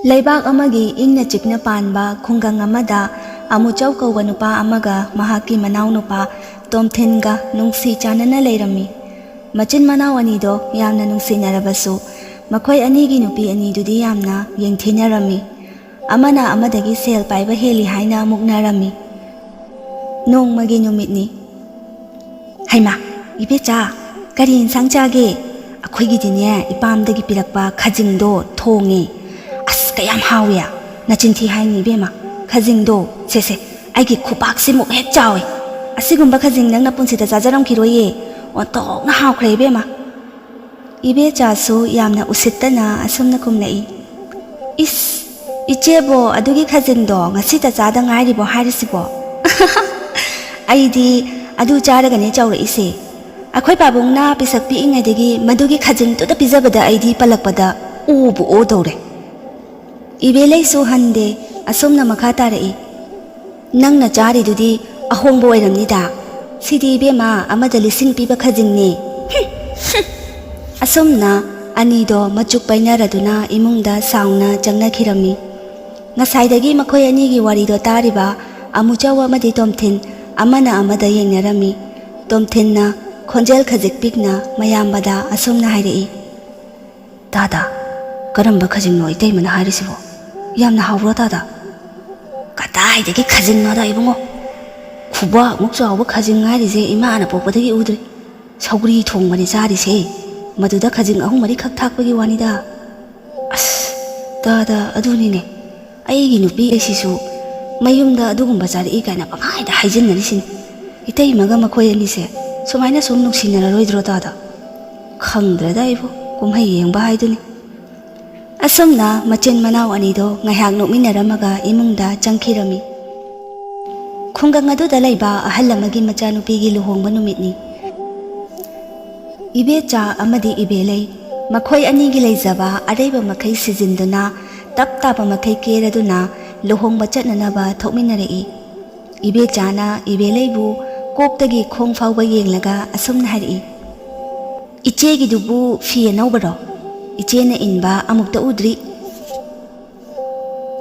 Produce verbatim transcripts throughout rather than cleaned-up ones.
ꯂꯩꯕꯥꯛ ꯑꯃꯒꯤ ꯏꯪꯅ ꯆꯤꯛꯅ ꯄꯥꯟꯕ ꯈꯨꯡꯒꯪ ꯑꯃꯗ ꯑꯃꯨꯆꯧ ꯀꯧꯕ ꯅꯨꯄꯥ ꯑꯃꯒ ꯃꯍꯥꯛꯀꯤ ꯃꯅꯥꯎꯅꯨꯄꯥ ꯇꯣꯝꯊꯤꯟꯒ ꯅꯨꯡꯁꯤ ꯆꯥꯟꯅꯅ ꯂꯩꯔꯝꯃꯤ꯫ ꯃꯆꯤꯟ ꯃꯅꯥꯎ ꯑꯅꯤꯗꯣ ꯌꯥꯝꯅ ꯅꯨꯡꯁꯤꯅꯔꯕꯁꯨ, ꯃꯈꯣꯏ ꯑꯅꯤꯒꯤ ꯅꯨꯄꯤ ꯑꯅꯤꯗꯨꯗꯤ ꯌꯥꯝꯅ ꯌꯦꯡꯊꯤꯅꯔꯝꯃꯤ꯫ ꯑꯃꯅ ꯑꯃꯗꯒꯤ ꯁꯦꯜ ꯄꯥꯏꯕ ꯍꯦꯜꯂꯤ ꯍꯥꯏꯅ ꯃꯨꯛꯅꯔꯝꯃꯤ꯫ ꯅꯣꯡꯃꯒꯤ ꯅꯨꯃꯤꯠꯅꯤ꯫ "ꯍꯩꯃꯥ, ꯏꯕꯦꯆꯥ, ꯀꯔꯤ ꯏꯟꯁꯥꯡ ꯆꯥꯒꯦ?" "ꯑꯩꯈꯣꯏꯒꯤꯗꯤꯅꯦ, ꯏꯄꯥꯝꯗꯒꯤ ꯄꯤꯔꯛꯄ ꯈꯖꯤꯡꯗꯣ ꯊꯣꯡꯉꯦ꯫" "ꯑꯁ, ꯀꯌꯥꯝ ꯍꯥꯎꯏ!" "ꯅꯆꯤꯟ ꯊꯤ ꯍꯥꯏꯅꯤ ꯏꯕꯦꯝꯃ, ꯈꯖꯤꯡꯗꯣ, ꯁꯦ ꯁꯦ, ꯑꯩꯒꯤ ꯈꯨꯕꯥꯛꯁꯤꯃꯨꯛ ꯍꯦꯛ ꯆꯥꯎꯏ꯫ ꯑꯁꯤꯒꯨꯝꯕ ꯈꯖꯤꯡ ꯅꯪꯅ ꯄꯨꯟꯁꯤꯗ ꯆꯥꯖꯔꯝꯈꯤꯔꯣꯏꯌꯦ꯫ ꯑꯣꯟꯊꯣꯛꯅ ꯍꯥꯎꯈ꯭ꯔꯦ ꯏꯕꯦꯝꯃ꯫" ꯏꯕꯦꯆꯥꯁꯨ ꯌꯥꯝꯅ ꯎꯁꯤꯠꯇꯅ ꯑꯁꯨꯝꯅ ꯈꯨꯝꯂꯛꯏ, "ꯏꯁ, ꯏꯆꯦꯕꯣ, ꯑꯗꯨꯒꯤ ꯈꯖꯤꯡꯗꯣ ꯉꯁꯤꯇ ꯆꯥꯗ ꯉꯥꯏꯔꯤꯕꯣ ꯍꯥꯏꯔꯤꯁꯤꯕꯣ?" "ꯑꯩꯗꯤ ꯑꯗꯨ ꯆꯥꯔꯒꯅꯦ ꯆꯥꯎꯔꯛꯏꯁꯦ꯫ ꯑꯩꯈꯣꯏ ꯄꯥꯕꯨꯡꯅ ꯄꯤꯁꯛ ꯄꯤꯛꯏꯉꯩꯗꯒꯤ ꯃꯗꯨꯒꯤ ꯈꯖꯤꯡꯗꯨꯗ ꯄꯤꯖꯕꯗ ꯑꯩꯗꯤ ꯄꯜꯂꯛꯄꯗ ꯑꯣꯕꯨ ꯑꯣꯗꯧꯔꯦ꯫" ꯏꯕꯦꯂꯩꯁꯨ ꯍꯟꯗꯦ, ꯑꯁꯨꯝꯅ ꯃꯈꯥ ꯇꯥꯔꯛꯏ, "ꯅꯪꯅ ꯆꯥꯔꯤꯗꯨꯗꯤ ꯑꯍꯣꯡꯕ ꯑꯣꯏꯔꯝꯅꯤꯗ꯫ ꯁꯤꯗꯤ ꯏꯕꯦꯝꯃ, ꯑꯃꯗ ꯂꯤꯁꯤꯡ ꯄꯤꯕ ꯈꯖꯤꯡꯅꯦ꯫" ꯍꯨꯝ, ꯍꯨꯝ꯫ ꯑꯁꯨꯝꯅ ꯑꯅꯤꯗꯣ ꯃꯆꯨꯛ ꯄꯩꯅꯔꯗꯨꯅ ꯏꯃꯨꯡꯗ ꯁꯥꯎꯅ ꯆꯪꯅꯈꯤꯔꯝꯃꯤ꯫ ꯉꯁꯥꯏꯗꯒꯤ ꯃꯈꯣꯏ ꯑꯅꯤꯒꯤ ꯋꯥꯔꯤꯗꯣ ꯇꯥꯔꯤꯕ ꯑꯃꯨꯆꯧ ꯑꯃꯗꯤ ꯇꯣꯝꯊꯤꯟ ꯑꯃꯅ ꯑꯃꯗ ꯌꯦꯡꯅꯔꯝꯃꯤ꯫ ꯇꯣꯝꯊꯤꯟꯅ ꯈꯣꯟꯖꯦꯜ ꯈꯖꯤꯛ ꯄꯤꯛꯅ ꯃꯌꯥꯝꯕꯗ ꯑꯁꯨꯝꯅ ꯍꯥꯏꯔꯛꯏ, "ꯇꯥꯗ, ꯀꯔꯝꯕ ꯈꯖꯤꯡꯅꯣ ꯏꯇꯩꯃꯅ ꯍꯥꯏꯔꯤꯁꯤꯕꯣ? ꯌꯥꯝꯅ ꯍꯥꯎꯕ꯭ꯔꯣ ꯇꯥꯗ?" "ꯀꯗꯥꯏꯗꯒꯤ ꯈꯖꯤꯡꯅꯣꯗ ꯏꯕꯨꯡꯉꯣ? ꯈꯨꯕꯥꯛꯃꯨꯛ ꯆꯥꯎꯕ ꯈꯖꯤꯡ ꯍꯥꯏꯔꯤꯁꯦ ꯏꯃꯥꯅ ꯄꯣꯛꯄꯗꯒꯤ ꯎꯗ꯭ꯔꯤ꯫ ꯁꯧꯒ꯭ꯔꯤ ꯊꯣꯡꯕꯅꯤ ꯆꯥꯔꯤꯁꯦ꯫ ꯃꯗꯨꯗ ꯈꯖꯤꯡ ꯑꯍꯨꯝ ꯃꯔꯤꯈꯛ ꯊꯥꯛꯄꯒꯤ ꯋꯥꯅꯤꯗ꯫" "ꯑꯁ, ꯇꯥꯗ, ꯑꯗꯨꯅꯤꯅꯦ꯫ ꯑꯩꯒꯤ ꯅꯨꯄꯤ ꯑꯩꯁꯤꯁꯨ ꯃꯌꯨꯝꯗ ꯑꯗꯨꯒꯨꯝꯕ ꯆꯥꯔꯛꯏ ꯀꯥꯏꯅ ꯄꯪꯍꯥꯏꯗ ꯍꯥꯏꯖꯤꯟꯅꯔꯤꯁꯤꯅꯤ꯫ ꯏꯇꯩꯃꯒ ꯃꯈꯣꯏ ꯑꯅꯤꯁꯦ ꯁꯨꯃꯥꯏꯅ ꯁꯨꯝ ꯅꯨꯡꯁꯤꯅꯔꯔꯣꯏꯗ꯭ꯔꯣ ꯇꯥꯗ? ꯈꯪꯗ꯭ꯔꯦꯗ ꯑꯩꯕꯨ, ꯀꯨꯝꯍꯩ ꯌꯦꯡꯕ ꯍꯥꯏꯗꯨꯅꯤ꯫" ꯑꯁꯨꯝꯅ ꯃꯆꯤꯟ ꯃꯅꯥꯎ ꯑꯅꯤꯗꯣ ꯉꯥꯏꯍꯥꯛ ꯅꯣꯛꯃꯤꯟꯅꯔꯝꯃꯒ ꯏꯃꯨꯡꯗ ꯆꯪꯈꯤꯔꯝꯃꯤ꯫ ꯈꯨꯡꯒꯪ ꯑꯗꯨꯗ ꯂꯩꯕ ꯑꯍꯜ ꯑꯃꯒꯤ ꯃꯆꯥꯅꯨꯄꯤꯒꯤ ꯂꯨꯍꯣꯡꯕ ꯅꯨꯃꯤꯠꯅꯤ꯫ ꯏꯕꯦꯆꯥ ꯑꯃꯗꯤ ꯏꯕꯦꯂꯩ, ꯃꯈꯣꯏ ꯑꯅꯤꯒꯤ ꯂꯩꯖꯕ ꯑꯔꯩꯕ ꯃꯈꯩ ꯁꯤꯖꯤꯟꯗꯨꯅ, ꯇꯞ ꯇꯥꯕ ꯃꯈꯩ ꯀꯦꯔꯗꯨꯅ ꯂꯨꯍꯣꯡꯕ ꯆꯠꯅꯅꯕ ꯊꯣꯛꯃꯤꯟꯅꯔꯛꯏ꯫ ꯏꯕꯦꯆꯥꯅ ꯏꯕꯦꯂꯩꯕꯨ ꯀꯣꯛꯇꯒꯤ ꯈꯣꯡ ꯐꯥꯎꯕ ꯌꯦꯡꯂꯒ ꯑꯁꯨꯝꯅ ꯍꯥꯏꯔꯛꯏ, "ꯏꯆꯦꯒꯤꯗꯨꯕꯨ ꯐꯤ ꯑꯅꯧꯕꯔꯣ? ꯏꯆꯦꯅ ꯏꯟꯕ ꯑꯃꯨꯛꯇ ꯎꯗ꯭ꯔꯤ꯫"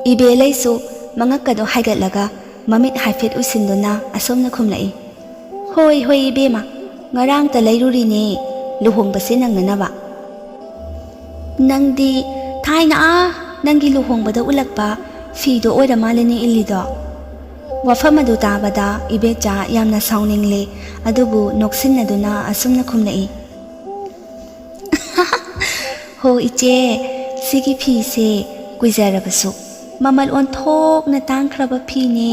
ꯏꯕꯦꯂꯩꯁꯨ ꯃꯉꯛꯀꯗꯣ ꯍꯥꯏꯒꯠꯂꯒ ꯃꯃꯤꯠ ꯍꯥꯏꯐꯦꯠ ꯎꯏꯁꯤꯟꯗꯨꯅ ꯑꯁꯨꯝꯅ ꯈꯨꯝꯂꯛꯏ, "ꯍꯣꯏ, ꯍꯣꯏ ꯏꯕꯦꯝꯃ, ꯉꯔꯥꯡꯇ ꯂꯩꯔꯨꯔꯤꯅꯦ ꯂꯨꯍꯣꯡꯕꯁꯦ ꯅꯪꯅꯅꯕ꯫" "ꯅꯪꯗꯤ ꯊꯥꯏꯅ ꯑꯥ ꯅꯪꯒꯤ ꯂꯨꯍꯣꯡꯕꯗ ꯎꯠꯂꯛꯄ ꯐꯤꯗꯣ ꯑꯣꯏꯔ ꯃꯥꯜꯂꯦꯅꯦ ꯏꯜꯂꯤꯗꯣ?" ꯋꯥꯐꯝ ꯑꯗꯨ ꯇꯥꯕꯗ ꯏꯕꯦꯆꯥ ꯌꯥꯝꯅ ꯁꯥꯎꯅꯤꯡꯂꯦ, ꯑꯗꯨꯕꯨ ꯅꯣꯛꯁꯤꯟꯅꯗꯨꯅ ꯑꯁꯨꯝꯅ ꯈꯨꯝꯂꯛꯏ, "ꯍꯣ ꯏꯆꯦ, ꯁꯤꯒꯤ ꯐꯤꯁꯦ ꯀꯨꯏꯖꯔꯕꯁꯨ ꯃꯃꯜ ꯑꯣꯟꯊꯣꯛꯅ ꯇꯥꯡꯈ꯭ꯔꯕ ꯐꯤꯅꯦ꯫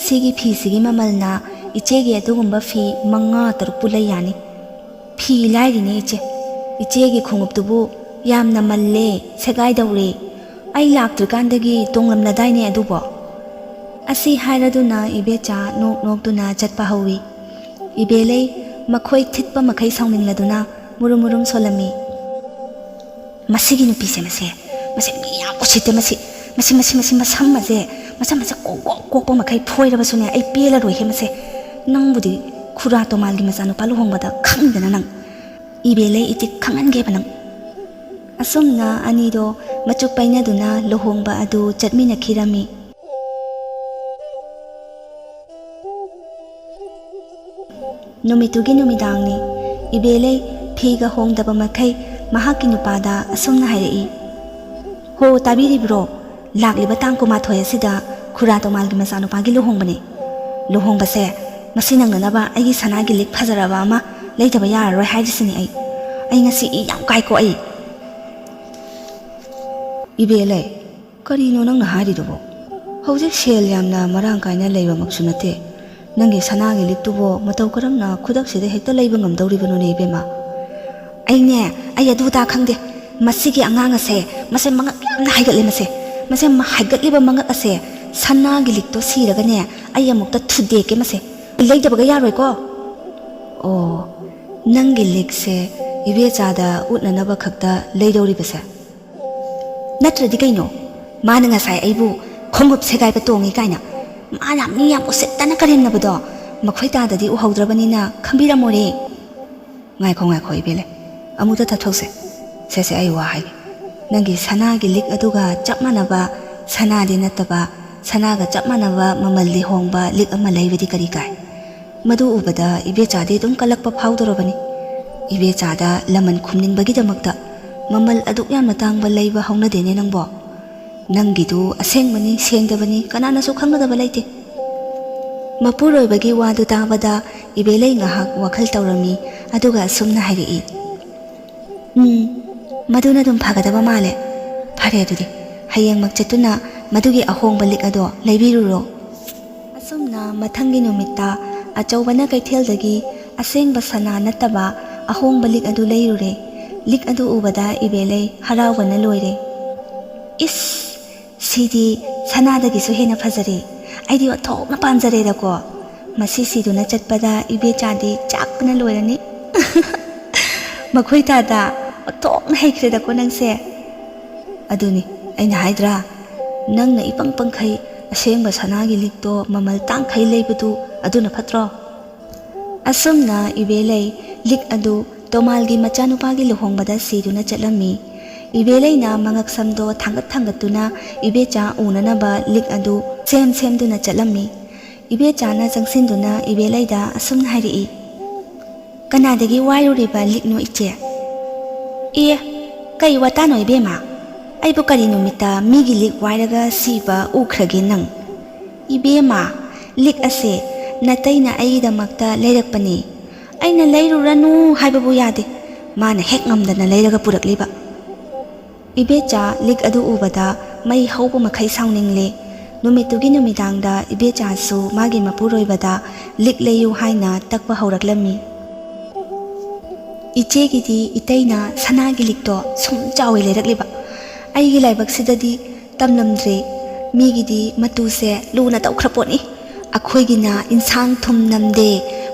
ꯁꯤꯒꯤ ꯐꯤꯁꯤꯒꯤ ꯃꯃꯜꯅ ꯏꯆꯦꯒꯤ ꯑꯗꯨꯒꯨꯝꯕ ꯐꯤ ꯃꯉꯥ ꯇꯔꯨꯛꯄꯨ ꯂꯩ ꯌꯥꯅꯤ꯫ ꯐꯤ ꯂꯥꯏꯔꯤꯅꯦ ꯏꯆꯦ, ꯏꯆꯦꯒꯤ ꯈꯣꯡꯎꯞꯇꯨꯕꯨ ꯌꯥꯝꯅ ꯃꯜꯂꯦ, ꯁꯦꯒꯥꯏꯗꯧꯔꯦ꯫ ꯑꯩ ꯂꯥꯛꯇ꯭ꯔꯤꯀꯥꯟꯗꯒꯤ ꯇꯣꯡꯂꯝꯂꯗꯥꯏꯅꯦ ꯑꯗꯨꯕꯣ?" ꯑꯁꯤ ꯍꯥꯏꯔꯗꯨꯅ ꯏꯕꯦꯆꯥ ꯅꯣꯛ ꯅꯣꯛꯇꯨꯅ ꯆꯠꯄ ꯍꯧꯏ꯫ ꯏꯕꯦꯂꯩ ꯃꯈꯣꯏ ꯊꯤꯠꯄ ꯃꯈꯩ ꯁꯥꯎꯅꯤꯡꯂꯗꯨꯅ ꯃꯨꯔꯨꯝ ꯃꯨꯔꯨꯝ ꯁꯣꯜꯂꯝꯃꯤ꯫ "ꯃꯁꯤꯒꯤ ꯅꯨꯄꯤꯁꯦ, ꯃꯁꯦ, ꯃꯁꯦ ꯃꯤ ꯌꯥꯝ ꯎꯁꯤꯠꯇꯦ꯫ ꯃꯁꯤ, ꯃꯁꯤ, ꯃꯁꯤ, ꯃꯁꯤ ꯃꯁꯝ ꯑꯁꯦ, ꯃꯁꯝ ꯑꯁꯦ ꯀꯣꯛ, ꯀꯣꯛ, ꯀꯣꯛꯄ ꯃꯈꯩ ꯐꯣꯏꯔꯕꯁꯨꯅꯦ, ꯑꯩ ꯄꯦꯜꯂꯔꯣꯏꯍꯦ ꯃꯁꯦ꯫ ꯅꯪꯕꯨꯗꯤ ꯈꯨꯔꯥ ꯇꯣꯃꯥꯜꯒꯤ ꯃꯆꯥꯅꯨꯄꯥ ꯂꯨꯍꯣꯡꯕꯗ ꯈꯪꯗꯅ ꯅꯪ꯫ ꯏꯕꯦꯂꯩ ꯏꯆꯤꯛ ꯈꯪꯍꯟꯒꯦꯕ ꯅꯪ꯫" ꯑꯁꯨꯝꯅ ꯑꯅꯤꯗꯣ ꯃꯆꯨꯛ ꯄꯩꯅꯗꯨꯅ ꯂꯨꯍꯣꯡꯕ ꯑꯗꯨ ꯆꯠꯃꯤꯟꯅꯈꯤꯔꯝꯃꯤ꯫ ꯅꯨꯃꯤꯠꯇꯨꯒꯤ ꯅꯨꯃꯤꯗꯥꯡꯅꯤ꯫ ꯏꯕꯦꯂꯩ ꯐꯤꯒ ꯍꯣꯡꯗꯕ ꯃꯈꯩ ꯃꯍꯥꯛꯀꯤ ꯅꯨꯄꯥꯗ ꯑꯁꯨꯝꯅ ꯍꯥꯏꯔꯛꯏ, "ꯍꯣ, ꯇꯥꯕꯤꯔꯤꯕ꯭ꯔꯣ? ꯂꯥꯛꯂꯤꯕ ꯇꯥꯡ ꯀꯨꯟꯃꯥꯊꯣꯏ ꯑꯁꯤꯗ ꯈꯨꯔꯥ ꯇꯣꯃꯥꯜꯒꯤ ꯃꯆꯥꯅꯨꯄꯥꯒꯤ ꯂꯨꯍꯣꯡꯕꯅꯤ꯫ ꯂꯨꯍꯣꯡꯕꯁꯦ ꯃꯁꯤ ꯅꯪꯅꯅꯕ ꯑꯩꯒꯤ ꯁꯅꯥꯒꯤ ꯂꯤꯛ ꯐꯖꯔꯕ ꯑꯃ ꯂꯩꯗꯕ ꯌꯥꯔꯔꯣꯏ ꯍꯥꯏꯔꯤꯁꯤꯅꯤ ꯑꯩ꯫ ꯑꯩ ꯉꯁꯤ ꯏ ꯌꯥꯝ ꯀꯥꯏꯀꯣ ꯑꯩ꯫" "ꯏꯕꯦꯂꯩ, ꯀꯔꯤꯅꯣ ꯅꯪꯅ ꯍꯥꯏꯔꯤꯗꯨꯕꯣ? ꯍꯧꯖꯤꯛ ꯁꯦꯜ ꯌꯥꯝꯅ ꯃꯔꯥꯡ ꯀꯥꯏꯅ ꯂꯩꯕꯃꯛꯁꯨ ꯅꯠꯇꯦ꯫ ꯅꯪꯒꯤ ꯁꯅꯥꯒꯤ ꯂꯤꯛꯇꯨꯕꯣ ꯃꯇꯧ ꯀꯔꯝꯅ ꯈꯨꯗꯛꯁꯤꯗ ꯍꯦꯛꯇ ꯂꯩꯕ ꯉꯝꯗꯧꯔꯤꯕꯅꯣꯅꯦ ꯏꯕꯦꯝꯃ?" "ꯑꯩꯅꯦ, ꯑꯩ ꯑꯗꯨ ꯑꯗꯥ ꯈꯪꯗꯦ꯫ ꯃꯁꯤꯒꯤ ꯑꯉꯥꯡ ꯑꯁꯦ, ꯃꯁꯦ ꯃꯉꯛ ꯌꯥꯝꯅ ꯍꯥꯏꯒꯠꯂꯦ ꯃꯁꯦ꯫ ꯃꯁꯦ ꯃ-, ꯍꯥꯏꯒꯠꯂꯤꯕ ꯃꯉꯛ ꯑꯁꯦ ꯁꯅꯥꯒꯤ ꯂꯤꯛꯇꯣ ꯁꯤꯔꯒꯅꯦ, ꯑꯩ ꯑꯃꯨꯛꯇ ꯊꯨꯗꯦꯛꯀꯦ ꯃꯁꯦ꯫ ꯂꯩꯗꯕꯒ ꯌꯥꯔꯣꯏꯀꯣ꯫" "ꯑꯣ, ꯅꯪꯒꯤ ꯂꯤꯛꯁꯦ ꯏꯕꯦꯆꯥꯗ ꯎꯠꯅꯅꯕ ꯈꯛꯇ ꯂꯩꯗꯧꯔꯤꯕꯁꯦ?" "ꯅꯠꯇ꯭ꯔꯗꯤ ꯀꯩꯅꯣ? ꯃꯥꯅ ꯉꯁꯥꯏ ꯑꯩꯕꯨ ꯈꯣꯡꯎꯞ ꯁꯦꯒꯥꯏꯕ ꯇꯣꯡꯉꯤ ꯀꯥꯏꯅ ꯃꯥꯅ ꯃꯤ ꯌꯥꯝ ꯎꯁꯤꯠꯇꯅ ꯀꯔꯦꯝꯅꯕꯗꯣ, ꯃꯈꯣꯏ ꯇꯥꯗꯗꯤ ꯎꯍꯧꯗ꯭ꯔꯕꯅꯤꯅ ꯈꯪꯕꯤꯔꯝꯃꯣꯔꯦ꯫" "ꯉꯥꯏꯈꯣ, ꯉꯥꯏꯈꯣ ꯏꯕꯦꯂꯩ, ꯑꯃꯨꯛꯇ ꯇꯞꯊꯣꯛꯁꯦ꯫ ꯁꯦ, ꯁꯦ, ꯑꯩ ꯋꯥ ꯍꯥꯏꯒꯦ꯫ ꯅꯪꯒꯤ ꯁꯅꯥꯒꯤ ꯂꯤꯛ ꯑꯗꯨꯒ ꯆꯞ ꯃꯥꯟꯅꯕ ꯁꯅꯥꯗꯤ ꯅꯠꯇꯕ, ꯁꯅꯥꯒ ꯆꯞ ꯃꯥꯟꯅꯕ ꯃꯃꯜꯗꯤ ꯍꯣꯡꯕ ꯂꯤꯛ ꯑꯃ ꯂꯩꯕꯗꯤ ꯀꯔꯤ ꯀꯥꯏ? ꯃꯗꯨ ꯎꯕꯗ ꯏꯕꯦꯆꯥꯗꯤ ꯑꯗꯨꯝ ꯀꯜꯂꯛꯄ ꯐꯥꯎꯗꯣꯔꯕꯅꯤ꯫ ꯏꯕꯦꯆꯥꯗ ꯂꯃꯟ ꯈꯨꯝꯅꯤꯡꯕꯒꯤꯗꯃꯛꯇ ꯃꯃꯜ ꯑꯗꯨꯛ ꯌꯥꯝꯅ ꯇꯥꯡꯕ ꯂꯩꯕ ꯍꯧꯅꯗꯦꯅꯦ ꯅꯪꯕꯣ꯫ ꯅꯪꯒꯤꯗꯨ ꯑꯁꯦꯡꯕꯅꯤ, ꯁꯦꯡꯗꯕꯅꯤ, ꯀꯅꯥꯅꯁꯨ ꯈꯪꯒꯗꯕ ꯂꯩꯇꯦ꯫ ꯃꯄꯨꯔꯣꯏꯕꯒꯤ ꯋꯥꯗꯨ ꯇꯥꯕꯗ ꯏꯕꯦꯂꯩ ꯉꯥꯏꯍꯥꯛ ꯋꯥꯈꯜ ꯇꯧꯔꯝꯃꯤ, ꯑꯗꯨꯒ ꯑꯁꯨꯝꯅ ꯍꯥꯏꯔꯛꯏ, "ꯎꯝ, ꯃꯗꯨꯅ ꯑꯗꯨꯝ ꯐꯒꯗꯕ ꯃꯥꯜꯂꯦ꯫ ꯐꯔꯦ ꯑꯗꯨꯗꯤ, ꯍꯌꯦꯡꯃꯛ ꯆꯠꯇꯨꯅ ꯃꯗꯨꯒꯤ ꯑꯍꯣꯡꯕ ꯂꯤꯛ ꯑꯗꯣ ꯂꯩꯕꯤꯔꯨꯔꯣ"꯫ ꯑꯁꯨꯝꯅ ꯃꯊꯪꯒꯤ ꯅꯨꯃꯤꯠꯇ ꯑꯆꯧꯕꯅ ꯀꯩꯊꯦꯜꯗꯒꯤ ꯑꯁꯦꯡꯕ ꯁꯅꯥ ꯅꯠꯇꯕ ꯑꯍꯣꯡꯕ ꯂꯤꯛ ꯑꯗꯨ ꯂꯩꯔꯨꯔꯦ꯫ ꯂꯤꯛ ꯑꯗꯨ ꯎꯕꯗ ꯏꯕꯦꯂꯩ ꯍꯔꯥꯎꯕꯅ ꯂꯣꯏꯔꯦ꯫ "ꯏꯁ, ꯁꯤꯗꯤ ꯁꯅꯥꯗꯒꯤꯁꯨ ꯍꯦꯟꯅ ꯐꯖꯔꯦ꯫ ꯑꯩꯗꯤ ꯑꯣꯟꯊꯣꯛꯅ ꯄꯥꯝꯖꯔꯦꯗꯀꯣ꯫ ꯃꯁꯤ ꯁꯤꯗꯨꯅ ꯆꯠꯄꯗ ꯏꯕꯦꯆꯥꯗꯤ ꯆꯥꯛꯄꯅ ꯂꯣꯏꯔꯅꯤ"꯫ "ꯃꯈꯣꯏ ꯇꯥꯗ, ꯑꯣꯟꯊꯣꯛꯅ ꯍꯩꯈ꯭ꯔꯦꯗꯀꯣ ꯅꯪꯁꯦ"꯫ "ꯑꯗꯨꯅꯤ ꯑꯩꯅ ꯍꯥꯏꯗ꯭ꯔꯥ, ꯅꯪꯅ ꯏꯄꯪ ꯄꯪꯈꯩ ꯑꯁꯦꯡꯕ ꯁꯅꯥꯒꯤ ꯂꯤꯛꯇꯣ ꯃꯃꯜ ꯇꯥꯡꯈꯩ ꯂꯩꯕꯗꯨ ꯑꯗꯨꯅ ꯐꯠꯇ꯭ꯔꯣ?" ꯑꯁꯨꯝꯅ ꯏꯕꯦꯂꯩ ꯂꯤꯛ ꯑꯗꯨ ꯇꯣꯃꯥꯜꯒꯤ ꯃꯆꯥꯅꯨꯄꯥꯒꯤ ꯂꯨꯍꯣꯡꯕꯗ ꯁꯤꯗꯨꯅ ꯆꯠꯂꯝꯃꯤ꯫ ꯏꯕꯦꯂꯩꯅ ꯃꯉꯛ ꯁꯝꯗꯣ ꯊꯥꯡꯒꯠ ꯊꯥꯡꯒꯠꯇꯨꯅ ꯏꯕꯦꯆꯥ ꯎꯅꯅꯕ ꯂꯤꯛ ꯑꯗꯨ ꯁꯦꯝ ꯁꯦꯝꯗꯨꯅ ꯆꯠꯂꯝꯃꯤ꯫ ꯏꯕꯦꯆꯥꯅ ꯆꯪꯁꯤꯟꯗꯨꯅ ꯏꯕꯦꯂꯩꯗ ꯑꯁꯨꯝꯅ ꯍꯥꯏꯔꯛꯏ, "ꯀꯅꯥꯗꯒꯤ ꯋꯥꯏꯔꯨꯔꯤꯕ ꯂꯤꯛꯅꯣ ꯏꯆꯦ?" "ꯑꯦ, ꯀꯩ ꯋꯥꯇꯥꯅꯣ ꯏꯕꯦꯝꯃ? ꯑꯩꯕꯨ ꯀꯔꯤ ꯅꯨꯃꯤꯠꯇ ꯃꯤꯒꯤ ꯂꯤꯛ ꯋꯥꯏꯔꯒ ꯁꯤꯕ ꯎꯈ꯭ꯔꯒꯦ ꯅꯪ?" "ꯏꯕꯦꯝꯃ, ꯂꯤꯛ ꯑꯁꯦ ꯅꯇꯩꯅ ꯑꯩꯒꯤꯗꯃꯛꯇ ꯂꯩꯔꯛꯄꯅꯤ꯫ ꯑꯩꯅ ꯂꯩꯔꯨꯔꯅꯨ ꯍꯥꯏꯕꯕꯨ ꯌꯥꯗꯦ꯫ ꯃꯥꯅ ꯍꯦꯛ ꯉꯝꯗꯅ ꯂꯩꯔꯒ ꯄꯨꯔꯛꯂꯤꯕ"꯫ ꯏꯕꯦꯆꯥ ꯂꯤꯛ ꯑꯗꯨ ꯎꯕꯗ ꯃꯩ ꯍꯧꯕ ꯃꯈꯩ ꯁꯥꯎꯅꯤꯡꯂꯦ꯫ ꯅꯨꯃꯤꯠꯇꯨꯒꯤ ꯅꯨꯃꯤꯗꯥꯡꯗ ꯏꯕꯦꯆꯥꯁꯨ ꯃꯥꯒꯤ ꯃꯄꯨꯔꯣꯏꯕꯗ ꯂꯤꯛ ꯂꯩꯌꯨ ꯍꯥꯏꯅ ꯇꯛꯄ ꯍꯧꯔꯛꯂꯝꯃꯤ꯫ "ꯏꯆꯦꯒꯤꯗꯤ ꯏꯇꯩꯅ ꯁꯅꯥꯒꯤ ꯂꯤꯛꯇꯣ ꯁꯨꯝ ꯆꯥꯎꯏ ꯂꯩꯔꯛꯂꯤꯕ꯫ ꯑꯩꯒꯤ ꯂꯥꯏꯕꯛꯁꯤꯗꯗꯤ ꯇꯝꯂꯝꯗ꯭ꯔꯦ꯫ ꯃꯤꯒꯤꯗꯤ ꯃꯇꯨꯁꯦ ꯂꯨꯅ ꯇꯧꯈ꯭ꯔ ꯄꯣꯠꯅꯤ꯫ ꯑꯩꯈꯣꯏꯒꯤꯅ ꯏꯟꯁꯥꯡ ꯊꯨꯝ ꯅꯝꯗꯦ,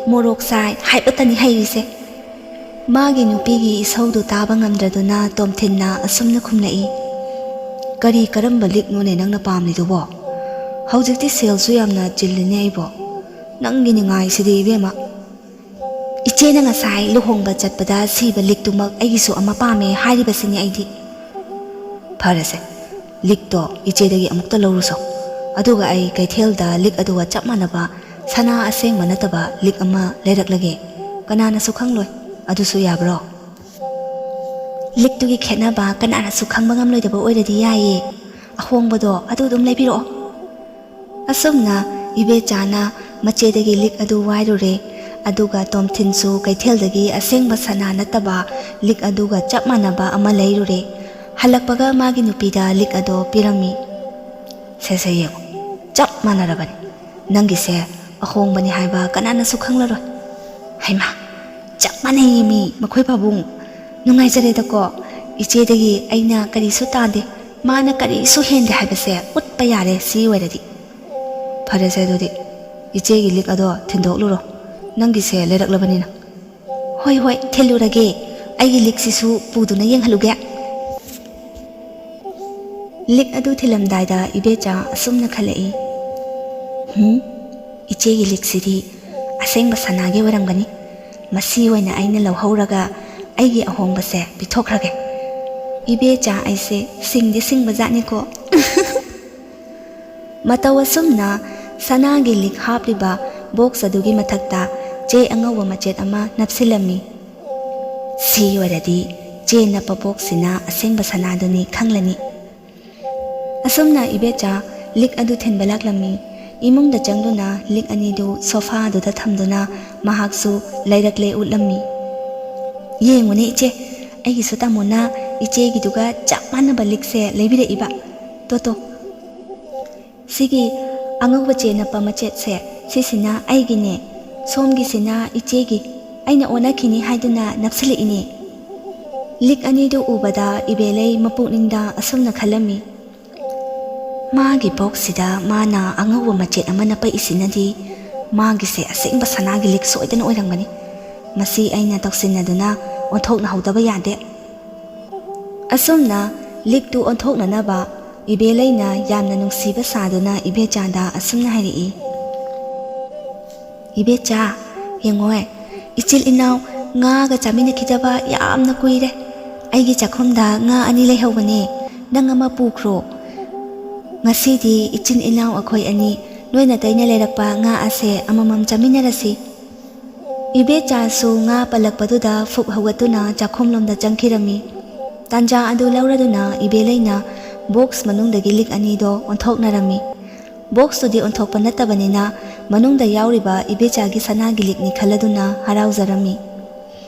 ꯃꯣꯔꯣꯛ ꯆꯥꯏ ꯍꯥꯏꯕꯇꯅꯤ ꯍꯩꯔꯤꯁꯦ"꯫ ꯃꯥꯒꯤ ꯅꯨꯄꯤꯒꯤ ꯏꯁꯧꯗꯨ ꯇꯥꯕ ꯉꯝꯗ꯭ꯔꯗꯨꯅ ꯇꯣꯝꯊꯤꯟꯅ ꯑꯁꯨꯝꯅ ꯈꯨꯝꯂꯛꯏ, "ꯀꯔꯤ ꯀꯔꯝꯕ ꯂꯤꯛꯅꯣꯅꯦ ꯅꯪꯅ ꯄꯥꯝꯂꯤꯗꯨꯕꯣ? ꯍꯧꯖꯤꯛꯇꯤ ꯁꯦꯜꯁꯨ ꯌꯥꯝꯅ ꯆꯤꯜꯂꯤꯅꯦ ꯑꯩꯕꯣ꯫ ꯅꯪꯒꯤ ꯅꯤꯡꯉꯥꯏꯁꯤꯗꯤ ꯏꯕꯦꯝꯃ"꯫ "ꯏꯆꯦꯅ ꯉꯁꯥꯏ ꯂꯨꯍꯣꯡꯕ ꯆꯠꯄꯗ ꯁꯤꯕ ꯂꯤꯛꯇꯨꯃꯛ ꯑꯩꯒꯤꯁꯨ ꯑꯃ ꯄꯥꯝꯃꯦ ꯍꯥꯏꯔꯤꯕꯁꯤꯅꯤ ꯑꯩꯗꯤ"꯫ "ꯐꯔꯁꯦ, ꯂꯤꯛꯇꯣ ꯏꯆꯦꯗꯒꯤ ꯑꯃꯨꯛꯇ ꯂꯧꯔꯨꯁꯣ꯫ ꯑꯗꯨꯒ ꯑꯩ ꯀꯩꯊꯦꯜꯗ ꯂꯤꯛ ꯑꯗꯨꯒ ꯆꯞ ꯃꯥꯟꯅꯕ ꯁꯅꯥ ꯑꯁꯦꯡꯕ ꯅꯠꯇꯕ ꯂꯤꯛ ꯑꯃ ꯂꯩꯔꯛꯂꯒꯦ꯫ ꯀꯅꯥꯅꯁꯨ ꯈꯪꯂꯣꯏ꯫ ꯑꯗꯨꯁꯨ ꯌꯥꯕ꯭ꯔꯣ?" "ꯂꯤꯛꯇꯨꯒꯤ ꯈꯦꯠꯅꯕ ꯀꯅꯥꯅꯁꯨ ꯈꯪꯕ ꯉꯝꯂꯣꯏꯗꯕ ꯑꯣꯏꯔꯗꯤ ꯌꯥꯏꯌꯦ꯫ ꯑꯍꯣꯡꯕꯗꯣ ꯑꯗꯨ ꯑꯗꯨꯝ ꯂꯩꯕꯤꯔꯛꯑꯣ꯫" ꯑꯁꯨꯝꯅ ꯏꯕꯦꯆꯥꯅ ꯃꯆꯦꯗꯒꯤ ꯂꯤꯛ ꯑꯗꯨ ꯋꯥꯏꯔꯨꯔꯦ꯫ ꯑꯗꯨꯒ ꯇꯣꯝꯊꯤꯟꯁꯨ ꯀꯩꯊꯦꯜꯗꯒꯤ ꯑꯁꯦꯡꯕ ꯁꯅꯥ ꯅꯠꯇꯕ ꯂꯤꯛ ꯑꯗꯨꯒ ꯆꯞ ꯃꯥꯟꯅꯕ ꯑꯃ ꯂꯩꯔꯨꯔꯦ꯫ ꯍꯜꯂꯛꯄꯒ ꯃꯥꯒꯤ ꯅꯨꯄꯤꯗ ꯂꯤꯛ ꯑꯗꯣ ꯄꯤꯔꯝꯃꯤ꯫ "ꯁꯦ, ꯁꯦ, ꯌꯦꯡꯉꯣ, ꯆꯞ ꯃꯥꯟꯅꯔꯕꯅꯤ꯫ ꯅꯪꯒꯤꯁꯦ ꯑꯍꯣꯡꯕꯅꯤ ꯍꯥꯏꯕ ꯀꯅꯥꯅꯁꯨ ꯈꯪꯂꯔꯣꯏ꯫" "ꯍꯩꯃꯥ, ꯆꯞ ꯃꯥꯟꯅꯩꯌꯦ ꯃꯤ, ꯃꯈꯣꯏ ꯄꯥꯕꯨꯡ꯫ ꯅꯨꯡꯉꯥꯏꯖꯔꯦꯗꯀꯣ꯫ ꯏꯆꯦꯗꯒꯤ ꯑꯩꯅ ꯀꯔꯤꯁꯨ ꯇꯥꯗꯦ, ꯃꯥꯅ ꯀꯔꯤꯁꯨ ꯍꯦꯟꯗꯦ ꯍꯥꯏꯕꯁꯦ ꯎꯠꯄ ꯌꯥꯔꯦ ꯁꯤ ꯑꯣꯏꯔꯗꯤ꯫" "ꯐꯔꯦꯁꯦ ꯑꯗꯨꯗꯤ, ꯏꯆꯦꯒꯤ ꯂꯤꯛ ꯑꯗꯣ ꯊꯤꯟꯗꯣꯛꯂꯨꯔꯣ, ꯅꯪꯒꯤꯁꯦ ꯂꯩꯔꯛꯂꯕꯅꯤꯅ꯫" "ꯍꯣꯏ, ꯍꯣꯏ, ꯊꯤꯜꯂꯨꯔꯒꯦ꯫ ꯑꯩꯒꯤ ꯂꯤꯛꯁꯤꯁꯨ ꯄꯨꯗꯨꯅ ꯌꯦꯡꯍꯜꯂꯨꯒꯦ꯫" ꯂꯤꯛ ꯑꯗꯨ ꯊꯤꯜꯂꯝꯗꯥꯏꯗ ꯏꯕꯦꯆꯥ ꯑꯁꯨꯝꯅ ꯈꯜꯂꯛꯏ, "ꯍꯨꯝ, ꯏꯆꯦꯒꯤ ꯂꯤꯛꯁꯤꯗꯤ ꯑꯁꯦꯡꯕ ꯁꯅꯥꯒꯤ ꯑꯣꯏꯔꯝꯒꯅꯤ꯫ ꯃꯁꯤ ꯑꯣꯏꯅ ꯑꯩꯅ ꯂꯧꯍꯧꯔꯒ ꯑꯩꯒꯤ ꯑꯍꯣꯡꯕꯁꯦ ꯄꯤꯊꯣꯛꯈ꯭ꯔꯒꯦ꯫ ꯏꯕꯦꯆꯥ ꯑꯩꯁꯦ ꯁꯤꯡꯗꯤ ꯁꯤꯡꯕ ꯖꯥꯠꯅꯤꯀꯣ꯫" ꯃꯇꯧ ꯑꯁꯨꯝꯅ ꯁꯅꯥꯒꯤ ꯂꯤꯛ ꯍꯥꯞꯂꯤꯕ ꯕꯣꯛꯁ ꯑꯗꯨꯒꯤ ꯃꯊꯛꯇ ꯆꯦ ꯑꯉꯧꯕ ꯃꯆꯦꯠ ꯑꯃ ꯅꯞꯁꯤꯜꯂꯝꯃꯤ꯫ "ꯁꯤ ꯑꯣꯏꯔꯗꯤ ꯆꯦ ꯅꯞꯄ ꯕꯣꯛꯁꯁꯤꯅ ꯑꯁꯦꯡꯕ ꯁꯅꯥꯗꯨꯅꯤ ꯈꯪꯂꯅꯤ꯫" ꯑꯁꯨꯝꯅ ꯏꯕꯦꯆꯥ ꯂꯤꯛ ꯑꯗꯨ ꯊꯤꯟꯕ ꯂꯥꯛꯂꯝꯃꯤ꯫ ꯏꯃꯨꯡꯗ ꯆꯪꯗꯨꯅ ꯂꯤꯛ ꯑꯅꯤꯗꯨ ꯁꯣꯐꯥꯗꯨꯗ ꯊꯝꯗꯨꯅ ꯃꯍꯥꯛꯁꯨ ꯂꯩꯔꯛꯂꯦ ꯎꯠꯂꯝꯃꯤ꯫ "ꯌꯦꯡꯉꯨꯅꯦ ꯏꯆꯦ, ꯑꯩꯒꯤꯁꯨ ꯇꯥꯃꯣꯅ ꯏꯆꯦꯒꯤꯗꯨꯒ ꯆꯞ ꯃꯥꯟꯅꯕ ꯂꯤꯛꯁꯦ ꯂꯩꯕꯤꯔꯛꯏꯕ꯫ ꯇꯣ, ꯇꯣ꯫ ꯁꯤꯒꯤ ꯑꯉꯧꯕ ꯆꯦ ꯅꯞꯄ ꯃꯆꯦꯠꯁꯦ, ꯁꯤꯁꯤꯅ ꯑꯩꯒꯤꯅꯦ, ꯁꯣꯝꯒꯤꯁꯤꯅ ꯏꯆꯦꯒꯤ꯫ ꯑꯩꯅ ꯑꯣꯟꯅꯈꯤꯅꯤ ꯍꯥꯏꯗꯨꯅ ꯅꯞꯁꯤꯜꯂꯛꯏꯅꯦ꯫" ꯂꯤꯛ ꯑꯅꯤꯗꯨ ꯎꯕꯗ ꯏꯕꯦꯂꯩ ꯃꯄꯨꯛꯅꯤꯡꯗ ꯑꯁꯨꯝꯅ ꯈꯜꯂꯝꯃꯤ, "ꯃꯥꯒꯤ ꯕꯣꯛꯁꯁꯤꯗ ꯃꯥꯅ ꯑꯉꯧꯕ ꯃꯆꯦꯠ ꯑꯃ ꯅꯞꯄꯛꯏꯁꯤꯅꯗꯤ ꯃꯥꯒꯤꯁꯦ ꯑꯁꯦꯡꯕ ꯁꯅꯥꯒꯤ ꯂꯤꯛ ꯁꯣꯏꯗꯅ ꯑꯣꯏꯔꯝꯒꯅꯤ꯫ ꯃꯁꯤ ꯑꯩꯅ ꯇꯧꯁꯤꯟꯅꯗꯨꯅ ꯑꯣꯟꯊꯣꯛꯅꯍꯧꯗꯕ ꯌꯥꯗꯦ꯫" ꯑꯁꯨꯝꯅ ꯂꯤꯛꯇꯨ ꯑꯣꯟꯊꯣꯛꯅꯅꯕ ꯏꯕꯦꯂꯩꯅ ꯌꯥꯝꯅ ꯅꯨꯡꯁꯤꯕ ꯁꯥꯗꯨꯅ ꯏꯕꯦꯆꯥꯗ ꯑꯁꯨꯝꯅ ꯍꯥꯏꯔꯛꯏ, "ꯏꯕꯦꯆꯥ, ꯌꯦꯡꯉꯣꯏ, ꯏꯆꯤꯜ ꯏꯅꯥꯎ ꯉꯥꯒ ꯆꯥꯃꯤꯟꯅꯈꯤꯗꯕ ꯌꯥꯝꯅ ꯀꯨꯏꯔꯦ꯫ ꯑꯩꯒꯤ ꯆꯥꯛꯈꯨꯝꯗ ꯉꯥ ꯑꯅꯤ ꯂꯩꯍꯧꯕꯅꯦ, ꯅꯪ ꯑꯃ ꯄꯨꯈ꯭ꯔꯣ, "ꯉꯁꯤꯗꯤ ꯏꯆꯤꯟ ꯏꯅꯥꯎ ꯑꯩꯈꯣꯏ ꯑꯅꯤ ꯂꯣꯏꯅ ꯇꯩꯅ ꯂꯩꯔꯛꯄ ꯉꯥ ꯑꯁꯦ ꯑꯃꯃꯝ ꯆꯥꯃꯤꯟꯅꯔꯁꯤ꯫" ꯏꯕꯦꯆꯥꯁꯨ ꯉꯥ ꯄꯜꯂꯛꯄꯗꯨꯗ ꯐꯨꯛ ꯍꯧꯒꯠꯇꯨꯅ ꯆꯥꯛꯈꯨꯝꯂꯣꯝꯗ ꯆꯪꯈꯤꯔꯝꯃꯤ꯫ ꯇꯥꯟꯖꯥ ꯑꯗꯨ ꯂꯧꯔꯗꯨꯅ ꯏꯕꯦꯂꯩꯅ ꯕꯣꯛꯁ ꯃꯅꯨꯡꯗꯒꯤ ꯂꯤꯛ ꯑꯅꯤꯗꯣ ꯑꯣꯟꯊꯣꯛꯅꯔꯝꯃꯤ꯫ ꯕꯣꯛꯁꯇꯨꯗꯤ ꯑꯣꯟꯊꯣꯛꯄ ꯅꯠꯇꯕꯅꯤꯅ, ꯃꯅꯨꯡꯗ ꯌꯥꯎꯔꯤꯕ ꯏꯕꯦꯆꯥꯒꯤ ꯁꯅꯥꯒꯤ ꯂꯤꯛꯅꯤ ꯈꯜꯂꯗꯨꯅ ꯍꯔꯥꯎꯖꯔꯝꯃꯤ꯫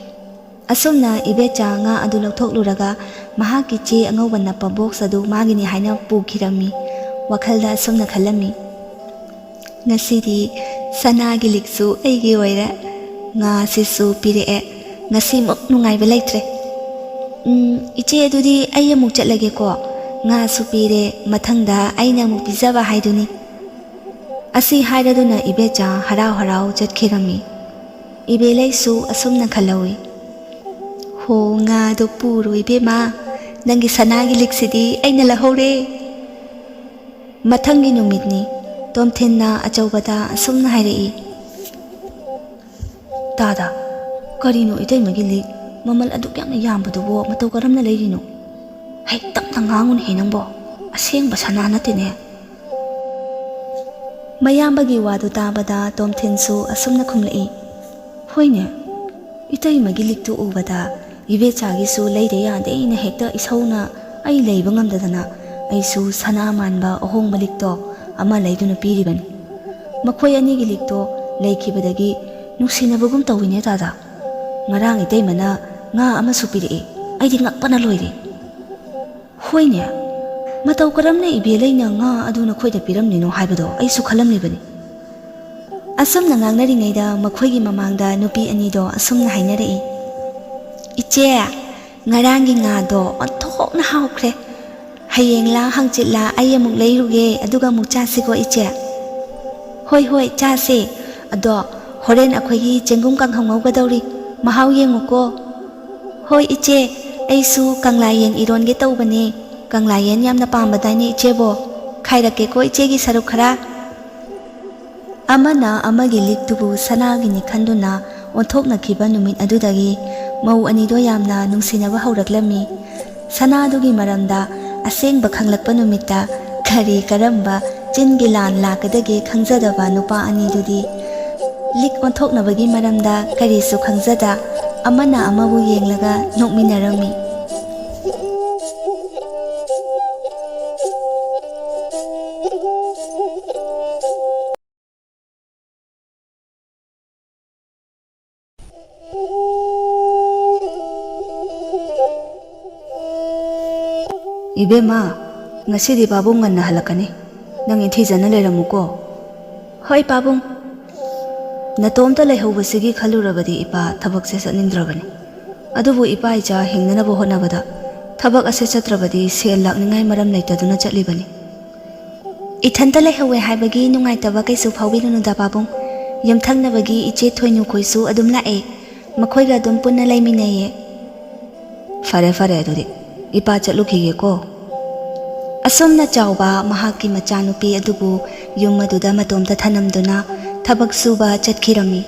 ꯑꯁꯨꯝꯅ ꯏꯕꯦꯆꯥ ꯉꯥ ꯑꯗꯨ ꯂꯧꯊꯣꯛꯂꯨꯔꯒ, ꯃꯍꯥꯛꯀꯤ ꯆꯦ ꯑꯉꯧꯕ ꯅꯞꯄ ꯕꯣꯛꯁ ꯑꯗꯨ ꯃꯥꯒꯤꯅꯤ ꯍꯥꯏꯅ ꯄꯨꯈꯤꯔꯝꯃꯤ꯫ ꯋꯥꯈꯜꯗ ꯑꯁꯨꯝꯅ ꯈꯜꯂꯝꯃꯤ, "ꯉꯁꯤꯗꯤ ꯁꯅꯥꯒꯤ ꯂꯤꯛꯁꯨ ꯑꯩꯒꯤ ꯑꯣꯏꯔꯦ, ꯉꯥꯁꯤꯁꯨ ꯄꯤꯔꯛꯑꯦ, ꯉꯁꯤꯃꯨꯛ ꯅꯨꯡꯉꯥꯏꯕ ꯂꯩꯇ꯭ꯔꯦ꯫ ꯎꯝ, ꯏꯆꯦ, ꯑꯗꯨꯗꯤ ꯑꯩ ꯑꯃꯨꯛ ꯆꯠꯂꯒꯦꯀꯣ, ꯉꯥꯁꯨ ꯄꯤꯔꯦ, ꯃꯊꯪꯗ ꯑꯩꯅ ꯑꯃꯨꯛ ꯄꯤꯖꯕ ꯍꯥꯏꯗꯨꯅꯤ꯫" ꯑꯁꯤ ꯍꯥꯏꯔꯗꯨꯅ ꯏꯕꯦꯆꯥ ꯍꯔꯥꯎ ꯍꯔꯥꯎ ꯆꯠꯈꯤꯔꯝꯃꯤ꯫ ꯏꯕꯦꯂꯩꯁꯨ ꯑꯁꯨꯝꯅ ꯈꯜꯍꯧꯏ, "ꯍꯣ, ꯉꯥꯗꯣ ꯄꯨꯔꯣ ꯏꯕꯦꯝꯃ, ꯅꯪꯒꯤ ꯁꯅꯥꯒꯤ ꯂꯤꯛꯁꯤꯗꯤ ꯑꯩꯅ ꯂꯧꯍꯧꯔꯦ꯫" ꯃꯊꯪꯒꯤ ꯅꯨꯃꯤꯠꯅꯤ꯫ ꯇꯣꯝꯊꯤꯟꯅ ꯑꯆꯧꯕꯗ ꯑꯁꯨꯝꯅ ꯍꯥꯏꯔꯛꯏ, "ꯇꯥꯗ, ꯀꯔꯤꯅꯣ ꯏꯇꯩꯃꯒꯤ ꯂꯤꯛ ꯃꯃꯜ ꯑꯗꯨꯛ ꯌꯥꯝꯅ ꯌꯥꯝꯕꯗꯨꯕꯨ ꯃꯇꯧ ꯀꯔꯝꯅ ꯂꯩꯔꯤꯅꯣ? ꯍꯩ, ꯇꯞꯅ ꯉꯥꯡꯉꯨꯅꯦꯍꯦ ꯅꯪꯕꯣ, ꯑꯁꯦꯡꯕ ꯁꯅꯥ ꯅꯠꯇꯦꯅꯦ꯫" ꯃꯌꯥꯝꯕꯒꯤ ꯋꯥꯗꯨ ꯇꯥꯕꯗ ꯇꯣꯝꯊꯤꯟꯁꯨ ꯑꯁꯨꯝꯅ ꯈꯨꯝꯂꯛꯏ, "ꯍꯣꯏꯅꯦ, ꯏꯇꯩꯃꯒꯤ ꯂꯤꯛꯇꯨ ꯎꯕꯗ ꯏꯕꯦꯆꯥꯒꯤꯁꯨ ꯂꯩꯗ ꯌꯥꯗꯦꯅ ꯍꯦꯛꯇ ꯏꯁꯧꯅ ꯑꯩ ꯂꯩꯕ ꯉꯝꯗꯗꯅ ꯑꯩꯁꯨ ꯁꯅꯥ ꯃꯥꯟꯕ ꯑꯍꯣꯡꯕ ꯂꯤꯛꯇꯣ ꯑꯃ ꯂꯩꯗꯨꯅ ꯄꯤꯔꯤꯕꯅꯤ꯫ ꯃꯈꯣꯏ ꯑꯅꯤꯒꯤ ꯂꯤꯛꯇꯣ ꯂꯩꯈꯤꯕꯗꯒꯤ ꯅꯨꯡꯁꯤꯅꯕꯒꯨꯝ ꯇꯧꯏꯅꯦ ꯇꯥꯗ꯫ ꯉꯔꯥꯡ ꯏꯇꯩꯃꯅ ꯉꯥ ꯑꯃꯁꯨ ꯄꯤꯔꯛꯏ꯫ ꯑꯩꯗꯤ ꯉꯛꯄꯅ ꯂꯣꯏꯔꯦ꯫" "ꯍꯣꯏꯅꯦ, ꯃꯇꯧ ꯀꯔꯝꯅ ꯏꯕꯦꯂꯩꯅ ꯉꯥ ꯑꯗꯨ ꯅꯈꯣꯏꯗ ꯄꯤꯔꯝꯂꯤꯅꯣ ꯍꯥꯏꯕꯗꯣ ꯑꯩꯁꯨ ꯈꯜꯂꯝꯂꯤꯕꯅꯤ꯫" ꯑꯁꯨꯝꯅ ꯉꯥꯡꯅꯔꯤꯉꯩꯗ ꯃꯈꯣꯏꯒꯤ ꯃꯃꯥꯡꯗ ꯅꯨꯄꯤ ꯑꯅꯤꯗꯣ ꯑꯁꯨꯝꯅ ꯍꯥꯏꯅꯔꯛꯏ, "ꯏꯆꯦ, ꯉꯔꯥꯡꯒꯤ ꯉꯥꯗꯣ ꯑꯣꯟꯊꯣꯛꯅ ꯍꯥꯎꯈ꯭ꯔꯦ꯫ ꯍꯌꯦꯡꯂꯥ ꯍꯪꯆꯤꯠꯂꯥ ꯑꯩ ꯑꯃꯨꯛ ꯂꯩꯔꯨꯒꯦ, ꯑꯗꯨꯒ ꯑꯃꯨꯛ ꯆꯥꯁꯤꯀꯣ ꯏꯆꯦ꯫" "ꯍꯣꯏ, ꯍꯣꯏ, ꯆꯥꯁꯦ꯫ ꯑꯗꯣ ꯍꯣꯔꯦꯟ ꯑꯩꯈꯣꯏꯒꯤ ꯆꯦꯡꯒꯨꯝ ꯀꯥꯡꯍꯧ ꯉꯧꯒꯗꯧꯔꯤ, ꯃꯍꯥꯎ ꯌꯦꯡꯉꯨꯀꯣ꯫" "ꯍꯣꯏ ꯏꯆꯦ, ꯑꯩꯁꯨ ꯀꯪꯂꯥ ꯌꯦꯟ ꯏꯔꯣꯟꯒꯦ ꯇꯧꯕꯅꯦ꯫ ꯀꯪꯂꯥ ꯌꯦꯟ ꯌꯥꯝꯅ ꯄꯥꯝꯕꯗꯥꯏꯅꯦ ꯏꯆꯦꯕꯣ? ꯈꯥꯏꯔꯛꯀꯦꯀꯣ ꯏꯆꯦꯒꯤ ꯁꯔꯨꯛ ꯈꯔ꯫" ꯑꯃꯅ ꯑꯃꯒꯤ ꯂꯤꯛꯇꯨꯕꯨ ꯁꯅꯥꯒꯤꯅꯤ ꯈꯟꯗꯨꯅ ꯑꯣꯟꯊꯣꯛꯅꯈꯤꯕ ꯅꯨꯃꯤꯠ ꯑꯗꯨꯗꯒꯤ ꯃꯧ ꯑꯅꯤꯗꯣ ꯌꯥꯝꯅ ꯅꯨꯡꯁꯤꯅꯕ ꯍꯧꯔꯛꯂꯝꯃꯤ꯫ ꯁꯅꯥꯗꯨꯒꯤ ꯃꯔꯝꯗ ꯑꯁꯦꯡꯕ ꯈꯪꯂꯛꯄ ꯅꯨꯃꯤꯠꯇ ꯀꯔꯤ ꯀꯔꯝꯕ ꯆꯤꯟꯒꯤ ꯂꯥꯟ ꯂꯥꯛꯀꯗꯒꯦ ꯈꯪꯖꯗꯕ ꯅꯨꯄꯥ ꯑꯅꯤꯗꯨꯗꯤ ꯂꯤꯛ ꯑꯣꯟꯊꯣꯛꯅꯕꯒꯤ ꯃꯔꯝꯗ ꯀꯔꯤꯁꯨ ꯈꯪꯖꯗ ꯑꯃꯅ ꯑꯃꯕꯨ ꯌꯦꯡꯂꯒ ꯅꯣꯛꯃꯤꯟꯅꯔꯝꯃꯤ꯫ ꯏꯕꯦꯝꯃ, ꯉꯁꯤꯗꯤ ꯄꯥꯕꯨꯡ ꯉꯟꯅ ꯍꯜꯂꯛꯀꯅꯤ꯫ ꯅꯪ ꯏꯊꯤꯖꯅ ꯂꯩꯔꯝꯃꯨꯀꯣ꯫ ꯍꯣꯏ ꯄꯥꯕꯨꯡ꯫ ꯅꯇꯣꯝꯇ ꯂꯩꯍꯧꯕꯁꯤꯒꯤ ꯈꯜꯂꯨꯔꯕꯗꯤ ꯏꯄꯥ ꯊꯕꯛꯁꯦ ꯆꯠꯅꯤꯡꯗ꯭ꯔꯕꯅꯤ꯫ ꯑꯗꯨꯕꯨ ꯏꯄꯥ ꯏꯆꯥ ꯍꯤꯡꯅꯅꯕ ꯍꯣꯠꯅꯕꯗ ꯊꯕꯛ ꯑꯁꯦ ꯆꯠꯇ꯭ꯔꯕꯗꯤ ꯁꯦꯜ ꯂꯥꯛꯅꯤꯡꯉꯥꯏ ꯃꯔꯝ ꯂꯩꯇꯗꯨꯅ ꯆꯠꯂꯤꯕꯅꯤ꯫ ꯏꯊꯟꯇ ꯂꯩꯍꯧꯋꯦ ꯍꯥꯏꯕꯒꯤ ꯅꯨꯡꯉꯥꯏꯇꯕ ꯀꯩꯁꯨ ꯐꯥꯎꯕꯤꯔꯨꯅꯨꯗ ꯄꯥꯕꯨꯡ꯫ ꯌꯨꯝꯊꯪꯅꯕꯒꯤ ꯏꯆꯦ ꯊꯣꯏꯅꯨꯈꯣꯏꯁꯨ ꯑꯗꯨꯝ ꯂꯥꯛꯑꯦ꯫ ꯃꯈꯣꯏꯒ ꯑꯗꯨꯝ ꯄꯨꯟꯅ ꯂꯩꯃꯤꯟꯅꯩꯌꯦ꯫ ꯐꯔꯦ ꯐꯔꯦ, ꯑꯗꯨꯗꯤ ꯏꯄꯥ ꯆꯠꯂꯨꯈꯤꯒꯦꯀꯣ꯫ ꯑꯁꯨꯝꯅ ꯆꯥꯎꯕ ꯃꯍꯥꯛꯀꯤ ꯃꯆꯥꯅꯨꯄꯤ ꯑꯗꯨꯕꯨ ꯌꯨꯝ ꯑꯗꯨꯗ ꯃꯇꯣꯝꯇ ꯊꯅꯝꯗꯨꯅ ꯊꯕꯛ ꯁꯨꯕ ꯆꯠꯈꯤꯔꯝꯃꯤ꯫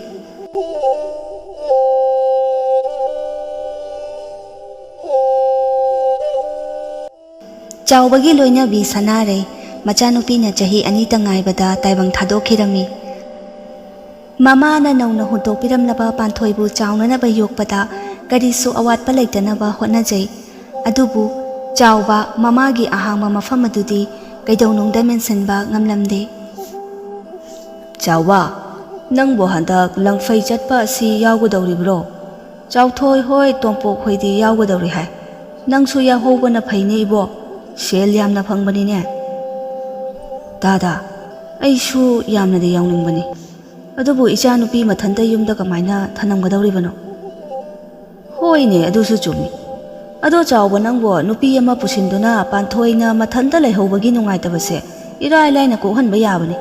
ꯆꯥꯎꯕꯒꯤ ꯂꯣꯏꯅꯕꯤ ꯁꯅꯥꯔꯩ ꯃꯆꯥꯅꯨꯄꯤꯅ ꯆꯍꯤ ꯑꯅꯤꯇ ꯉꯥꯏꯕꯗ ꯇꯥꯏꯕꯪ ꯊꯥꯗꯣꯛꯈꯤꯔꯝꯃꯤ꯫ ꯃꯃꯥꯅ ꯅꯧꯅ ꯍꯨꯟꯗꯣꯛꯄꯤꯔꯝꯂꯕ ꯄꯥꯟꯊꯣꯏꯕꯨ ꯆꯥꯎꯅꯅꯕ ꯌꯣꯛꯄꯗ ꯀꯔꯤꯁꯨ ꯑꯋꯥꯠꯄ ꯂꯩꯇꯅꯕ ꯍꯣꯠꯅꯖꯩ꯫ ꯑꯗꯨꯕꯨ ꯆꯥꯎꯕ ꯃꯃꯥꯒꯤ ꯑꯍꯥꯡꯕ ꯃꯐꯝ ꯑꯗꯨꯗꯤ ꯀꯩꯗꯧꯅꯨꯡꯗ ꯃꯦꯟꯁꯤꯟꯕ ꯉꯝꯂꯝꯗꯦ꯫ ꯆꯥꯎꯕ, ꯅꯪꯕꯨ ꯍꯟꯗꯛ ꯂꯪꯐꯩ ꯆꯠꯄ ꯑꯁꯤ ꯌꯥꯎꯒꯗꯧꯔꯤꯕ꯭ꯔꯣ? ꯆꯥꯎꯊꯣꯏ ꯍꯣꯏ, ꯇꯣꯝꯄꯣꯛ ꯍꯣꯏꯗꯤ ꯌꯥꯎꯒꯗꯧꯔꯤ ꯍꯥꯏ꯫ ꯅꯪꯁꯨ ꯌꯥꯎꯍꯧꯕꯅ ꯐꯩꯅꯦ ꯏꯕꯣ, ꯁꯦꯜ ꯌꯥꯝꯅ ꯐꯪꯕꯅꯤꯅꯦ꯫ ꯗꯥꯗꯥ, ꯑꯩꯁꯨ ꯌꯥꯝꯅꯗꯤ ꯌꯥꯎꯅꯤꯡꯕꯅꯤ, ꯑꯗꯨꯕꯨ ꯏꯆꯥꯅꯨꯄꯤ ꯃꯊꯟꯇ ꯌꯨꯝꯗ ꯀꯃꯥꯏꯅ ꯊꯅꯝꯒꯗꯧꯔꯤꯕꯅꯣ? ꯍꯣꯏꯅꯦ, ꯑꯗꯨꯁꯨ ꯆꯨꯝꯃꯤ꯫ ꯑꯗꯣ ꯆꯥꯎꯕ, ꯅꯪꯕꯨ ꯅꯨꯄꯤ ꯑꯃ ꯄꯨꯁꯤꯟꯗꯨꯅ ꯄꯥꯟꯊꯣꯏꯅ ꯃꯊꯟꯇ ꯂꯩꯍꯧꯕꯒꯤ ꯅꯨꯡꯉꯥꯏꯇꯕꯁꯦ ꯏꯔꯥꯏ ꯂꯥꯏꯅ ꯀꯣꯛꯍꯟꯕ ꯌꯥꯕꯅꯤ꯫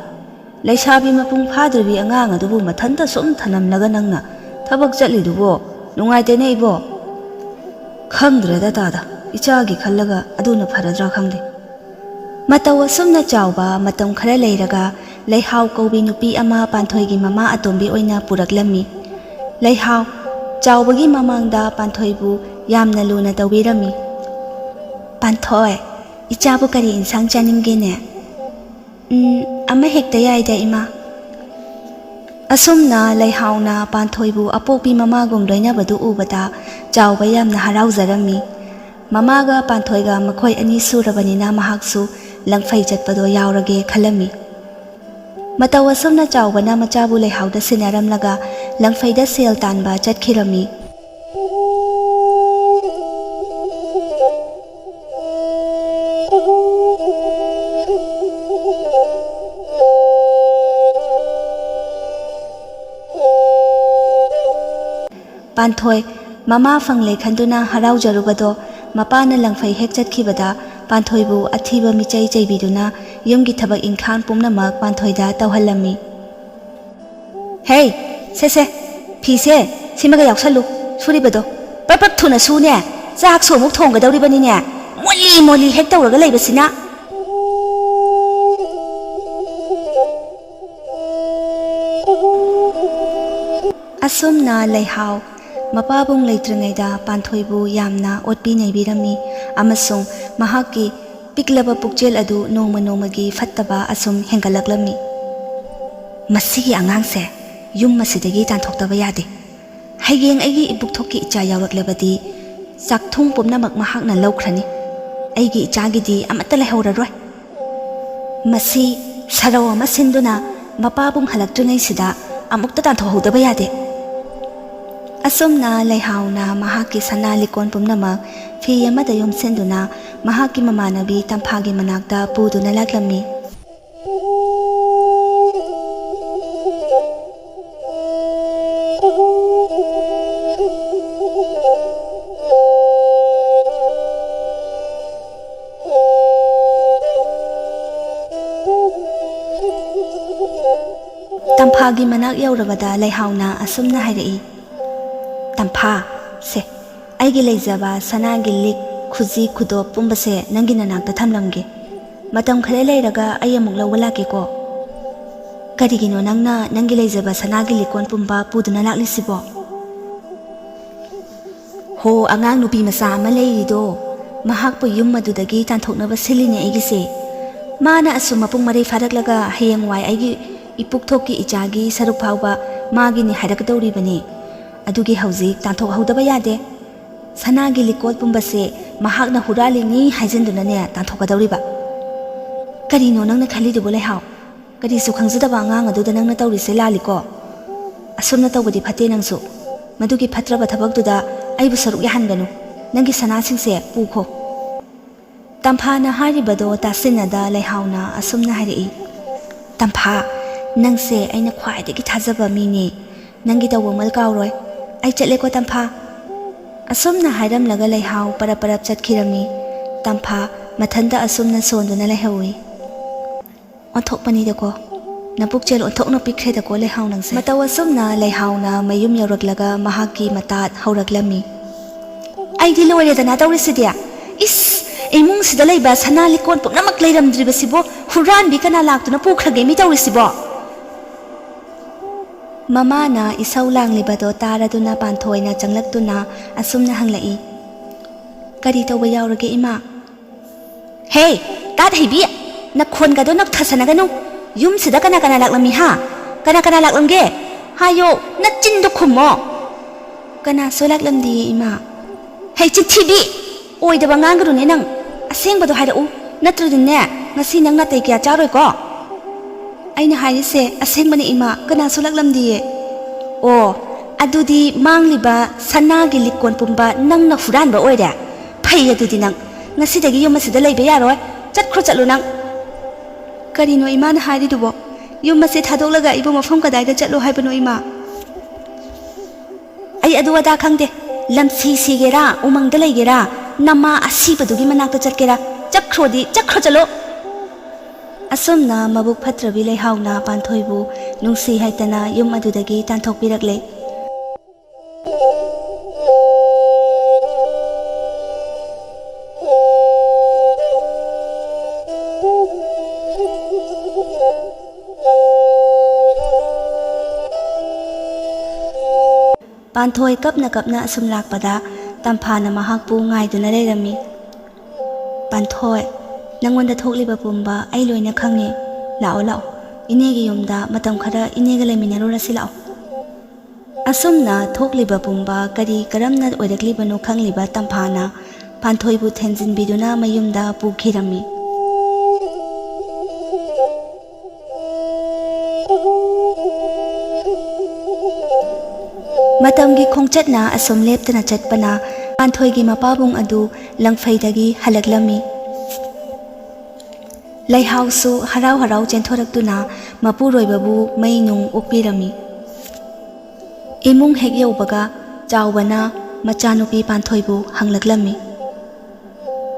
ꯂꯩꯁꯥꯕꯤ ꯃꯄꯨꯡ ꯐꯥꯗ꯭ꯔꯤꯕꯤ ꯑꯉꯥꯡ ꯑꯗꯨꯕꯨ ꯃꯊꯟꯇ ꯁꯨꯝ ꯊꯅꯝꯂꯒ ꯅꯪꯅ ꯊꯕꯛ ꯆꯠꯂꯤꯗꯨꯕꯨ ꯅꯨꯡꯉꯥꯏꯇꯦꯅꯦ ꯏꯕꯣ꯫ ꯈꯪꯗ꯭ꯔꯦꯗ ꯇꯥꯗ, ꯏꯆꯥꯒꯤ ꯈꯜꯂꯒ ꯑꯗꯨꯅ ꯐꯔꯗ꯭ꯔꯥ ꯈꯪꯗꯦ꯫ ꯃꯇꯧ ꯑꯁꯨꯝꯅ ꯆꯥꯎꯕ ꯃꯇꯝ ꯈꯔ ꯂꯩꯔꯒ ꯂꯩꯍꯥꯎ ꯀꯧꯕꯤ ꯅꯨꯄꯤ ꯑꯃ ꯄꯥꯟꯊꯣꯏꯒꯤ ꯃꯃꯥ ꯑꯇꯣꯝꯕꯤ ꯑꯣꯏꯅ ꯄꯨꯔꯛꯂꯝꯃꯤ꯫ ꯂꯩꯍꯥꯎ ꯆꯥꯎꯕꯒꯤ ꯃꯃꯥꯡꯗ ꯄꯥꯟꯊꯣꯏꯕꯨ ꯌꯥꯝꯅ ꯂꯨꯅ ꯇꯧꯕꯤꯔꯝꯃꯤ꯫ ꯄꯥꯟꯊꯣꯏ, ꯏꯆꯥꯕꯨ ꯀꯔꯤ ꯏꯟꯁꯥꯡ ꯆꯥꯅꯤꯡꯒꯦꯅꯦ? ꯎꯝ, ꯑꯃ ꯍꯦꯛꯇ ꯌꯥꯏꯗ, ꯏꯃꯥ꯫ ꯑꯁꯨꯝꯅ ꯂꯩꯍꯥꯎꯅ ꯄꯥꯟꯊꯣꯏꯕꯨ ꯑꯄꯣꯛꯄꯤ ꯃꯃꯥꯒꯨꯝ ꯂꯣꯏꯅꯕꯗꯨ ꯎꯕꯗ ꯆꯥꯎꯕ ꯌꯥꯝꯅ ꯍꯔꯥꯎꯖꯔꯝꯃꯤ꯫ ꯃꯃꯥꯒ ꯄꯥꯟꯊꯣꯏꯒ ꯃꯈꯣꯏ ꯑꯅꯤ ꯁꯨꯔꯕꯅꯤꯅ ꯃꯍꯥꯛꯁꯨ ꯂꯪꯐꯩ ꯆꯠꯄꯗꯣ ꯌꯥꯎꯔꯒꯦ ꯈꯜꯂꯝꯃꯤ꯫ ꯃꯇꯧ ꯑꯁꯨꯝꯅ ꯆꯥꯎꯕꯅ ꯃꯆꯥꯕꯨ ꯂꯩꯍꯥꯎꯗ ꯁꯤꯟꯅꯔꯝꯂꯒ ꯂꯪꯐꯩꯗ ꯁꯦꯜ ꯇꯥꯟꯕ ꯆꯠꯈꯤꯔꯝꯃꯤ꯫ ꯄꯥꯟꯊꯣꯏ ꯃꯃꯥ ꯐꯪꯂꯦ ꯈꯟꯗꯨꯅ ꯍꯔꯥꯎꯖꯔꯨꯕꯗꯣ, ꯃꯄꯥꯅ ꯂꯪꯐꯩ ꯍꯦꯛ ꯆꯠꯈꯤꯕꯗ ꯄꯥꯟꯊꯣꯏꯕꯨ ꯑꯊꯤꯕ ꯃꯤꯆꯩ ꯆꯩꯕꯤꯗꯨꯅ ꯌꯨꯝꯒꯤ ꯊꯕꯛ ꯏꯪꯈꯥꯡ ꯄꯨꯝꯅꯃꯛ ꯄꯥꯟꯊꯣꯏꯗ ꯇꯧꯍꯜꯂꯝꯃꯤ꯫ "ꯍꯦ, ꯁꯦ ꯁꯦ, ꯐꯤꯁꯦ ꯁꯤꯃꯒ ꯌꯥꯎꯁꯜꯂꯨ, ꯁꯨꯔꯤꯕꯗꯣ ꯄ꯭ꯔꯞ ꯄ꯭ꯔꯞ ꯊꯨꯅ ꯁꯨꯅꯦ꯫ ꯆꯥꯛꯁꯨ ꯑꯃꯨꯛ ꯊꯣꯡꯒꯗꯧꯔꯤꯕꯅꯤꯅꯦ, ꯃꯣꯂꯤ ꯃꯣꯂꯤ ꯍꯦꯛ ꯇꯧꯔꯒ ꯂꯩꯕꯁꯤꯅ!" ꯑꯁꯨꯝꯅ ꯂꯩꯍꯥꯎ ꯃꯄꯥꯕꯨꯡ ꯂꯩꯇ꯭ꯔꯤꯉꯩꯗ ꯄꯥꯟꯊꯣꯏꯕꯨ ꯌꯥꯝꯅ ꯑꯣꯠꯄꯤ ꯅꯩꯕꯤꯔꯝꯃꯤ ꯑꯃꯁꯨꯡ ꯃꯍꯥꯛꯀꯤ ꯄꯤꯛꯂꯕ ꯄꯨꯛꯆꯦꯜ ꯑꯗꯨ ꯅꯣꯡꯃ ꯅꯣꯡꯃꯒꯤ ꯐꯠꯇꯕ ꯑꯁꯨꯝ ꯍꯦꯟꯒꯠꯂꯛꯂꯝꯃꯤ꯫ "ꯃꯁꯤꯒꯤ ꯑꯉꯥꯡꯁꯦ ꯌꯨꯝ ꯑꯁꯤꯗꯒꯤ ꯇꯥꯟꯊꯣꯛꯇꯕ ꯌꯥꯗꯦ꯫ ꯍꯌꯦꯡ ꯑꯩꯒꯤ ꯏꯕꯨꯛꯊꯣꯛꯀꯤ ꯏꯆꯥ ꯌꯥꯎꯔꯛꯂꯕꯗꯤ ꯆꯥꯛꯊꯨꯡ ꯄꯨꯝꯅꯃꯛ ꯃꯍꯥꯛꯅ ꯂꯧꯈ꯭ꯔꯅꯤ꯫ ꯑꯩꯒꯤ ꯏꯆꯥꯒꯤꯗꯤ ꯑꯃꯠꯇ ꯂꯩꯍꯧꯔꯔꯣꯏ꯫ ꯃꯁꯤ ꯁꯔꯧ ꯑꯃ ꯁꯤꯟꯗꯨꯅ ꯃꯄꯥꯕꯨꯡ ꯍꯜꯂꯛꯇ꯭ꯔꯤꯉꯩꯁꯤꯗ ꯑꯃꯨꯛꯇ ꯇꯥꯟꯊꯣꯛꯍꯧꯗꯕ ꯌꯥꯗꯦ꯫" ꯑꯁꯨꯝꯅ ꯂꯩꯍꯥꯎꯅ ꯃꯍꯥꯛꯀꯤ ꯁꯅꯥ ꯂꯤꯛꯀꯣꯟ ꯄꯨꯝꯅꯃꯛ ꯐꯤ ꯑꯃꯗ ꯌꯣꯝꯁꯤꯟꯗꯨꯅ ꯃꯍꯥꯛꯀꯤ ꯃꯃꯥꯟꯅꯕꯤ ꯇꯝꯐꯥꯒꯤ ꯃꯅꯥꯛꯇ ꯄꯨꯗꯨꯅ ꯂꯥꯛꯂꯝꯃꯤ꯫ ꯇꯝꯐꯥꯒꯤ ꯃꯅꯥꯛ ꯌꯧꯔꯕꯗ ꯂꯩꯍꯥꯎꯅ ꯑꯁꯨꯝꯅ ꯍꯥꯏꯔꯛꯏ, "ꯇꯝꯐꯥ, ꯁꯦ, ꯑꯩꯒꯤ ꯂꯩꯖꯕ ꯁꯅꯥꯒꯤ ꯂꯤꯛ, ꯈꯨꯖꯤ, ꯈꯨꯗꯣꯞ ꯄꯨꯝꯕꯁꯦ ꯅꯪꯒꯤ ꯅꯅꯥꯛꯇ ꯊꯝꯂꯝꯒꯦ꯫ ꯃꯇꯝ ꯈꯔ ꯂꯩꯔꯒ ꯑꯩ ꯑꯃꯨꯛ ꯂꯧꯕ ꯂꯥꯛꯀꯦꯀꯣ꯫" "ꯀꯔꯤꯒꯤꯅꯣ ꯅꯪꯅ ꯅꯪꯒꯤ ꯂꯩꯖꯕ ꯁꯅꯥꯒꯤ ꯂꯤꯛꯀꯣꯟ ꯄꯨꯝꯕ ꯄꯨꯗꯨꯅ ꯂꯥꯛꯂꯤꯁꯤꯕꯣ?" "ꯍꯣ, ꯑꯉꯥꯡ ꯅꯨꯄꯤ ꯃꯆꯥ ꯑꯃ ꯂꯩꯔꯤꯗꯣ, ꯃꯍꯥꯛꯄꯨ ꯌꯨꯝ ꯑꯗꯨꯗꯒꯤ ꯇꯥꯟꯊꯣꯛꯅꯕ ꯁꯤꯜꯂꯤꯅꯦ ꯑꯩꯒꯤꯁꯦ꯫ ꯃꯥꯅ ꯑꯁꯨꯝ ꯃꯄꯨꯡ ꯃꯔꯩ ꯐꯥꯔꯛꯂꯒ ꯍꯌꯦꯡꯋꯥꯏ ꯑꯩꯒꯤ ꯏꯄꯨꯛꯊꯣꯛꯀꯤ ꯏꯆꯥꯒꯤ ꯁꯔꯨꯛ ꯐꯥꯎꯕ ꯃꯥꯒꯤꯅꯤ ꯍꯥꯏꯔꯛꯀꯗꯧꯔꯤꯕꯅꯤ꯫ ꯑꯗꯨꯒꯤ ꯍꯧꯖꯤꯛ ꯇꯥꯟꯊꯣꯛꯍꯧꯗꯕ ꯌꯥꯗꯦ꯫ ꯁꯅꯥꯒꯤ ꯂꯤꯛꯀꯣꯠ ꯄꯨꯝꯕꯁꯦ ꯃꯍꯥꯛꯅ ꯍꯨꯔꯥꯜꯂꯤꯅꯤ ꯍꯥꯏꯖꯤꯟꯗꯨꯅꯅꯦ ꯇꯥꯟꯊꯣꯛꯀꯗꯧꯔꯤꯕ꯫ ꯀꯔꯤꯅꯣ ꯅꯪꯅ ꯈꯜꯂꯤꯗꯨꯕꯨ, ꯂꯩꯍꯥꯎ? ꯀꯔꯤꯁꯨ ꯈꯪꯖꯗꯕ ꯑꯉꯥꯡ ꯑꯗꯨꯗ ꯅꯪꯅ ꯇꯧꯔꯤꯁꯦ ꯂꯥꯜꯂꯤꯀꯣ꯫ ꯑꯁꯨꯝꯅ ꯇꯧꯕꯗꯤ ꯐꯠꯇꯦ ꯅꯪꯁꯨ꯫ ꯃꯗꯨꯒꯤ ꯐꯠꯇ꯭ꯔꯕ ꯊꯕꯛꯇꯨꯗ ꯑꯩꯕꯨ ꯁꯔꯨꯛ ꯌꯥꯍꯟꯒꯅꯨ꯫ ꯅꯪꯒꯤ ꯁꯅꯥꯁꯤꯡꯁꯦ ꯄꯨꯈꯣ꯫ ꯇꯝꯐꯥꯅ ꯍꯥꯏꯔꯤꯕꯗꯣ ꯇꯥꯁꯤꯟꯅꯗ ꯂꯩꯍꯥꯎꯅ ꯑꯁꯨꯝꯅ ꯍꯥꯏꯔꯛꯏ, "ꯇꯝꯐꯥ, ꯅꯪꯁꯦ ꯑꯩꯅ ꯈ꯭ꯋꯥꯏꯗꯒꯤ ꯊꯥꯖꯕ ꯃꯤꯅꯦ꯫ ꯅꯪꯒꯤ ꯇꯧꯕꯃꯜ ꯀꯥꯎꯔꯣꯏ꯫ ꯑꯩ ꯆꯠꯂꯦꯀꯣ, ꯇꯝꯐꯥ꯫" ꯑꯁꯨꯝꯅ ꯍꯥꯏꯔꯝꯂꯒ ꯂꯩꯍꯥꯎ ꯄꯔꯞ ꯄꯔꯞ ꯆꯠꯈꯤꯔꯝꯃꯤ꯫ ꯇꯝꯐꯥ ꯃꯊꯟꯇ ꯑꯁꯨꯝꯅ ꯁꯣꯟꯗꯨꯅ ꯂꯩꯍꯧꯏ꯫ "ꯑꯣꯟꯊꯣꯛꯄꯅꯤꯗꯀꯣ, ꯅꯄꯨꯛꯆꯦꯜ ꯑꯣꯟꯊꯣꯛꯅ ꯄꯤꯛꯈ꯭ꯔꯦꯗꯀꯣ, ꯂꯩꯍꯥꯎ ꯅꯪꯁꯦ꯫" ꯃꯇꯧ ꯑꯁꯨꯝꯅ ꯂꯩꯍꯥꯎꯅ ꯃꯌꯨꯝ ꯌꯧꯔꯛꯂꯒ ꯃꯍꯥꯛꯀꯤ ꯃꯇꯥꯠ ꯍꯧꯔꯛꯂꯝꯃꯤ꯫ "ꯑꯩꯗꯤ ꯂꯣꯏꯔꯦꯗꯅ ꯇꯧꯔꯤꯁꯤꯗꯤ꯫ ꯏꯁ, ꯏꯃꯨꯡꯁꯤꯗ ꯂꯩꯕ ꯁꯅꯥ ꯂꯤꯛꯀꯣꯟ ꯄꯨꯝꯅꯃꯛ ꯂꯩꯔꯝꯗ꯭ꯔꯤꯕꯁꯤꯕꯣ, ꯍꯨꯔꯥꯟꯕꯤ ꯀꯅꯥ ꯂꯥꯛꯇꯨꯅ ꯄꯨꯈ꯭ꯔꯒꯦ ꯃꯤ ꯇꯧꯔꯤꯁꯤꯕꯣ?" ꯃꯃꯥꯅ ꯏꯁꯧ ꯂꯥꯡꯂꯤꯕꯗꯣ ꯇꯥꯔꯗꯨꯅ ꯄꯥꯟꯊꯣꯏꯅ ꯆꯪꯂꯛꯇꯨꯅ ꯑꯁꯨꯝꯅ ꯍꯪꯂꯛꯏ, "ꯀꯔꯤ ꯇꯧꯕ ꯌꯥꯎꯔꯒꯦ, ꯏꯃꯥ?" "ꯍꯦ, ꯀꯥꯠ ꯍꯩꯕꯤ, ꯅꯈꯣꯟꯒꯗꯣ ꯅꯞꯊꯁꯅꯒꯅꯨ꯫ ꯌꯨꯝꯁꯤꯗ ꯀꯅꯥ ꯀꯅꯥ ꯂꯥꯛꯂꯝꯃꯤ, ꯍꯥ? ꯀꯅꯥ ꯀꯅꯥ ꯂꯥꯛꯂꯝꯒꯦ? ꯍꯥꯏꯌꯣ, ꯅꯆꯤꯟꯗꯣ ꯈꯨꯝꯃꯣ꯫" "ꯀꯅꯥꯁꯨ ꯂꯥꯛꯂꯝꯗꯤꯌꯦ, ꯏꯃꯥ꯫" "ꯍꯦ, ꯆꯤꯟꯊꯤꯕꯤ! ꯑꯣꯏꯗꯕ ꯉꯥꯡꯒꯅꯨꯅꯦ ꯅꯪ꯫ ꯑꯁꯦꯡꯕꯗꯣ ꯍꯥꯏꯔꯛꯎ, ꯅꯠꯇ꯭ꯔꯗꯤꯅꯦ, ꯉꯁꯤ ꯅꯪ ꯅꯥꯇꯩ ꯀꯌꯥ ꯆꯥꯔꯣꯏꯀꯣ꯫" "ꯑꯩꯅ ꯍꯥꯏꯔꯤꯁꯦ ꯑꯁꯦꯡꯕꯅꯦ, ꯏꯃꯥ, ꯀꯅꯥꯁꯨ ꯂꯥꯛꯂꯝꯗꯤꯌꯦ꯫" "ꯑꯣ, ꯑꯗꯨꯗꯤ ꯃꯥꯡꯂꯤꯕ ꯁꯅꯥꯒꯤ ꯂꯤꯛꯀꯣꯟ ꯄꯨꯝꯕ ꯅꯪꯅ ꯍꯨꯔꯥꯟꯕ ꯑꯣꯏꯔꯦ꯫ ꯐꯩ ꯑꯗꯨꯗꯤ ꯅꯪ꯫ ꯉꯁꯤꯗꯒꯤ ꯌꯨꯝ ꯑꯁꯤꯗ ꯂꯩꯕ ꯌꯥꯔꯣꯏ꯫ ꯆꯠꯈ꯭ꯔꯣ, ꯆꯠꯂꯣ ꯅꯪ꯫" "ꯀꯔꯤꯅꯣ ꯏꯃꯥꯅ ꯍꯥꯏꯔꯤꯗꯨꯕꯣ? ꯌꯨꯝ ꯑꯁꯦ ꯊꯥꯗꯣꯛꯂꯒ ꯑꯩꯕꯨ ꯃꯐꯝ ꯀꯗꯥꯏꯗ ꯆꯠꯂꯣ ꯍꯥꯏꯕꯅꯣ, ꯏꯃꯥ?" "ꯑꯩ ꯑꯗꯨ ꯑꯗꯥ ꯈꯪꯗꯦ꯫ ꯂꯝꯁꯤ ꯁꯤꯒꯦꯔꯥ, ꯎꯃꯪꯗ ꯂꯩꯒꯦꯔꯥ, ꯅꯃꯥ ꯑꯁꯤꯕꯗꯨꯒꯤ ꯃꯅꯥꯛꯇ ꯆꯠꯀꯦꯔꯥ, ꯆꯠꯈ꯭ꯔꯣꯗꯤ ꯆꯠꯈ꯭ꯔꯣ, ꯆꯠꯂꯣ꯫" ꯑꯁꯨꯝꯅ ꯃꯕꯨꯛ ꯐꯠꯇ꯭ꯔꯕꯤ ꯂꯩꯍꯥꯎꯅ ꯄꯥꯟꯊꯣꯏꯕꯨ ꯅꯨꯡꯁꯤ ꯍꯥꯏꯇꯅ ꯌꯨꯝ ꯑꯗꯨꯗꯒꯤ ꯇꯥꯟꯊꯣꯛꯄꯤꯔꯛꯂꯦ꯫ ꯄꯥꯟꯊꯣꯏ ꯀꯞꯅ ꯀꯞꯅ ꯑꯁꯨꯝ ꯂꯥꯛꯄꯗ ꯇꯝꯐꯥꯅ ꯃꯍꯥꯛꯄꯨ ꯉꯥꯏꯗꯨꯅ ꯂꯩꯔꯝꯃꯤ꯫ "ꯄꯥꯟꯊꯣꯏ, ꯅꯪꯉꯣꯟꯗ ꯊꯣꯛꯂꯤꯕ ꯄꯨꯝꯕ ꯑꯩ ꯂꯣꯏꯅ ꯈꯪꯉꯦ꯫ ꯂꯥꯛꯑꯣ, ꯂꯥꯛꯑꯣ, ꯏꯅꯦꯒꯤ ꯌꯨꯝꯗ ꯃꯇꯝ ꯈꯔ ꯏꯅꯦꯒ ꯂꯩꯃꯤꯟꯅꯔꯨꯔꯁꯤ, ꯂꯥꯛꯑꯣ"꯫ ꯑꯁꯨꯝꯅ ꯊꯣꯛꯂꯤꯕ ꯄꯨꯝꯕ ꯀꯔꯤ ꯀꯔꯝꯅ ꯑꯣꯏꯔꯛꯂꯤꯕꯅꯣ ꯈꯪꯂꯤꯕ ꯇꯝꯐꯥꯅ ꯄꯥꯟꯊꯣꯏꯕꯨ ꯊꯦꯝꯖꯤꯟꯕꯤꯗꯨꯅ ꯃꯌꯨꯝꯗ ꯄꯨꯈꯤꯔꯝꯃꯤ꯫ ꯃꯇꯝꯒꯤ ꯈꯣꯡꯆꯠꯅ ꯑꯁꯨꯝ ꯂꯦꯞꯇꯅ ꯆꯠꯄꯅ ꯄꯥꯟꯊꯣꯏꯒꯤ ꯃꯄꯥꯕꯨꯡ ꯑꯗꯨ ꯂꯪꯐꯩꯗꯒꯤ ꯍꯜꯂꯛꯂꯝꯃꯤ꯫ ꯂꯩꯍꯥꯎꯁꯨ ꯍꯔꯥꯎ ꯍꯔꯥꯎ ꯆꯦꯟꯊꯣꯔꯛꯇꯨꯅ ꯃꯄꯨꯔꯣꯏꯕꯕꯨ ꯃꯩ ꯅꯨꯡ ꯑꯣꯛꯄꯤꯔꯝꯃꯤ꯫ ꯏꯃꯨꯡ ꯍꯦꯛ ꯌꯧꯕꯒ ꯆꯥꯎꯕꯅ ꯃꯆꯥꯅꯨꯄꯤ ꯄꯥꯟꯊꯣꯏꯕꯨ ꯍꯪꯂꯛꯂꯝꯃꯤ꯫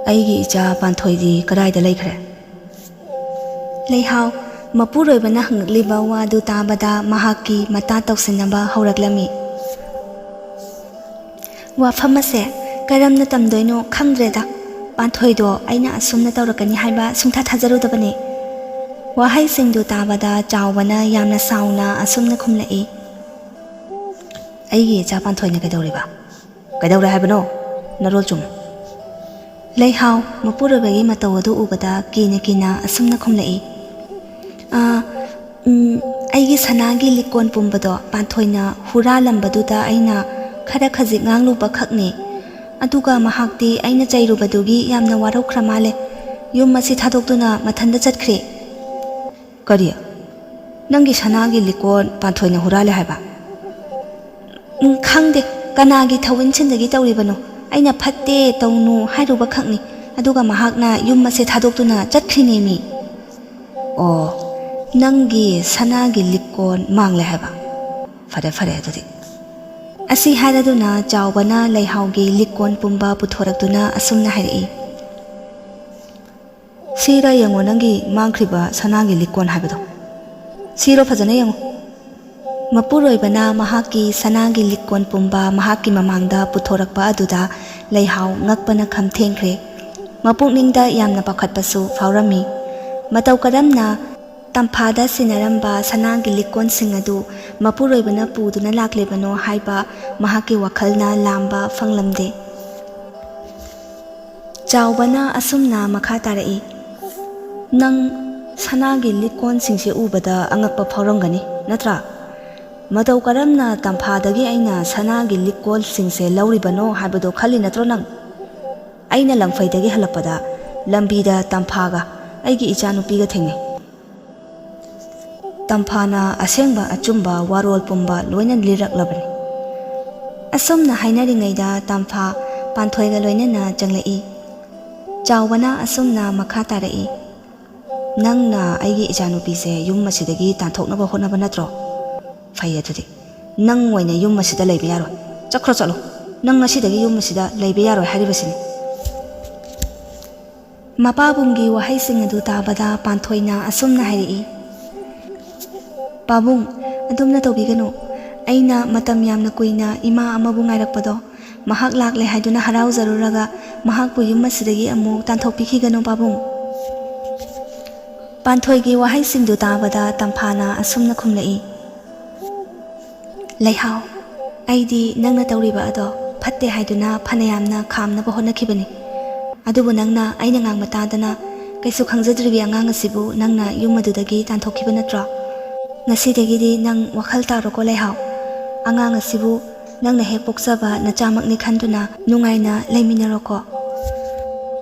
"ꯑꯩꯒꯤ ꯏꯆꯥ ꯄꯥꯟꯊꯣꯏꯗꯤ ꯀꯗꯥꯏꯗ ꯂꯩꯈ꯭ꯔꯦ?" ꯂꯩꯍꯥꯎ, ꯃꯄꯨꯔꯣꯏꯕꯅ ꯍꯪꯂꯛꯂꯤꯕ ꯋꯥꯗꯨ ꯇꯥꯕꯗ ꯃꯍꯥꯛꯀꯤ ꯃꯇꯥ ꯇꯧꯁꯤꯟꯅꯕ ꯍꯧꯔꯛꯂꯝꯃꯤ꯫ "ꯋꯥꯐꯝ ꯑꯁꯦ ꯀꯔꯝꯅ ꯇꯝꯗꯣꯏꯅꯣ ꯈꯪꯗ꯭ꯔꯦꯗ꯫ ꯄꯥꯟꯊꯣꯏꯗꯣ ꯑꯩꯅ ꯑꯁꯨꯝꯅ ꯇꯧꯔꯛꯀꯅꯤ ꯍꯥꯏꯕ ꯁꯨꯡꯊꯥ ꯊꯥꯖꯔꯨꯗꯕꯅꯤ"꯫ ꯋꯥꯍꯩꯁꯤꯡꯗꯨ ꯇꯥꯕꯗ ꯆꯥꯎꯕꯅ ꯌꯥꯝꯅ ꯁꯥꯎꯅ ꯑꯁꯨꯝꯅ ꯈꯨꯝꯂꯛꯏ꯫ "ꯑꯩꯒꯤ ꯏꯆꯥ ꯄꯥꯟꯊꯣꯏꯅ ꯀꯩꯗꯧꯔꯤꯕ? ꯀꯩꯗꯧꯔꯦ ꯍꯥꯏꯕꯅꯣ? ꯅꯔꯣꯜ ꯆꯨꯝ"꯫ ꯂꯩꯍꯥꯎ, ꯃꯄꯨꯔꯣꯏꯕꯒꯤ ꯃꯇꯧ ꯑꯗꯨ ꯎꯕꯗ ꯀꯤꯅ ꯀꯤꯅ ꯑꯁꯨꯝꯅ ꯈꯨꯝꯂꯛꯏ꯫ "ꯑ, ꯎꯝ, ꯑꯩꯒꯤ ꯁꯅꯥꯒꯤ ꯂꯤꯛꯀꯣꯟ ꯄꯨꯝꯕꯗꯣ ꯄꯥꯟꯊꯣꯏꯅ ꯍꯨꯔꯥꯜꯂꯝꯕꯗꯨꯗ ꯑꯩꯅ ꯈꯔ ꯈꯖꯤꯛ ꯉꯥꯡꯂꯨꯕ ꯈꯛꯅꯤ꯫ ꯑꯗꯨꯒ ꯃꯍꯥꯛꯇꯤ ꯑꯩꯅ ꯆꯩꯔꯨꯕꯗꯨꯒꯤ ꯌꯥꯝꯅ ꯋꯥꯔꯧꯈ꯭ꯔ ꯃꯥꯜꯂꯦ꯫ ꯌꯨꯝ ꯑꯁꯤ ꯊꯥꯗꯣꯛꯇꯨꯅ ꯃꯊꯟꯇ ꯆꯠꯈ꯭ꯔꯦ"꯫ "ꯀꯔꯤ? ꯅꯪꯒꯤ ꯁꯅꯥꯒꯤ ꯂꯤꯛꯀꯣꯟ ꯄꯥꯟꯊꯣꯏꯅ ꯍꯨꯔꯥꯜꯂꯦ ꯍꯥꯏꯕ?" "ꯎꯝ, ꯈꯪꯗꯦ, ꯀꯅꯥꯒꯤ ꯊꯧꯋꯤꯟꯁꯤꯟꯗꯒꯤ ꯇꯧꯔꯤꯕꯅꯣ꯫ ꯑꯩꯅ ꯐꯠꯇꯦ, ꯇꯧꯅꯨ ꯍꯥꯏꯔꯨꯕ ꯈꯛꯅꯤ꯫ ꯑꯗꯨꯒ ꯃꯍꯥꯛꯅ ꯌꯨꯝ ꯑꯁꯦ ꯊꯥꯗꯣꯛꯇꯨꯅ ꯆꯠꯈ꯭ꯔꯤꯅꯦ ꯃꯤ"꯫ "ꯑꯣ, ꯅꯪꯒꯤ ꯁꯅꯥꯒꯤ ꯂꯤꯛꯀꯣꯟ ꯃꯥꯡꯂꯦ ꯍꯥꯏꯕ? ꯐꯔꯦ, ꯐꯔꯦ ꯑꯗꯨꯗꯤ"꯫ ꯑꯁꯤ ꯍꯥꯏꯔꯗꯨꯅ ꯆꯥꯎꯕꯅ ꯂꯩꯍꯥꯎꯒꯤ ꯂꯤꯛꯀꯣꯟ ꯄꯨꯝꯕ ꯄꯨꯊꯣꯔꯛꯇꯨꯅ ꯑꯁꯨꯝꯅ ꯍꯥꯏꯔꯛꯏ꯫ "ꯁꯤꯔ ꯌꯦꯡꯉꯣ, ꯅꯪꯒꯤ ꯃꯥꯡꯈ꯭ꯔꯤꯕ ꯁꯅꯥꯒꯤ ꯂꯤꯛꯀꯣꯟ ꯍꯥꯏꯕꯗꯣ꯫ ꯁꯤꯔꯣ, ꯐꯖꯅ ꯌꯦꯡꯉꯣ"꯫ ꯃꯄꯨꯔꯣꯏꯕꯅ ꯃꯍꯥꯛꯀꯤ ꯁꯅꯥꯒꯤ ꯂꯤꯛꯀꯣꯟ ꯄꯨꯝꯕ ꯃꯍꯥꯛꯀꯤ ꯃꯃꯥꯡꯗ ꯄꯨꯊꯣꯔꯛꯄ ꯑꯗꯨꯗ ꯂꯩꯍꯥꯎ ꯉꯛꯄꯅ ꯈꯝ ꯊꯦꯡꯈ꯭ꯔꯦ꯫ ꯃꯄꯨꯛꯅꯤꯡꯗ ꯌꯥꯝꯅ ꯄꯥꯈꯠꯄꯁꯨ ꯐꯥꯎꯔꯝꯃꯤ꯫ ꯃꯇꯧ ꯀꯔꯝꯅ ꯇꯝꯐꯥꯗ ꯁꯤꯟꯅꯔꯝꯕ ꯁꯅꯥꯒꯤ ꯂꯤꯛꯀꯣꯟꯁꯤꯡ ꯑꯗꯨ ꯃꯄꯨꯔꯣꯏꯕꯅ ꯄꯨꯗꯨꯅ ꯂꯥꯛꯂꯤꯕꯅꯣ ꯍꯥꯏꯕ ꯃꯍꯥꯛꯀꯤ ꯋꯥꯈꯜꯅ ꯂꯥꯝꯕ ꯐꯪꯂꯝꯗꯦ꯫ ꯆꯥꯎꯕꯅ ꯑꯁꯨꯝꯅ ꯃꯈꯥ ꯇꯥꯔꯛꯏ, "ꯅꯪ ꯁꯅꯥꯒꯤ ꯂꯤꯛꯀꯣꯟꯁꯤꯡꯁꯦ ꯎꯕꯗ ꯑꯉꯛꯄ ꯐꯥꯎꯔꯝꯒꯅꯤ, ꯅꯠꯇ꯭ꯔꯥ? ꯃꯇꯧ ꯀꯔꯝꯅ ꯇꯝꯐꯥꯗꯒꯤ ꯑꯩꯅ ꯁꯅꯥꯒꯤ ꯂꯤꯛꯀꯣꯟꯁꯤꯡꯁꯦ ꯂꯧꯔꯤꯕꯅꯣ ꯍꯥꯏꯕꯗꯣ ꯈꯜꯂꯤ ꯅꯠꯇ꯭ꯔꯣ ꯅꯪ?" ꯑꯩꯅ ꯂꯪꯐꯩꯗꯒꯤ ꯍꯜꯂꯛꯄꯗ ꯂꯝꯕꯤꯗ ꯇꯝꯐꯥꯒ ꯑꯩꯒꯤ ꯏꯆꯥꯅꯨꯄꯤꯒ ꯊꯦꯡꯅꯩ꯫ ꯇꯝꯐꯥꯅ ꯑꯁꯦꯡꯕ ꯑꯆꯨꯝꯕ ꯋꯥꯔꯣꯜ ꯄꯨꯝꯕ ꯂꯣꯏꯅ ꯂꯤꯔꯛꯂꯕꯅꯤ꯫ ꯑꯁꯨꯝꯅ ꯍꯥꯏꯅꯔꯤꯉꯩꯗ ꯇꯝꯐꯥ ꯄꯥꯟꯊꯣꯏꯒ ꯂꯣꯏꯅꯅ ꯆꯪꯂꯛꯏ꯫ ꯆꯥꯎꯕꯅ ꯑꯁꯨꯝꯅ ꯃꯈꯥ ꯇꯥꯔꯛꯏ, "ꯅꯪꯅ ꯑꯩꯒꯤ ꯏꯆꯥꯅꯨꯄꯤꯁꯦ ꯌꯨꯝ ꯑꯁꯤꯗꯒꯤ ꯇꯥꯟꯊꯣꯛꯅꯕ ꯍꯣꯠꯅꯕ ꯅꯠꯇ꯭ꯔꯣ? ꯐꯩ ꯑꯗꯨꯗꯤ꯫ ꯅꯪ ꯑꯣꯏꯅ ꯌꯨꯝ ꯑꯁꯤꯗ ꯂꯩꯕ ꯌꯥꯔꯣꯏ꯫ ꯆꯠꯈ꯭ꯔꯣ, ꯆꯠꯂꯣ꯫ ꯅꯪ ꯉꯁꯤꯗꯒꯤ ꯌꯨꯝ ꯑꯁꯤꯗ ꯂꯩꯕ ꯌꯥꯔꯣꯏ ꯍꯥꯏꯔꯤꯕꯁꯤꯅꯤ꯫" ꯃꯄꯥꯕꯨꯡꯒꯤ ꯋꯥꯍꯩꯁꯤꯡ ꯑꯗꯨ ꯇꯥꯕꯗ ꯄꯥꯟꯊꯣꯏꯅ ꯑꯁꯨꯝꯅ ꯍꯥꯏꯔꯛꯏ, "ꯄꯥꯕꯨꯡ, ꯑꯗꯨꯝꯅ ꯇꯧꯕꯤꯒꯅꯨ꯫ ꯑꯩꯅ ꯃꯇꯝ ꯌꯥꯝꯅ ꯀꯨꯏꯅ ꯏꯃꯥ ꯑꯃꯕꯨ ꯉꯥꯏꯔꯛꯄꯗꯣ, ꯃꯍꯥꯛ ꯂꯥꯛꯂꯦ ꯍꯥꯏꯗꯨꯅ ꯍꯔꯥꯎꯖꯔꯨꯔꯒ ꯃꯍꯥꯛꯄꯨ ꯌꯨꯝ ꯑꯁꯤꯗꯒꯤ ꯑꯃꯨꯛ ꯇꯥꯟꯊꯣꯛꯄꯤꯈꯤꯒꯅꯨ ꯄꯥꯕꯨꯡ꯫" ꯄꯥꯟꯊꯣꯏꯒꯤ ꯋꯥꯍꯩꯁꯤꯡꯗꯨ ꯇꯥꯕꯗ ꯇꯝꯐꯥꯅ ꯑꯁꯨꯝꯅ ꯈꯨꯝꯂꯛꯏ, "ꯂꯩꯍꯥꯎ, ꯑꯩꯗꯤ ꯅꯪꯅ ꯇꯧꯔꯤꯕ ꯑꯗꯣ ꯐꯠꯇꯦ ꯍꯥꯏꯗꯨꯅ ꯐꯅꯌꯥꯝꯅ ꯈꯥꯝꯅꯕ ꯍꯣꯠꯅꯈꯤꯕꯅꯤ꯫ ꯑꯗꯨꯕꯨ ꯅꯪꯅ ꯑꯩꯅ ꯉꯥꯡꯕ ꯇꯥꯗꯅ ꯀꯩꯁꯨ ꯈꯪꯖꯗ꯭ꯔꯤꯕꯤ ꯑꯉꯥꯡ ꯑꯁꯤꯕꯨ ꯅꯪꯅ ꯌꯨꯝ ꯑꯗꯨꯗꯒꯤ ꯇꯥꯟꯊꯣꯛꯈꯤꯕ ꯅꯠꯇ꯭ꯔꯣ? ꯉꯁꯤꯗꯒꯤꯗꯤ ꯅꯪ ꯋꯥꯈꯜ ꯇꯥꯔꯣꯀꯣ ꯂꯩꯍꯥꯎ꯫ ꯑꯉꯥꯡ ꯑꯁꯤꯕꯨ ꯅꯪꯅ ꯍꯦꯛ ꯄꯣꯛꯆꯕ ꯅꯆꯥꯃꯛꯅꯤ ꯈꯟꯗꯨꯅ ꯅꯨꯡꯉꯥꯏꯅ ꯂꯩꯃꯤꯟꯅꯔꯣꯀꯣ꯫"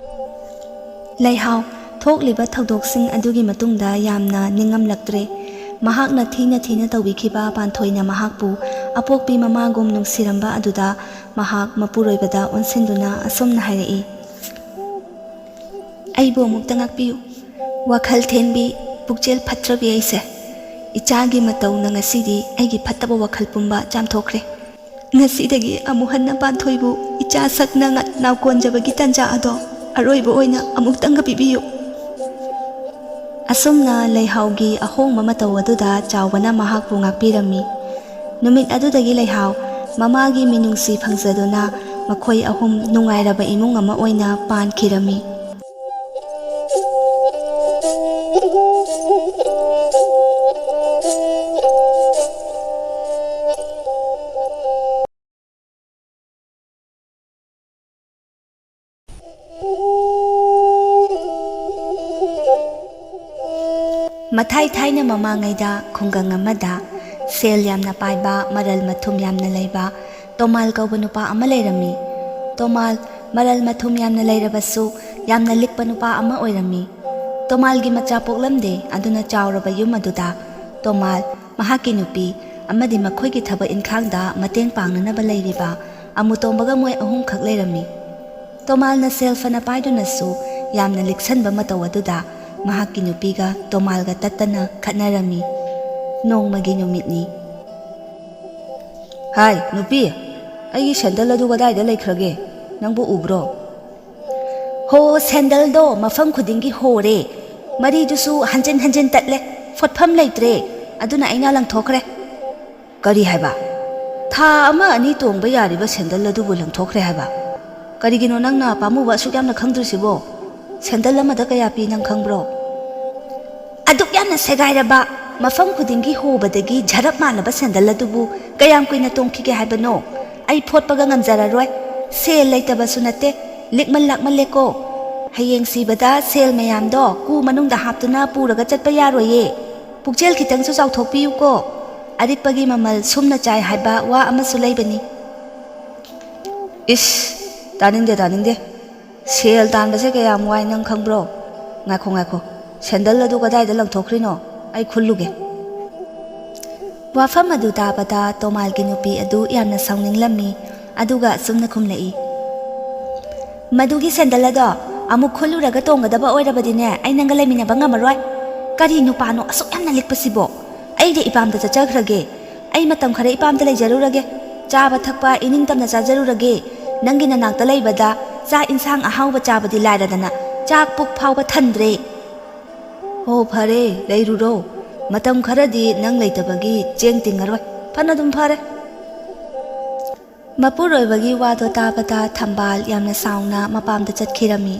ꯂꯩꯍꯥꯎ ꯊꯣꯛꯂꯤꯕ ꯊꯧꯗꯣꯛꯁꯤꯡ ꯑꯗꯨꯒꯤ ꯃꯇꯨꯡꯗ ꯌꯥꯝꯅ ꯅꯤꯡꯉꯝꯂꯛꯇ꯭ꯔꯦ꯫ ꯃꯍꯥꯛꯅ ꯊꯤꯅ ꯊꯤꯅ ꯇꯧꯕꯤꯈꯤꯕ ꯄꯥꯟꯊꯣꯏꯅ ꯃꯍꯥꯛꯄꯨ ꯑꯄꯣꯛꯄꯤ ꯃꯃꯥꯒꯨꯝ ꯅꯨꯡꯁꯤꯔꯝꯕ ꯑꯗꯨꯗ ꯃꯍꯥꯛ ꯃꯄꯨꯔꯣꯏꯕꯗ ꯑꯣꯟꯁꯤꯟꯗꯨꯅ ꯑꯁꯨꯝꯅ ꯍꯥꯏꯔꯛꯏ, "ꯑꯩꯕꯨ ꯑꯃꯨꯛꯇ ꯉꯥꯛꯄꯤꯌꯨ꯫ ꯋꯥꯈꯜ ꯊꯦꯟꯕꯤ, ꯄꯨꯛꯆꯦꯜ ꯐꯠꯇ꯭ꯔꯕꯤ ꯑꯩꯁꯦ꯫ ꯏꯆꯥꯒꯤ ꯃꯇꯧꯅ ꯉꯁꯤꯗꯤ ꯑꯩꯒꯤ ꯐꯠꯇꯕ ꯋꯥꯈꯜ ꯄꯨꯝꯕ ꯆꯥꯝꯊꯣꯛꯈ꯭ꯔꯦ꯫ ꯉꯁꯤꯗꯒꯤ ꯑꯃꯨꯛ ꯍꯟꯅ ꯄꯥꯟꯊꯣꯏꯕꯨ ꯏꯆꯥ ꯁꯛꯅ ꯉꯠ ꯅꯥꯎꯀꯣꯟꯖꯕꯒꯤ ꯇꯟꯖꯥ ꯑꯗꯣ ꯑꯔꯣꯏꯕ ꯑꯣꯏꯅ ꯑꯃꯨꯛꯇꯪꯒ ꯄꯤꯕꯤꯌꯨ꯫" ꯑꯁꯨꯝꯅ ꯂꯩꯍꯥꯎꯒꯤ ꯑꯍꯣꯡꯕ ꯃꯇꯧ ꯑꯗꯨꯗ ꯆꯥꯎꯕꯅ ꯃꯍꯥꯛꯄꯨ ꯉꯥꯛꯄꯤꯔꯝꯃꯤ꯫ ꯅꯨꯃꯤꯠ ꯑꯗꯨꯗꯒꯤ ꯂꯩꯍꯥꯎ ꯃꯃꯥꯒꯤ ꯃꯤꯅꯨꯡꯁꯤ ꯐꯪꯖꯗꯨꯅ ꯃꯈꯣꯏ ꯑꯍꯨꯝ ꯅꯨꯡꯉꯥꯏꯔꯕ ꯏꯃꯨꯡ ꯑꯃ ꯑꯣꯏꯅ ꯄꯥꯟꯈꯤꯔꯝꯃꯤ꯫ ꯃꯊꯥꯏ ꯊꯥꯏꯅ ꯃꯃꯥꯡꯉꯩꯗ ꯈꯨꯡꯒꯪ ꯑꯃꯗ ꯁꯦꯜ ꯌꯥꯝꯅ ꯄꯥꯏꯕ, ꯃꯔꯜ ꯃꯊꯨꯝ ꯌꯥꯝꯅ ꯂꯩꯕ ꯇꯣꯃꯥꯜ ꯀꯧꯕ ꯅꯨꯄꯥ ꯑꯃ ꯂꯩꯔꯝꯃꯤ꯫ ꯇꯣꯃꯥꯜ ꯃꯔꯜ ꯃꯊꯨꯝ ꯌꯥꯝꯅ ꯂꯩꯔꯕꯁꯨ ꯌꯥꯝꯅ ꯂꯤꯛꯄ ꯅꯨꯄꯥ ꯑꯃ ꯑꯣꯏꯔꯝꯃꯤ꯫ ꯇꯣꯃꯥꯜꯒꯤ ꯃꯆꯥ ꯄꯣꯛꯂꯝꯗꯦ, ꯑꯗꯨꯅ ꯆꯥꯎꯔꯕ ꯌꯨꯝ ꯑꯗꯨꯗ ꯇꯣꯃꯥꯜ, ꯃꯍꯥꯛꯀꯤ ꯅꯨꯄꯤ ꯑꯃꯗꯤ ꯃꯈꯣꯏꯒꯤ ꯊꯕꯛ ꯏꯪꯈꯥꯡꯗ ꯃꯇꯦꯡ ꯄꯥꯡꯅꯅꯕ ꯂꯩꯔꯤꯕ ꯑꯃꯨꯇꯣꯝꯕꯒ ꯃꯣꯏ ꯑꯍꯨꯝꯈꯛ ꯂꯩꯔꯝꯃꯤ꯫ ꯇꯣꯃꯥꯜꯅ ꯁꯦꯜ ꯐꯅ ꯄꯥꯏꯗꯨꯅꯁꯨ ꯌꯥꯝꯅ ꯂꯤꯛꯁꯟꯕ ꯃꯇꯧ ꯑꯗꯨꯗ ꯃꯍꯥꯛꯀꯤ ꯅꯨꯄꯤꯒ ꯇꯣꯃꯥꯜꯒ ꯇꯠꯇꯅ ꯈꯠꯅꯔꯝꯃꯤ꯫ ꯅꯣꯡꯃꯒꯤ ꯅꯨꯃꯤꯠꯅꯤ꯫ "ꯍꯥꯏ, ꯅꯨꯄꯤ, ꯑꯩꯒꯤ ꯁꯦꯟꯗꯜ ꯑꯗꯨ ꯀꯗꯥꯏꯗ ꯂꯩꯈ꯭ꯔꯒꯦ? ꯅꯪꯕꯨ ꯎꯕ꯭ꯔꯣ?" "ꯍꯣ, ꯁꯦꯟꯗꯜꯗꯣ ꯃꯐꯝ ꯈꯨꯗꯤꯡꯒꯤ ꯍꯣꯔꯦ꯫ ꯃꯔꯤꯗꯨꯁꯨ ꯍꯟꯖꯤꯟ ꯍꯟꯖꯤꯟ ꯇꯠꯂꯦ꯫ ꯐꯣꯠꯐꯝ ꯂꯩꯇ꯭ꯔꯦ꯫ ꯑꯗꯨꯅ ꯑꯩꯅ ꯂꯪꯊꯣꯛꯈ꯭ꯔꯦ꯫" "ꯀꯔꯤ ꯍꯥꯏꯕ? ꯊꯥ ꯑꯃ ꯑꯅꯤ ꯇꯣꯡꯕ ꯌꯥꯔꯤꯕ ꯁꯦꯟꯗꯜ ꯑꯗꯨꯕꯨ ꯂꯪꯊꯣꯛꯈ꯭ꯔꯦ ꯍꯥꯏꯕ? ꯀꯔꯤꯒꯤꯅꯣ ꯅꯪꯅ ꯄꯥꯝꯃꯨꯕ ꯑꯁꯨꯛ ꯌꯥꯝꯅ ꯈꯪꯗ꯭ꯔꯤꯁꯤꯕꯣ? ꯁꯦꯟꯗꯜ ꯑꯃꯗ ꯀꯌꯥ ꯄꯤ ꯅꯪ ꯈꯪꯕ꯭ꯔꯣ?" "ꯑꯗꯨꯛ ꯌꯥꯝꯅ ꯁꯦꯒꯥꯏꯔꯕ, ꯃꯐꯝ ꯈꯨꯗꯤꯡꯒꯤ ꯍꯣꯕꯗꯒꯤ ꯖꯔꯞ ꯃꯥꯜꯂꯕ ꯁꯦꯟꯗꯜ ꯑꯗꯨꯕꯨ ꯀꯌꯥꯝ ꯀꯨꯏꯅ ꯇꯣꯡꯈꯤꯒꯦ ꯍꯥꯏꯕꯅꯣ? ꯑꯩ ꯐꯣꯠꯄꯒ ꯉꯝꯖꯔꯔꯣꯏ꯫ ꯁꯦꯜ ꯂꯩꯇꯕꯁꯨ ꯅꯠꯇꯦ, ꯂꯤꯛꯃꯟ ꯂꯥꯛꯃꯜꯂꯦꯀꯣ꯫ ꯍꯌꯦꯡ ꯁꯤꯕꯗ ꯁꯦꯜ ꯃꯌꯥꯝꯗꯣ ꯀꯨ ꯃꯅꯨꯡꯗ ꯍꯥꯞꯇꯨꯅ ꯄꯨꯔꯒ ꯆꯠꯄ ꯌꯥꯔꯣꯏꯌꯦ꯫ ꯄꯨꯛꯆꯦꯜ ꯈꯤꯇꯪꯁꯨ ꯆꯥꯎꯊꯣꯛꯄꯤꯌꯨꯀꯣ꯫ ꯑꯔꯤꯛꯄꯒꯤ ꯃꯃꯜ ꯁꯨꯝꯅ ꯆꯥꯏ ꯍꯥꯏꯕ ꯋꯥ ꯑꯃꯁꯨ ꯂꯩꯕꯅꯤ꯫" "ꯏꯁ, ꯇꯥꯅꯤꯡꯗꯦ, ꯇꯥꯅꯤꯡꯗꯦ꯫ ꯁꯦꯜ ꯇꯥꯟꯕꯁꯦ ꯀꯌꯥꯝ ꯋꯥꯏ ꯅꯪ ꯈꯪꯕ꯭ꯔꯣ? ꯉꯥꯏꯈꯣ, ꯉꯥꯏꯈꯣ꯫ ꯁꯦꯟꯗꯜ ꯑꯗꯨ ꯀꯗꯥꯏꯗ ꯂꯪꯊꯣꯛꯈ꯭ꯔꯤꯅꯣ? ꯑꯩ ꯈꯨꯜꯂꯨꯒꯦ꯫" ꯋꯥꯐꯝ ꯑꯗꯨ ꯇꯥꯕꯗ ꯇꯣꯃꯥꯜꯒꯤ ꯅꯨꯄꯤ ꯑꯗꯨ ꯌꯥꯝꯅ ꯁꯥꯎꯅꯤꯡꯂꯝꯃꯤ, ꯑꯗꯨꯒ ꯑꯁꯨꯝꯅ ꯈꯨꯝꯂꯛꯏ, "ꯃꯗꯨꯒꯤ ꯁꯦꯟꯗꯜ ꯑꯗꯣ ꯑꯃꯨꯛ ꯈꯨꯜꯂꯨꯔꯒ ꯇꯣꯡꯒꯗꯕ ꯑꯣꯏꯔꯕꯗꯤꯅꯦ, ꯑꯩ ꯅꯪꯒ ꯂꯩꯃꯤꯟꯅꯕ ꯉꯝꯃꯔꯣꯏ꯫ ꯀꯔꯤ ꯅꯨꯄꯥꯅꯣ ꯑꯁꯨꯛ ꯌꯥꯝꯅ ꯂꯤꯛꯄꯁꯤꯕꯣ? ꯑꯩꯗꯤ ꯏꯄꯥꯝꯗ ꯆꯠꯆꯈ꯭ꯔꯒꯦ꯫ ꯑꯩ ꯃꯇꯝ ꯈꯔ ꯏꯄꯥꯝꯗ ꯂꯩꯖꯔꯨꯔꯒꯦ꯫ ꯆꯥꯕ ꯊꯛꯄ ꯏꯅꯤꯡ ꯇꯝꯅ ꯆꯥꯖꯔꯨꯔꯒꯦ꯫ ꯅꯪꯒꯤ ꯅꯅꯥꯛꯇ ꯂꯩꯕꯗ ꯆꯥꯛ ꯏꯟꯁꯥꯡ ꯑꯍꯥꯎꯕ ꯆꯥꯕꯗꯤ ꯂꯥꯏꯔꯗꯅ ꯆꯥꯛ ꯄꯨꯛ ꯐꯥꯎꯕ ꯊꯟꯗ꯭ꯔꯦ꯫" "ꯍꯣ, ꯐꯔꯦ, ꯂꯩꯔꯨꯔꯣ꯫ ꯃꯇꯝ ꯈꯔꯗꯤ ꯅꯪ ꯂꯩꯇꯕꯒꯤ ꯆꯦꯡ ꯇꯤꯡꯉꯔꯣꯏ꯫ ꯐꯅꯗꯨꯝ ꯐꯔꯦ꯫" ꯃꯄꯨꯔꯣꯏꯕꯒꯤ ꯋꯥꯗꯣ ꯇꯥꯕꯗ ꯊꯝꯕꯥꯜ ꯌꯥꯝꯅ ꯁꯥꯎꯅ ꯃꯄꯥꯝꯗ ꯆꯠꯈꯤꯔꯝꯃꯤ꯫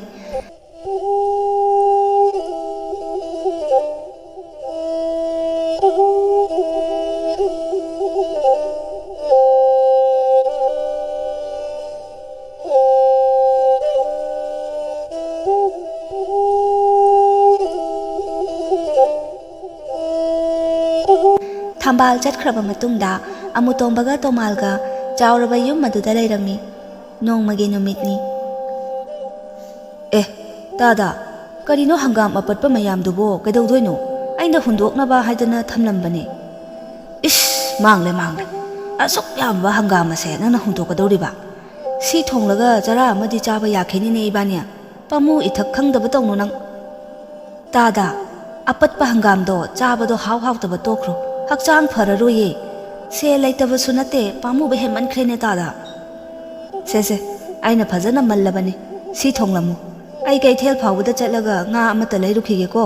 ꯊꯝꯕꯥꯜ ꯆꯠꯈ꯭ꯔꯕ ꯃꯇꯨꯡꯗ ꯑꯃꯨꯇꯣꯝꯕꯒ ꯇꯣꯃꯥꯜꯒ ꯆꯥꯎꯔꯕ ꯌꯨꯝ ꯑꯗꯨꯗ ꯂꯩꯔꯝꯃꯤ꯫ ꯅꯣꯡꯃꯒꯤ ꯅꯨꯃꯤꯠꯅꯤ꯫ "ꯑꯦ, ꯇꯥꯗ, ꯀꯔꯤꯅꯣ ꯍꯪꯒꯥꯝ ꯑꯄꯠꯄ ꯃꯌꯥꯝꯗꯨꯕꯣ? ꯀꯩꯗꯧꯗꯣꯏꯅꯣ? ꯑꯩꯅ ꯍꯨꯟꯗꯣꯛꯅꯕ ꯍꯥꯏꯗꯅ ꯊꯝꯂꯝꯕꯅꯦ꯫" "ꯏꯁ, ꯃꯥꯡꯂꯦ, ꯃꯥꯡꯂꯦ꯫ ꯑꯁꯨꯛ ꯌꯥꯝꯕ ꯍꯪꯒꯥꯝ ꯑꯁꯦ ꯅꯪꯅ ꯍꯨꯟꯗꯣꯛꯀꯗꯧꯔꯤꯕ? ꯁꯤ ꯊꯣꯡꯂꯒ ꯆꯔꯥ ꯑꯃꯗꯤ ꯆꯥꯕ ꯌꯥꯈꯤꯅꯤꯅꯦ ꯏꯕꯥꯅꯤ꯫ ꯄꯥꯝꯃꯨ ꯏꯊꯛ ꯈꯪꯗꯕ ꯇꯧꯅꯨ ꯅꯪ꯫" "ꯇꯥꯗ, ꯑꯄꯠꯄ ꯍꯪꯒꯥꯝꯗꯣ ꯆꯥꯕꯗꯣ ꯍꯥꯎ ꯍꯥꯎꯇꯕ ꯇꯣꯛꯈ꯭ꯔꯣ꯫ ꯍꯛꯆꯥꯡ ꯐꯔꯔꯣꯏꯌꯦ꯫ ꯁꯦꯜ ꯂꯩꯇꯕꯁꯨ ꯅꯠꯇꯦ, ꯄꯥꯝꯃꯨꯕ ꯍꯦꯟꯃꯟꯈ꯭ꯔꯦꯅꯦ ꯇꯥꯗ꯫" "ꯁꯦ, ꯁꯦ, ꯑꯩꯅ ꯐꯖꯅ ꯃꯜꯂꯕꯅꯤ꯫ ꯁꯤ ꯊꯣꯡꯂꯝꯃꯨ꯫ ꯑꯩ ꯀꯩꯊꯦꯜ ꯐꯥꯎꯕꯗ ꯆꯠꯂꯒ ꯉꯥ ꯑꯃꯠꯇ ꯂꯩꯔꯨꯈꯤꯒꯦꯀꯣ꯫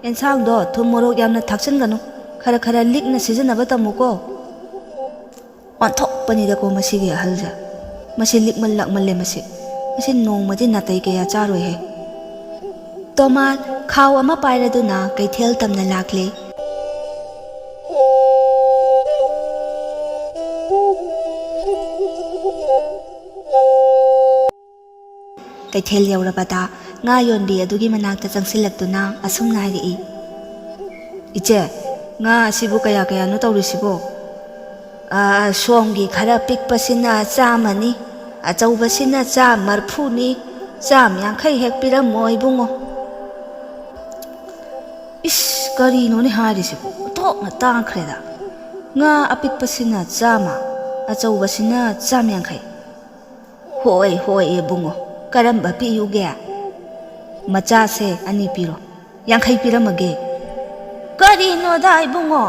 ꯑꯦꯟꯁꯥꯡꯗꯣ ꯊꯨꯝ ꯃꯣꯔꯣꯛ ꯌꯥꯝꯅ ꯊꯥꯛꯆꯤꯟꯒꯅꯨ꯫ ꯈꯔ ꯈꯔ ꯂꯤꯛꯅ ꯁꯤꯖꯤꯟꯅꯕ ꯇꯝꯃꯨꯀꯣ꯫" ꯑꯣꯟꯊꯣꯛꯄꯅꯤꯗꯀꯣ ꯃꯁꯤꯒꯤ ꯑꯍꯜꯁꯦ꯫ ꯃꯁꯤ ꯂꯤꯛꯃꯜ ꯂꯥꯛꯃꯜꯂꯦ ꯃꯁꯤ꯫ ꯃꯁꯤ ꯅꯣꯡꯃꯗꯤ ꯅꯥꯇꯩ ꯀꯌꯥ ꯆꯥꯔꯣꯏꯍꯦ꯫ ꯇꯣꯃꯥꯜ ꯈꯥꯎ ꯑꯃ ꯄꯥꯏꯔꯗꯨꯅ ꯀꯩꯊꯦꯜ ꯇꯝꯅ ꯂꯥꯛꯂꯦ꯫ ꯀꯩꯊꯦꯜ ꯌꯧꯔꯕꯗ ꯉꯥ ꯌꯣꯟꯕꯤ ꯑꯗꯨꯒꯤ ꯃꯅꯥꯛꯇ ꯆꯪꯁꯤꯜꯂꯛꯇꯨꯅ ꯑꯁꯨꯝꯅ ꯍꯥꯏꯔꯛꯏ, "ꯏꯆꯦ, ꯉꯥ ꯑꯁꯤꯕꯨ ꯀꯌꯥ ꯀꯌꯥꯅꯣ ꯇꯧꯔꯤꯁꯤꯕꯣ?" "ꯑꯥ, ꯁꯣꯝꯒꯤ ꯈꯔ ꯄꯤꯛꯄꯁꯤꯅ ꯆꯥꯝꯃꯅꯤ, ꯑꯆꯧꯕꯁꯤꯅ ꯆꯥꯝ ꯃꯔꯐꯨꯅꯤ, ꯆꯥꯝ ꯌꯥꯡꯈꯩ ꯍꯦꯛ ꯄꯤꯔꯝꯃꯣ ꯏꯕꯨꯡꯉꯣ꯫" ꯏꯁ, ꯀꯔꯤꯅꯣꯅꯦ ꯍꯥꯏꯔꯤꯁꯤꯕꯣ? ꯑꯣꯟꯊꯣꯛꯅ ꯇꯥꯡꯈ꯭ꯔꯦꯗ꯫ ꯉꯥ ꯑꯄꯤꯛꯄꯁꯤꯅ ꯆꯥꯝꯃ, ꯑꯆꯧꯕꯁꯤꯅ ꯆꯥꯝ ꯌꯥꯡꯈꯩ꯫ "ꯍꯣꯏ, ꯍꯣꯏ, ꯏꯕꯨꯡꯉꯣ, ꯀꯔꯝꯕ ꯄꯤꯌꯨꯒꯦ?" "ꯃꯆꯥꯁꯦ ꯑꯅꯤ ꯄꯤꯔꯣ, ꯌꯥꯡꯈꯩ ꯄꯤꯔꯝꯃꯒꯦ꯫" "ꯀꯔꯤꯅꯣꯗ ꯏꯕꯨꯡꯉꯣ,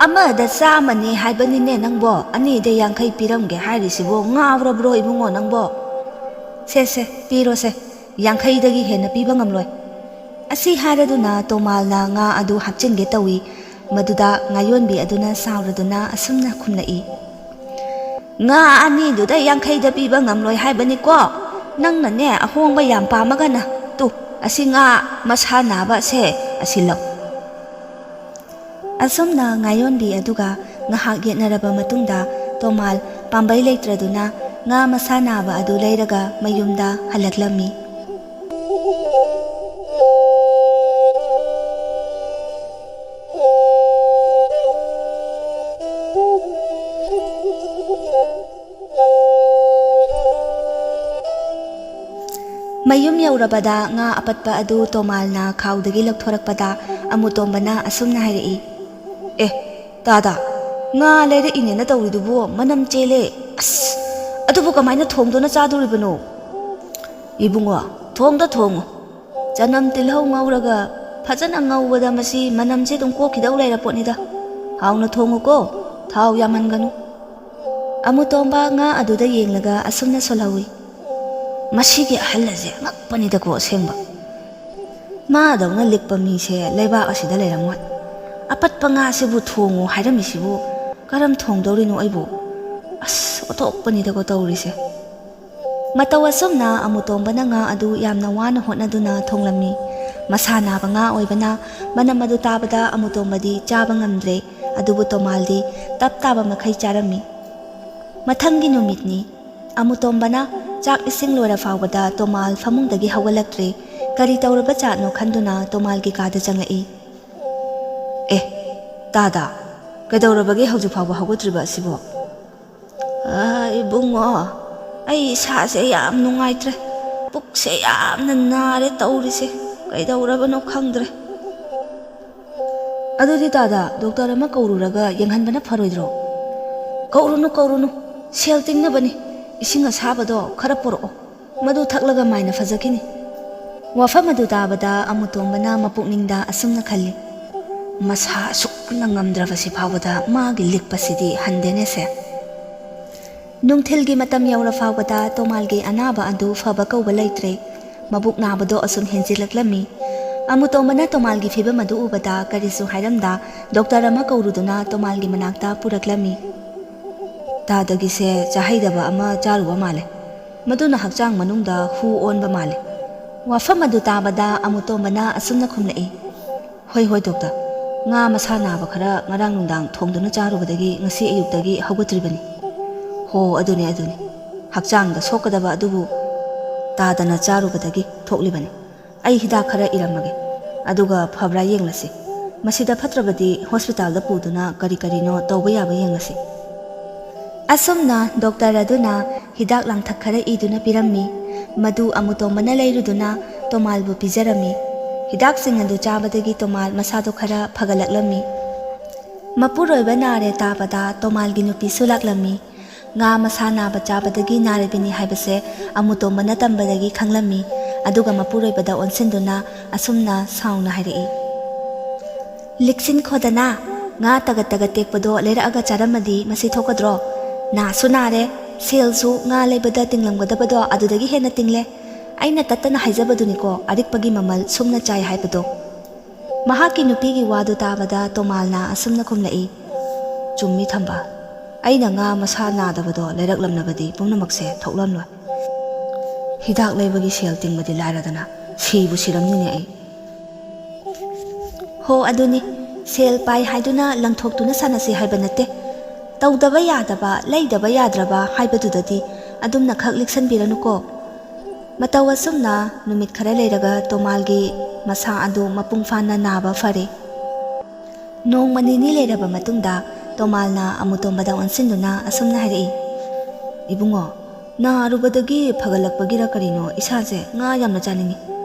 ꯑꯃꯗ ꯆꯥꯝꯃꯅꯦ ꯍꯥꯏꯕꯅꯤꯅꯦ ꯅꯪꯕꯣ, ꯑꯅꯤꯗ ꯌꯥꯡꯈꯩ ꯄꯤꯔꯝꯒꯦ ꯍꯥꯏꯔꯤꯁꯤꯕꯣ? ꯉꯥꯎꯔꯕ꯭ꯔꯣ ꯏꯕꯨꯡꯉꯣ ꯅꯪꯕꯣ?" "ꯁꯦ, ꯁꯦ, ꯄꯤꯔꯣꯁꯦ, ꯌꯥꯡꯈꯩꯗꯒꯤ ꯍꯦꯟꯅ ꯄꯤꯕ ꯉꯝꯂꯣꯏ꯫" ꯑꯁꯤ ꯍꯥꯏꯔꯗꯨꯅ ꯇꯣꯃꯥꯜꯅ ꯉꯥ ꯑꯗꯨ ꯍꯥꯞꯆꯤꯟꯒꯦ ꯇꯧꯏ꯫ ꯃꯗꯨꯗ ꯉꯥꯌꯣꯟꯕꯤ ꯑꯗꯨꯅ ꯁꯥꯎꯔꯗꯨꯅ ꯑꯁꯨꯝꯅ ꯈꯨꯝꯂꯛꯏ, "ꯉꯥ ꯑꯅꯤꯗꯨꯗ ꯌꯥꯡꯈꯩꯗ ꯄꯤꯕ ꯉꯝꯂꯣꯏ ꯍꯥꯏꯕꯅꯤꯀꯣ꯫ ꯅꯪꯅꯅꯦ ꯑꯍꯣꯡꯕ ꯌꯥꯝ ꯄꯥꯝꯃꯒꯅ꯫ ꯇꯨ, ꯑꯁꯤ ꯉꯥ ꯃꯁꯥ ꯅꯥꯕ ꯑꯁꯦ ꯑꯁꯤ ꯂꯧ꯫" ꯑꯁꯨꯝꯅ ꯉꯥꯌꯣꯟꯕꯤ ꯑꯗꯨꯒ ꯉꯥꯏꯍꯥꯛ ꯌꯦꯠꯅꯔꯕ ꯃꯇꯨꯡꯗ ꯇꯣꯃꯥꯜ ꯄꯥꯝꯕꯩ ꯂꯩꯇ꯭ꯔꯗꯨꯅ ꯉꯥ ꯃꯁꯥ ꯅꯥꯕ ꯑꯗꯨ ꯂꯩꯔꯒ ꯃꯌꯨꯝꯗ ꯍꯜꯂꯛꯂꯝꯃꯤ꯫ ꯃꯌꯨꯝ ꯌꯧꯔꯕꯗ ꯉꯥ ꯑꯄꯠꯄ ꯑꯗꯨ ꯇꯣꯃꯥꯜꯅ ꯈꯥꯎꯗꯒꯤ ꯂꯧꯊꯣꯔꯛꯄꯗ ꯑꯃꯨꯇꯣꯝꯕꯅ ꯑꯁꯨꯝꯅ ꯍꯥꯏꯔꯛꯏ, "ꯑꯦ, ꯇꯥꯗ, ꯉꯥ ꯂꯩꯔꯛꯏꯅꯦꯅ ꯇꯧꯔꯤꯗꯨꯕꯨ ꯃꯅꯝ ꯆꯦꯜꯂꯦ꯫ ꯑꯁ, ꯑꯗꯨꯕꯨ ꯀꯃꯥꯏꯅ ꯊꯣꯡꯗꯨꯅ ꯆꯥꯗꯣꯔꯤꯕꯅꯣ?" "ꯏꯕꯨꯡꯉꯣ, ꯊꯣꯡꯗ ꯊꯣꯡꯉꯨ꯫ ꯆꯅꯝ ꯇꯤꯜꯍꯧ ꯉꯧꯔꯒ ꯐꯖꯅ ꯉꯧꯕꯗ ꯃꯁꯤ ꯃꯅꯝꯁꯦ ꯑꯗꯨꯝ ꯀꯣꯛꯈꯤꯗꯧ ꯂꯩꯔ ꯄꯣꯠꯅꯤꯗ꯫ ꯍꯥꯎꯅ ꯊꯣꯡꯉꯨꯀꯣ, ꯊꯥꯎ ꯌꯥꯝꯍꯟꯒꯅꯨ꯫" ꯑꯃꯨꯇꯣꯝꯕ ꯉꯥ ꯑꯗꯨꯗ ꯌꯦꯡꯂꯒ ꯑꯁꯨꯝꯅ ꯁꯣꯜꯍꯧꯏ, "ꯃꯁꯤꯒꯤ ꯑꯍꯜ ꯑꯁꯦ ꯑꯉꯛꯄꯅꯤꯗꯀꯣ ꯑꯁꯦꯡꯕ꯫ ꯃꯥꯗꯧꯅ ꯂꯤꯛꯄ ꯃꯤꯁꯦ ꯂꯩꯕꯥꯛ ꯑꯁꯤꯗ ꯂꯩꯔꯝꯃꯣꯏ꯫ ꯑꯄꯠꯄ ꯉꯥꯁꯤꯕꯨ ꯊꯣꯡꯉꯨ ꯍꯥꯏꯔꯝꯃꯤꯁꯤꯕꯨ ꯀꯔꯝ ꯊꯣꯡꯗꯧꯔꯤꯅꯣ ꯑꯩꯕꯨ? ꯑꯁ, ꯑꯣꯟꯊꯣꯛꯄꯅꯤꯗꯀꯣ ꯇꯧꯔꯤꯁꯦ꯫" ꯃꯇꯧ ꯑꯁꯨꯝꯅ ꯑꯃꯨꯇꯣꯝꯕꯅ ꯉꯥ ꯑꯗꯨ ꯌꯥꯝꯅ ꯋꯥꯅ ꯍꯣꯠꯅꯗꯨꯅ ꯊꯣꯡꯂꯝꯃꯤ꯫ ꯃꯁꯥ ꯅꯥꯕ ꯉꯥ ꯑꯣꯏꯕꯅ ꯃꯅꯝ ꯑꯗꯨ ꯇꯥꯕꯗ ꯑꯃꯨꯇꯣꯝꯕꯗꯤ ꯆꯥꯕ ꯉꯝꯗ꯭ꯔꯦ, ꯑꯗꯨꯕꯨ ꯇꯣꯃꯥꯜꯗꯤ ꯇꯞ ꯇꯥꯕ ꯃꯈꯩ ꯆꯥꯔꯝꯃꯤ꯫ ꯃꯊꯪꯒꯤ ꯅꯨꯃꯤꯠꯅꯤ꯫ ꯑꯃꯨꯇꯣꯝꯕꯅ ꯆꯥꯛ ꯏꯁꯤꯡ ꯂꯣꯏꯔ ꯐꯥꯎꯕꯗ ꯇꯣꯃꯥꯜ ꯐꯃꯨꯡꯗꯒꯤ ꯍꯧꯒꯠꯂꯛꯇ꯭ꯔꯦ꯫ ꯀꯔꯤ ꯇꯧꯔꯕ ꯖꯥꯠꯅꯣ ꯈꯟꯗꯨꯅ ꯇꯣꯃꯥꯜꯒꯤ ꯀꯥꯗ ꯆꯪꯂꯛꯏ꯫ "ꯑꯦ, ꯇꯥꯗ, ꯀꯩꯗꯧꯔꯕꯒꯦ ꯍꯧꯖꯤꯛ ꯐꯥꯎꯕ ꯍꯧꯒꯠꯇ꯭ꯔꯤꯕ ꯑꯁꯤꯕꯣ?" "ꯑ, ꯏꯕꯨꯡꯉꯣ, ꯑꯩ ꯏꯁꯥꯁꯦ ꯌꯥꯝ ꯅꯨꯡꯉꯥꯏꯇ꯭ꯔꯦ꯫ ꯄꯨꯛꯁꯦ ꯌꯥꯝꯅ ꯅꯥꯔꯦ ꯇꯧꯔꯤꯁꯦ꯫ ꯀꯩꯗꯧꯔꯕꯅꯣ ꯈꯪꯗ꯭ꯔꯦ꯫" "ꯑꯗꯨꯗꯤ ꯇꯥꯗ, ꯗꯣꯛꯇꯔ ꯑꯃ ꯀꯧꯔꯨꯔꯒ ꯌꯦꯡꯍꯟꯕꯅ ꯐꯔꯣꯏꯗ꯭ꯔꯣ?" "ꯀꯧꯔꯨꯅꯨ, ꯀꯧꯔꯨꯅꯨ꯫ ꯁꯦꯜ ꯇꯤꯡꯅꯕꯅꯤ꯫ ꯏꯁꯤꯡ ꯑꯁꯥꯕꯗꯣ ꯈꯔ ꯄꯨꯔꯛꯑꯣ꯫ ꯃꯗꯨ ꯊꯛꯂꯒ ꯃꯥꯏꯅ ꯐꯖꯈꯤꯅꯤ꯫" ꯋꯥꯐꯝ ꯑꯗꯨ ꯇꯥꯕꯗ ꯑꯃꯨꯇꯣꯝꯕꯅ ꯃꯄꯨꯛꯅꯤꯡꯗ ꯑꯁꯨꯝꯅ ꯈꯜꯂꯤ, "ꯃꯁꯥ ꯑꯁꯨꯛꯅ ꯉꯝꯗ꯭ꯔꯕꯁꯤ ꯐꯥꯎꯕꯗ ꯃꯥꯒꯤ ꯂꯤꯛꯄꯁꯤꯗꯤ ꯍꯟꯗꯦꯅꯦꯁꯦ꯫" ꯅꯨꯡꯊꯤꯜꯒꯤ ꯃꯇꯝ ꯌꯧꯔ ꯐꯥꯎꯕꯗ ꯇꯣꯃꯥꯜꯒꯤ ꯑꯅꯥꯕ ꯑꯗꯨ ꯐꯕ ꯀꯧꯕ ꯂꯩꯇ꯭ꯔꯦ꯫ ꯃꯕꯨꯛ ꯅꯥꯕꯗꯣ ꯑꯁꯨꯝ ꯍꯦꯟꯖꯤꯜꯂꯛꯂꯝꯃꯤ꯫ ꯑꯃꯨꯇꯣꯝꯕꯅ ꯇꯣꯃꯥꯜꯒꯤ ꯐꯤꯕꯝ ꯑꯗꯨ ꯎꯕꯗ ꯀꯔꯤꯁꯨ ꯍꯥꯏꯔꯝꯗ ꯗꯣꯛꯇꯔ ꯑꯃ ꯀꯧꯔꯨꯗꯨꯅ ꯇꯣꯃꯥꯜꯒꯤ ꯃꯅꯥꯛꯇ ꯄꯨꯔꯛꯂꯝꯃꯤ꯫ "ꯇꯥꯗꯒꯤꯁꯦ ꯆꯥꯍꯩꯗꯕ ꯑꯃ ꯆꯥꯔꯨꯕ ꯃꯥꯜꯂꯦ꯫ ꯃꯗꯨꯅ ꯍꯛꯆꯥꯡ ꯃꯅꯨꯡꯗ ꯍꯨ ꯑꯣꯟꯕ ꯃꯥꯜꯂꯦ꯫" ꯋꯥꯐꯝ ꯑꯗꯨ ꯇꯥꯕꯗ ꯑꯃꯨꯇꯣꯝꯕꯅ ꯑꯁꯨꯝꯅ ꯈꯨꯝꯂꯛꯏ, "ꯍꯣꯏ, ꯍꯣꯏ, ꯗꯣꯛꯇꯔ꯫ ꯉꯥ ꯃꯁꯥ ꯅꯥꯕ ꯈꯔ ꯉꯔꯥꯡ ꯅꯨꯡꯗꯥꯡ ꯊꯣꯡꯗꯨꯅ ꯆꯥꯔꯨꯕꯗꯒꯤ ꯉꯁꯤ ꯑꯌꯨꯛꯇꯒꯤ ꯍꯧꯒꯠꯇ꯭ꯔꯤꯕꯅꯤ꯫" "ꯍꯣ, ꯑꯗꯨꯅꯤ, ꯑꯗꯨꯅꯤ꯫ ꯍꯛꯆꯥꯡꯗ ꯁꯣꯛꯀꯗꯕ ꯑꯗꯨꯕꯨ ꯇꯥꯗꯅ ꯆꯥꯔꯨꯕꯗꯒꯤ ꯊꯣꯛꯂꯤꯕꯅꯤ꯫ ꯑꯩ ꯍꯤꯗꯥꯛ ꯈꯔ ꯏꯔꯝꯃꯒꯦ, ꯑꯗꯨꯒ ꯐꯕ꯭ꯔꯥ ꯌꯦꯡꯂꯁꯤ꯫ ꯃꯁꯤꯗ ꯐꯠꯇ꯭ꯔꯕꯗꯤ ꯍꯣꯁꯄꯤꯇꯥꯜꯗ ꯄꯨꯗꯨꯅ ꯀꯔꯤ ꯀꯔꯤꯅꯣ ꯇꯧꯕ ꯌꯥꯕ ꯌꯦꯡꯂꯁꯤ꯫" ꯑꯁꯨꯝꯅ ꯗꯣꯛꯇꯔ ꯑꯗꯨꯅ ꯍꯤꯗꯥꯛ ꯂꯥꯡꯊꯛ ꯈꯔ ꯏꯗꯨꯅ ꯄꯤꯔꯝꯃꯤ꯫ ꯃꯗꯨ ꯑꯃꯨꯇꯣꯝꯕꯅ ꯂꯩꯔꯨꯗꯨꯅ ꯇꯣꯃꯥꯜꯕꯨ ꯄꯤꯖꯔꯝꯃꯤ꯫ ꯍꯤꯗꯥꯛꯁꯤꯡ ꯑꯗꯨ ꯆꯥꯕꯗꯒꯤ ꯇꯣꯃꯥꯜ ꯃꯁꯥꯗꯣ ꯈꯔ ꯐꯒꯠꯂꯛꯂꯝꯃꯤ꯫ ꯃꯄꯨꯔꯣꯏꯕ ꯅꯥꯔꯦ ꯇꯥꯕꯗ ꯇꯣꯃꯥꯜꯒꯤ ꯅꯨꯄꯤꯁꯨ ꯂꯥꯛꯂꯝꯃꯤ꯫ ꯉꯥ ꯃꯁꯥ ꯅꯥꯕ ꯆꯥꯕꯗꯒꯤ ꯅꯥꯔꯤꯕꯅꯤ ꯍꯥꯏꯕꯁꯦ ꯑꯃꯨꯇꯣꯝꯕꯅ ꯇꯝꯕꯗꯒꯤ ꯈꯪꯂꯝꯃꯤ꯫ ꯑꯗꯨꯒ ꯃꯄꯨꯔꯣꯏꯕꯗ ꯑꯣꯟꯁꯤꯟꯗꯨꯅ ꯑꯁꯨꯝꯅ ꯁꯥꯎꯅ ꯍꯥꯏꯔꯛꯏ, "ꯂꯤꯛꯁꯤꯟꯈꯣꯗꯅ, ꯉꯥ ꯇꯒꯠ ꯇꯒꯠ ꯇꯦꯛꯄꯗꯣ ꯂꯩꯔꯛꯑꯒ ꯆꯥꯔꯝꯃꯗꯤ ꯃꯁꯤ ꯊꯣꯛꯀꯗ꯭ꯔꯣ? ꯅꯥꯁꯨ ꯅꯥꯔꯦ, ꯁꯦꯜꯁꯨ ꯉꯥ ꯂꯩꯕꯗ ꯇꯤꯡꯂꯝꯒꯗꯕꯗꯣ ꯑꯗꯨꯗꯒꯤ ꯍꯦꯟꯅ ꯇꯤꯡꯂꯦ꯫ ꯑꯩꯅ ꯇꯠꯇꯅ ꯍꯥꯏꯖꯕꯗꯨꯅꯤꯀꯣ, ꯑꯔꯤꯛꯄꯒꯤ ꯃꯃꯜ ꯁꯨꯝꯅ ꯆꯥꯏ ꯍꯥꯏꯕꯗꯣ"꯫ ꯃꯍꯥꯛꯀꯤ ꯅꯨꯄꯤꯒꯤ ꯋꯥꯗꯨ ꯇꯥꯕꯗ ꯇꯣꯃꯥꯜꯅ ꯑꯁꯨꯝꯅ ꯈꯨꯝꯂꯛꯏ, "ꯆꯨꯝꯃꯤ ꯊꯝꯕꯥꯜ, ꯑꯩꯅ ꯉꯥ ꯃꯁꯥ ꯅꯥꯗꯕꯗꯣ ꯂꯩꯔꯛꯂꯝꯂꯕꯗꯤ ꯄꯨꯝꯅꯃꯛꯁꯦ ꯊꯣꯛꯂꯝꯂꯣꯏ꯫ ꯍꯤꯗꯥꯛ ꯂꯩꯕꯒꯤ ꯁꯦꯜ ꯇꯤꯡꯕꯗꯤ ꯂꯥꯏꯔꯗꯅ ꯁꯤꯕꯨ ꯁꯤꯔꯝꯅꯤꯅꯦ ꯑꯩ"꯫ ꯍꯣ ꯑꯗꯨꯅꯤ, ꯁꯦꯜ ꯄꯥꯏ ꯍꯥꯏꯗꯨꯅ ꯂꯪꯊꯣꯛꯇꯨꯅ ꯁꯥꯟꯅꯁꯤ ꯍꯥꯏꯕ ꯅꯠꯇꯦ꯫ ꯇꯧꯗꯕ ꯌꯥꯗꯕ, ꯂꯩꯗꯕ ꯌꯥꯗ꯭ꯔꯕ ꯍꯥꯏꯕꯗꯨꯗꯗꯤ ꯑꯗꯨꯝꯅ ꯈꯛ ꯂꯤꯛꯁꯟꯕꯤꯔꯅꯨꯀꯣ꯫ ꯃꯇꯧ ꯑꯁꯨꯝꯅ ꯅꯨꯃꯤꯠ ꯈꯔ ꯂꯩꯔꯒ ꯇꯣꯃꯥꯜꯒꯤ ꯃꯁꯥ ꯑꯗꯨ ꯃꯄꯨꯡ ꯐꯥꯅ ꯅꯥꯕ ꯐꯔꯦ꯫ ꯅꯣꯡꯃ ꯅꯤꯅꯤ ꯂꯩꯔꯕ ꯃꯇꯨꯡꯗ ꯇꯣꯃꯥꯜꯅ ꯑꯃꯨꯇꯣꯝꯕꯗ ꯑꯣꯟꯁꯤꯟꯗꯨꯅ ꯑꯁꯨꯝꯅ ꯍꯥꯏꯔꯛꯏ, "ꯏꯕꯨꯡꯉꯣ, ꯅꯥꯔꯨꯕꯗꯒꯤ ꯐꯒꯠꯂꯛꯄꯒꯤꯔ ꯀꯔꯤꯅꯣ ꯏꯁꯥꯁꯦ ꯉꯥ ꯌꯥꯝꯅ ꯆꯥꯅꯤꯡꯉꯤ꯫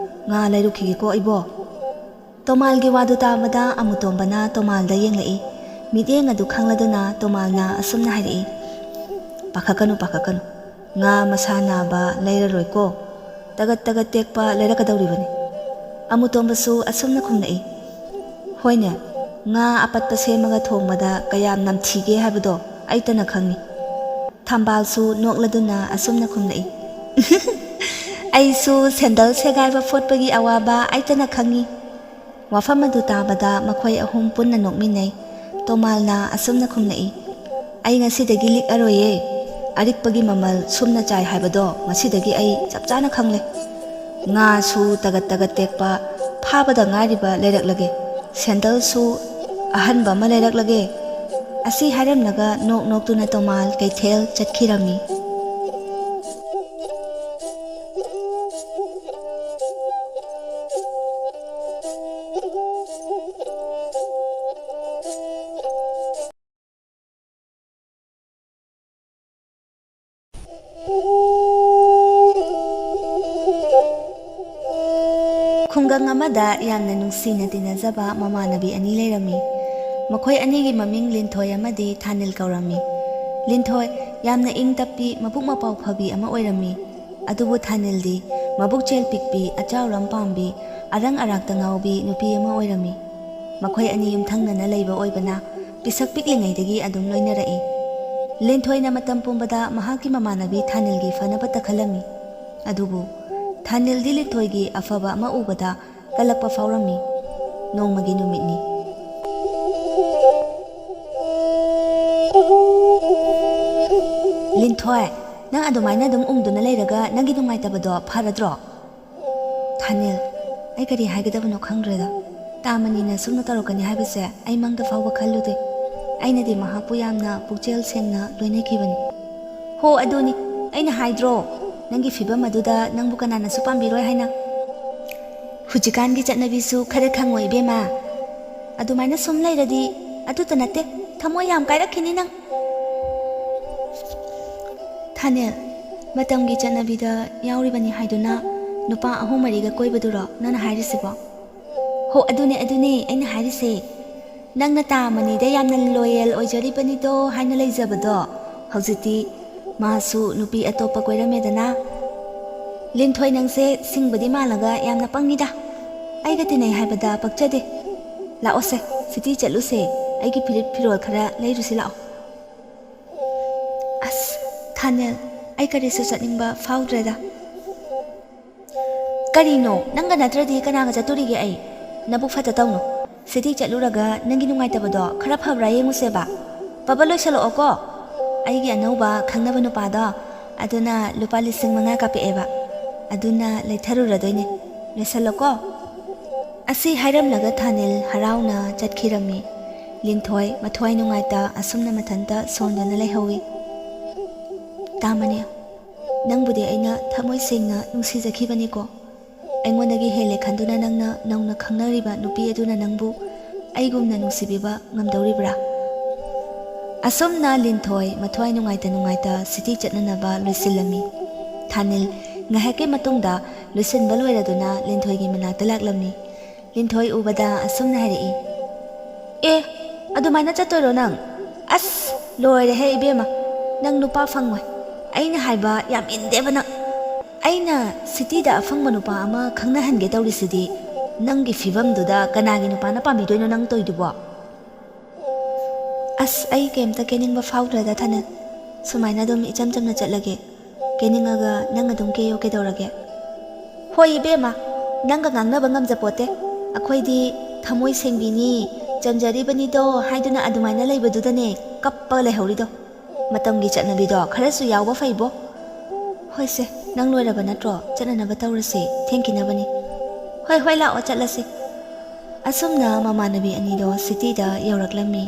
ꯉꯥ ꯂꯩꯔꯨꯈꯤꯒꯦꯀꯣ ꯏꯕꯣ"꯫ ꯇꯣꯃꯥꯜꯒꯤ ꯋꯥꯗꯨ ꯇꯥꯕꯗ ꯑꯃꯨꯇꯣꯝꯕꯅ ꯇꯣꯃꯥꯜꯗ ꯌꯦꯡꯂꯛꯏ꯫ ꯃꯤꯠꯌꯦꯡ ꯑꯗꯨ ꯈꯪꯂꯗꯨꯅ ꯇꯣꯃꯥꯜꯅ ꯑꯁꯨꯝꯅ ꯍꯥꯏꯔꯛꯏ, "ꯄꯥꯈꯠꯀꯅꯨ, ꯄꯥꯈꯠꯀꯅꯨ꯫ ꯉꯥ ꯃꯁꯥ ꯅꯥꯕ ꯂꯩꯔꯔꯣꯏꯀꯣ꯫ ꯇꯒꯠ ꯇꯒꯠ ꯇꯦꯛꯄ ꯂꯩꯔꯛꯀꯗꯧꯔꯤꯕꯅꯤ"꯫ ꯑꯃꯨꯇꯣꯝꯕꯁꯨ ꯑꯁꯨꯝꯅ ꯈꯨꯝꯂꯛꯏ, "ꯍꯣꯏꯅꯦ, ꯉꯥ ꯑꯄꯠꯄ ꯁꯦꯝꯃꯒ ꯊꯣꯡꯕꯗ ꯀꯌꯥꯝ ꯅꯝꯊꯤꯒꯦ ꯍꯥꯏꯕꯗꯣ ꯑꯩꯇꯅ ꯈꯪꯉꯤ"꯫ ꯊꯝꯕꯥꯜꯁꯨ ꯅꯣꯛꯂꯗꯨꯅ ꯑꯁꯨꯝꯅ ꯈꯨꯝꯂꯛꯏ, "ꯑꯩꯁꯨ ꯁꯦꯟꯗꯜ ꯁꯦꯒꯥꯏꯕ ꯐꯣꯠꯄꯒꯤ ꯑꯋꯥꯕ ꯑꯩꯇꯅ ꯈꯪꯉꯤ"꯫ ꯋꯥꯐꯝ ꯑꯗꯨ ꯇꯥꯕꯗ ꯃꯈꯣꯏ ꯑꯍꯨꯝ ꯄꯨꯟꯅ ꯅꯣꯛꯃꯤꯟꯅꯩ꯫ ꯇꯣꯃꯥꯜꯅ ꯑꯁꯨꯝꯅ ꯈꯨꯝꯂꯛꯏ, "ꯑꯩ ꯉꯁꯤꯗꯒꯤ ꯂꯤꯛꯑꯔꯣꯏꯌꯦ꯫ ꯑꯔꯤꯛꯄꯒꯤ ꯃꯃꯜ ꯁꯨꯝꯅ ꯆꯥꯏ ꯍꯥꯏꯕꯗꯣ ꯉꯁꯤꯗꯒꯤ ꯑꯩ ꯆꯞ ꯆꯥꯅ ꯈꯪꯂꯦ꯫ ꯉꯥꯁꯨ ꯇꯒꯠ ꯇꯒꯠ ꯇꯦꯛꯄ, ꯐꯥꯕꯗ ꯉꯥꯏꯔꯤꯕ ꯂꯩꯔꯛꯂꯒꯦ꯫ ꯁꯦꯟꯗꯜꯁꯨ ꯑꯍꯟꯕ ꯑꯃ ꯂꯩꯔꯛꯂꯒꯦ"꯫ ꯑꯁꯤ ꯍꯥꯏꯔꯝꯂꯒ ꯅꯣꯛ ꯅꯣꯛꯇꯨꯅ ꯇꯣꯃꯥꯜ ꯀꯩꯊꯦꯜ ꯆꯠꯈꯤꯔꯝꯃꯤ꯫ ꯈꯨꯡꯒꯪ ꯑꯃꯗ ꯌꯥꯝꯅ ꯅꯨꯡꯁꯤꯅ ꯇꯤꯟꯅꯖꯕ ꯃꯃꯥꯟꯅꯕꯤ ꯑꯅꯤ ꯂꯩꯔꯝꯃꯤ꯫ ꯃꯈꯣꯏ ꯑꯅꯤꯒꯤ ꯃꯃꯤꯡ ꯂꯤꯟꯊꯣꯏ ꯑꯃꯗꯤ ꯊꯥꯅꯤꯜ ꯀꯧꯔꯝꯃꯤ꯫ ꯂꯤꯟꯊꯣꯏ ꯌꯥꯝꯅ ꯏꯪ ꯇꯞꯄꯤ, ꯃꯕꯨꯛ ꯃꯄꯥꯎ ꯐꯕꯤ ꯑꯃ ꯑꯣꯏꯔꯝꯃꯤ꯫ ꯑꯗꯨꯕꯨ ꯊꯥꯅꯤꯜꯗꯤ ꯃꯕꯨꯛ ꯆꯦꯜ ꯄꯤꯛꯄꯤ, ꯑꯆꯥꯎꯔꯝ ꯄꯥꯝꯕꯤ, ꯑꯔꯪ ꯑꯔꯥꯛꯇ ꯉꯥꯎꯕꯤ ꯅꯨꯄꯤ ꯑꯃ ꯑꯣꯏꯔꯝꯃꯤ꯫ ꯃꯈꯣꯏ ꯑꯅꯤ ꯌꯨꯝꯊꯪꯅꯅ ꯂꯩꯕ ꯑꯣꯏꯕꯅ ꯄꯤꯁꯛ ꯄꯤꯛꯂꯤꯉꯩꯗꯒꯤ ꯑꯗꯨꯝ ꯂꯣꯏꯅꯔꯛꯏ꯫ ꯂꯤꯟꯊꯣꯏꯅ ꯃꯇꯝ ꯄꯨꯝꯕꯗ ꯃꯍꯥꯛꯀꯤ ꯃꯃꯥꯟꯅꯕꯤ ꯊꯥꯅꯤꯜꯒꯤ ꯐꯅꯕꯇ ꯈꯜꯂꯝꯃꯤ꯫ ꯑꯗꯨꯕꯨ ꯊꯥꯅꯤꯜꯗꯤ ꯂꯤꯟꯊꯣꯏꯒꯤ ꯑꯐꯕ ꯑꯃ ꯎꯕꯗ ꯀꯜꯂꯛꯄ ꯐꯥꯎꯔꯝꯃꯤ꯫ ꯅꯣꯡꯃꯒꯤ ꯅꯨꯃꯤꯠꯅꯤ꯫ ꯂꯤꯟꯊꯣꯏ, ꯅꯪ ꯑꯗꯨꯃꯥꯏꯅ ꯑꯗꯨꯝ ꯎꯪꯗꯨꯅ ꯂꯩꯔꯒ ꯅꯪꯒꯤ ꯅꯨꯡꯉꯥꯏꯇꯕꯗꯣ ꯐꯔꯗ꯭ꯔꯣ? ꯊꯥꯅꯤꯜ, ꯑꯩ ꯀꯔꯤ ꯍꯥꯏꯒꯗꯕꯅꯣ ꯈꯪꯗ꯭ꯔꯦꯗ꯫ ꯇꯥꯃꯅꯤꯅ ꯁꯨꯝꯅ ꯇꯧꯔꯛꯀꯅꯤ ꯍꯥꯏꯕꯁꯦ ꯑꯩ ꯃꯪꯗ ꯐꯥꯎꯕ ꯈꯜꯂꯨꯗꯦ꯫ ꯑꯩꯅꯗꯤ ꯃꯍꯥꯛꯄꯨ ꯌꯥꯝꯅ ꯄꯨꯛꯆꯦꯜ ꯁꯦꯡꯅ ꯂꯣꯏꯅꯈꯤꯕꯅꯤ꯫ ꯍꯣ, ꯑꯗꯨꯅꯤ, ꯑꯩꯅ ꯍꯥꯏꯗ꯭ꯔꯣ, ꯅꯪꯒꯤ ꯐꯤꯕꯝ ꯑꯗꯨꯗ ꯅꯪꯕꯨ ꯀꯅꯥꯅꯁꯨ ꯄꯥꯝꯕꯤꯔꯣꯏ ꯍꯥꯏꯅ꯫ ꯍꯧꯖꯤꯛꯀꯥꯟꯒꯤ ꯆꯠꯅꯕꯤꯁꯨ ꯈꯔ ꯈꯪꯉꯣ ꯏꯕꯦꯝꯃ꯫ ꯑꯗꯨꯃꯥꯏꯅ ꯁꯨꯝ ꯂꯩꯔꯗꯤ ꯑꯗꯨꯇ ꯅꯠꯇꯦ, ꯊꯃꯣꯏ ꯌꯥꯝ ꯀꯥꯏꯔꯛꯈꯤꯅꯤ ꯅꯪ꯫ ꯊꯥꯅꯦꯜ, ꯃꯇꯝꯒꯤ ꯆꯠꯅꯕꯤꯗ ꯌꯥꯎꯔꯤꯕꯅꯤ ꯍꯥꯏꯗꯨꯅ ꯅꯨꯄꯥ ꯑꯍꯨꯝ ꯃꯔꯤꯒ ꯀꯣꯏꯕꯗꯨꯔꯣ ꯅꯪꯅ ꯍꯥꯏꯔꯤꯁꯤꯕꯣ? ꯍꯣ, ꯑꯗꯨꯅꯦ, ꯑꯗꯨꯅꯦ ꯑꯩꯅ ꯍꯥꯏꯔꯤꯁꯦ꯫ ꯅꯪꯅ ꯇꯥꯃꯅꯤꯗ ꯌꯥꯝꯅ ꯂꯣꯌꯦꯜ ꯑꯣꯏꯖꯔꯤꯕꯅꯤꯗꯣ ꯍꯥꯏꯅ ꯂꯩꯖꯕꯗꯣ, ꯍꯧꯖꯤꯛꯇꯤ ꯃꯥꯁꯨ ꯅꯨꯄꯤ ꯑꯇꯣꯞꯄ ꯀꯣꯏꯔꯝꯃꯦꯗꯅ꯫ ꯂꯤꯟꯊꯣꯏ, ꯅꯪꯁꯦ ꯁꯤꯡꯕꯗꯤ ꯃꯥꯜꯂꯒ ꯌꯥꯝꯅ ꯄꯪꯉꯤꯗ꯫ ꯑꯩꯒ ꯇꯤꯟꯅꯩ ꯍꯥꯏꯕꯗ ꯄꯛꯆꯗꯦ꯫ ꯂꯥꯛꯑꯣꯁꯦ, ꯁꯤꯇꯤ ꯆꯠꯂꯨꯁꯦ, ꯑꯩꯒꯤ ꯐꯨꯔꯤꯠ ꯐꯤꯔꯣꯜ ꯈꯔ ꯂꯩꯔꯨꯁꯤ ꯂꯥꯛꯑꯣ꯫ ꯑꯁ, ꯊꯥꯅꯦꯜ, ꯑꯩ ꯀꯔꯤꯁꯨ ꯆꯠꯅꯤꯡꯕ ꯐꯥꯎꯗ꯭ꯔꯦꯗ꯫ ꯀꯔꯤꯅꯣ, ꯅꯪꯒ ꯅꯠꯇ꯭ꯔꯗꯤ ꯀꯅꯥꯒ ꯆꯠꯇꯣꯔꯤꯒꯦ ꯑꯩ? ꯅꯕꯨꯛ ꯐꯠꯇ ꯇꯧꯅꯨ꯫ ꯁꯤꯇꯤ ꯆꯠꯂꯨꯔꯒ ꯅꯪꯒꯤ ꯅꯨꯡꯉꯥꯏꯇꯕꯗꯣ ꯈꯔ ꯐꯕ꯭ꯔꯥ ꯌꯦꯡꯉꯨꯁꯦꯕ꯫ ꯄꯕ, ꯂꯣꯏꯁꯜꯂꯛꯑꯣꯀꯣ꯫ ꯑꯩꯒꯤ ꯑꯅꯧꯕ ꯈꯪꯅꯕ ꯅꯨꯄꯥꯗꯣ, ꯑꯗꯨꯅ ꯂꯨꯄꯥ ꯂꯤꯁꯤꯡ ꯃꯉꯥ ꯀꯥꯞꯄꯛꯑꯦꯕ꯫ ꯑꯗꯨꯅ ꯂꯩꯊꯔꯨꯔꯗꯣꯏꯅꯦ꯫ ꯂꯣꯏꯁꯜꯂꯣꯀꯣ꯫ ꯑꯁꯤ ꯍꯥꯏꯔꯝꯂꯒ ꯊꯥꯅꯤꯜ ꯍꯔꯥꯎꯅ ꯆꯠꯈꯤꯔꯝꯃꯤ꯫ ꯂꯤꯟꯊꯣꯏ ꯃꯊ꯭ꯋꯥꯏ ꯅꯨꯡꯉꯥꯏꯇ ꯑꯁꯨꯝꯅ ꯃꯊꯟꯇ ꯁꯣꯟꯗꯨꯅ ꯂꯩꯍꯧꯏ꯫ ꯇꯥꯃꯅꯤ, ꯅꯪꯕꯨꯗꯤ ꯑꯩꯅ ꯊꯃꯣꯏ ꯁꯦꯡꯅ ꯅꯨꯡꯁꯤꯖꯈꯤꯕꯅꯤꯀꯣ꯫ ꯑꯩꯉꯣꯟꯗꯒꯤ ꯍꯦꯜꯂꯦ ꯈꯟꯗꯨꯅ ꯅꯪꯅ ꯅꯧꯅ ꯈꯪꯅꯔꯤꯕ ꯅꯨꯄꯤ ꯑꯗꯨꯅ ꯅꯪꯕꯨ ꯑꯩꯒꯨꯝꯅ ꯅꯨꯡꯁꯤꯕꯤꯕ ꯉꯝꯗꯧꯔꯤꯕ꯭ꯔꯥ? ꯑꯁꯨꯝꯅ ꯂꯤꯟꯊꯣꯏ ꯃꯊ꯭ꯋꯥꯏ ꯅꯨꯡꯉꯥꯏꯇ ꯅꯨꯡꯉꯥꯏꯇ ꯁꯤꯇꯤ ꯆꯠꯅꯅꯕ ꯂꯣꯏꯁꯤꯜꯂꯝꯃꯤ꯫ ꯊꯥꯅꯤꯜ ꯉꯥꯏꯍꯥꯛꯀꯤ ꯃꯇꯨꯡꯗ ꯂꯣꯏꯁꯤꯟꯕ ꯂꯣꯏꯔꯗꯨꯅ ꯂꯤꯟꯊꯣꯏꯒꯤ ꯃꯅꯥꯛꯇ ꯂꯥꯛꯂꯝꯃꯤ꯫ ꯂꯤꯟꯊꯣꯏ ꯎꯕꯗ ꯑꯁꯨꯝꯅ ꯍꯥꯏꯔꯛꯏ, "ꯑꯦ, ꯑꯗꯨꯃꯥꯏꯅ ꯆꯠꯇꯣꯏꯔꯣ ꯅꯪ? ꯑꯁ, ꯂꯣꯏꯔꯦꯍꯦ ꯏꯕꯦꯝꯃ, ꯅꯪ ꯅꯨꯄꯥ ꯐꯪꯉꯣꯏ꯫ ꯑꯩꯅ ꯍꯥꯏꯕ ꯌꯥꯝ ꯏꯟꯗꯦꯕ ꯅꯪ꯫ ꯑꯩꯅ ꯁꯤꯇꯤꯗ ꯑꯐꯪꯕ ꯅꯨꯄꯥ ꯑꯃ ꯈꯪꯅꯍꯟꯒꯦ ꯇꯧꯔꯤꯁꯤꯗꯤ, ꯅꯪꯒꯤ ꯐꯤꯕꯝꯗꯨꯗ ꯀꯅꯥꯒꯤ ꯅꯨꯄꯥꯅ ꯄꯥꯝꯕꯤꯗꯣꯏꯅꯣ ꯅꯪ ꯇꯧꯏꯗꯨꯕꯣ?" "ꯑꯁ, ꯑꯩ ꯀꯩꯝꯇ ꯀꯦꯅꯤꯡꯕ ꯐꯥꯎꯗ꯭ꯔꯦꯗ ꯊꯥꯅꯤꯜ꯫ ꯁꯨꯃꯥꯏꯅ ꯑꯗꯨꯝ ꯏꯆꯝ ꯆꯝꯅ ꯆꯠꯂꯒꯦ꯫ ꯀꯦꯅꯤꯡꯉꯒ ꯅꯪ ꯑꯗꯨꯝ ꯀꯦꯌꯣ ꯀꯩꯗꯧꯔꯒꯦ?" "ꯍꯣꯏ ꯏꯕꯦꯝꯃ, ꯅꯪꯒ ꯉꯥꯡꯅꯕ ꯉꯝꯖꯄꯣꯠꯇꯦ꯫ ꯑꯩꯈꯣꯏꯗꯤ ꯊꯃꯣꯏ ꯁꯦꯡꯕꯤꯅꯤ, ꯆꯝꯖꯔꯤꯕꯅꯤꯗꯣ ꯍꯥꯏꯗꯨꯅ ꯑꯗꯨꯃꯥꯏꯅ ꯂꯩꯕꯗꯨꯗꯅꯦ ꯀꯞꯄꯒ ꯂꯩꯍꯧꯔꯤꯗꯣ꯫ ꯃꯇꯝꯒꯤ ꯆꯠꯅꯕꯤꯗꯣ ꯈꯔꯁꯨ ꯌꯥꯎꯕ ꯐꯩꯕꯣ꯫ ꯍꯣꯏꯁꯦ, ꯅꯪ ꯂꯣꯏꯔꯕ ꯅꯠꯇ꯭ꯔꯣ? ꯆꯠꯅꯅꯕ ꯇꯧꯔꯁꯤ, ꯊꯦꯡꯈꯤꯅꯕꯅꯤ꯫ ꯍꯣꯏ, ꯍꯣꯏ, ꯂꯥꯛꯑꯣ, ꯆꯠꯂꯁꯤ꯫" ꯑꯁꯨꯝꯅ ꯃꯃꯥꯟꯅꯕꯤ ꯑꯅꯤꯗꯣ ꯁꯤꯇꯤꯗ ꯌꯧꯔꯛꯂꯝꯃꯤ꯫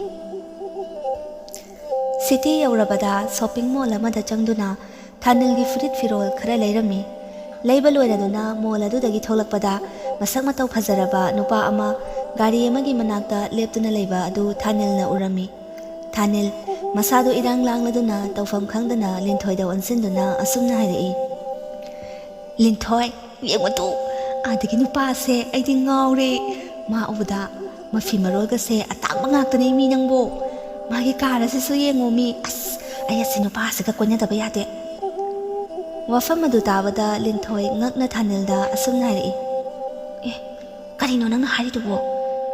ꯁꯤꯇꯤ ꯌꯧꯔꯕꯗ ꯁꯣꯞꯄꯤꯡ ꯃꯣꯜ ꯑꯃꯗ ꯆꯪꯗꯨꯅ ꯊꯥꯅꯤꯜꯒꯤ ꯐꯨꯔꯤꯠ ꯐꯤꯔꯣꯜ ꯈꯔ ꯂꯩꯔꯝꯃꯤ꯫ ꯂꯩꯕ ꯂꯣꯏꯔꯗꯨꯅ ꯃꯣꯜ ꯑꯗꯨꯗꯒꯤ ꯊꯣꯛꯂꯛꯄꯗ ꯃꯁꯛ ꯃꯇꯧ ꯐꯖꯔꯕ ꯅꯨꯄꯥ ꯑꯃ ꯒꯥꯔꯤ ꯑꯃꯒꯤ ꯃꯅꯥꯛꯇ ꯂꯦꯞꯇꯨꯅ ꯂꯩꯕ ꯑꯗꯨ ꯊꯥꯅꯤꯜꯅ ꯎꯔꯝꯃꯤ꯫ ꯊꯥꯅꯤꯜ ꯃꯁꯥꯗꯨ ꯏꯔꯥꯡ ꯂꯥꯡꯂꯗꯨꯅ ꯇꯧꯐꯝ ꯈꯪꯗꯅ ꯂꯤꯟꯊꯣꯏꯗ ꯑꯣꯟꯁꯤꯟꯗꯨꯅ ꯑꯁꯨꯝꯅ ꯍꯥꯏꯔꯛꯏ, "ꯂꯤꯟꯊꯣꯏ, ꯌꯦꯡꯉꯨ ꯇꯨ, ꯑꯥꯗꯒꯤ ꯅꯨꯄꯥꯁꯦ ꯑꯩꯗꯤ ꯉꯥꯎꯔꯦ꯫ ꯃꯥ ꯎꯕꯗ ꯃꯐꯤ ꯃꯔꯣꯜꯒꯁꯦ ꯑꯇꯥꯡꯕ ꯉꯥꯛꯇꯅꯦ ꯃꯤ ꯅꯪꯕꯣ꯫ ꯃꯥꯒꯤ ꯀꯥꯔ ꯑꯁꯤꯁꯨ ꯌꯦꯡꯉꯣ ꯃꯤ, ꯑꯁ, ꯑꯩ ꯑꯁꯤ ꯅꯨꯄꯥꯁꯤꯒ ꯀꯣꯏꯅꯗꯕ ꯌꯥꯗꯦ꯫" ꯋꯥꯐꯝ ꯑꯗꯨ ꯇꯥꯕꯗ ꯂꯤꯟꯊꯣꯏ ꯉꯛꯅ ꯊꯥꯅꯤꯜꯗ ꯑꯁꯨꯝꯅ ꯍꯥꯏꯔꯛꯏ, "ꯑꯦ, ꯀꯔꯤꯅꯣ ꯅꯪꯅ ꯍꯥꯏꯔꯤꯗꯨꯕꯣ?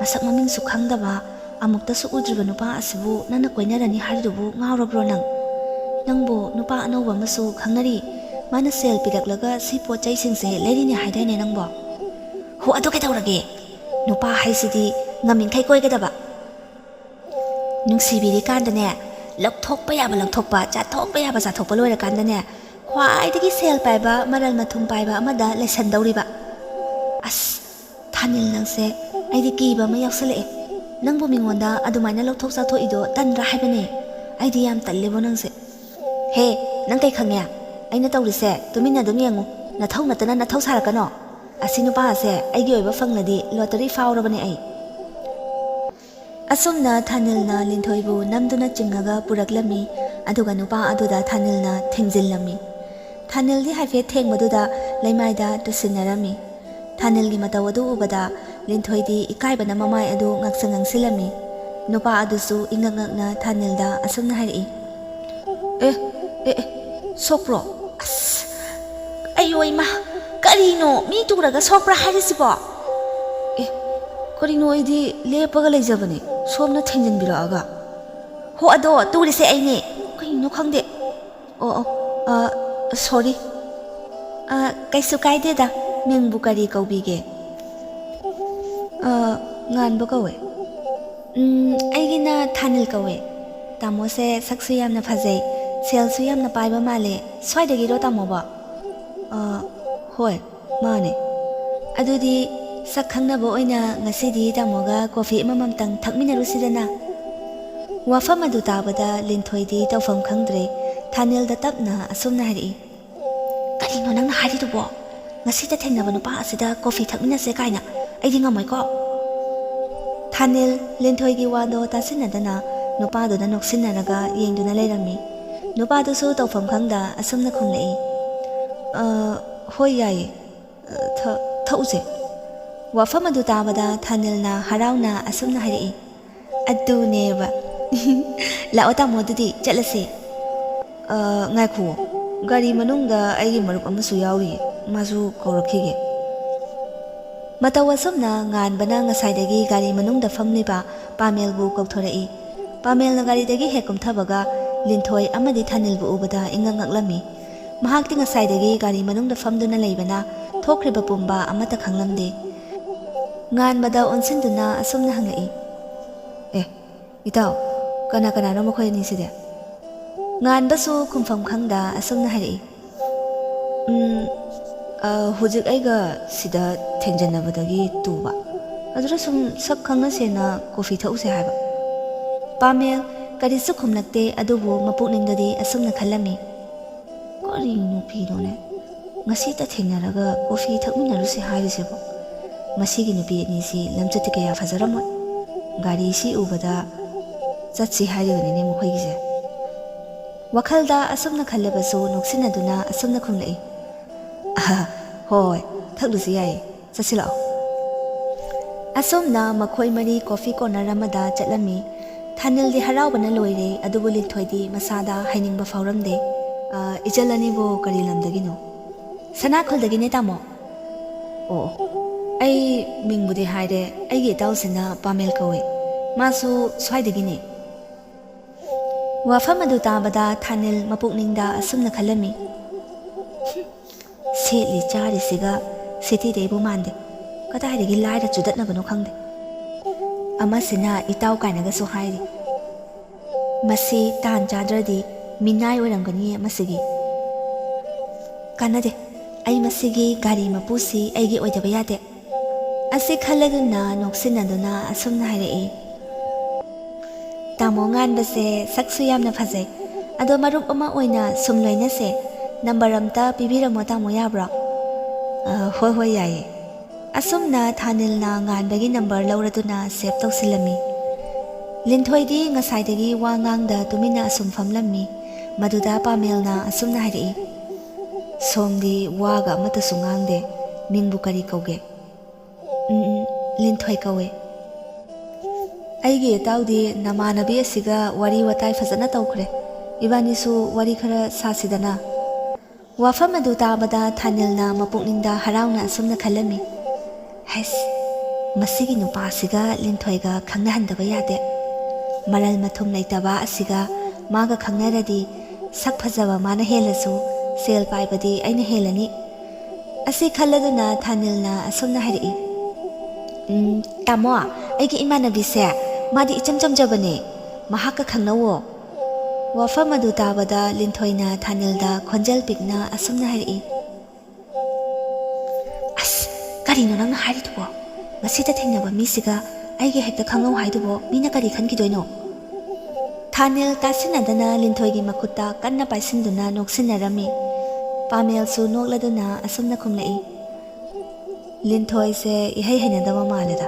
ꯃꯁꯛ ꯃꯃꯤꯡꯁꯨ ꯈꯪꯗꯕ, ꯑꯃꯨꯛꯇꯁꯨ ꯎꯗ꯭ꯔꯤꯕ ꯅꯨꯄꯥ ꯑꯁꯤꯕꯨ ꯅꯪꯅ ꯀꯣꯏꯅꯔꯅꯤ ꯍꯥꯏꯔꯤꯗꯨꯕꯨ ꯉꯥꯎꯔꯕ꯭ꯔꯣ ꯅꯪ? ꯅꯪꯕꯨ ꯅꯨꯄꯥ ꯑꯅꯧꯕ ꯑꯃꯁꯨ ꯈꯪꯅꯔꯤ꯫ ꯃꯥꯅ ꯁꯦꯜ ꯄꯤꯔꯛꯂꯒ ꯁꯤ ꯄꯣꯠ ꯆꯩꯁꯤꯡꯁꯦ ꯂꯩꯔꯤꯅꯦ ꯍꯥꯏꯗꯥꯏꯅꯦ ꯅꯪꯕꯣ?" "ꯍꯣ, ꯑꯗꯨ ꯀꯩꯗꯧꯔꯒꯦ? ꯅꯨꯄꯥ ꯍꯥꯏꯁꯤꯗꯤ ꯉꯝꯃꯤꯈꯩ ꯀꯣꯏꯒꯗꯕ꯫ ꯅꯨꯡꯁꯤꯕꯤꯔꯤꯀꯥꯟꯗꯅꯦ, ꯂꯧꯊꯣꯛꯄ ꯌꯥꯕ ꯂꯧꯊꯣꯛꯄ, ꯆꯥꯊꯣꯛꯄ ꯌꯥꯕ ꯆꯥꯊꯣꯛꯄ ꯂꯣꯏꯔꯀꯥꯟꯗꯅꯦ, ꯈ꯭ꯋꯥꯏꯗꯒꯤ ꯁꯦꯜ ꯄꯥꯏꯕ, ꯃꯔꯜ ꯃꯊꯨꯝ ꯄꯥꯏꯕ ꯑꯃꯗ ꯂꯩꯁꯟꯗꯧꯔꯤꯕ꯫" "ꯑꯁ, ꯊꯥꯅꯤꯜ ꯅꯪꯁꯦ, ꯑꯩꯗꯤ ꯀꯤꯕ ꯑꯃ ꯌꯥꯎꯁꯜꯂꯛꯑꯦ꯫ ꯅꯪꯕꯨ ꯃꯤꯉꯣꯟꯗ ꯑꯗꯨꯃꯥꯏꯅ ꯂꯧꯊꯣꯛ ꯆꯥꯊꯣꯛꯏꯗꯣ ꯇꯟꯗ꯭ꯔꯥ ꯍꯥꯏꯕꯅꯦ? ꯑꯩꯗꯤ ꯌꯥꯝ ꯇꯜꯂꯦꯕꯣ ꯅꯪꯁꯦ꯫" "ꯍꯦ, ꯅꯪ ꯀꯩ ꯈꯪꯉꯦ? ꯑꯩꯅ ꯇꯧꯔꯤꯁꯦ ꯇꯨꯃꯤꯟꯅ ꯑꯗꯨꯝ ꯌꯦꯡꯉꯨ꯫ ꯅꯊꯧ ꯅꯠꯇꯅ ꯅꯊꯧ ꯁꯥꯔꯛꯀꯅꯣ꯫ ꯑꯁꯤ ꯅꯨꯄꯥ ꯑꯁꯦ ꯑꯩꯒꯤ ꯑꯣꯏꯕ ꯐꯪꯂꯗꯤ ꯂꯣꯇꯔꯤ ꯐꯥꯎꯔꯕꯅꯦ ꯑꯩ꯫" ꯑꯁꯨꯝꯅ ꯊꯥꯅꯤꯜꯅ ꯂꯤꯟꯊꯣꯏꯕꯨ ꯅꯝꯗꯨꯅ ꯆꯤꯡꯉꯒ ꯄꯨꯔꯛꯂꯝꯃꯤ꯫ ꯑꯗꯨꯒ ꯅꯨꯄꯥ ꯑꯗꯨꯗ ꯊꯥꯅꯤꯜꯅ ꯊꯦꯡꯖꯤꯜꯂꯝꯃꯤ꯫ ꯊꯥꯅꯤꯜꯗꯤ ꯍꯥꯏꯐꯦꯠ ꯊꯦꯡꯕꯗꯨꯗ ꯂꯩꯃꯥꯏꯗ ꯇꯨꯁꯤꯟꯅꯔꯝꯃꯤ꯫ ꯊꯥꯅꯤꯜꯒꯤ ꯃꯇꯧ ꯑꯗꯨ ꯎꯕꯗ ꯂꯤꯟꯊꯣꯏꯗꯤ ꯏꯀꯥꯏꯕꯅ ꯃꯃꯥꯏ ꯑꯗꯨ ꯉꯥꯛꯁꯪ ꯉꯥꯡꯁꯤꯜꯂꯝꯃꯤ꯫ ꯅꯨꯄꯥ ꯑꯗꯨꯁꯨ ꯏꯉꯛ ꯉꯛꯅ ꯊꯥꯅꯤꯜꯗ ꯑꯁꯨꯝꯅ ꯍꯥꯏꯔꯛꯏ, "ꯑꯦ, ꯑꯦ, ꯑꯦ, ꯁꯣꯛꯄ꯭ꯔꯣ? ꯑꯁ, ꯑꯩꯌꯣ ꯏꯃꯥ, ꯀꯔꯤꯅꯣ ꯃꯤ ꯇꯨꯔꯒ ꯁꯣꯛꯄ꯭ꯔꯥ ꯍꯥꯏꯔꯤꯁꯤꯕꯣ? ꯑꯦ, ꯀꯔꯤꯅꯣ, ꯑꯩꯗꯤ ꯂꯦꯞꯄꯒ ꯂꯩꯖꯕꯅꯦ, ꯁꯣꯝꯅ ꯊꯦꯡꯖꯤꯟꯕꯤꯔꯛꯑꯒ꯫ ꯍꯣ, ꯑꯗꯣ ꯇꯨꯔꯤꯁꯦ ꯑꯩꯅꯦ, ꯀꯩꯅꯣ ꯈꯪꯗꯦ꯫ ꯑꯣ, ꯑꯣ, ꯑ, ꯁꯣꯔꯤ꯫ ꯑ, ꯀꯩꯁꯨ ꯀꯥꯏꯗꯦꯗ꯫ ꯃꯤꯡꯕꯨ ꯀꯔꯤ ꯀꯧꯕꯤꯒꯦ?" "ꯑ, ꯉꯥꯟꯕ ꯀꯧꯋꯦ꯫" "ꯎꯝ, ꯑꯩꯒꯤꯅ ꯊꯥꯅꯤꯜ ꯀꯧꯋꯦ꯫ ꯇꯥꯃꯣꯁꯦ ꯁꯛꯁꯨ ꯌꯥꯝꯅ ꯐꯖꯩ, ꯁꯦꯜꯁꯨ ꯌꯥꯝꯅ ꯄꯥꯏꯕ ꯃꯥꯜꯂꯦ꯫ ꯁ꯭ꯋꯥꯏꯗꯒꯤꯔꯣ ꯇꯥꯃꯣꯕꯣ?" "ꯑ, ꯍꯣꯏ, ꯃꯥꯅꯦ꯫" "ꯑꯗꯨꯗꯤ ꯁꯛ ꯈꯪꯅꯕ ꯑꯣꯏꯅ ꯉꯁꯤꯗꯤ ꯇꯥꯃꯣꯒ ꯀꯣꯐꯤ ꯑꯃꯃꯝꯇꯪ ꯊꯛꯃꯤꯟꯅꯔꯨꯁꯤꯗꯅ?" ꯋꯥꯐꯝ ꯑꯗꯨ ꯇꯥꯕꯗ ꯂꯤꯟꯊꯣꯏꯗꯤ ꯇꯧꯐꯝ ꯈꯪꯗ꯭ꯔꯦ꯫ ꯊꯥꯅꯤꯜꯗ ꯇꯞꯅ ꯑꯁꯨꯝꯅ ꯍꯥꯏꯔꯛꯏ, "ꯀꯔꯤꯅꯣ ꯅꯪꯅ ꯍꯥꯏꯔꯤꯗꯨꯕꯣ? ꯉꯁꯤꯇ ꯊꯦꯡꯅꯕ ꯅꯨꯄꯥ ꯑꯁꯤꯗ ꯀꯣꯐꯤ ꯊꯛꯃꯤꯟꯅꯁꯦ ꯀꯥꯏꯅ? ꯑꯩꯗꯤ ꯉꯝꯃꯣꯏꯀꯣ꯫" ꯊꯥꯅꯤꯜ ꯂꯤꯟꯊꯣꯏꯒꯤ ꯋꯥꯗꯣ ꯇꯥꯁꯤꯟꯅꯗꯅ ꯅꯨꯄꯥꯗꯨꯗ ꯅꯣꯛꯁꯤꯟꯅꯔꯒ ꯌꯦꯡꯗꯨꯅ ꯂꯩꯔꯝꯃꯤ꯫ ꯅꯨꯄꯥꯗꯨꯁꯨ ꯇꯧꯐꯝ ꯈꯪꯗ ꯑꯁꯨꯝꯅ ꯈꯨꯝꯂꯛꯏ, "ꯑ, ꯍꯣꯏ, ꯌꯥꯏꯌꯦ꯫ ꯑ, ꯊ-, ꯊꯛꯎꯁꯦ꯫" ꯋꯥꯐꯝ ꯑꯗꯨ ꯇꯥꯕꯗ ꯊꯥꯅꯤꯜꯅ ꯍꯔꯥꯎꯅ ꯑꯁꯨꯝꯅ ꯍꯥꯏꯔꯛꯏ, "ꯑꯗꯨꯅꯦꯕ꯫" "ꯂꯥꯛꯑꯣ ꯇꯥꯃꯣ, ꯑꯗꯨꯗꯤ ꯆꯠꯂꯁꯦ꯫" "ꯑ, ꯉꯥꯏꯈꯨꯑꯣ, ꯒꯥꯔꯤ ꯃꯅꯨꯡꯗ ꯑꯩꯒꯤ ꯃꯔꯨꯞ ꯑꯃꯁꯨ ꯌꯥꯎꯔꯤꯌꯦ, ꯃꯥꯁꯨ ꯀꯧꯔꯛꯈꯤꯒꯦ꯫" ꯃꯇꯧ ꯑꯁꯨꯝꯅ ꯉꯥꯟꯕꯅ ꯉꯁꯥꯏꯗꯒꯤ ꯒꯥꯔꯤ ꯃꯅꯨꯡꯗ ꯐꯝꯂꯤꯕ ꯄꯥꯃꯦꯜꯕꯨ ꯀꯧꯊꯣꯔꯛꯏ꯫ ꯄꯥꯃꯦꯜꯅ ꯒꯥꯔꯤꯗꯒꯤ ꯍꯦꯛ ꯀꯨꯝꯊꯕꯒ ꯂꯤꯟꯊꯣꯏ ꯑꯃꯗꯤ ꯊꯥꯅꯤꯜꯕꯨ ꯎꯕꯗ ꯏꯉꯛ ꯉꯛꯂꯝꯃꯤ꯫ ꯃꯍꯥꯛꯇꯤ ꯉꯁꯥꯏꯗꯒꯤ ꯒꯥꯔꯤ ꯃꯅꯨꯡꯗ ꯐꯝꯗꯨꯅ ꯂꯩꯕꯅ ꯊꯣꯛꯈ꯭ꯔꯤꯕ ꯄꯨꯝꯕ ꯑꯃꯠꯇ ꯈꯪꯂꯝꯗꯦ꯫ ꯉꯥꯟꯕꯗ ꯑꯣꯟꯁꯤꯟꯗꯨꯅ ꯑꯁꯨꯝꯅ ꯍꯪꯂꯛꯏ, "ꯑꯦ, ꯏꯇꯥꯎ, ꯀꯅꯥ ꯀꯅꯥꯅꯣ ꯃꯈꯣꯏ ꯑꯅꯤꯁꯤꯗꯤ?" ꯉꯥꯟꯕꯁꯨ ꯈꯨꯝꯐꯝ ꯈꯪꯗ ꯑꯁꯨꯝꯅ ꯍꯥꯏꯔꯛꯏ, "ꯎꯝ, ꯑ, ꯍꯧꯖꯤꯛ ꯑꯩꯒ ꯁꯤꯗ ꯊꯦꯡꯖꯟꯅꯕꯗꯒꯤ ꯇꯨꯕ꯫ ꯑꯗꯨꯗ ꯁꯨꯝ ꯁꯛ ꯈꯪꯅꯁꯦꯅ ꯀꯣꯐꯤ ꯊꯛꯎꯁꯦ ꯍꯥꯏꯕ꯫" ꯄꯥꯃꯦꯜ ꯀꯔꯤꯁꯨ ꯈꯨꯝꯂꯛꯇꯦ, ꯑꯗꯨꯕꯨ ꯃꯄꯨꯛꯅꯤꯡꯗꯗꯤ ꯑꯁꯨꯝꯅ ꯈꯜꯂꯝꯃꯤ, "ꯀꯔꯤ ꯅꯨꯄꯤꯅꯣꯅꯦ? ꯉꯁꯤꯇ ꯊꯦꯡꯅꯔꯒ ꯀꯣꯐꯤ ꯊꯛꯃꯤꯟꯅꯔꯨꯁꯦ ꯍꯥꯏꯔꯤꯁꯤꯕꯣ? ꯃꯁꯤꯒꯤ ꯅꯨꯄꯤ ꯑꯅꯤꯁꯤ ꯂꯝꯆꯠꯇꯤ ꯀꯌꯥ ꯐꯖꯔꯝꯃꯣꯏ꯫ ꯒꯥꯔꯤꯁꯤ ꯎꯕꯗ ꯆꯠꯁꯤ ꯍꯥꯏꯔꯤꯕꯅꯤꯅꯦ ꯃꯈꯣꯏꯒꯤꯁꯦ꯫" ꯋꯥꯈꯜꯗ ꯑꯁꯨꯝꯅ ꯈꯜꯂꯕꯁꯨ ꯅꯣꯛꯁꯤꯟꯅꯗꯨꯅ ꯑꯁꯨꯝꯅ ꯈꯨꯝꯂꯛꯏ, ꯑꯍ, ꯍꯣꯏ, ꯊꯛꯂꯨꯁꯤ ꯌꯥꯏꯌꯦ꯫ ꯆꯠꯁꯤꯜꯂꯛꯑꯣ꯫ ꯑꯁꯨꯝꯅ ꯃꯈꯣꯏ ꯃꯔꯤ ꯀꯣꯐꯤ ꯀꯣꯔꯅꯔ ꯑꯃꯗ ꯆꯠꯂꯝꯃꯤ꯫ ꯊꯥꯅꯤꯜꯗꯤ ꯍꯔꯥꯎꯕꯅ ꯂꯣꯏꯔꯦ, ꯑꯗꯨꯕꯨ ꯂꯤꯟꯊꯣꯏꯗꯤ ꯃꯁꯥꯗ ꯍꯥꯏꯅꯤꯡꯕ ꯐꯥꯎꯔꯝꯗꯦ꯫ "ꯑ, ꯏꯆꯜ ꯑꯅꯤꯕꯨ ꯀꯔꯤ ꯂꯝꯗꯒꯤꯅꯣ?" "ꯁꯅꯥꯈꯣꯜꯗꯒꯤꯅꯦ, ꯇꯥꯃꯣ꯫" "ꯑꯣ, ꯑꯣ, ꯑꯩ ꯃꯤꯡꯕꯨꯗꯤ ꯍꯥꯏꯔꯦ, ꯑꯩꯒꯤ ꯏꯇꯥꯎꯁꯤꯅ ꯄꯥꯃꯦꯜ ꯀꯧꯏ꯫ ꯃꯥꯁꯨ ꯁ꯭ꯋꯥꯏꯗꯒꯤꯅꯦ꯫" ꯋꯥꯐꯝ ꯑꯗꯨ ꯇꯥꯕꯗ ꯊꯥꯅꯤꯜ ꯃꯄꯨꯛꯅꯤꯡꯗ ꯑꯁꯨꯝꯅ ꯈꯜꯂꯝꯃꯤ, "ꯁꯦꯠꯂꯤ ꯆꯥꯔꯤꯁꯤꯒ ꯁꯤꯇꯤꯗꯩꯕꯨ ꯃꯥꯟꯗꯦ꯫ ꯀꯗꯥꯏꯗꯒꯤ ꯂꯥꯏꯔ ꯆꯨꯗꯠꯅꯕꯅꯣ ꯈꯪꯗꯦ꯫ ꯑꯃꯁꯤꯅ ꯏꯇꯥꯎ ꯀꯥꯏꯅꯒꯁꯨ ꯍꯥꯏꯔꯤ꯫ ꯃꯁꯤ ꯇꯥꯟ ꯆꯥꯗ꯭ꯔꯗꯤ ꯃꯤꯅꯥꯏ ꯑꯣꯏꯔꯝꯒꯅꯤꯌꯦ ꯃꯁꯤꯒꯤ꯫ ꯀꯥꯟꯅꯗꯦ, ꯑꯩ ꯃꯁꯤꯒꯤ ꯒꯥꯔꯤ ꯃꯄꯨꯁꯤ ꯑꯩꯒꯤ ꯑꯣꯏꯗꯕ ꯌꯥꯗꯦ꯫" ꯑꯁꯤ ꯈꯜꯂꯗꯨꯅ ꯅꯣꯛꯁꯤꯟꯅꯗꯨꯅ ꯑꯁꯨꯝꯅ ꯍꯥꯏꯔꯛꯏ, "ꯇꯥꯃꯣ ꯉꯥꯟꯕꯁꯦ ꯁꯛꯁꯨ ꯌꯥꯝꯅ ꯐꯖꯩ꯫ ꯑꯗꯣ ꯃꯔꯨꯞ ꯑꯃ ꯑꯣꯏꯅ ꯁꯨꯝ ꯂꯣꯏꯅꯁꯦ꯫ ꯅꯝꯕꯔ ꯑꯝꯇ ꯄꯤꯕꯤꯔꯝꯃꯣ ꯇꯥꯃꯣ, ꯌꯥꯕ꯭ꯔꯣ?" "ꯑ, ꯍꯣꯏ, ꯍꯣꯏ, ꯌꯥꯏꯌꯦ꯫" ꯑꯁꯨꯝꯅ ꯊꯥꯅꯤꯜꯅ ꯉꯥꯟꯕꯒꯤ ꯅꯝꯕꯔ ꯂꯧꯔꯗꯨꯅ ꯁꯦꯚ ꯇꯧꯁꯤꯜꯂꯝꯃꯤ꯫ ꯂꯤꯟꯊꯣꯏꯗꯤ ꯉꯁꯥꯏꯗꯒꯤ ꯋꯥ ꯉꯥꯡꯗ ꯇꯨꯃꯤꯟꯅ ꯑꯁꯨꯝ ꯐꯝꯂꯝꯃꯤ꯫ ꯃꯗꯨꯗ ꯄꯥꯃꯦꯜꯅ ꯑꯁꯨꯝꯅ ꯍꯥꯏꯔꯛꯏ, "ꯁꯣꯝꯗꯤ ꯋꯥꯒ ꯑꯃꯠꯇꯁꯨ ꯉꯥꯡꯗꯦ꯫ ꯃꯤꯡꯕꯨ ꯀꯔꯤ ꯀꯧꯒꯦ?" "ꯎꯝ, ꯎꯝ, ꯂꯤꯟꯊꯣꯏ ꯀꯧꯋꯦ꯫" "ꯑꯩꯒꯤ ꯏꯇꯥꯎꯗꯤ ꯅꯃꯥꯟꯅꯕꯤ ꯑꯁꯤꯒ ꯋꯥꯔꯤ ꯋꯥꯇꯥꯏ ꯐꯖꯅ ꯇꯧꯈ꯭ꯔꯦ꯫ ꯏꯕꯥꯅꯤꯁꯨ ꯋꯥꯔꯤ ꯈꯔ ꯁꯥꯁꯤꯗꯅ꯫" ꯋꯥꯐꯝ ꯑꯗꯨ ꯇꯥꯕꯗ ꯊꯥꯅꯤꯜꯅ ꯃꯄꯨꯛꯅꯤꯡꯗ ꯍꯔꯥꯎꯅ ꯑꯁꯨꯝꯅ ꯈꯜꯂꯝꯃꯤ, "ꯍꯩꯁ, ꯃꯁꯤꯒꯤ ꯅꯨꯄꯥꯁꯤꯒ ꯂꯤꯟꯊꯣꯏꯒ ꯈꯪꯅꯍꯟꯗꯕ ꯌꯥꯗꯦ꯫ ꯃꯔꯜ ꯃꯊꯨꯝ ꯂꯩꯇꯕ ꯑꯁꯤꯒ ꯃꯥꯒ ꯈꯪꯅꯔꯗꯤ ꯁꯛ ꯐꯖꯕ ꯃꯥꯅ ꯍꯦꯜꯂꯁꯨ ꯁꯦꯜ ꯄꯥꯏꯕꯗꯤ ꯑꯩꯅ ꯍꯦꯜꯂꯅꯤ꯫" ꯑꯁꯤ ꯈꯜꯂꯗꯨꯅ ꯊꯥꯅꯤꯜꯅ ꯑꯁꯨꯝꯅ ꯍꯥꯏꯔꯛꯏ, "ꯎꯝ, ꯇꯥꯃꯣ, ꯑꯩꯒꯤ ꯏꯃꯥꯟꯅꯕꯤꯁꯦ, ꯃꯥꯗꯤ ꯏꯆꯝ ꯆꯝꯖꯕꯅꯦ꯫ ꯃꯍꯥꯛꯀ ꯈꯪꯅꯧꯋꯣ꯫" ꯋꯥꯐꯝ ꯑꯗꯨ ꯇꯥꯕꯗ ꯂꯤꯟꯊꯣꯏꯅ ꯊꯥꯅꯤꯜꯗ ꯈꯣꯟꯖꯦꯜ ꯄꯤꯛꯅ ꯑꯁꯨꯝꯅ ꯍꯥꯏꯔꯛꯏ, "ꯑꯁ, ꯀꯔꯤꯅꯣ ꯅꯪꯅ ꯍꯥꯏꯔꯤꯗꯨꯕꯣ? ꯃꯁꯤꯗ ꯊꯦꯡꯅꯕ ꯃꯤꯁꯤꯒ ꯑꯩꯒ ꯍꯦꯛꯇ ꯈꯪꯅꯧ ꯍꯥꯏꯗꯨꯕꯣ? ꯃꯤꯅ ꯀꯔꯤ ꯈꯟꯈꯤꯗꯣꯏꯅꯣ?" ꯊꯥꯅꯤꯜ ꯇꯥꯁꯤꯟꯅꯗꯅ ꯂꯤꯟꯊꯣꯏꯒꯤ ꯃꯈꯨꯠꯇ ꯀꯟꯅ ꯄꯥꯏꯁꯤꯟꯗꯨꯅ ꯅꯣꯛꯁꯤꯟꯅꯔꯝꯃꯤ꯫ ꯄꯥꯃꯦꯜꯁꯨ ꯅꯣꯛꯂꯗꯨꯅ ꯑꯁꯨꯝꯅ ꯈꯨꯝꯂꯛꯏ, "ꯂꯤꯟꯊꯣꯏꯁꯦ ꯏꯍꯩ ꯍꯩꯅꯗꯕ ꯃꯥꯜꯂꯦꯗ꯫"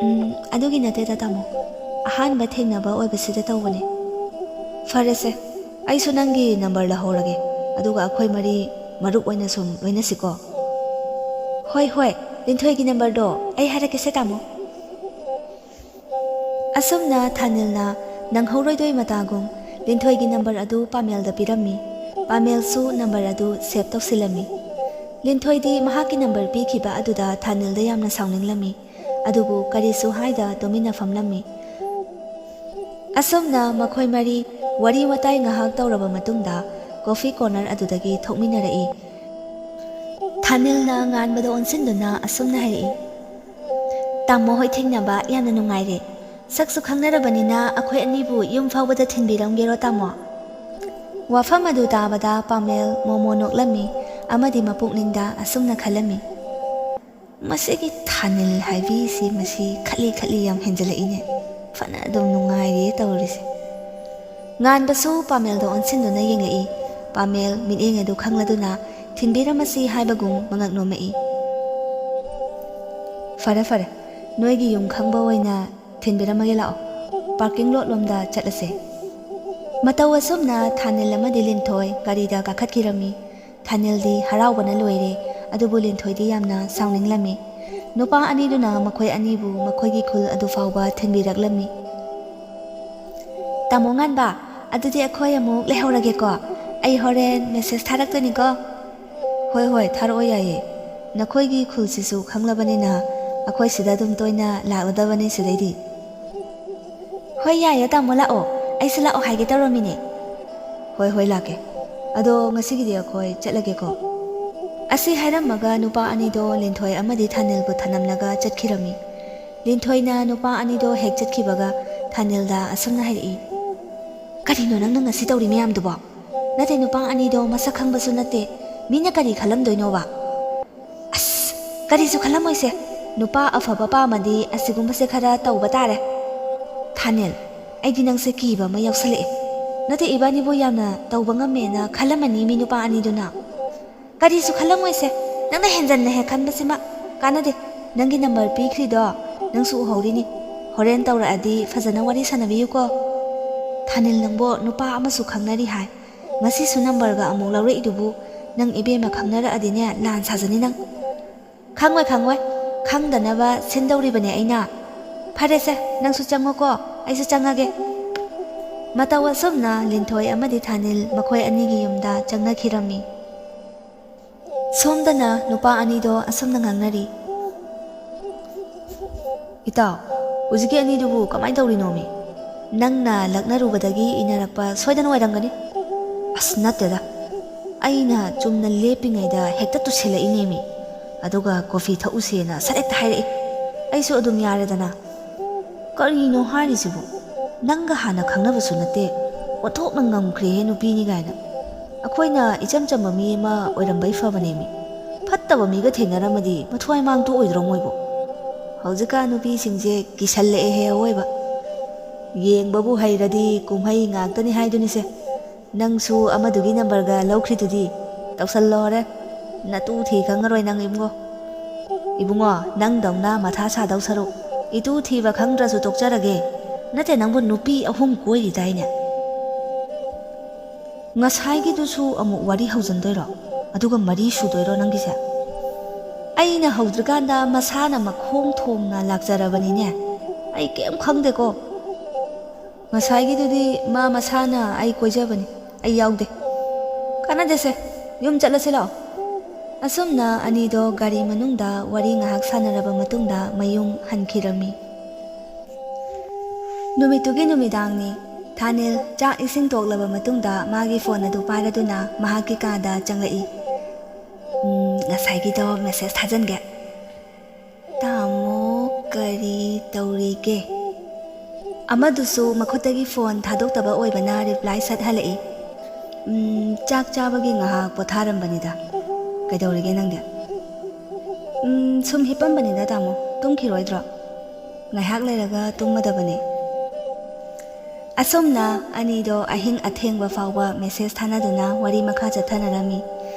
"ꯎꯝ, ꯑꯗꯨꯒꯤ ꯅꯠꯇꯦꯗ ꯇꯥꯃꯣ, ꯑꯍꯥꯟꯕ ꯊꯦꯡꯅꯕ ꯑꯣꯏꯕꯁꯤꯗ ꯇꯧꯕꯅꯦ꯫" "ꯐꯔꯦꯁꯦ, ꯑꯩꯁꯨ ꯅꯪꯒꯤ ꯅꯝꯕꯔ ꯂꯧꯍꯧꯔꯒꯦ, ꯑꯗꯨꯒ ꯑꯩꯈꯣꯏ ꯃꯔꯤ ꯃꯔꯨꯞ ꯑꯣꯏꯅ ꯁꯨꯝ ꯂꯣꯏꯅꯁꯤꯀꯣ꯫ ꯍꯣꯏ, ꯍꯣꯏ, ꯂꯤꯟꯊꯣꯏꯒꯤ ꯅꯝꯕꯔꯗꯣ ꯑꯩ ꯍꯥꯏꯔꯛꯀꯦꯁꯦ, ꯇꯥꯃꯣ꯫ ꯑꯁꯨꯝꯅ ꯊꯥꯅꯤꯜꯅ ꯅꯪꯍꯧꯔꯣꯏꯗꯣꯏ ꯃꯇꯥꯒꯨꯝ ꯂꯤꯟꯊꯣꯏꯒꯤ ꯅꯝꯕꯔ ꯑꯗꯨ ꯄꯥꯃꯦꯜꯗ ꯄꯤꯔꯝꯃꯤ꯫ ꯄꯥꯃꯦꯜꯁꯨ ꯅꯝꯕꯔ ꯑꯗꯨ ꯁꯦꯚ ꯇꯧꯁꯤꯜꯂꯝꯃꯤ꯫ ꯂꯤꯟꯊꯣꯏꯗꯤ ꯃꯍꯥꯛꯀꯤ ꯅꯝꯕꯔ ꯄꯤꯈꯤꯕ ꯑꯗꯨꯗ ꯊꯥꯅꯤꯜꯗ ꯌꯥꯝꯅ ꯁꯥꯎꯅꯤꯡꯂꯝꯃꯤ꯫ ꯑꯗꯨꯕꯨ ꯀꯔꯤꯁꯨ ꯍꯥꯏꯗ ꯇꯨꯃꯤꯟꯅ ꯐꯝꯂꯝꯃꯤ꯫ ꯑꯁꯨꯝꯅ ꯃꯈꯣꯏ ꯃꯔꯤ ꯋꯥꯔꯤ ꯋꯥꯇꯥꯏ ꯉꯥꯏꯍꯥꯛ ꯇꯧꯔꯕ ꯃꯇꯨꯡꯗ ꯀꯣꯐꯤ ꯀꯣꯔꯅꯔ ꯑꯗꯨꯗꯒꯤ ꯊꯣꯛꯃꯤꯟꯅꯔꯛꯏ꯫ ꯊꯥꯅꯤꯜꯅ ꯉꯥꯟꯕꯗ ꯑꯣꯟꯁꯤꯟꯗꯨꯅ ꯑꯁꯨꯝꯅ ꯍꯥꯏꯔꯛꯏ, "ꯇꯥꯃꯣ ꯍꯣꯏ ꯊꯦꯡꯅꯕ ꯌꯥꯝꯅ ꯅꯨꯡꯉꯥꯏꯔꯦ꯫ ꯁꯛꯁꯨ ꯈꯪꯅꯔꯕꯅꯤꯅ ꯑꯩꯈꯣꯏ ꯑꯅꯤꯕꯨ ꯌꯨꯝ ꯐꯥꯎꯕꯗ ꯊꯤꯟꯕꯤꯔꯝꯒꯦꯔꯣ, ꯇꯥꯃꯣ?" ꯋꯥꯐꯝ ꯑꯗꯨ ꯇꯥꯕꯗ ꯄꯥꯃꯦꯜ ꯃꯣꯃꯣ ꯅꯣꯛꯂꯝꯃꯤ ꯑꯃꯗꯤ ꯃꯄꯨꯛꯅꯤꯡꯗ ꯑꯁꯨꯝꯅ ꯈꯜꯂꯝꯃꯤ, "ꯃꯁꯤꯒꯤ ꯊꯥꯅꯤꯜ ꯍꯥꯏꯕꯤꯁꯤ ꯃꯁꯤ ꯈꯠꯂꯤ ꯈꯠꯂꯤ ꯌꯥꯝ ꯍꯦꯟꯖꯜꯂꯛꯏꯅꯦ꯫ ꯐꯅ ꯑꯗꯨꯝ ꯅꯨꯡꯉꯥꯏꯔꯤꯌꯦ ꯇꯧꯔꯤꯁꯦ꯫" ꯉꯥꯟꯕꯁꯨ ꯄꯥꯃꯦꯜꯗ ꯑꯣꯟꯁꯤꯟꯗꯨꯅ ꯌꯦꯡꯂꯛꯏ꯫ ꯄꯥꯃꯦꯜ ꯃꯤꯠꯌꯦꯡ ꯑꯗꯨ ꯈꯪꯂꯗꯨꯅ ꯊꯤꯟꯕꯤꯔꯝꯃꯁꯤ ꯍꯥꯏꯕꯒꯨꯝ ꯃꯉꯛ ꯅꯣꯝꯃꯛꯏ꯫ "ꯐꯔꯦ, ꯐꯔꯦ, ꯅꯣꯏꯒꯤ ꯌꯨꯝ ꯈꯪꯕ ꯑꯣꯏꯅ ꯊꯤꯟꯕꯤꯔꯝꯃꯒꯦ, ꯂꯥꯛꯑꯣ꯫ ꯄꯥꯔꯀꯤꯡ ꯂꯣꯠ ꯂꯣꯝꯗ ꯆꯠꯂꯁꯦ꯫" ꯃꯇꯧ ꯑꯁꯨꯝꯅ ꯊꯥꯅꯤꯜ ꯑꯃꯗꯤ ꯂꯤꯟꯊꯣꯏ ꯒꯥꯔꯤꯗ ꯀꯥꯈꯠꯈꯤꯔꯝꯃꯤ꯫ ꯊꯥꯅꯤꯜꯗꯤ ꯍꯔꯥꯎꯕꯅ ꯂꯣꯏꯔꯦ, ꯑꯗꯨꯕꯨ ꯂꯤꯟꯊꯣꯏꯗꯤ ꯌꯥꯝꯅ ꯁꯥꯎꯅꯤꯡꯂꯝꯃꯤ꯫ ꯅꯨꯄꯥ ꯑꯅꯤꯗꯨꯅ ꯃꯈꯣꯏ ꯑꯅꯤꯕꯨ ꯃꯈꯣꯏꯒꯤ ꯈꯨꯜ ꯑꯗꯨ ꯐꯥꯎꯕ ꯊꯤꯟꯕꯤꯔꯛꯂꯝꯃꯤ꯫ "ꯇꯥꯃꯣ ꯉꯥꯟꯕ, ꯑꯗꯨꯗꯤ ꯑꯩꯈꯣꯏ ꯑꯃꯨꯛ ꯂꯩꯍꯧꯔꯒꯦꯀꯣ꯫ ꯑꯩ ꯍꯣꯔꯦꯟ ꯃꯦꯁꯦꯖ ꯊꯥꯔꯛꯇꯣꯏꯅꯤꯀꯣ꯫" "ꯍꯣꯏ, ꯍꯣꯏ, ꯊꯥꯔꯛꯑꯣ, ꯌꯥꯏꯌꯦ꯫ ꯅꯈꯣꯏꯒꯤ ꯈꯨꯜꯁꯤꯁꯨ ꯈꯪꯂꯕꯅꯤꯅ ꯑꯩꯈꯣꯏ ꯁꯤꯗ ꯑꯗꯨꯝ ꯇꯣꯏꯅ ꯂꯥꯛꯂꯗꯕꯅꯤ ꯁꯤꯗꯩꯗꯤ꯫" "ꯍꯣꯏ, ꯌꯥꯏꯌꯦ ꯇꯥꯃꯣ, ꯂꯥꯛꯑꯣ꯫ ꯑꯩꯁꯨ ꯂꯥꯛꯑꯣ ꯍꯥꯏꯒꯦ ꯇꯧꯔꯝꯃꯤꯅꯦ꯫" "ꯍꯣꯏ, ꯍꯣꯏ, ꯂꯥꯛꯀꯦ꯫ ꯑꯗꯣ ꯉꯁꯤꯒꯤꯗꯤ ꯑꯩꯈꯣꯏ ꯆꯠꯂꯒꯦꯀꯣ꯫" ꯑꯁꯤ ꯍꯥꯏꯔꯝꯃꯒ ꯅꯨꯄꯥ ꯑꯅꯤꯗꯣ ꯂꯤꯟꯊꯣꯏ ꯑꯃꯗꯤ ꯊꯥꯅꯤꯜꯕꯨ ꯊꯅꯝꯂꯒ ꯆꯠꯈꯤꯔꯝꯃꯤ꯫ ꯂꯤꯟꯊꯣꯏꯅ ꯅꯨꯄꯥ ꯑꯅꯤꯗꯣ ꯍꯦꯛ ꯆꯠꯈꯤꯕꯒ ꯊꯥꯅꯤꯜꯗ ꯑꯁꯨꯝꯅ ꯍꯥꯏꯔꯛꯏ, "ꯀꯔꯤꯅꯣ ꯅꯪꯅ ꯉꯁꯤ ꯇꯧꯔꯤ ꯃꯌꯥꯝꯗꯨꯕꯣ? ꯅꯠꯇꯦ, ꯅꯨꯄꯥ ꯑꯅꯤꯗꯣ ꯃꯁꯛ ꯈꯪꯕꯁꯨ ꯅꯠꯇꯦ, ꯃꯤꯅ ꯀꯔꯤ ꯈꯜꯂꯝꯗꯣꯏꯅꯣꯕ?" "ꯑꯁ, ꯀꯔꯤꯁꯨ ꯈꯜꯂꯝꯃꯣꯏꯁꯦ꯫ ꯅꯨꯄꯥ ꯑꯐꯕ ꯄꯥꯝꯃꯗꯤ ꯑꯁꯤꯒꯨꯝꯕꯁꯦ ꯈꯔ ꯇꯧꯕ ꯇꯥꯔꯦ꯫" "ꯊꯥꯅꯤꯜ, ꯑꯩꯗꯤ ꯅꯪꯁꯦ ꯀꯤꯕ ꯑꯃ ꯌꯥꯎꯁꯜꯂꯛꯑꯦ꯫ ꯅꯠꯇꯦ, ꯏꯕꯥꯅꯤꯕꯨ ꯌꯥꯝꯅ ꯇꯧꯕ ꯉꯝꯃꯦꯅ ꯈꯜꯂꯝꯃꯅꯤ ꯃꯤ ꯅꯨꯄꯥ ꯑꯅꯤꯗꯨꯅ꯫" "ꯀꯔꯤꯁꯨ ꯈꯜꯂꯝꯃꯣꯏꯁꯦ꯫ ꯅꯪꯅ ꯍꯦꯟꯖꯟꯅ ꯍꯦꯛ ꯈꯟꯕꯁꯤꯃ ꯀꯥꯟꯅꯗꯦ꯫ ꯅꯪꯒꯤ ꯅꯝꯕꯔ ꯄꯤꯈ꯭ꯔꯤꯗꯣ ꯅꯪꯁꯨ ꯎꯍꯧꯔꯤꯅꯤ꯫ ꯍꯣꯔꯦꯟ ꯇꯧꯔꯛꯑꯗꯤ ꯐꯖꯅ ꯋꯥꯔꯤ ꯁꯥꯟꯅꯕꯤꯌꯨꯀꯣ꯫" "ꯊꯥꯅꯤꯜ ꯅꯪꯕꯣ ꯅꯨꯄꯥ ꯑꯃꯁꯨ ꯈꯪꯅꯔꯤ ꯍꯥꯏ꯫ ꯉꯁꯤꯁꯨ ꯅꯝꯕꯔꯒ ꯑꯃꯨꯛ ꯂꯧꯔꯛꯏꯗꯨꯕꯨ ꯅꯪ ꯏꯕꯦꯝꯃ ꯈꯪꯅꯔꯛꯑꯗꯤꯅꯦ, ꯂꯥꯟ ꯁꯥꯖꯅꯤ ꯅꯪ꯫ ꯈꯪꯉꯣꯏ, ꯈꯪꯉꯣꯏ꯫ ꯈꯪꯗꯅꯕ ꯁꯤꯟꯗꯧꯔꯤꯕꯅꯦ ꯑꯩꯅ꯫ ꯐꯔꯦꯁꯦ, ꯅꯪꯁꯨ ꯆꯪꯉꯣꯀꯣ, ꯑꯩꯁꯨ ꯆꯪꯉꯒꯦ꯫ ꯃꯇꯧ ꯑꯁꯨꯝꯅ ꯂꯤꯟꯊꯣꯏ ꯑꯃꯗꯤ ꯊꯥꯅꯤꯜ ꯃꯈꯣꯏ ꯑꯅꯤꯒꯤ ꯌꯨꯝꯗ ꯆꯪꯅꯈꯤꯔꯝꯃꯤ꯫ ꯁꯣꯝꯗꯅ ꯅꯨꯄꯥ ꯑꯅꯤꯗꯣ ꯑꯁꯨꯝꯅ ꯉꯥꯡꯅꯔꯤ꯫ "ꯏꯇꯥꯎ, ꯍꯧꯖꯤꯛꯀꯤ ꯑꯅꯤꯗꯨꯕꯨ ꯀꯃꯥꯏꯅ ꯇꯧꯔꯤꯅꯣꯃꯤ? ꯅꯪꯅ ꯂꯛꯅꯔꯨꯕꯗꯒꯤ ꯏꯟꯅꯔꯛꯄ ꯁꯣꯏꯗꯅ ꯑꯣꯏꯔꯝꯒꯅꯤ?" "ꯑꯁ, ꯅꯠꯇꯦꯗ꯫ ꯑꯩꯅ ꯆꯨꯝꯅ ꯂꯦꯞꯄꯤꯉꯩꯗ ꯍꯦꯛꯇ ꯇꯨꯁꯤꯜꯂꯛꯏꯅꯦꯃꯤ꯫ ꯑꯗꯨꯒ ꯀꯣꯐꯤ ꯊꯛꯎꯁꯦꯅ ꯁꯠ ꯍꯦꯛꯇ ꯍꯥꯏꯔꯛꯏ꯫ ꯑꯩꯁꯨ ꯑꯗꯨꯝ ꯌꯥꯔꯦꯗꯅ꯫ ꯀꯔꯤꯅꯣ ꯍꯥꯏꯔꯤꯁꯤꯕꯨ? ꯅꯪꯒ ꯍꯥꯟꯅ ꯈꯪꯅꯕꯁꯨ ꯅꯠꯇꯦ꯫ ꯑꯣꯟꯊꯣꯛꯅ ꯉꯝꯈ꯭ꯔꯦꯍꯦ ꯅꯨꯄꯤꯅꯤ ꯀꯥꯏꯅ꯫ ꯑꯩꯈꯣꯏꯅ ꯏꯆꯝ ꯆꯝꯕ ꯃꯤ ꯑꯃ ꯑꯣꯏꯔꯝꯕꯩ ꯐꯕꯅꯦꯃꯤ꯫ ꯐꯠꯇꯕ ꯃꯤꯒ ꯊꯦꯡꯅꯔꯝꯃꯗꯤ ꯃꯊ꯭ꯋꯥꯏ ꯃꯥꯡ ꯇꯣꯛꯑꯣꯏꯗ꯭ꯔꯣ ꯃꯣꯏꯕꯨ? ꯍꯧꯖꯤꯛꯀꯥꯟ ꯅꯨꯄꯤꯁꯤꯡꯁꯦ ꯀꯤꯁꯜꯂꯛꯑꯦꯍꯦ ꯑꯑꯣꯏꯕ꯫ ꯌꯦꯡꯕꯕꯨ ꯍꯩꯔꯗꯤ ꯀꯨꯝꯍꯩ ꯉꯥꯛꯇꯅꯤ ꯍꯥꯏꯗꯨꯅꯤꯁꯦ꯫ ꯅꯪꯁꯨ ꯑꯃꯗꯨꯒꯤ ꯅꯝꯕꯔꯒ ꯂꯧꯈ꯭ꯔꯤꯗꯨꯗꯤ? ꯇꯧꯁꯜꯂꯣ ꯍꯣꯔꯦꯟ꯫ ꯅꯇꯨ ꯊꯤ ꯈꯪꯉꯔꯣꯏ ꯅꯪ, ꯏꯕꯨꯡꯉꯣ꯫ ꯏꯕꯨꯡꯉꯣ, ꯅꯪꯗꯧꯅ ꯃꯊꯥ ꯁꯥꯗꯧ ꯁꯔꯨꯛ, ꯏꯇꯨ ꯊꯤꯕ ꯈꯪꯗ꯭ꯔꯁꯨ ꯇꯣꯛꯆꯔꯒꯦ꯫ ꯅꯠꯇꯦ, ꯅꯪꯕꯨ ꯅꯨꯄꯤ ꯑꯍꯨꯝ ꯀꯣꯏꯔꯤꯗꯥꯏꯅꯦ?" "ꯉꯁꯥꯏꯒꯤꯗꯨꯁꯨ ꯑꯃꯨꯛ ꯋꯥꯔꯤ ꯍꯧꯖꯤꯟꯗꯣꯏꯔꯣ? ꯑꯗꯨꯒ ꯃꯔꯤ ꯁꯨꯗꯣꯏꯔꯣ ꯅꯪꯒꯤꯁꯦ?" "ꯑꯩꯅ ꯍꯧꯗ꯭ꯔꯤꯀꯥꯟꯗ ꯃꯁꯥꯅ ꯃꯈꯣꯡ ꯊꯣꯡꯅ ꯂꯥꯛꯆꯔꯕꯅꯤꯅꯦ꯫ ꯑꯩ ꯀꯩꯝ ꯈꯪꯗꯦꯀꯣ꯫ ꯉꯁꯥꯏꯒꯤꯗꯨꯗꯤ ꯃꯥ ꯃꯁꯥꯅ ꯑꯩ ꯀꯣꯏꯖꯕꯅꯤ, ꯑꯩ ꯌꯥꯎꯗꯦ꯫ ꯀꯥꯟꯅꯗꯦꯁꯦ, ꯌꯨꯝ ꯆꯠꯂꯁꯤ ꯂꯥꯛꯑꯣ꯫" ꯑꯁꯨꯝꯅ ꯑꯅꯤꯗꯣ ꯒꯥꯔꯤ ꯃꯅꯨꯡꯗ ꯋꯥꯔꯤ ꯉꯥꯏꯍꯥꯛ ꯁꯥꯟꯅꯔꯕ ꯃꯇꯨꯡꯗ ꯃꯌꯨꯝ ꯍꯟꯈꯤꯔꯝꯃꯤ꯫ ꯅꯨꯃꯤꯠꯇꯨꯒꯤ ꯅꯨꯃꯤꯗꯥꯡꯅꯤ꯫ ꯊꯥꯅꯤꯜ ꯆꯥꯛ ꯏꯁꯤꯡ ꯇꯣꯛꯂꯕ ꯃꯇꯨꯡꯗ ꯃꯥꯒꯤ ꯐꯣꯟ ꯑꯗꯨ ꯄꯥꯏꯔꯗꯨꯅ ꯃꯍꯥꯛꯀꯤ ꯀꯥꯗ ꯆꯪꯂꯛꯏ꯫ "ꯎꯝ, ꯉꯁꯥꯏꯒꯤꯗꯣ ꯃꯦꯁꯦꯖ ꯊꯥꯖꯤꯟꯒꯦ꯫" "ꯇꯥꯃꯣ ꯀꯔꯤ ꯇꯧꯔꯤꯒꯦ?" ꯑꯃꯗꯨꯁꯨ ꯃꯈꯨꯠꯇꯒꯤ ꯐꯣꯟ ꯊꯥꯗꯣꯛꯇꯕ ꯑꯣꯏꯕꯅ ꯔꯤꯄ꯭ꯂꯥꯏ ꯁꯠ ꯍꯜꯂꯛꯏ꯫ "ꯎꯝ, ꯆꯥꯛ ꯆꯥꯕꯒꯤ ꯉꯥꯏꯍꯥꯛ ꯄꯣꯊꯥꯔꯝꯕꯅꯤꯗ꯫ ꯀꯩꯗꯧꯔꯤꯒꯦ ꯅꯪꯗꯤ?" "ꯎꯝ, ꯁꯨꯝ ꯍꯤꯞꯄꯝꯕꯅꯤꯗ ꯇꯥꯃꯣ꯫ ꯇꯨꯝꯈꯤꯔꯣꯏꯗ꯭ꯔꯣ?" "ꯉꯥꯏꯍꯥꯛ ꯂꯩꯔꯒ ꯇꯨꯝꯃꯗꯕꯅꯤ꯫" ꯑꯁꯨꯝꯅ ꯑꯅꯤꯗꯣ ꯑꯍꯤꯡ ꯑꯊꯦꯡꯕ ꯐꯥꯎꯕ ꯃꯦꯁꯦꯖ ꯊꯥꯅꯗꯨꯅ ꯋꯥꯔꯤ ꯃꯈꯥ ꯆꯠꯊꯅꯔꯝꯃꯤ꯫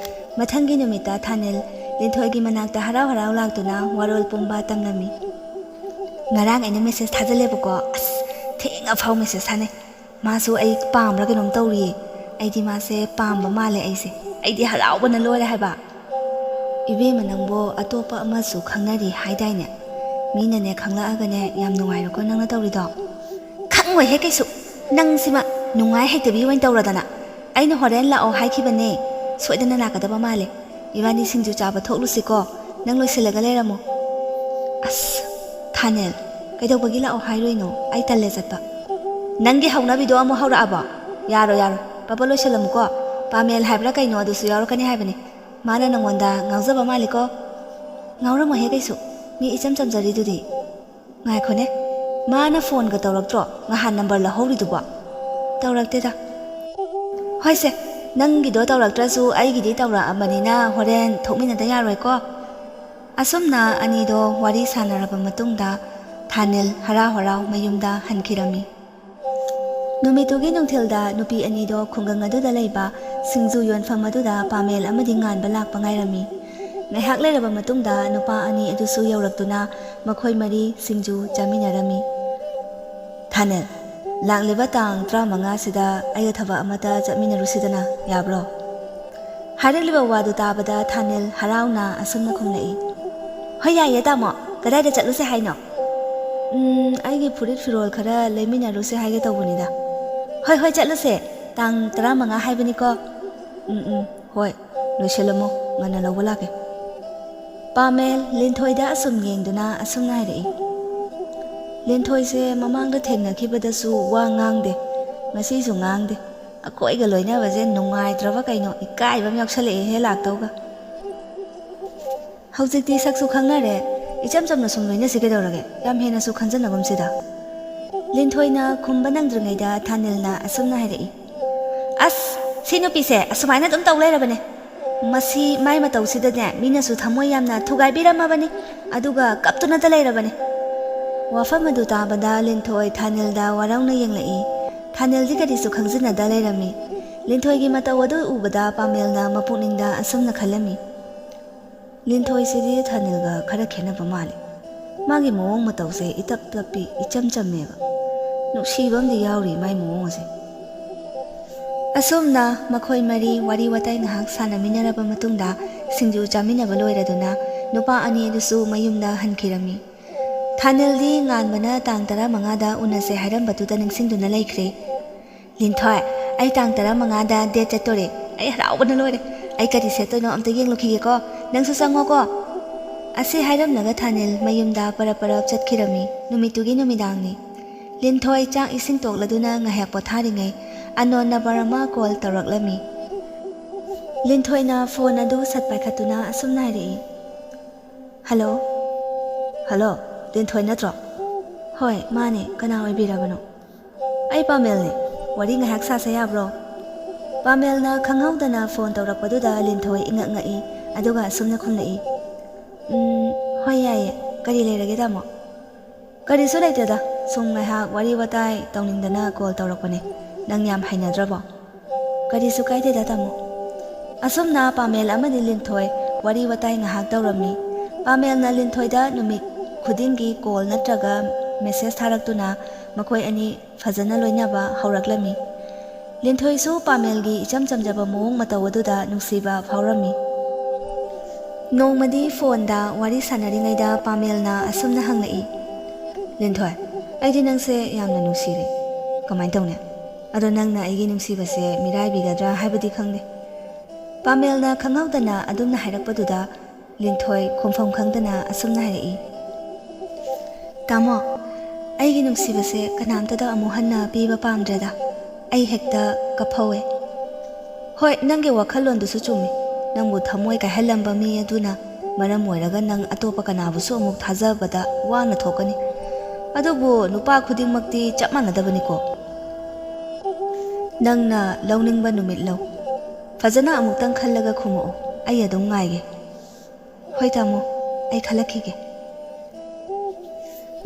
ꯃꯊꯪꯒꯤ ꯅꯨꯃꯤꯠꯇ ꯊꯥꯅꯤꯜ ꯂꯤꯟꯊꯣꯏꯒꯤ ꯃꯅꯥꯛꯇ ꯍꯔꯥꯎ ꯍꯔꯥꯎ ꯂꯥꯛꯇꯨꯅ ꯋꯥꯔꯣꯜ ꯄꯨꯝꯕ ꯇꯝꯂꯝꯃꯤ꯫ "ꯉꯔꯥꯡ ꯑꯩꯅ ꯃꯦꯁꯦꯖ ꯊꯥꯖꯤꯜꯂꯦꯕꯀꯣ, ꯑꯁ, ꯊꯦꯡꯉꯐꯥꯎ ꯃꯦꯁꯦꯖ ꯊꯥꯅꯩ꯫ ꯃꯥꯁꯨ ꯑꯩ ꯄꯥꯝꯕ꯭ꯔꯥ ꯀꯩꯅꯣꯝ ꯇꯧꯔꯤꯌꯦ꯫ ꯑꯩꯗꯤ ꯃꯥꯁꯦ ꯄꯥꯝꯕ ꯃꯥꯜꯂꯦ ꯑꯩꯁꯦ꯫ ꯑꯩꯗꯤ ꯍꯔꯥꯎꯕꯅ ꯂꯣꯏꯔꯦ ꯍꯥꯏꯕ꯫ ꯏꯕꯦꯝꯃ, ꯅꯪꯕꯨ ꯑꯇꯣꯞꯄ ꯑꯃꯁꯨ ꯈꯪꯅꯔꯤ ꯍꯥꯏꯗꯥꯏꯅꯦ? ꯃꯤꯅꯅꯦ ꯈꯪꯂꯛꯑꯒꯅꯦ ꯌꯥꯝ ꯅꯨꯡꯉꯥꯏꯔꯣꯏꯀꯣ ꯅꯪꯅ ꯇꯧꯔꯤꯗꯣ꯫ ꯈꯪꯉꯣꯏꯍꯦ ꯀꯩꯁꯨ꯫ ꯅꯪꯁꯤꯃ ꯅꯨꯡꯉꯥꯏ ꯍꯩꯇꯕꯤ ꯑꯣꯏꯅ ꯇꯧꯔꯗꯅ꯫ ꯑꯩꯅ ꯍꯣꯔꯦꯟ ꯂꯥꯛꯑꯣ ꯍꯥꯏꯈꯤꯕꯅꯦ꯫ ꯁꯣꯏꯗꯅ ꯂꯥꯛꯀꯗꯕ ꯃꯥꯜꯂꯦ꯫ ꯏꯕꯥꯅꯤ ꯁꯤꯡꯖꯨ ꯆꯥꯕ ꯊꯣꯛꯂꯨꯁꯤꯀꯣ꯫ ꯅꯪ ꯂꯣꯏꯁꯤꯜꯂꯒ ꯂꯩꯔꯝꯃꯨ꯫ ꯑꯁ, ꯊꯥꯅꯦꯜ, ꯀꯩꯗꯧꯕꯒꯤ ꯂꯥꯛꯑꯣ ꯍꯥꯏꯔꯣꯏꯅꯣ? ꯑꯩ ꯇꯜꯂꯦ ꯆꯠꯄ꯫ ꯅꯪꯒꯤ ꯍꯧꯅꯕꯤꯗꯣ ꯑꯃꯨꯛ ꯍꯧꯔꯛꯑꯕꯣ? ꯌꯥꯔꯣꯏ, ꯌꯥꯔꯣꯏ꯫ ꯄꯄ ꯂꯣꯏꯁꯤꯜꯂꯝꯃꯨꯀꯣ꯫ ꯄꯥꯃꯦꯜ ꯍꯥꯏꯕ꯭ꯔꯥ ꯀꯩꯅꯣ ꯑꯗꯨꯁꯨ ꯌꯥꯎꯔꯛꯀꯅꯤ ꯍꯥꯏꯕꯅꯤ꯫ ꯃꯥꯅ ꯅꯪꯉꯣꯟꯗ ꯉꯥꯎꯖꯕ ꯃꯥꯜꯂꯤꯀꯣ꯫ ꯉꯥꯎꯔꯝꯃꯣꯏꯍꯦ ꯀꯩꯁꯨ꯫ ꯃꯤ ꯏꯆꯝ ꯆꯝꯖꯔꯤꯗꯨꯗꯤ꯫ ꯉꯥꯏꯈꯣꯅꯦ꯫ ꯃꯥꯅ ꯐꯣꯟꯒ ꯇꯧꯔꯛꯇ꯭ꯔꯣ? ꯉꯍꯥꯟ ꯅꯝꯕꯔ ꯂꯧꯍꯧꯔꯤꯗꯨꯕꯣ? ꯇꯧꯔꯛꯇꯦꯗ꯫ ꯍꯣꯏꯁꯦ, ꯅꯪꯒꯤꯗꯣ ꯇꯧꯔꯛꯇ꯭ꯔꯁꯨ ꯑꯩꯒꯤꯗꯤ ꯇꯧꯔꯛꯑꯕꯅꯤꯅ ꯍꯣꯔꯦꯟ ꯊꯣꯛꯃꯤꯟꯅꯗ ꯌꯥꯔꯣꯏꯀꯣ꯫ ꯑꯁꯨꯝꯅ ꯑꯅꯤꯗꯣ ꯋꯥꯔꯤ ꯁꯥꯟꯅꯔꯕ ꯃꯇꯨꯡꯗ ꯊꯥꯅꯤꯜ ꯍꯔꯥꯎ ꯍꯔꯥꯎ ꯃꯌꯨꯝꯗ ꯍꯟꯈꯤꯔꯝꯃꯤ꯫ ꯅꯨꯃꯤꯠꯇꯨꯒꯤ ꯅꯨꯡꯊꯤꯜꯗ ꯅꯨꯄꯤ ꯑꯅꯤꯗꯣ ꯈꯨꯡꯒꯪ ꯑꯗꯨꯗ ꯂꯩꯕ ꯁꯤꯡꯖꯨ ꯌꯣꯟꯐꯝ ꯑꯗꯨꯗ ꯄꯥꯃꯦꯜ ꯑꯃꯗꯤ ꯉꯥꯟꯕ ꯂꯥꯛꯄ ꯉꯥꯏꯔꯝꯃꯤ꯫ ꯉꯥꯏꯍꯥꯛ ꯂꯩꯔꯕ ꯃꯇꯨꯡꯗ ꯅꯨꯄꯥ ꯑꯅꯤ ꯑꯗꯨꯁꯨ ꯌꯧꯔꯛꯇꯨꯅ ꯃꯈꯣꯏ ꯃꯔꯤ ꯁꯤꯡꯖꯨ ꯆꯥꯃꯤꯟꯅꯔꯝꯃꯤ꯫ ꯊꯥꯅꯦꯜ, ꯂꯥꯛꯂꯤꯕ ꯇꯥꯡ ꯇꯔꯥꯃꯉꯥꯁꯤꯗ ꯑꯩꯒ ꯊꯕꯛ ꯑꯃꯇ ꯆꯠꯃꯤꯟꯅꯔꯨꯁꯤꯗꯅ, ꯌꯥꯕ꯭ꯔꯣ? ꯍꯥꯏꯔꯛꯂꯤꯕ ꯋꯥꯗꯨ ꯇꯥꯕꯗ ꯊꯥꯅꯤꯜ ꯍꯔꯥꯎꯅ ꯑꯁꯨꯝꯅ ꯈꯨꯝꯂꯛꯏ, "ꯍꯣꯏ, ꯌꯥꯏꯌꯦ ꯇꯥꯃꯣ꯫ ꯀꯗꯥꯏꯗ ꯆꯠꯂꯨꯁꯦ ꯍꯥꯏꯅꯣ?" "ꯎꯝ, ꯑꯩꯒꯤ ꯐꯨꯔꯤꯠ ꯐꯤꯔꯣꯜ ꯈꯔ ꯂꯩꯃꯤꯟꯅꯔꯨꯁꯦ ꯍꯥꯏꯒꯦ ꯇꯧꯕꯅꯤꯗ꯫" "ꯍꯣꯏ, ꯍꯣꯏ, ꯆꯠꯂꯨꯁꯦ꯫ ꯇꯥꯡ ꯇꯔꯥꯃꯉꯥ ꯍꯥꯏꯕꯅꯤꯀꯣ꯫" "ꯎꯝ, ꯎꯝ, ꯍꯣꯏ, ꯂꯣꯏꯁꯤꯜꯂꯝꯃꯣ, ꯉꯟꯅ ꯂꯧꯕ ꯂꯥꯛꯀꯦ꯫" ꯄꯥꯃꯦꯜ ꯂꯤꯟꯊꯣꯏꯗ ꯑꯁꯨꯝ ꯌꯦꯡꯗꯨꯅ ꯑꯁꯨꯝꯅ ꯍꯥꯏꯔꯛꯏ, "ꯂꯤꯟꯊꯣꯏꯁꯦ ꯃꯃꯥꯡꯗ ꯊꯦꯡꯅꯈꯤꯕꯗꯁꯨ ꯋꯥ ꯉꯥꯡꯗꯦ, ꯉꯁꯤꯁꯨ ꯉꯥꯡꯗꯦ꯫ ꯑꯩꯈꯣꯏꯒ ꯂꯣꯏꯅꯕꯁꯦ ꯅꯨꯡꯉꯥꯏꯇ꯭ꯔꯕ ꯀꯩꯅꯣ, ꯏꯀꯥꯏꯕ ꯑꯃ ꯌꯥꯎꯁꯜꯂꯛꯑꯦꯍꯦ ꯂꯥꯛꯇꯧꯒ꯫ ꯍꯧꯖꯤꯛꯇꯤ ꯁꯛꯁꯨ ꯈꯪꯅꯔꯦ, ꯏꯆꯝ ꯆꯝꯅ ꯁꯨꯝ ꯂꯣꯏꯅꯁꯤ ꯀꯩꯗꯧꯔꯒꯦ, ꯌꯥꯝ ꯍꯦꯟꯅꯁꯨ ꯈꯟꯖꯟꯅꯒꯨꯝꯁꯤꯗ꯫" ꯂꯤꯟꯊꯣꯏꯅ ꯈꯨꯝꯕ ꯅꯪꯗ꯭ꯔꯤꯉꯩꯗ ꯊꯥꯅꯤꯜꯅ ꯑꯁꯨꯝꯅ ꯍꯥꯏꯔꯛꯏ, "ꯑꯁ, ꯁꯤ ꯅꯨꯄꯤꯁꯦ ꯑꯁꯨꯃꯥꯏꯅ ꯑꯗꯨꯝ ꯇꯧ ꯂꯩꯔꯕꯅꯦ꯫ ꯃꯁꯤ ꯃꯥꯏ ꯃꯇꯧꯁꯤꯗꯅꯦ ꯃꯤꯅꯁꯨ ꯊꯃꯣꯏ ꯌꯥꯝꯅ ꯊꯨꯒꯥꯏꯕꯤꯔꯝꯃꯕꯅꯤ, ꯑꯗꯨꯒ ꯀꯞꯇꯨꯅꯇ ꯂꯩꯔꯕꯅꯤ꯫" ꯋꯥꯐꯝ ꯑꯗꯨ ꯇꯥꯕꯗ ꯂꯤꯟꯊꯣꯏ ꯊꯥꯅꯤꯜꯗ ꯋꯥꯔꯧꯅ ꯌꯦꯡꯂꯛꯏ꯫ ꯊꯥꯅꯤꯜꯗꯤ ꯀꯔꯤꯁꯨ ꯈꯪꯖꯤꯟꯅꯗ ꯂꯩꯔꯝꯃꯤ꯫ ꯂꯤꯟꯊꯣꯏꯒꯤ ꯃꯇꯧ ꯑꯗꯨ ꯎꯕꯗ ꯄꯥꯃꯦꯜꯅ ꯃꯄꯨꯛꯅꯤꯡꯗ ꯑꯁꯨꯝꯅ ꯈꯜꯂꯝꯃꯤ, "ꯂꯤꯟꯊꯣꯏꯁꯤꯗꯤ ꯊꯥꯅꯤꯜꯒ ꯈꯔ ꯈꯦꯠꯅꯕ ꯃꯥꯜꯂꯤ꯫ ꯃꯥꯒꯤ ꯃꯑꯣꯡ ꯃꯇꯧꯁꯦ ꯏꯇꯞ ꯇꯞꯄꯤ, ꯏꯆꯝ ꯆꯝꯃꯦꯕ꯫ ꯅꯨꯡꯁꯤꯕ ꯑꯃꯗꯤ ꯌꯥꯎꯔꯤ ꯃꯥꯏ ꯃꯑꯣꯡ ꯑꯁꯦ꯫" ꯑꯁꯨꯝꯅ ꯃꯈꯣꯏ ꯃꯔꯤ ꯋꯥꯔꯤ ꯋꯥꯇꯥꯏ ꯉꯥꯏꯍꯥꯛ ꯁꯥꯟꯅꯃꯤꯟꯅꯔꯕ ꯃꯇꯨꯡꯗ, ꯁꯤꯡꯖꯨ ꯆꯥꯃꯤꯟꯅꯕ ꯂꯣꯏꯔꯗꯨꯅ ꯅꯨꯄꯥ ꯑꯅꯤ ꯑꯗꯨꯁꯨ ꯃꯌꯨꯝꯗ ꯍꯟꯈꯤꯔꯝꯃꯤ꯫ ꯊꯥꯅꯤꯜꯗꯤ ꯉꯥꯟꯕꯅ ꯇꯥꯡ ꯇꯔꯥꯃꯉꯥꯗ ꯎꯅꯁꯦ ꯍꯥꯏꯔꯝꯕꯗꯨꯗ ꯅꯤꯡꯁꯤꯡꯗꯨꯅ ꯂꯩꯈ꯭ꯔꯦ꯫ "ꯂꯤꯟꯊꯣꯏ, ꯑꯩ ꯇꯥꯡ ꯇꯔꯥꯃꯉꯥꯗ date ꯆꯠꯇꯣꯔꯦ꯫ ꯑꯩ ꯍꯔꯥꯎꯕꯅ ꯂꯣꯏꯔꯦ꯫ ꯑꯩ ꯀꯔꯤ ꯁꯦꯠꯇꯣꯏꯅꯣ ꯑꯝꯇ ꯌꯦꯡꯂꯨꯈꯤꯒꯦꯀꯣ꯫ ꯅꯪꯁꯨ ꯆꯪꯉꯣꯀꯣ꯫" ꯑꯁꯤ ꯍꯥꯏꯔꯝꯂꯒ ꯊꯥꯅꯤꯜ ꯃꯌꯨꯝꯗ ꯄꯔꯞ ꯄꯔꯞ ꯆꯠꯈꯤꯔꯝꯃꯤ꯫ ꯅꯨꯃꯤꯠꯇꯨꯒꯤ ꯅꯨꯃꯤꯗꯥꯡꯅꯤ꯫ ꯂꯤꯟꯊꯣꯏ ꯆꯥꯛ ꯏꯁꯤꯡ ꯇꯣꯛꯂꯗꯨꯅ ꯉꯥꯏꯍꯥꯛ ꯄꯣꯊꯥꯔꯤꯉꯩ, unknown number ꯑꯃ call ꯇꯧꯔꯛꯂꯝꯃꯤ꯫ ꯂꯤꯟꯊꯣꯏꯅ phone ꯑꯗꯨ ꯁꯠ ꯄꯥꯏꯈꯠꯇꯨꯅ ꯑꯁꯨꯝꯅ ꯍꯥꯏꯔꯛꯏ, "Hello꯫ Hello, ꯂꯤꯟꯊꯣꯏ ꯅꯠꯇ꯭ꯔꯣ?" "ꯍꯣꯏ, ꯃꯥꯅꯦ꯫ ꯀꯅꯥ ꯑꯣꯏꯕꯤꯔꯕꯅꯣ?" "ꯑꯩ ꯄꯥꯃꯦꯜꯅꯦ꯫ ꯋꯥꯔꯤ ꯉꯥꯏꯍꯥꯛ ꯁꯥꯁꯦ ꯌꯥꯕ꯭ꯔꯣ?" ꯄꯥꯃꯦꯜꯅ ꯈꯪꯍꯧꯗꯅ phone ꯇꯧꯔꯛꯄꯗꯨꯗ ꯂꯤꯟꯊꯣꯏ ꯏꯉꯛ ꯉꯛꯏ꯫ ꯑꯗꯨꯒ ꯑꯁꯨꯝꯅ ꯈꯨꯝꯂꯛꯏ, "ꯎꯝ, ꯍꯣꯏ, ꯌꯥꯏꯌꯦ꯫ ꯀꯔꯤ ꯂꯩꯔꯒꯦ, ꯇꯥꯃꯣ?" "ꯀꯔꯤꯁꯨ ꯂꯩꯇꯦꯗ, ꯁꯨꯝ ꯉꯥꯏꯍꯥꯛ ꯋꯥꯔꯤ ꯋꯥꯇꯥꯏ ꯇꯧꯅꯤꯡꯗꯅ call ꯇꯧꯔꯛꯄꯅꯦ꯫ ꯅꯪ ꯌꯥꯝ ꯍꯩꯅꯗ꯭ꯔꯕꯣ?" "ꯀꯔꯤꯁꯨ ꯀꯥꯏꯗꯦꯗ, ꯇꯥꯃꯣ꯫" ꯑꯁꯨꯝꯅ ꯄꯥꯃꯦꯜ ꯑꯃꯗꯤ ꯂꯤꯟꯊꯣꯏ ꯋꯥꯔꯤ ꯋꯥꯇꯥꯏ ꯉꯥꯏꯍꯥꯛ ꯇꯧꯔꯝꯃꯤ꯫ ꯄꯥꯃꯦꯜꯅ ꯂꯤꯟꯊꯣꯏꯗ ꯅꯨꯃꯤꯠ ꯈꯨꯗꯤꯡꯒꯤ call ꯅꯠꯇ꯭ꯔꯒ message ꯊꯥꯔꯛꯇꯨꯅ ꯃꯈꯣꯏ ꯑꯅꯤ ꯐꯖꯅ ꯂꯣꯏꯅꯕ ꯍꯧꯔꯛꯂꯝꯃꯤ꯫ ꯂꯤꯟꯊꯣꯏꯁꯨ ꯄꯥꯃꯦꯜꯒꯤ ꯏꯆꯝ ꯆꯝꯖꯕ ꯃꯑꯣꯡ ꯃꯇꯧ ꯑꯗꯨꯗ ꯅꯨꯡꯁꯤꯕ ꯐꯥꯎꯔꯝꯃꯤ꯫ ꯅꯣꯡꯃꯗꯤ phoneꯗ ꯋꯥꯔꯤ ꯁꯥꯟꯅꯔꯤꯉꯩꯗ ꯄꯥꯃꯦꯜꯅ ꯑꯁꯨꯝꯅ ꯍꯪꯂꯛꯏ, "ꯂꯤꯟꯊꯣꯏ, ꯑꯩꯗꯤ ꯅꯪꯁꯦ ꯌꯥꯝꯅ ꯅꯨꯡꯁꯤꯔꯦ꯫ ꯀꯃꯥꯏꯅ ꯇꯧꯅꯤ? ꯑꯗꯣ ꯅꯪꯅ ꯑꯩꯒꯤ ꯅꯨꯡꯁꯤꯕꯁꯦ ꯃꯤꯔꯥꯏꯕꯤꯒꯗ꯭ꯔꯥ ꯍꯥꯏꯕꯗꯤ ꯈꯪꯗꯦ꯫" ꯄꯥꯃꯦꯜꯅ ꯈꯪꯍꯧꯗꯅ ꯑꯗꯨꯝꯅ ꯍꯥꯏꯔꯛꯄꯗꯨꯗ ꯂꯤꯟꯊꯣꯏ ꯈꯨꯝꯐꯝ ꯈꯪꯗꯅ ꯑꯁꯨꯝꯅ ꯍꯥꯏꯔꯛꯏ, "ꯇꯥꯃꯣ, ꯑꯩꯒꯤ ꯅꯨꯡꯁꯤꯕꯁꯦ ꯀꯅꯥꯝꯇꯗ ꯑꯃꯨꯛ ꯍꯟꯅ ꯄꯤꯕ ꯄꯥꯝꯗ꯭ꯔꯦꯗ꯫ ꯑꯩ ꯍꯦꯛꯇ ꯀꯞꯐꯧꯋꯦ꯫" "ꯍꯣꯏ, ꯅꯪꯒꯤ ꯋꯥꯈꯜꯂꯣꯟꯗꯨꯁꯨ ꯆꯨꯝꯃꯤ꯫ ꯅꯪꯕꯨ ꯊꯃꯣꯏ ꯀꯥꯏꯍꯜꯂꯝꯕ ꯃꯤ ꯑꯗꯨꯅ ꯃꯔꯝ ꯑꯣꯏꯔꯒ ꯅꯪ ꯑꯇꯣꯞꯄ ꯀꯅꯥꯕꯨꯁꯨ ꯑꯃꯨꯛ ꯊꯥꯖꯕꯗ ꯋꯥꯅ ꯊꯣꯛꯀꯅꯤ꯫ ꯑꯗꯨꯕꯨ ꯅꯨꯄꯥ ꯈꯨꯗꯤꯡꯃꯛꯇꯤ ꯆꯞ ꯃꯥꯟꯅꯗꯕꯅꯤꯀꯣ꯫ ꯅꯪꯅ ꯂꯧꯅꯤꯡꯕ ꯅꯨꯃꯤꯠ ꯂꯧ꯫ ꯐꯖꯅ ꯑꯃꯨꯛꯇꯪ ꯈꯜꯂꯒ ꯈꯨꯝꯃꯛꯑꯣ꯫ ꯑꯩ ꯑꯗꯨꯝ ꯉꯥꯏꯒꯦ꯫" "ꯍꯣꯏ ꯇꯥꯃꯣ, ꯑꯩ ꯈꯜꯂꯛꯈꯤꯒꯦ꯫"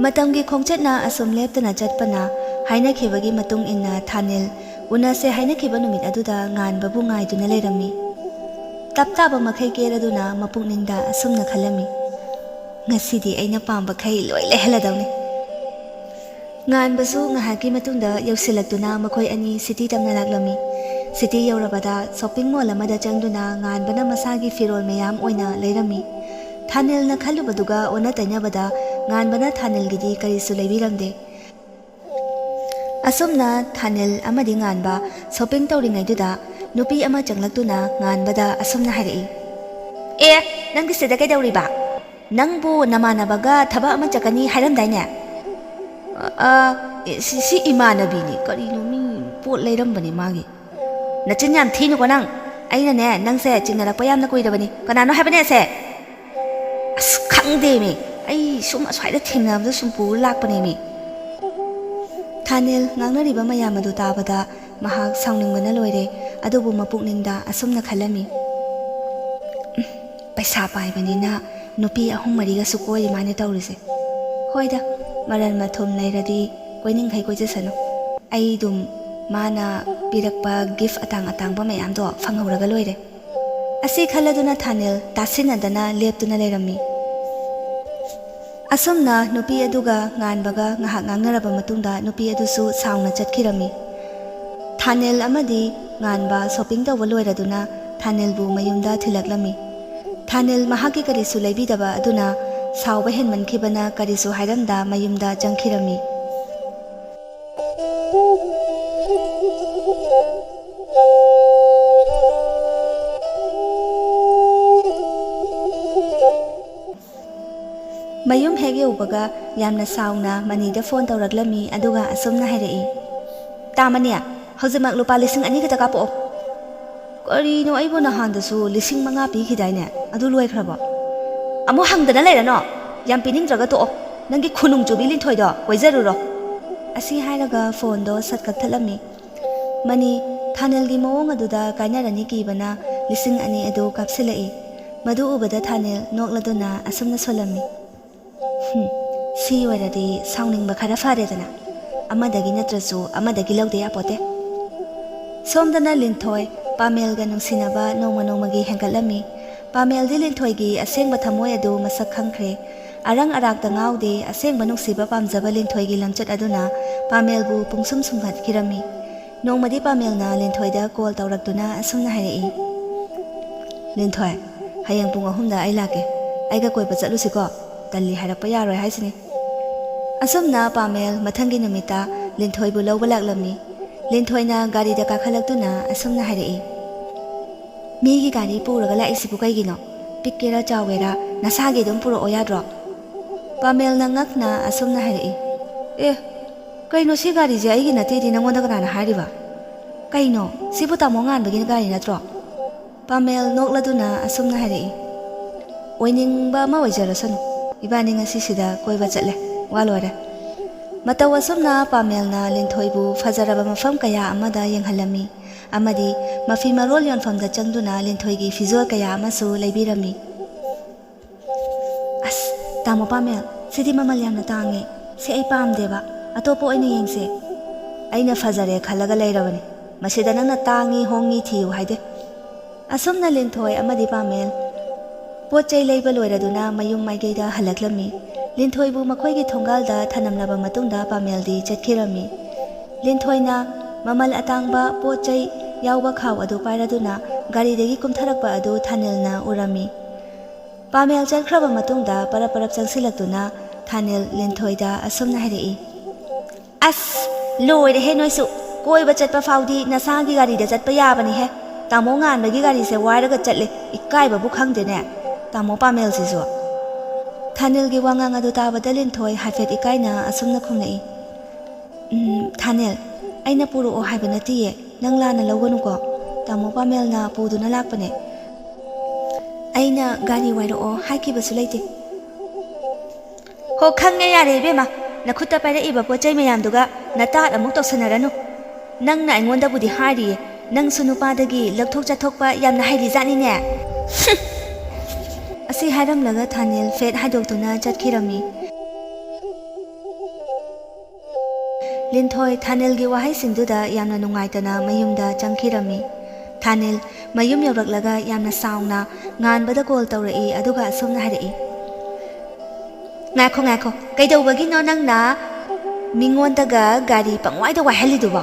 ꯃꯇꯝꯒꯤ ꯈꯣꯡꯆꯠꯅ ꯑꯁꯨꯝ ꯂꯦꯞꯇꯅ ꯆꯠꯄꯅ, ꯍꯥꯏꯅꯈꯤꯕꯒꯤ ꯃꯇꯨꯡ ꯏꯟꯅ ꯊꯥꯅꯤꯜ ꯎꯅꯁꯦ ꯍꯥꯏꯅꯈꯤꯕ ꯅꯨꯃꯤꯠ ꯑꯗꯨꯗ ꯉꯥꯟꯕꯕꯨ ꯉꯥꯏꯗꯨꯅ ꯂꯩꯔꯝꯃꯤ꯫ ꯇꯞ ꯇꯥꯕ ꯃꯈꯩ ꯀꯦꯔꯗꯨꯅ ꯃꯄꯨꯛꯅꯤꯡꯗ ꯑꯁꯨꯝꯅ ꯈꯜꯂꯝꯃꯤ, "ꯉꯁꯤꯗꯤ ꯑꯩꯅ ꯄꯥꯝꯕꯈꯩ ꯂꯣꯏ ꯂꯩꯍꯜꯂꯗꯧꯅꯤ꯫" ꯉꯥꯟꯕꯁꯨ ꯉꯥꯏꯍꯥꯛꯀꯤ ꯃꯇꯨꯡꯗ ꯌꯧꯁꯤꯜꯂꯛꯇꯨꯅ ꯃꯈꯣꯏ ꯑꯅꯤ city ꯇꯝꯅ ꯂꯥꯛꯂꯝꯃꯤ꯫ ꯁꯤꯇꯤ ꯌꯧꯔꯕꯗ ꯁꯣꯄꯤꯡ ꯃꯣꯜ ꯑꯃꯗ ꯆꯪꯗꯨꯅ ꯉꯥꯟꯕꯅ ꯃꯁꯥꯒꯤ ꯐꯤꯔꯣꯜ ꯃꯌꯥꯝ ꯑꯣꯏꯅ ꯂꯩꯔꯝꯃꯤ꯫ ꯊꯥꯅꯤꯜꯅ ꯈꯜꯂꯨꯕꯗꯨꯒ ꯑꯣꯟꯅ ꯇꯩꯅꯕꯗ ꯉꯥꯟꯕꯅ ꯊꯥꯅꯤꯜꯒꯤꯗꯤ ꯀꯔꯤꯁꯨ ꯂꯩꯕꯤꯔꯝꯗꯦ꯫ ꯑꯁꯨꯝꯅ ꯊꯥꯅꯤꯜ ꯑꯃꯗꯤ ꯉꯥꯟꯕ ꯁꯣꯄꯤꯡ ꯇꯧꯔꯤꯉꯩꯗꯨꯗ ꯅꯨꯄꯤ ꯑꯃ ꯆꯪꯂꯛꯇꯨꯅ ꯉꯥꯟꯕꯗ ꯑꯁꯨꯝꯅ ꯍꯥꯏꯔꯛꯏ, "ꯑꯦ, ꯅꯪꯒꯤ ꯁꯤꯗ ꯀꯩꯗꯧꯔꯤꯕ? ꯅꯪꯕꯨ ꯅꯃꯥꯟꯅꯕꯒ ꯊꯕꯛ ꯑꯃ ꯆꯠꯀꯅꯤ ꯍꯥꯏꯔꯝꯗꯥꯏꯅꯦ?" "ꯑ, ꯑ, ꯁꯤ, ꯁꯤ ꯏꯃꯥꯟꯅꯕꯤꯅꯤ꯫ ꯀꯔꯤꯅꯣ, ꯃꯤ ꯄꯣꯠ ꯂꯩꯔꯝꯕꯅꯤ ꯃꯥꯒꯤ꯫ ꯅꯆꯤꯟ ꯌꯥꯝ ꯊꯤꯅꯨꯀꯣ ꯅꯪ꯫ ꯑꯩꯅꯅꯦ, ꯅꯪꯁꯦ ꯆꯤꯡꯅꯔꯛꯄ ꯌꯥꯝꯅ ꯀꯨꯏꯔꯕꯅꯤ꯫ ꯀꯅꯥꯅꯣ ꯍꯥꯏꯕꯅꯦ ꯑꯁꯦ?" "ꯑꯁ, ꯈꯪꯗꯦꯃꯤ꯫ ꯑꯩ ꯁꯨꯝ ꯑꯁ꯭ꯋꯥꯏꯗ ꯊꯦꯡꯅꯕꯗ ꯁꯨꯝ ꯄꯨꯔ ꯂꯥꯛꯄꯅꯦꯃꯤ꯫" ꯊꯥꯅꯤꯜ ꯉꯥꯡꯅꯔꯤꯕ ꯃꯌꯥꯝ ꯑꯗꯨ ꯇꯥꯕꯗ ꯃꯍꯥꯛ ꯁꯥꯎꯅꯤꯡꯕꯅ ꯂꯣꯏꯔꯦ꯫ ꯑꯗꯨꯕꯨ ꯃꯄꯨꯛꯅꯤꯡꯗ ꯑꯁꯨꯝꯅ ꯈꯜꯂꯝꯃꯤ, "ꯎꯝ, ꯄꯩꯁꯥ ꯄꯥꯏꯕꯅꯤꯅ ꯅꯨꯄꯤ ꯑꯍꯨꯝ ꯃꯔꯤꯒꯁꯨ ꯀꯣꯏꯔꯤ ꯃꯥꯅ ꯇꯧꯔꯤꯁꯦ꯫ ꯍꯣꯏꯗ, ꯃꯔꯟ ꯃꯊꯨꯝ ꯂꯩꯔꯗꯤ ꯀꯣꯏꯅꯤꯡꯈꯩ ꯀꯣꯏꯖꯁꯅꯨ꯫ ꯑꯩ ꯑꯗꯨꯝ ꯃꯥꯅ ꯄꯤꯔꯛꯄ ꯒꯤꯐ ꯑꯇꯥꯡ ꯑꯇꯥꯡꯕ ꯃꯌꯥꯝꯗꯣ ꯐꯪꯍꯧꯔꯒ ꯂꯣꯏꯔꯦ꯫" ꯑꯁꯤ ꯈꯜꯂꯗꯨꯅ ꯊꯥꯅꯤꯜ ꯇꯥꯁꯤꯟꯅꯗꯅ ꯂꯦꯞꯇꯨꯅ ꯂꯩꯔꯝꯃꯤ꯫ ꯑꯁꯨꯝꯅ ꯅꯨꯄꯤ ꯑꯗꯨꯒ ꯉꯥꯟꯕꯒ ꯉꯥꯏꯍꯥꯛ ꯉꯥꯡꯅꯔꯕ ꯃꯇꯨꯡꯗ ꯅꯨꯄꯤ ꯑꯗꯨꯁꯨ ꯁꯥꯎꯅ ꯆꯠꯈꯤꯔꯝꯃꯤ꯫ ꯊꯥꯅꯤꯜ ꯑꯃꯗꯤ ꯉꯥꯟꯕ ꯁꯣꯄꯤꯡ ꯇꯧꯕ ꯂꯣꯏꯔꯗꯨꯅ ꯊꯥꯅꯤꯜꯕꯨ ꯃꯌꯨꯝꯗ ꯊꯤꯜꯂꯛꯂꯝꯃꯤ꯫ ꯊꯥꯅꯤꯜ ꯃꯍꯥꯛꯀꯤ ꯀꯔꯤꯁꯨ ꯂꯩꯕꯤꯗꯕ ꯑꯗꯨꯅ ꯁꯥꯎꯕ ꯍꯦꯟꯃꯟꯈꯤꯕꯅ ꯀꯔꯤꯁꯨ ꯍꯥꯏꯔꯝꯗ ꯃꯌꯨꯝꯗ ꯆꯪꯈꯤꯔꯝꯃꯤ꯫ ꯃꯌꯨꯝ ꯍꯦꯛ ꯌꯧꯕꯒ ꯌꯥꯝꯅ ꯁꯥꯎꯅ ꯃꯅꯤꯗ ꯐꯣꯟ ꯇꯧꯔꯛꯂꯝꯃꯤ, ꯑꯗꯨꯒ ꯑꯁꯨꯝꯅ ꯍꯥꯏꯔꯛꯏ, "ꯇꯥ ꯃꯅꯤ, ꯍꯧꯖꯤꯛꯃꯛ ꯂꯨꯄꯥ ꯂꯤꯁꯤꯡ ꯑꯅꯤ ꯈꯛꯇ ꯀꯥꯞꯄꯛꯑꯣ꯫" "ꯀꯔꯤꯅꯣ, ꯑꯩꯕꯨ ꯅꯍꯥꯟꯗꯁꯨ ꯂꯤꯁꯤꯡ ꯃꯉꯥ ꯄꯤꯈꯤꯗꯥꯏꯅꯦ? ꯑꯗꯨ ꯂꯣꯏꯈ꯭ꯔꯕꯣ? ꯑꯃꯨꯛ ꯍꯪꯗꯅ ꯂꯩꯔꯅꯣ꯫ ꯌꯥꯝ ꯄꯤꯅꯤꯡꯗ꯭ꯔꯒ ꯇꯣꯛꯑꯣ꯫ ꯅꯪꯒꯤ ꯈꯨꯅꯨꯡ ꯆꯨꯕꯤ ꯂꯤꯟꯊꯣꯏꯗꯣ ꯀꯣꯏꯖꯔꯨꯔꯣ꯫" ꯑꯁꯤ ꯍꯥꯏꯔꯒ ꯐꯣꯟꯗꯣ ꯁꯠ ꯀꯛꯊꯠꯂꯝꯃꯤ꯫ ꯃꯅꯤ, ꯊꯥꯅꯤꯜꯒꯤ ꯃꯑꯣꯡ ꯑꯗꯨꯗ ꯀꯥꯏꯅꯔꯅꯤ ꯀꯤꯕꯅ ꯂꯤꯁꯤꯡ ꯑꯅꯤ ꯑꯗꯨ ꯀꯥꯞꯁꯤꯜꯂꯛꯏ꯫ ꯃꯗꯨ ꯎꯕꯗ ꯊꯥꯅꯤꯜ ꯅꯣꯛꯂꯗꯨꯅ ꯑꯁꯨꯝꯅ ꯁꯣꯜꯂꯝꯃꯤ, "ꯍꯨꯝ, ꯁꯤ ꯑꯣꯏꯔꯗꯤ ꯁꯥꯎꯅꯤꯡꯕ ꯈꯔ ꯐꯔꯦꯗꯅ꯫ ꯑꯃꯗꯒꯤ ꯅꯠꯇ꯭ꯔꯁꯨ ꯑꯃꯗꯒꯤ ꯂꯧꯗ ꯌꯥꯄꯣꯠꯇꯦ꯫" ꯁꯣꯝꯗꯅ ꯂꯤꯟꯊꯣꯏ ꯄꯥꯃꯦꯜꯒ ꯅꯨꯡꯁꯤꯅꯕ ꯅꯣꯡꯃ ꯅꯣꯡꯃꯒꯤ ꯍꯦꯟꯒꯠꯂꯝꯃꯤ꯫ ꯄꯥꯃꯦꯜꯗꯤ ꯂꯤꯟꯊꯣꯏꯒꯤ ꯑꯁꯦꯡꯕ ꯊꯃꯣꯏ ꯑꯗꯨ ꯃꯁꯛ ꯈꯪꯈ꯭ꯔꯦ꯫ ꯑꯔꯪ ꯑꯔꯥꯛꯇ ꯉꯥꯎꯗꯦ, ꯑꯁꯦꯡꯕ ꯅꯨꯡꯁꯤꯕ ꯄꯥꯝꯖꯕ ꯂꯤꯟꯊꯣꯏꯒꯤ ꯂꯝꯆꯠ ꯑꯗꯨꯅ ꯄꯥꯃꯦꯜꯕꯨ ꯄꯨꯡꯁꯨꯝ ꯁꯨꯝꯍꯠꯈꯤꯔꯝꯃꯤ꯫ ꯅꯣꯡꯃꯗꯤ ꯄꯥꯃꯦꯜꯅ ꯂꯤꯟꯊꯣꯏꯗ ꯀꯣꯜ ꯇꯧꯔꯛꯇꯨꯅ ꯑꯁꯨꯝꯅ ꯍꯥꯏꯔꯛꯏ, "ꯂꯤꯟꯊꯣꯏ, ꯍꯌꯦꯡ ꯄꯨꯡ ꯑꯍꯨꯝꯗ ꯑꯩ ꯂꯥꯛꯀꯦ꯫ ꯑꯩꯒ ꯀꯣꯏꯕ ꯆꯠꯂꯨꯁꯤꯀꯣ꯫ ꯇꯜꯂꯤ ꯍꯥꯏꯔꯛꯄ ꯌꯥꯔꯣꯏ ꯍꯥꯏꯁꯤꯅꯤ꯫" ꯑꯁꯨꯝꯅ ꯄꯥꯃꯦꯜ ꯃꯊꯪꯒꯤ ꯅꯨꯃꯤꯠꯇ ꯂꯤꯟꯊꯣꯏꯕꯨ ꯂꯧꯕ ꯂꯥꯛꯂꯝꯃꯤ꯫ ꯂꯤꯟꯊꯣꯏꯅ ꯒꯥꯔꯤꯗ ꯀꯥꯈꯠꯂꯛꯇꯨꯅ ꯑꯁꯨꯝꯅ ꯍꯥꯏꯔꯛꯏ, "ꯃꯤꯒꯤ ꯒꯥꯔꯤ ꯄꯨꯔꯒ ꯂꯥꯛꯏꯁꯤꯕꯨ ꯀꯩꯒꯤꯅꯣ? ꯄꯤꯛꯀꯦꯔꯥ ꯆꯥꯎꯒꯦꯔꯥ ꯅꯁꯥꯒꯤ ꯑꯗꯨꯝ ꯄꯨꯔꯛꯑꯣ ꯌꯥꯗ꯭ꯔꯣ?" ꯄꯥꯃꯦꯜꯅ ꯉꯛꯅ ꯑꯁꯨꯝꯅ ꯍꯥꯏꯔꯛꯏ, "ꯑꯦ, ꯀꯩꯅꯣ, ꯁꯤ ꯒꯥꯔꯤꯁꯦ ꯑꯩꯒꯤ ꯅꯠꯇꯦꯗꯤ ꯅꯪꯉꯣꯟꯗ ꯀꯅꯥꯅ ꯍꯥꯏꯔꯤꯕ? ꯀꯩꯅꯣ, ꯁꯤꯕꯨ ꯇꯥꯃꯣ ꯉꯥꯟꯕꯒꯤ ꯒꯥꯔꯤ ꯅꯠꯇ꯭ꯔꯣ?" ꯄꯥꯃꯦꯜ ꯅꯣꯛꯂꯗꯨꯅ ꯑꯁꯨꯝꯅ ꯍꯥꯏꯔꯛꯏ, "ꯑꯣꯏꯅꯤꯡꯕ ꯑꯃ ꯑꯣꯏꯖꯔꯁꯅꯨ, ꯏꯕꯥꯅꯤ ꯉꯁꯤꯁꯤꯗ ꯀꯣꯏꯕ ꯆꯠꯂꯦ, ꯋꯥ ꯂꯣꯏꯔꯦ꯫" ꯃꯇꯧ ꯑꯁꯨꯝꯅ ꯄꯥꯃꯦꯜꯅ ꯂꯤꯟꯊꯣꯏꯕꯨ ꯐꯖꯔꯕ ꯃꯐꯝ ꯀꯌꯥ ꯑꯃꯗ ꯌꯦꯡꯍꯜꯂꯝꯃꯤ, ꯑꯃꯗꯤ ꯃꯐꯤ ꯃꯔꯣꯜ ꯌꯣꯟꯐꯝꯗ ꯆꯪꯗꯨꯅ ꯂꯤꯟꯊꯣꯏꯒꯤ ꯐꯤꯖꯣꯜ ꯀꯌꯥ ꯑꯃꯁꯨ ꯂꯩꯕꯤꯔꯝꯃꯤ꯫ "ꯑꯁ, ꯇꯥꯃꯣ ꯄꯥꯃꯦꯜ, ꯁꯤꯗꯤ ꯃꯃꯜ ꯌꯥꯝꯅ ꯇꯥꯡꯉꯦ꯫ ꯁꯤ ꯑꯩ ꯄꯥꯝꯗꯦꯕ꯫ ꯑꯇꯣꯞꯄ ꯑꯣꯏꯅ ꯌꯦꯡꯁꯦ꯫" "ꯑꯩꯅ ꯐꯖꯔꯦ ꯈꯜꯂꯒ ꯂꯩꯔꯕꯅꯤ꯫ ꯃꯁꯤꯗ ꯅꯪꯅ ꯇꯥꯡꯉꯤ ꯍꯣꯡꯉꯤ ꯊꯤꯌꯨ ꯍꯥꯏꯗꯦ꯫" ꯑꯁꯨꯝꯅ ꯂꯤꯟꯊꯣꯏ ꯑꯃꯗꯤ ꯄꯥꯃꯦꯜ ꯄꯣꯠ ꯆꯩ ꯂꯩꯕ ꯂꯣꯏꯔꯗꯨꯅ ꯃꯌꯨꯝ ꯃꯥꯏꯀꯩꯗ ꯍꯜꯂꯛꯂꯝꯃꯤ꯫ ꯂꯤꯟꯊꯣꯏꯕꯨ ꯃꯈꯣꯏꯒꯤ ꯊꯣꯡꯒꯥꯜꯗ ꯊꯅꯝꯂꯕ ꯃꯇꯨꯡꯗ ꯄꯥꯃꯦꯜꯗꯤ ꯆꯠꯈꯤꯔꯝꯃꯤ꯫ ꯂꯤꯟꯊꯣꯏꯅ ꯃꯃꯜ ꯑꯇꯥꯡꯕ ꯄꯣꯠ ꯆꯩ ꯌꯥꯎꯕ ꯈꯥꯎ ꯑꯗꯨ ꯄꯥꯏꯔꯗꯨꯅ ꯒꯥꯔꯤꯗꯒꯤ ꯀꯨꯝꯊꯔꯛꯄ ꯑꯗꯨ ꯊꯥꯅꯤꯜꯅ ꯎꯔꯝꯃꯤ꯫ ꯄꯥꯃꯦꯜ ꯆꯠꯈ꯭ꯔꯕ ꯃꯇꯨꯡꯗ ꯄꯔꯞ ꯄꯔꯞ ꯆꯪꯁꯤꯜꯂꯛꯇꯨꯅ ꯊꯥꯅꯤꯜ ꯂꯤꯟꯊꯣꯏꯗ ꯑꯁꯨꯝꯅ ꯍꯥꯏꯔꯛꯏ, "ꯑꯁ, ꯂꯣꯏꯔꯦꯍꯦ ꯅꯣꯏꯁꯨ! ꯀꯣꯏꯕ ꯆꯠꯄ ꯐꯥꯎꯗꯤ ꯅꯁꯥꯒꯤ ꯒꯥꯔꯤꯗ ꯆꯠꯄ ꯌꯥꯕꯅꯤꯍꯦ꯫ ꯇꯥꯃꯣ ꯉꯥꯟꯕꯒꯤ ꯒꯥꯔꯤꯁꯦ ꯋꯥꯏꯔꯒ ꯆꯠꯂꯦ, ꯏꯀꯥꯏꯕꯕꯨ ꯈꯪꯗꯦꯅꯦ, ꯇꯥꯃꯣ ꯄꯥꯃꯦꯜꯁꯤꯁꯨ꯫" ꯊꯥꯅꯤꯜꯒꯤ ꯋꯥꯉꯥꯡ ꯑꯗꯨ ꯇꯥꯕꯗ ꯂꯤꯟꯊꯣꯏ ꯍꯥꯏꯐꯦꯠ ꯏꯀꯥꯏꯅ ꯑꯁꯨꯝꯅ ꯈꯨꯝꯂꯛꯏ, "ꯎꯝ, ꯊꯥꯅꯤꯜ, ꯑꯩꯅ ꯄꯨꯔꯛꯑꯣ ꯍꯥꯏꯕ ꯅꯠꯇꯤꯌꯦ, ꯅꯪ ꯂꯥꯟꯅ ꯂꯧꯒꯅꯨꯀꯣ꯫ ꯇꯥꯃꯣ ꯄꯥꯃꯦꯜꯅ ꯄꯨꯗꯨꯅ ꯂꯥꯛꯄꯅꯦ꯫" "ꯑꯩꯅ ꯒꯥꯔꯤ ꯋꯥꯏꯔꯛꯑꯣ ꯍꯥꯏꯈꯤꯕꯁꯨ ꯂꯩꯇꯦ꯫" "ꯍꯣ, ꯈꯪꯉꯦ, ꯌꯥꯔꯦ ꯏꯕꯦꯝꯃ, ꯅꯈꯨꯠꯇ ꯄꯥꯏꯔꯛꯏꯕ ꯄꯣꯠ ꯆꯩ ꯃꯌꯥꯝꯗꯨꯒ ꯅꯇꯥꯠ ꯑꯃꯨꯛ ꯇꯧꯁꯟꯅꯔꯅꯨ꯫ ꯅꯪꯅ ꯑꯩꯉꯣꯟꯗꯕꯨꯗꯤ ꯍꯥꯏꯔꯤꯌꯦ, ꯅꯪꯁꯨ ꯅꯨꯄꯥꯗꯒꯤ ꯂꯧꯊꯣꯛ ꯆꯠꯊꯣꯛꯄ ꯌꯥꯝꯅ ꯍꯩꯔꯤꯖꯥꯠꯅꯤꯅꯦ꯫" ꯑꯁꯤ ꯍꯥꯏꯔꯝꯂꯒ ꯊꯥꯅꯤꯜ ꯐꯦꯠ ꯍꯥꯏꯗꯣꯛꯇꯨꯅ ꯆꯠꯈꯤꯔꯝꯃꯤ꯫ ꯂꯤꯟꯊꯣꯏ ꯊꯥꯅꯤꯜꯒꯤ ꯋꯥꯍꯩꯁꯤꯡꯗꯨꯗ ꯌꯥꯝꯅ ꯅꯨꯡꯉꯥꯏꯇꯅ ꯃꯌꯨꯝꯗ ꯆꯪꯈꯤꯔꯝꯃꯤ꯫ ꯊꯥꯅꯤꯜ ꯃꯌꯨꯝ ꯌꯧꯔꯛꯂꯒ ꯌꯥꯝꯅ ꯁꯥꯎꯅ ꯉꯥꯟꯕꯗ ꯀꯣꯜ ꯇꯧꯔꯛꯏ, ꯑꯗꯨꯒ ꯑꯁꯨꯝꯅ ꯍꯥꯏꯔꯛꯏ, "ꯉꯥꯏꯈꯣ, ꯉꯥꯏꯈꯣ, ꯀꯩꯗꯧꯕꯒꯤꯅꯣ ꯅꯪꯅ ꯃꯤꯉꯣꯟꯗꯒ ꯒꯥꯔꯤ ꯄꯪꯋꯥꯏꯗ ꯋꯥꯏꯍꯜꯂꯤꯗꯨꯕꯣ?"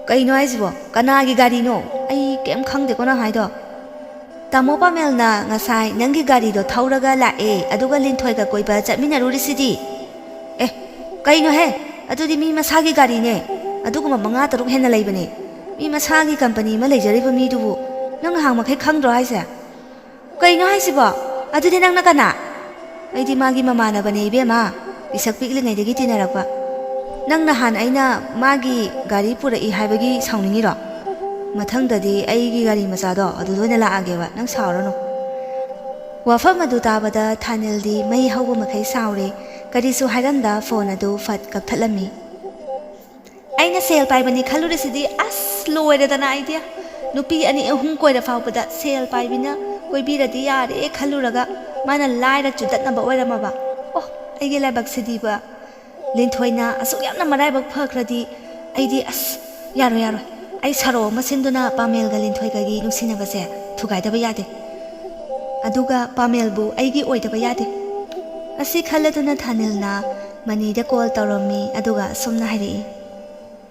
ꯀꯩꯅꯣ ꯍꯥꯏꯁꯤꯕꯣ? ꯀꯅꯥꯒꯤ ꯒꯥꯔꯤꯅꯣ? ꯑꯩ ꯀꯩꯝ ꯈꯪꯗꯦꯀꯣ ꯅꯪ ꯍꯥꯏꯗꯣ꯫ ꯇꯥꯃꯣ ꯄꯥꯃꯦꯜꯅ ꯉꯁꯥꯏ ꯅꯪꯒꯤ ꯒꯥꯔꯤꯗꯣ ꯊꯧꯔꯒ ꯂꯥꯛꯑꯦ, ꯑꯗꯨꯒ ꯂꯤꯟꯊꯣꯏꯒ ꯀꯣꯏꯕ ꯆꯠꯃꯤꯟꯅꯔꯨꯔꯤꯁꯤꯗꯤ꯫ ꯑꯦ, ꯀꯩꯅꯣꯍꯦ? ꯑꯗꯨꯗꯤ ꯃꯤ ꯃꯁꯥꯒꯤ ꯒꯥꯔꯤꯅꯦ꯫ ꯑꯗꯨꯒꯨꯝꯕ ꯃꯉꯥ ꯇꯔꯨꯛ ꯍꯦꯟꯅ ꯂꯩꯕꯅꯦ꯫ ꯃꯤ ꯃꯁꯥꯒꯤ ꯀꯝꯄꯅꯤ ꯑꯃ ꯂꯩꯖꯔꯤꯕ ꯃꯤꯗꯨꯕꯨ ꯅꯪ ꯉꯍꯥꯟꯃꯈꯩ ꯈꯪꯗ꯭ꯔꯣ ꯍꯥꯏꯁꯦ? ꯀꯩꯅꯣ ꯍꯥꯏꯁꯤꯕꯣ? ꯑꯗꯨꯗꯤ ꯅꯪꯅ ꯀꯅꯥ? ꯑꯩꯗꯤ ꯃꯥꯒꯤ ꯃꯃꯥꯟꯅꯕꯅꯦ ꯏꯕꯦꯝꯃ, ꯄꯤꯁꯛ ꯄꯤꯛꯂꯤꯉꯩꯗꯒꯤ ꯇꯤꯟꯅꯔꯛꯄ꯫ ꯅꯪ ꯅꯍꯥꯟ ꯑꯩꯅ ꯃꯥꯒꯤ ꯒꯥꯔꯤ ꯄꯨꯔꯛꯏ ꯍꯥꯏꯕꯒꯤ ꯁꯥꯎꯅꯤꯡꯉꯤꯔꯣ? ꯃꯊꯪꯗꯗꯤ ꯑꯩꯒꯤ ꯒꯥꯔꯤ ꯃꯆꯥꯗꯣ ꯑꯗꯨꯗ ꯑꯣꯏꯅ ꯂꯥꯛꯑꯒꯦꯕ, ꯅꯪ ꯁꯥꯎꯔꯅꯨ꯫ ꯋꯥꯐꯝ ꯑꯗꯨ ꯇꯥꯕꯗ ꯊꯥꯅꯤꯜꯗꯤ ꯃꯩ ꯍꯧꯕ ꯃꯈꯩ ꯁꯥꯎꯔꯦ꯫ ꯀꯔꯤꯁꯨ ꯍꯥꯏꯔꯝꯗ ꯐꯣꯟ ꯑꯗꯨ ꯐꯠ ꯀꯛꯊꯠꯂꯝꯃꯤ꯫ ꯑꯩꯅ ꯁꯦꯜ ꯄꯥꯏꯕꯅꯤ ꯈꯜꯂꯨꯔꯤꯁꯤꯗꯤ, ꯑꯁ, ꯂꯣꯏꯔꯦꯗꯅ ꯑꯩꯗꯤ꯫ ꯅꯨꯄꯤ ꯑꯅꯤ ꯑꯍꯨꯝ ꯀꯣꯏꯔ ꯐꯥꯎꯕꯗ ꯁꯦꯜ ꯄꯥꯏꯕꯤꯅ ꯀꯣꯏꯕꯤꯔꯗꯤ ꯌꯥꯔꯦ ꯈꯜꯂꯨꯔꯒ ꯃꯥꯅ ꯂꯥꯏꯔ ꯆꯨꯗꯠꯅꯕ ꯑꯣꯏꯔꯝꯃꯕ꯫ ꯑꯣ, ꯑꯩꯒꯤ ꯂꯥꯏꯕꯛꯁꯤꯗꯤꯕ꯫ ꯂꯤꯟꯊꯣꯏꯅ ꯑꯁꯨꯛ ꯌꯥꯝꯅ ꯃꯔꯥꯏꯕꯛ ꯐꯈ꯭ꯔꯗꯤ ꯑꯩꯗꯤ, ꯑꯁ, ꯌꯥꯔꯣꯏ, ꯌꯥꯔꯣꯏ꯫ ꯑꯩ ꯁꯔꯣ ꯑꯃ ꯁꯤꯟꯗꯨꯅ ꯄꯥꯃꯦꯜꯒ ꯂꯤꯟꯊꯣꯏꯒꯒꯤ ꯅꯨꯡꯁꯤꯅꯕꯁꯦ ꯊꯨꯒꯥꯏꯗꯕ ꯌꯥꯗꯦ꯫ ꯑꯗꯨꯒ ꯄꯥꯃꯦꯜꯕꯨ ꯑꯩꯒꯤ ꯑꯣꯏꯗꯕ ꯌꯥꯗꯦ꯫ ꯑꯁꯤ ꯈꯜꯂꯗꯨꯅ ꯊꯥꯅꯤꯜꯅ ꯃꯅꯤꯗ ꯀꯣꯜ ꯇꯧꯔꯝꯃꯤ, ꯑꯗꯨꯒ ꯑꯁꯨꯝꯅ ꯍꯥꯏꯔꯛꯏ꯫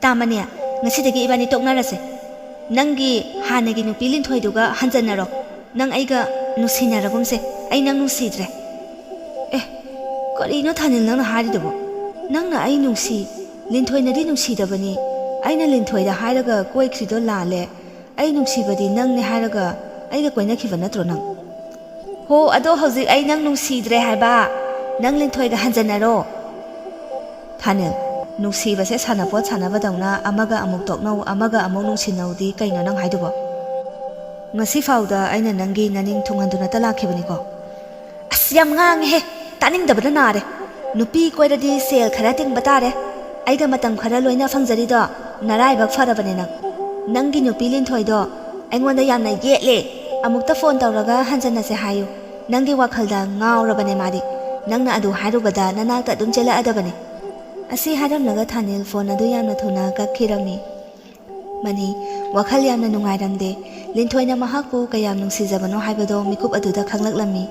ꯇꯥꯃꯅꯤ, ꯉꯁꯤꯗꯒꯤ ꯏꯕꯥꯅꯤ ꯇꯣꯛꯅꯔꯁꯦ꯫ ꯅꯪꯒꯤ ꯍꯥꯟꯅꯒꯤ ꯅꯨꯄꯤ ꯂꯤꯟꯊꯣꯏꯗꯨꯒ ꯍꯟꯖꯟꯅꯔꯣ꯫ ꯅꯪ ꯑꯩꯒ ꯅꯨꯡꯁꯤꯅꯔꯒꯨꯝꯁꯦ꯫ ꯑꯩ ꯅꯪ ꯅꯨꯡꯁꯤꯗ꯭ꯔꯦ꯫ ꯑꯦ, ꯀꯔꯤꯅꯣ ꯊꯥꯅꯤꯜ ꯅꯪꯅ ꯍꯥꯏꯔꯤꯗꯨꯕꯣ? ꯅꯪꯅ ꯑꯩ ꯅꯨꯡꯁꯤ, ꯂꯤꯟꯊꯣꯏꯅꯗꯤ ꯅꯨꯡꯁꯤꯗꯕꯅꯤ꯫ ꯑꯩꯅ ꯂꯤꯟꯊꯣꯏꯗ ꯍꯥꯏꯔꯒ ꯀꯣꯏꯈ꯭ꯔꯤꯗꯣ ꯂꯥꯜꯂꯦ꯫ ꯑꯩ ꯅꯨꯡꯁꯤꯕꯗꯤ ꯅꯪꯅꯦ ꯍꯥꯏꯔꯒ ꯑꯩꯒ ꯀꯣꯏꯅꯈꯤꯕ ꯅꯠꯇ꯭ꯔꯣ ꯅꯪ? ꯍꯣ, ꯑꯗꯣ ꯍꯧꯖꯤꯛ ꯑꯩ ꯅꯪ ꯅꯨꯡꯁꯤꯗ꯭ꯔꯦ ꯍꯥꯏꯕ꯫ ꯅꯪ ꯂꯤꯟꯊꯣꯏꯒ ꯍꯟꯖꯟꯅꯔꯣ꯫ ꯊꯥꯅꯤꯜ, ꯅꯨꯡꯁꯤꯕꯁꯦ ꯁꯥꯟꯅꯄꯣꯠ ꯁꯥꯟꯅꯕꯗꯧꯅ ꯑꯃꯒ ꯑꯃꯨꯛ ꯇꯣꯛꯅꯧ, ꯑꯃꯒ ꯑꯃꯨꯛ ꯅꯨꯡꯁꯤꯅꯧꯗꯤ ꯀꯩꯅꯣ ꯅꯪ ꯍꯥꯏꯗꯨꯕꯣ? ꯉꯁꯤ ꯐꯥꯎꯗ ꯑꯩꯅ ꯅꯪꯒꯤ ꯅꯅꯤꯡ ꯊꯨꯡꯍꯟꯗꯨꯅꯇ ꯂꯥꯛꯈꯤꯕꯅꯤꯀꯣ꯫ ꯑꯁ, ꯌꯥꯝ ꯉꯥꯡꯉꯦꯍꯦ, ꯇꯥꯅꯤꯡꯗꯕꯅ ꯅꯥꯔꯦ꯫ ꯅꯨꯄꯤ ꯀꯣꯏꯔꯗꯤ ꯁꯦꯜ ꯈꯔ ꯇꯤꯡꯕ ꯇꯥꯔꯦ꯫ ꯑꯩꯒ ꯃꯇꯝ ꯈꯔ ꯂꯣꯏꯅ ꯐꯪꯖꯔꯤꯗꯣ ꯅꯔꯥꯏꯕꯛ ꯐꯔꯕꯅꯦ ꯅꯪ꯫ ꯅꯪꯒꯤ ꯅꯨꯄꯤ ꯂꯤꯟꯊꯣꯏꯗꯣ ꯑꯩꯉꯣꯟꯗ ꯌꯥꯝꯅ ꯌꯦꯠꯂꯦ꯫ ꯑꯃꯨꯛꯇ ꯐꯣꯟ ꯇꯧꯔꯒ ꯍꯟꯖꯟꯅꯁꯦ ꯍꯥꯏꯌꯨ꯫ ꯅꯪꯒꯤ ꯋꯥꯈꯜꯗ ꯉꯥꯎꯔꯕꯅꯦ ꯃꯥꯗꯤ꯫ ꯅꯪꯅ ꯑꯗꯨ ꯍꯥꯏꯔꯨꯕꯗ ꯅꯅꯥꯛꯇ ꯑꯗꯨꯝ ꯆꯦꯜꯂꯛꯑꯗꯕꯅꯦ꯫ ꯑꯁꯤ ꯍꯥꯏꯔꯝꯂꯒ ꯊꯥꯅꯤꯜ ꯐꯣꯟ ꯑꯗꯨ ꯌꯥꯝꯅ ꯊꯨꯅ ꯀꯛꯈꯤꯔꯝꯃꯤ꯫ ꯃꯅꯤ ꯋꯥꯈꯜ ꯌꯥꯝꯅ ꯅꯨꯡꯉꯥꯏꯔꯝꯗꯦ꯫ ꯂꯤꯟꯊꯣꯏꯅ ꯃꯍꯥꯛꯄꯨ ꯀꯌꯥꯝ ꯅꯨꯡꯁꯤꯖꯕꯅꯣ ꯍꯥꯏꯕꯗꯣ ꯃꯤꯀꯨꯞ ꯑꯗꯨꯗ ꯈꯪꯂꯛꯂꯝꯃꯤ꯫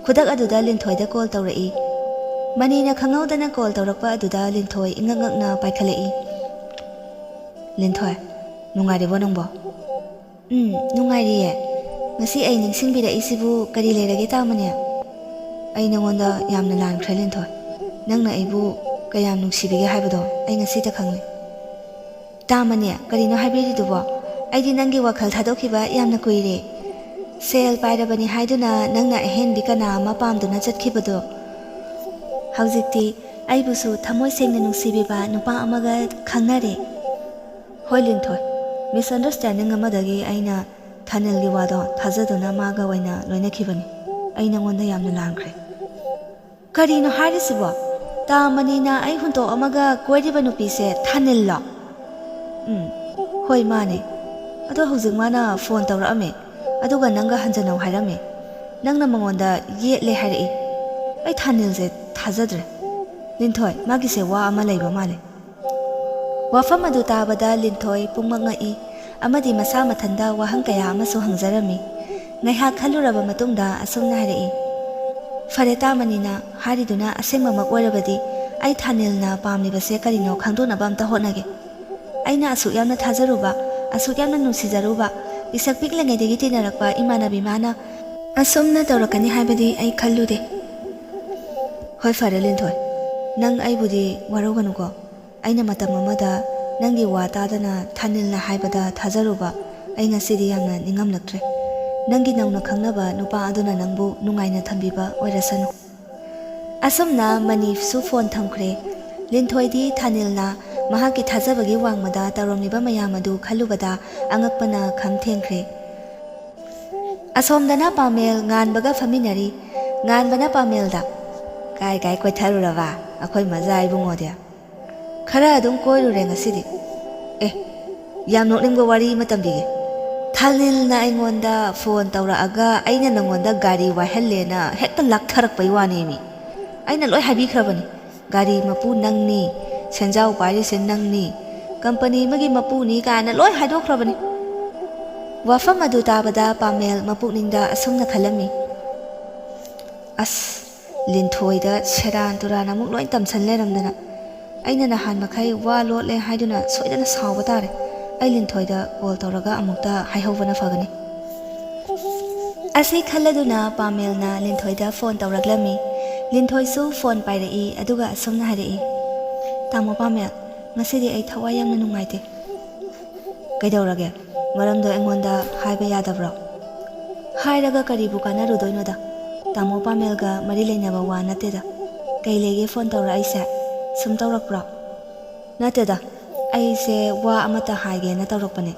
ꯈꯨꯗꯛ ꯑꯗꯨꯗ ꯂꯤꯟꯊꯣꯏꯗ ꯀꯣꯜ ꯇꯧꯔꯛꯏ꯫ ꯃꯅꯤꯅ ꯈꯪꯍꯧꯗꯅ ꯀꯣꯜ ꯇꯧꯔꯛꯄ ꯑꯗꯨꯗ ꯂꯤꯟꯊꯣꯏ ꯏꯉꯛ ꯉꯛꯅ ꯄꯥꯏꯈꯠꯂꯛꯏ꯫ ꯂꯤꯟꯊꯣꯏ, ꯅꯨꯡꯉꯥꯏꯔꯤꯕꯣ ꯅꯪꯕꯣ? ꯎꯝ, ꯅꯨꯡꯉꯥꯏꯔꯤꯌꯦ꯫ ꯉꯁꯤ ꯑꯩ ꯅꯤꯡꯁꯤꯡꯕꯤꯔꯛꯏꯁꯤꯕꯨ ꯀꯔꯤ ꯂꯩꯔꯒꯦ, ꯇꯥꯃꯅꯤ? ꯑꯩ ꯅꯉꯣꯟꯗ ꯌꯥꯝꯅ ꯂꯥꯟꯈ꯭ꯔꯦ, ꯂꯤꯟꯊꯣꯏ꯫ ꯅꯪꯅ ꯑꯩꯕꯨ ꯀꯌꯥꯝ ꯅꯨꯡꯁꯤꯕꯤꯒꯦ ꯍꯥꯏꯕꯗꯣ ꯑꯩ ꯉꯁꯤꯇ ꯈꯪꯂꯦ꯫ ꯇꯥꯃꯅꯤ, ꯀꯔꯤꯅꯣ ꯍꯥꯏꯕꯤꯔꯤꯗꯨꯕꯣ? ꯑꯩꯗꯤ ꯅꯪꯒꯤ ꯋꯥꯈꯜ ꯊꯥꯗꯣꯛꯈꯤꯕ ꯌꯥꯝꯅ ꯀꯨꯏꯔꯦ꯫ ꯁꯦꯜ ꯄꯥꯏꯔꯕꯅꯤ ꯍꯥꯏꯗꯨꯅ ꯅꯪꯅ ꯑꯍꯦꯟꯕꯤ ꯀꯅꯥ ꯑꯃ ꯄꯥꯝꯗꯨꯅ ꯆꯠꯈꯤꯕꯗꯣ, ꯍꯧꯖꯤꯛꯇꯤ ꯑꯩꯕꯨꯁꯨ ꯊꯃꯣꯏ ꯁꯦꯡꯅ ꯅꯨꯡꯁꯤꯕꯤꯕ ꯅꯨꯄꯥ ꯑꯃꯒ ꯈꯪꯅꯔꯦ꯫ ꯍꯣꯏ, ꯂꯤꯟꯊꯣꯏ, misunderstanding ꯑꯃꯗꯒꯤ ꯑꯩꯅ ꯊꯥꯅꯤꯜꯒꯤ ꯋꯥꯗꯣ ꯊꯥꯖꯗꯨꯅ ꯃꯥꯒ ꯑꯣꯏꯅ ꯂꯣꯏꯅꯈꯤꯕꯅꯤ꯫ ꯑꯩ ꯅꯉꯣꯟꯗ ꯌꯥꯝꯅ ꯂꯥꯟꯈ꯭ꯔꯦ꯫ ꯀꯔꯤꯅꯣ ꯍꯥꯏꯔꯤꯁꯤꯕꯣ? ꯇꯥꯃꯅꯤꯅ ꯑꯩ ꯍꯨꯟꯇꯣꯛꯑꯝꯃꯒ ꯀꯣꯏꯔꯤꯕ ꯅꯨꯄꯤꯁꯦ ꯊꯥꯅꯤꯜꯂꯣ? ꯎꯝ, ꯍꯣꯏ, ꯃꯥꯅꯦ꯫ ꯑꯗꯣ ꯍꯧꯖꯤꯛ ꯃꯥꯅ ꯐꯣꯟ ꯇꯧꯔꯛꯑꯝꯃꯦ, ꯑꯗꯨꯒ ꯅꯪꯒ ꯍꯟꯖꯅꯧ ꯍꯥꯏꯔꯝꯃꯦ꯫ ꯅꯪꯅ ꯃꯉꯣꯟꯗ ꯌꯦꯠꯂꯦ ꯍꯥꯏꯔꯛꯏ꯫ ꯑꯩ ꯊꯥꯅꯤꯜꯁꯦ ꯊꯥꯖꯗ꯭ꯔꯦ꯫ ꯂꯤꯟꯊꯣꯏ, ꯃꯥꯒꯤꯁꯦ ꯋꯥ ꯑꯃ ꯂꯩꯕ ꯃꯥꯜꯂꯦ꯫ ꯋꯥꯐꯝ ꯑꯗꯨ ꯇꯥꯕꯗ ꯂꯤꯟꯊꯣꯏ ꯄꯨꯡꯉꯛ ꯉꯛꯏ ꯑꯃꯗꯤ ꯃꯁꯥ ꯃꯊꯟꯇ ꯋꯥꯍꯪ ꯀꯌꯥ ꯑꯃꯁꯨ ꯍꯪꯖꯔꯝꯃꯤ꯫ ꯉꯥꯏꯍꯥꯛ ꯈꯜꯂꯨꯔꯕ ꯃꯇꯨꯡꯗ ꯑꯁꯨꯝꯅ ꯍꯥꯏꯔꯛꯏ, "ꯐꯔꯦ, ꯇꯥꯃꯅꯤꯅ ꯍꯥꯏꯔꯤꯗꯨꯅ ꯑꯁꯦꯡꯕꯃꯛ ꯑꯣꯏꯔꯕꯗꯤ ꯑꯩ ꯊꯥꯅꯤꯜꯅ ꯄꯥꯝꯂꯤꯕꯁꯦ ꯀꯔꯤꯅꯣ ꯈꯪꯗꯣꯛꯅꯕ ꯑꯝꯇ ꯍꯣꯠꯅꯒꯦ꯫ ꯑꯩꯅ ꯑꯁꯨꯛ ꯌꯥꯝꯅ ꯊꯥꯖꯔꯨꯕ, ꯑꯁꯨꯛ ꯌꯥꯝꯅ ꯅꯨꯡꯁꯤꯖꯔꯨꯕ, ꯄꯤꯁꯛ ꯄꯤꯛꯂꯤꯉꯩꯗꯒꯤ ꯇꯤꯟꯅꯔꯛꯄ ꯏꯃꯥꯟꯅꯕꯤ ꯃꯥꯅ ꯑꯁꯨꯝꯅ ꯇꯧꯔꯛꯀꯅꯤ ꯍꯥꯏꯕꯗꯤ ꯑꯩ ꯈꯜꯂꯨꯗꯦ꯫" "ꯍꯣꯏ, ꯐꯔꯦ ꯂꯤꯟꯊꯣꯏ, ꯅꯪ ꯑꯩꯕꯨꯗꯤ ꯋꯥꯔꯧꯒꯅꯨꯀꯣ꯫ ꯑꯩꯅ ꯃꯇꯝ ꯑꯃꯗ ꯅꯪꯒꯤ ꯋꯥ ꯇꯥꯗꯅ ꯊꯥꯅꯤꯜꯅ ꯍꯥꯏꯕꯗ ꯊꯥꯖꯔꯨꯕ ꯑꯩ ꯉꯁꯤꯗꯤ ꯌꯥꯝꯅ ꯅꯤꯡꯉꯝꯂꯛꯇ꯭ꯔꯦ꯫ ꯅꯪꯒꯤ ꯅꯧꯅ ꯈꯪꯅꯕ ꯅꯨꯄꯥ ꯑꯗꯨꯅ ꯅꯪꯕꯨ ꯅꯨꯡꯉꯥꯏꯅ ꯊꯝꯕꯤꯕ ꯑꯣꯏꯔꯁꯅꯨ꯫" ꯑꯁꯨꯝꯅ ꯃꯅꯤꯞꯁꯨ ꯐꯣꯟ ꯊꯝꯈ꯭ꯔꯦ꯫ ꯂꯤꯟꯊꯣꯏꯗꯤ ꯊꯥꯅꯤꯜꯅ ꯃꯍꯥꯛꯀꯤ ꯊꯥꯖꯕꯒꯤ ꯋꯥꯡꯃꯗ ꯇꯧꯔꯝꯂꯤꯕ ꯃꯌꯥꯝ ꯑꯗꯨ ꯈꯜꯂꯨꯕꯗ ꯑꯉꯛꯄꯅ ꯈꯝ ꯊꯦꯡꯈ꯭ꯔꯦ꯫ ꯑꯁꯣꯝꯗꯅ ꯄꯥꯃꯦꯜ ꯉꯥꯟꯕꯒ ꯐꯝꯃꯤꯟꯅꯔꯤ꯫ ꯉꯥꯟꯕꯅ ꯄꯥꯃꯦꯜꯗ, "ꯀꯥꯏ ꯀꯥꯏ ꯀꯣꯏꯊꯔꯨꯔꯕ ꯑꯩꯈꯣꯏ ꯃꯖꯥ ꯏꯕꯨꯡꯉꯣꯗꯤ?" "ꯈꯔ ꯑꯗꯨꯝ ꯀꯣꯏꯔꯨꯔꯦ ꯉꯁꯤꯗꯤ꯫" "ꯑꯦ, ꯌꯥꯝ ꯅꯣꯛꯅꯤꯡꯕ ꯋꯥꯔꯤ ꯑꯃ ꯇꯝꯕꯤꯒꯦ꯫ ꯊꯥꯅꯤꯜꯅ ꯑꯩꯉꯣꯟꯗ ꯐꯣꯟ ꯇꯧꯔꯛꯑꯒ ꯑꯩꯅ ꯅꯪꯉꯣꯟꯗ ꯒꯥꯔꯤ ꯋꯥꯏꯍꯜꯂꯦꯅ ꯍꯦꯛꯇ ꯂꯥꯛꯊꯔꯛꯄꯩ ꯋꯥꯅꯦꯃꯤ꯫ ꯑꯩꯅ ꯂꯣꯏ ꯍꯥꯏꯕꯤꯈ꯭ꯔꯕꯅꯤ꯫ ꯒꯥꯔꯤ ꯃꯄꯨ ꯅꯪꯅꯤ, ꯁꯦꯟꯖꯥꯎ ꯄꯥꯏꯔꯤꯁꯦ ꯅꯪꯅꯤ, ꯀꯝꯄꯅꯤ ꯑꯃꯒꯤ ꯃꯄꯨꯅꯤ ꯀꯥꯏꯅ ꯂꯣꯏ ꯍꯥꯏꯗꯣꯛꯈ꯭ꯔꯕꯅꯤ꯫" ꯋꯥꯐꯝ ꯑꯗꯨ ꯇꯥꯕꯗ ꯄꯥꯃꯦꯜ ꯃꯄꯨꯛꯅꯤꯡꯗ ꯑꯁꯨꯝꯅ ꯈꯜꯂꯝꯃꯤ, "ꯑꯁ, ꯂꯤꯟꯊꯣꯏꯗ ꯁꯦꯔꯥꯟ ꯇꯨꯔꯥꯟ ꯑꯃꯨꯛ ꯂꯣꯏ ꯇꯝꯁꯟ ꯂꯩꯔꯝꯗꯅ꯫ ꯑꯩꯅ ꯅꯍꯥꯟ ꯃꯈꯩ ꯋꯥ ꯂꯣꯠꯂꯦ ꯍꯥꯏꯗꯨꯅ ꯁꯣꯏꯗꯅ ꯁꯥꯎꯕ ꯇꯥꯔꯦ꯫ ꯑꯩ ꯂꯤꯟꯊꯣꯏꯗ ꯀꯣꯜ ꯇꯧꯔꯒ ꯑꯃꯨꯛꯇ ꯍꯥꯏꯍꯧꯕꯅ ꯐꯒꯅꯤ꯫ ꯑꯁꯤ ꯈꯜꯂꯗꯨꯅ ꯄꯥꯃꯦꯜꯅ ꯂꯤꯟꯊꯣꯏꯗ ꯐꯣꯟ ꯇꯧꯔꯛꯂꯝꯃꯤ꯫ ꯂꯤꯟꯊꯣꯏꯁꯨ ꯐꯣꯟ ꯄꯥꯏꯔꯛꯏ, ꯑꯗꯨꯒ ꯑꯁꯨꯝꯅ ꯍꯥꯏꯔꯛꯏ, "ꯇꯥꯃꯣ ꯄꯥꯃꯦꯜ, ꯉꯁꯤꯗꯤ ꯑꯩ ꯊꯋꯥꯏ ꯌꯥꯝꯅ ꯅꯨꯡꯉꯥꯏꯇꯦ꯫" "ꯀꯩꯗꯧꯔꯒꯦ? ꯃꯔꯝꯗꯣ ꯑꯩꯉꯣꯟꯗ ꯍꯥꯏꯕ ꯌꯥꯗꯕ꯭ꯔꯣ?" "ꯍꯥꯏꯔꯒ ꯀꯔꯤꯕꯨ ꯀꯥꯟꯅꯔꯨꯗꯣꯏꯅꯣꯗ? ꯇꯥꯃꯣ ꯄꯥꯃꯦꯜꯒ ꯃꯔꯤ ꯂꯩꯅꯕ ꯋꯥ ꯅꯠꯇꯦꯗ꯫ ꯀꯩ ꯂꯩꯒꯦ ꯐꯣꯟ ꯇꯧꯔꯛꯏꯁꯦ? ꯁꯨꯝ ꯇꯧꯔꯛꯄ꯭ꯔꯣ?" "ꯅꯠꯇꯦꯗ, ꯑꯩꯁꯦ ꯋꯥ ꯑꯃꯇ ꯍꯥꯏꯒꯦꯅ ꯇꯧꯔꯛꯄꯅꯦ꯫"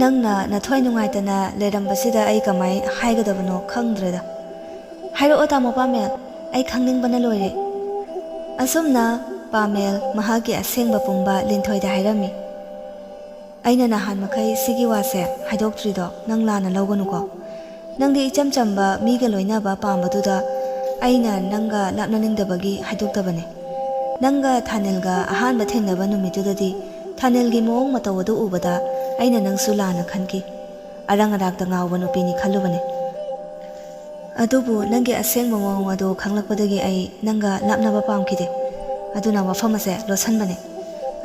"ꯅꯪꯅ ꯅꯊ꯭ꯋꯥꯏ ꯅꯨꯡꯉꯥꯏꯇꯅ ꯂꯩꯔꯝꯕꯁꯤꯗ ꯑꯩ ꯀꯃꯥꯏ ꯍꯥꯏꯒꯗꯕꯅꯣ ꯈꯪꯗ꯭ꯔꯦꯗ꯫ ꯍꯥꯏꯔꯛꯑꯣ ꯇꯥꯃꯣ ꯄꯥꯃꯦꯜ, ꯑꯩ ꯈꯪꯅꯤꯡꯕꯅ ꯂꯣꯏꯔꯦ꯫" ꯑꯁꯨꯝꯅ ꯄꯥꯃꯦꯜ ꯃꯍꯥꯛꯀꯤ ꯑꯁꯦꯡꯕ ꯄꯨꯝꯕ ꯂꯤꯟꯊꯣꯏꯗ ꯍꯥꯏꯔꯝꯃꯤ꯫ "ꯑꯩꯅ ꯅꯍꯥꯟ ꯃꯈꯩ ꯁꯤꯒꯤ ꯋꯥꯁꯦ ꯍꯥꯏꯗꯣꯛꯇ꯭ꯔꯤꯗꯣ ꯅꯪ ꯂꯥꯟꯅ ꯂꯧꯒꯅꯨꯀꯣ꯫ ꯅꯪꯗꯤ ꯏꯆꯝ ꯆꯝꯕ ꯃꯤꯒ ꯂꯣꯏꯅꯕ ꯄꯥꯝꯕꯗꯨꯗ ꯑꯩꯅ ꯅꯪꯒ ꯂꯥꯞꯅꯅꯤꯡꯗꯕꯒꯤ ꯍꯥꯏꯗꯣꯛꯇꯕꯅꯦ꯫ ꯅꯪꯒ ꯊꯥꯅꯤꯜꯒ ꯑꯍꯥꯟꯕ ꯊꯦꯡꯅꯕ ꯅꯨꯃꯤꯠꯇꯨꯗꯗꯤ ꯊꯥꯅꯤꯜꯒꯤ ꯃꯑꯣꯡ ꯃꯇꯧ ꯑꯗꯨ ꯎꯕꯗ ꯑꯩꯅ ꯅꯪꯁꯨ ꯂꯥꯟꯅ ꯈꯟꯈꯤ꯫ ꯑꯔꯪ ꯑꯔꯥꯛꯇ ꯉꯥꯎꯕ ꯅꯨꯄꯤꯅꯤ ꯈꯜꯂꯨꯕꯅꯦ꯫ ꯑꯗꯨꯕꯨ ꯅꯪꯒꯤ ꯑꯁꯦꯡꯕ ꯃꯑꯣꯡ ꯑꯗꯨ ꯈꯪꯂꯛꯄꯗꯒꯤ ꯑꯩ ꯅꯪꯒ ꯂꯥꯞꯅꯕ ꯄꯥꯝꯈꯤꯗꯦ꯫ ꯑꯗꯨꯅ ꯋꯥꯐꯝ ꯑꯁꯦ ꯂꯣꯠꯁꯟꯕꯅꯦ꯫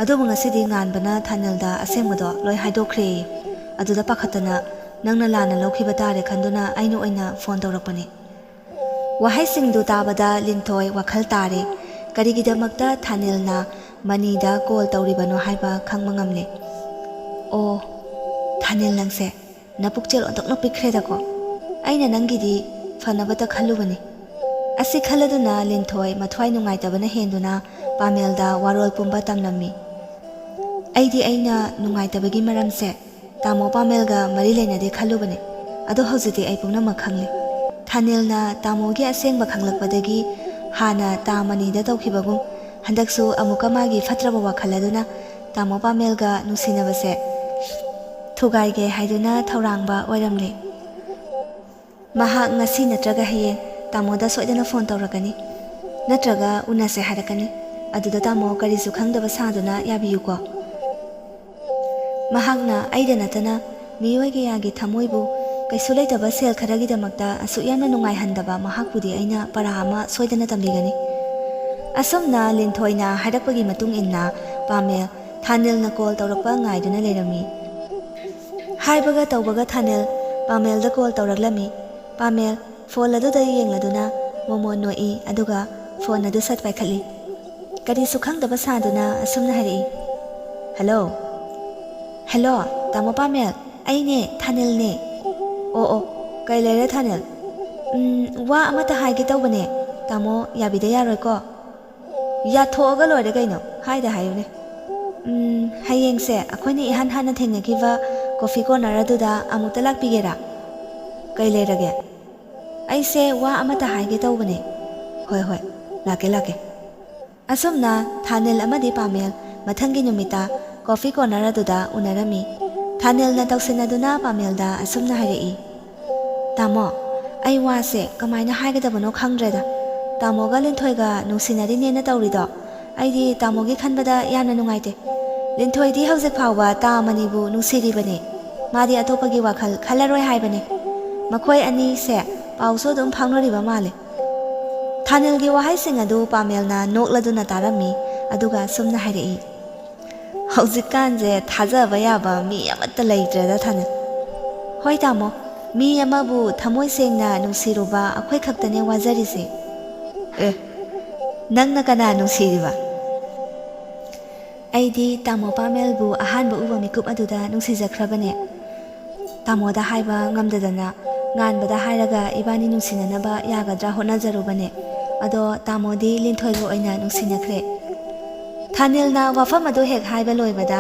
ꯑꯗꯨꯕꯨ ꯉꯁꯤꯗꯤ ꯉꯥꯟꯕꯅ ꯊꯥꯅꯤꯜꯗ ꯑꯁꯦꯡꯕꯗꯣ ꯂꯣꯏ ꯍꯥꯏꯗꯣꯛꯈ꯭ꯔꯦꯌꯦ꯫ ꯑꯗꯨꯗ ꯄꯥꯈꯠꯇꯅ ꯅꯪꯅ ꯂꯥꯟꯅ ꯂꯧꯈꯤꯕ ꯇꯥꯔꯦ ꯈꯟꯗꯨꯅ ꯑꯩꯅ ꯑꯣꯏꯅ ꯐꯣꯟ ꯇꯧꯔꯛꯄꯅꯤ꯫" ꯋꯥꯍꯩꯁꯤꯡꯗꯨ ꯇꯥꯕꯗ ꯂꯤꯟꯊꯣꯏ ꯋꯥꯈꯜ ꯇꯥꯔꯦ꯫ ꯀꯔꯤꯒꯤꯗꯃꯛꯇ ꯊꯥꯅꯤꯜꯅ ꯃꯅꯤꯗ ꯀꯣꯜ ꯇꯧꯔꯤꯕꯅꯣ ꯍꯥꯏꯕ ꯈꯪꯕ ꯉꯝꯂꯦ꯫ "ꯑꯣ, ꯊꯥꯅꯤꯜ ꯅꯪꯁꯦ ꯅꯄꯨꯛꯆꯦꯜ ꯑꯣꯟꯊꯣꯛꯅ ꯄꯤꯛꯈ꯭ꯔꯦꯗꯀꯣ꯫ ꯑꯩꯅ ꯅꯪꯒꯤꯗꯤ ꯐꯅꯕꯇ ꯈꯜꯂꯨꯕꯅꯤ꯫" ꯑꯁꯤ ꯈꯜꯂꯗꯨꯅ ꯂꯤꯟꯊꯣꯏ ꯃꯊ꯭ꯋꯥꯏ ꯅꯨꯡꯉꯥꯏꯇꯕꯅ ꯍꯦꯟꯗꯨꯅ ꯄꯥꯃꯦꯜꯗ ꯋꯥꯔꯣꯜ ꯄꯨꯝꯕ ꯇꯝꯂꯝꯃꯤ꯫ "ꯑꯩꯗꯤ ꯑꯩꯅ ꯅꯨꯡꯉꯥꯏꯇꯕꯒꯤ ꯃꯔꯝꯁꯦ ꯇꯥꯃꯣ ꯄꯥꯃꯦꯜꯒ ꯃꯔꯤ ꯂꯩꯅꯗꯦ ꯈꯜꯂꯨꯕꯅꯦ꯫ ꯑꯗꯣ ꯍꯧꯖꯤꯛꯇꯤ ꯑꯩ ꯄꯨꯝꯅꯃꯛ ꯈꯪꯂꯦ꯫ ꯊꯥꯅꯤꯜꯅ ꯇꯥꯃꯣꯒꯤ ꯑꯁꯦꯡꯕ ꯈꯪꯂꯛꯄꯗꯒꯤ ꯍꯥꯟꯅ ꯇꯥ ꯃꯅꯤꯗ ꯇꯧꯈꯤꯕꯒꯨꯝ ꯍꯟꯗꯛꯁꯨ ꯑꯃꯨꯛꯀ ꯃꯥꯒꯤ ꯐꯠꯇ꯭ꯔꯕ ꯋꯥꯈꯜ ꯑꯗꯨꯅ ꯇꯥꯃꯣ ꯄꯥꯃꯦꯜꯒ ꯅꯨꯡꯁꯤꯅꯕꯁꯦ ꯊꯨꯒꯥꯏꯒꯦ ꯍꯥꯏꯗꯨꯅ ꯊꯧꯔꯥꯡꯕ ꯑꯣꯏꯔꯝꯂꯦ꯫ ꯃꯍꯥꯛ ꯉꯁꯤ ꯅꯠꯇ꯭ꯔꯒ ꯍꯌꯦꯡ ꯇꯥꯃꯣꯗ ꯁꯣꯏꯗꯅ ꯐꯣꯟ ꯇꯧꯔꯛꯀꯅꯤ, ꯅꯠꯇ꯭ꯔꯒ ꯎꯅꯁꯦ ꯍꯥꯏꯔꯛꯀꯅꯤ꯫ ꯑꯗꯨꯗ ꯇꯥꯃꯣ ꯀꯔꯤꯁꯨ ꯈꯪꯗꯕ ꯁꯥꯗꯨꯅ ꯌꯥꯕꯤꯌꯨꯀꯣ꯫" ꯃꯍꯥꯛꯅ ꯑꯩꯗ ꯅꯠꯇꯅ ꯃꯤꯑꯣꯏ ꯀꯌꯥꯒꯤ ꯊꯃꯣꯏꯕꯨ ꯀꯩꯁꯨ ꯂꯩꯇꯕ ꯁꯦꯜ ꯈꯔꯒꯤꯗꯃꯛꯇ ꯑꯁꯨꯛ ꯌꯥꯝꯅ ꯅꯨꯡꯉꯥꯏꯍꯟꯗꯕ ꯃꯍꯥꯛꯄꯨꯗꯤ ꯑꯩꯅ ꯄꯔꯥ ꯑꯃ ꯁꯣꯏꯗꯅ ꯇꯝꯕꯤꯒꯅꯤ꯫ ꯑꯁꯨꯝꯅ ꯂꯤꯟꯊꯣꯏꯅ ꯍꯥꯏꯔꯛꯄꯒꯤ ꯃꯇꯨꯡ ꯏꯟꯅ ꯄꯥꯃꯦꯜ ꯊꯥꯅꯤꯜꯅ ꯀꯣꯜ ꯇꯧꯔꯛꯄ ꯉꯥꯏꯗꯨꯅ ꯂꯩꯔꯝꯃꯤ꯫ ꯍꯥꯏꯕꯒ ꯇꯧꯕꯒ ꯊꯥꯅꯤꯜ ꯄꯥꯃꯦꯜꯗ ꯀꯣꯜ ꯇꯧꯔꯛꯂꯝꯃꯤ꯫ ꯄꯥꯃꯦꯜ ꯐꯣꯟ ꯑꯗꯨꯗ ꯌꯦꯡꯂꯗꯨꯅ ꯃꯣꯃꯣꯟ ꯅꯣꯛꯏ, ꯑꯗꯨꯒ ꯐꯣꯟ ꯑꯗꯨ ꯁꯠ ꯄꯥꯏꯈꯠꯂꯤ꯫ ꯀꯔꯤꯁꯨ ꯈꯪꯗꯕ ꯁꯥꯗꯨꯅ ꯑꯁꯨꯝꯅ ꯍꯥꯏꯔꯛꯏ, "ꯍꯜꯂꯣ꯫ ꯍꯦꯜꯂꯣ, ꯇꯥꯃꯣ ꯄꯥꯃꯦꯜ, ꯑꯩꯅꯦ, ꯊꯥꯅꯤꯜꯅꯦ꯫ ꯑꯣ, ꯑꯣ, ꯀꯩ ꯂꯩꯔꯦ ꯊꯥꯅꯤꯜ?" "ꯎꯝ, ꯋꯥ ꯑꯃꯇ ꯍꯥꯏꯒꯦ ꯇꯧꯕꯅꯦ꯫ ꯇꯥꯃꯣ ꯌꯥꯕꯤꯗ ꯌꯥꯔꯣꯏꯀꯣ?" "ꯌꯥꯊꯣꯛꯑꯒ ꯂꯣꯏꯔꯦ ꯀꯩꯅꯣ, ꯍꯥꯏꯗ ꯍꯥꯏꯌꯨꯅꯦ꯫" "ꯎꯝ, ꯍꯌꯦꯡꯁꯦ ꯑꯩꯈꯣꯏꯅ ꯏꯍꯥꯟ ꯍꯥꯟꯅ ꯊꯦꯡꯅꯈꯤꯕ ꯀꯣꯐꯤ ꯀꯣꯔꯅꯔ ꯑꯗꯨꯗ ꯑꯃꯨꯛꯇ ꯂꯥꯛꯄꯤꯒꯦꯔꯥ?" "ꯀꯩ ꯂꯩꯔꯒꯦ?" "ꯑꯩꯁꯦ ꯋꯥ ꯑꯃꯇ ꯍꯥꯏꯒꯦ ꯇꯧꯕꯅꯦ꯫" "ꯍꯣꯏ, ꯍꯣꯏ, ꯂꯥꯛꯀꯦ, ꯂꯥꯛꯀꯦ꯫" ꯑꯁꯨꯝꯅ ꯊꯥꯅꯤꯜ ꯑꯃꯗꯤ ꯄꯥꯃꯦꯜ ꯃꯊꯪꯒꯤ ꯅꯨꯃꯤꯠꯇ ꯀꯣꯐꯤ ꯀꯣꯔꯅꯔ ꯑꯗꯨꯗ ꯎꯅꯔꯝꯃꯤ꯫ ꯊꯥꯅꯤꯜꯅ ꯇꯧꯁꯤꯟꯅꯗꯨꯅ ꯄꯥꯃꯦꯜꯗ ꯑꯁꯨꯝꯅ ꯍꯥꯏꯔꯛꯏ, "ꯇꯥꯃꯣ, ꯑꯩ ꯋꯥꯁꯦ ꯀꯃꯥꯏꯅ ꯍꯥꯏꯒꯗꯕꯅꯣ ꯈꯪꯗ꯭ꯔꯦꯗ꯫ ꯇꯥꯃꯣꯒ ꯂꯤꯟꯊꯣꯏꯒ ꯅꯨꯡꯁꯤꯅꯔꯤꯅꯦꯅ ꯇꯧꯔꯤꯗꯣ ꯑꯩꯗꯤ ꯇꯥꯃꯣꯒꯤ ꯈꯟꯕꯗ ꯌꯥꯝꯅ ꯅꯨꯡꯉꯥꯏꯇꯦ꯫ ꯂꯤꯟꯊꯣꯏꯗꯤ ꯍꯧꯖꯤꯛ ꯐꯥꯎꯕ ꯇꯥ ꯃꯅꯤꯕꯨ ꯅꯨꯡꯁꯤꯔꯤꯕꯅꯦ꯫ ꯃꯥꯗꯤ ꯑꯇꯣꯞꯄꯒꯤ ꯋꯥꯈꯜ ꯈꯜꯂꯔꯣꯏ ꯍꯥꯏꯕꯅꯦ꯫ ꯃꯈꯣꯏ ꯑꯅꯤꯁꯦ ꯄꯥꯎꯁꯨ ꯑꯗꯨꯝ ꯐꯥꯎꯅꯔꯤꯕ ꯃꯥꯜꯂꯦ꯫" ꯊꯥꯅꯤꯜꯒꯤ ꯋꯥꯍꯩꯁꯤꯡ ꯑꯗꯨ ꯄꯥꯃꯦꯜꯅ ꯅꯣꯛꯂꯗꯨꯅ ꯇꯥꯔꯝꯃꯤ, ꯑꯗꯨꯒ ꯑꯁꯨꯝꯅ ꯍꯥꯏꯔꯛꯏ, "ꯍꯧꯖꯤꯛꯀꯥꯟꯁꯦ ꯊꯥꯖꯕ ꯌꯥꯕ ꯃꯤ ꯑꯃꯠꯇ ꯂꯩꯇ꯭ꯔꯦꯗ, ꯊꯥꯅꯤꯜ꯫ ꯍꯣꯏ ꯇꯥꯃꯣ, ꯃꯤ ꯑꯃꯕꯨ ꯊꯃꯣꯏ ꯁꯦꯡꯅ ꯅꯨꯡꯁꯤꯔꯨꯕ ꯑꯩꯈꯣꯏ ꯈꯛꯇꯅꯦ ꯋꯥꯖꯔꯤꯁꯦ꯫" "ꯑꯦ, ꯅꯪꯅ ꯀꯅꯥ ꯅꯨꯡꯁꯤꯔꯤꯕ?" "ꯑꯩꯗꯤ ꯇꯥꯃꯣ ꯄꯥꯃꯦꯜꯕꯨ ꯑꯍꯥꯟꯕ ꯎꯕ ꯃꯤꯀꯨꯞ ꯑꯗꯨꯗ ꯅꯨꯡꯁꯤꯖꯈ꯭ꯔꯕꯅꯦ꯫ ꯇꯥꯃꯣꯗ ꯍꯥꯏꯕ ꯉꯝꯗꯗꯅ ꯉꯥꯟꯕꯗ ꯍꯥꯏꯔꯒ ꯏꯕꯥꯅꯤ ꯅꯨꯡꯁꯤꯅꯅꯕ ꯌꯥꯒꯗ꯭ꯔꯥ ꯍꯣꯠꯅꯖꯔꯨꯕꯅꯦ꯫ ꯑꯗꯣ ꯇꯥꯃꯣꯗꯤ ꯂꯤꯟꯊꯣꯏꯒ ꯑꯣꯏꯅ ꯅꯨꯡꯁꯤꯅꯈ꯭ꯔꯦ꯫" ꯊꯥꯅꯤꯜꯅ ꯋꯥꯐꯝ ꯑꯗꯨ ꯍꯦꯛ ꯍꯥꯏꯕ ꯂꯣꯏꯕꯗ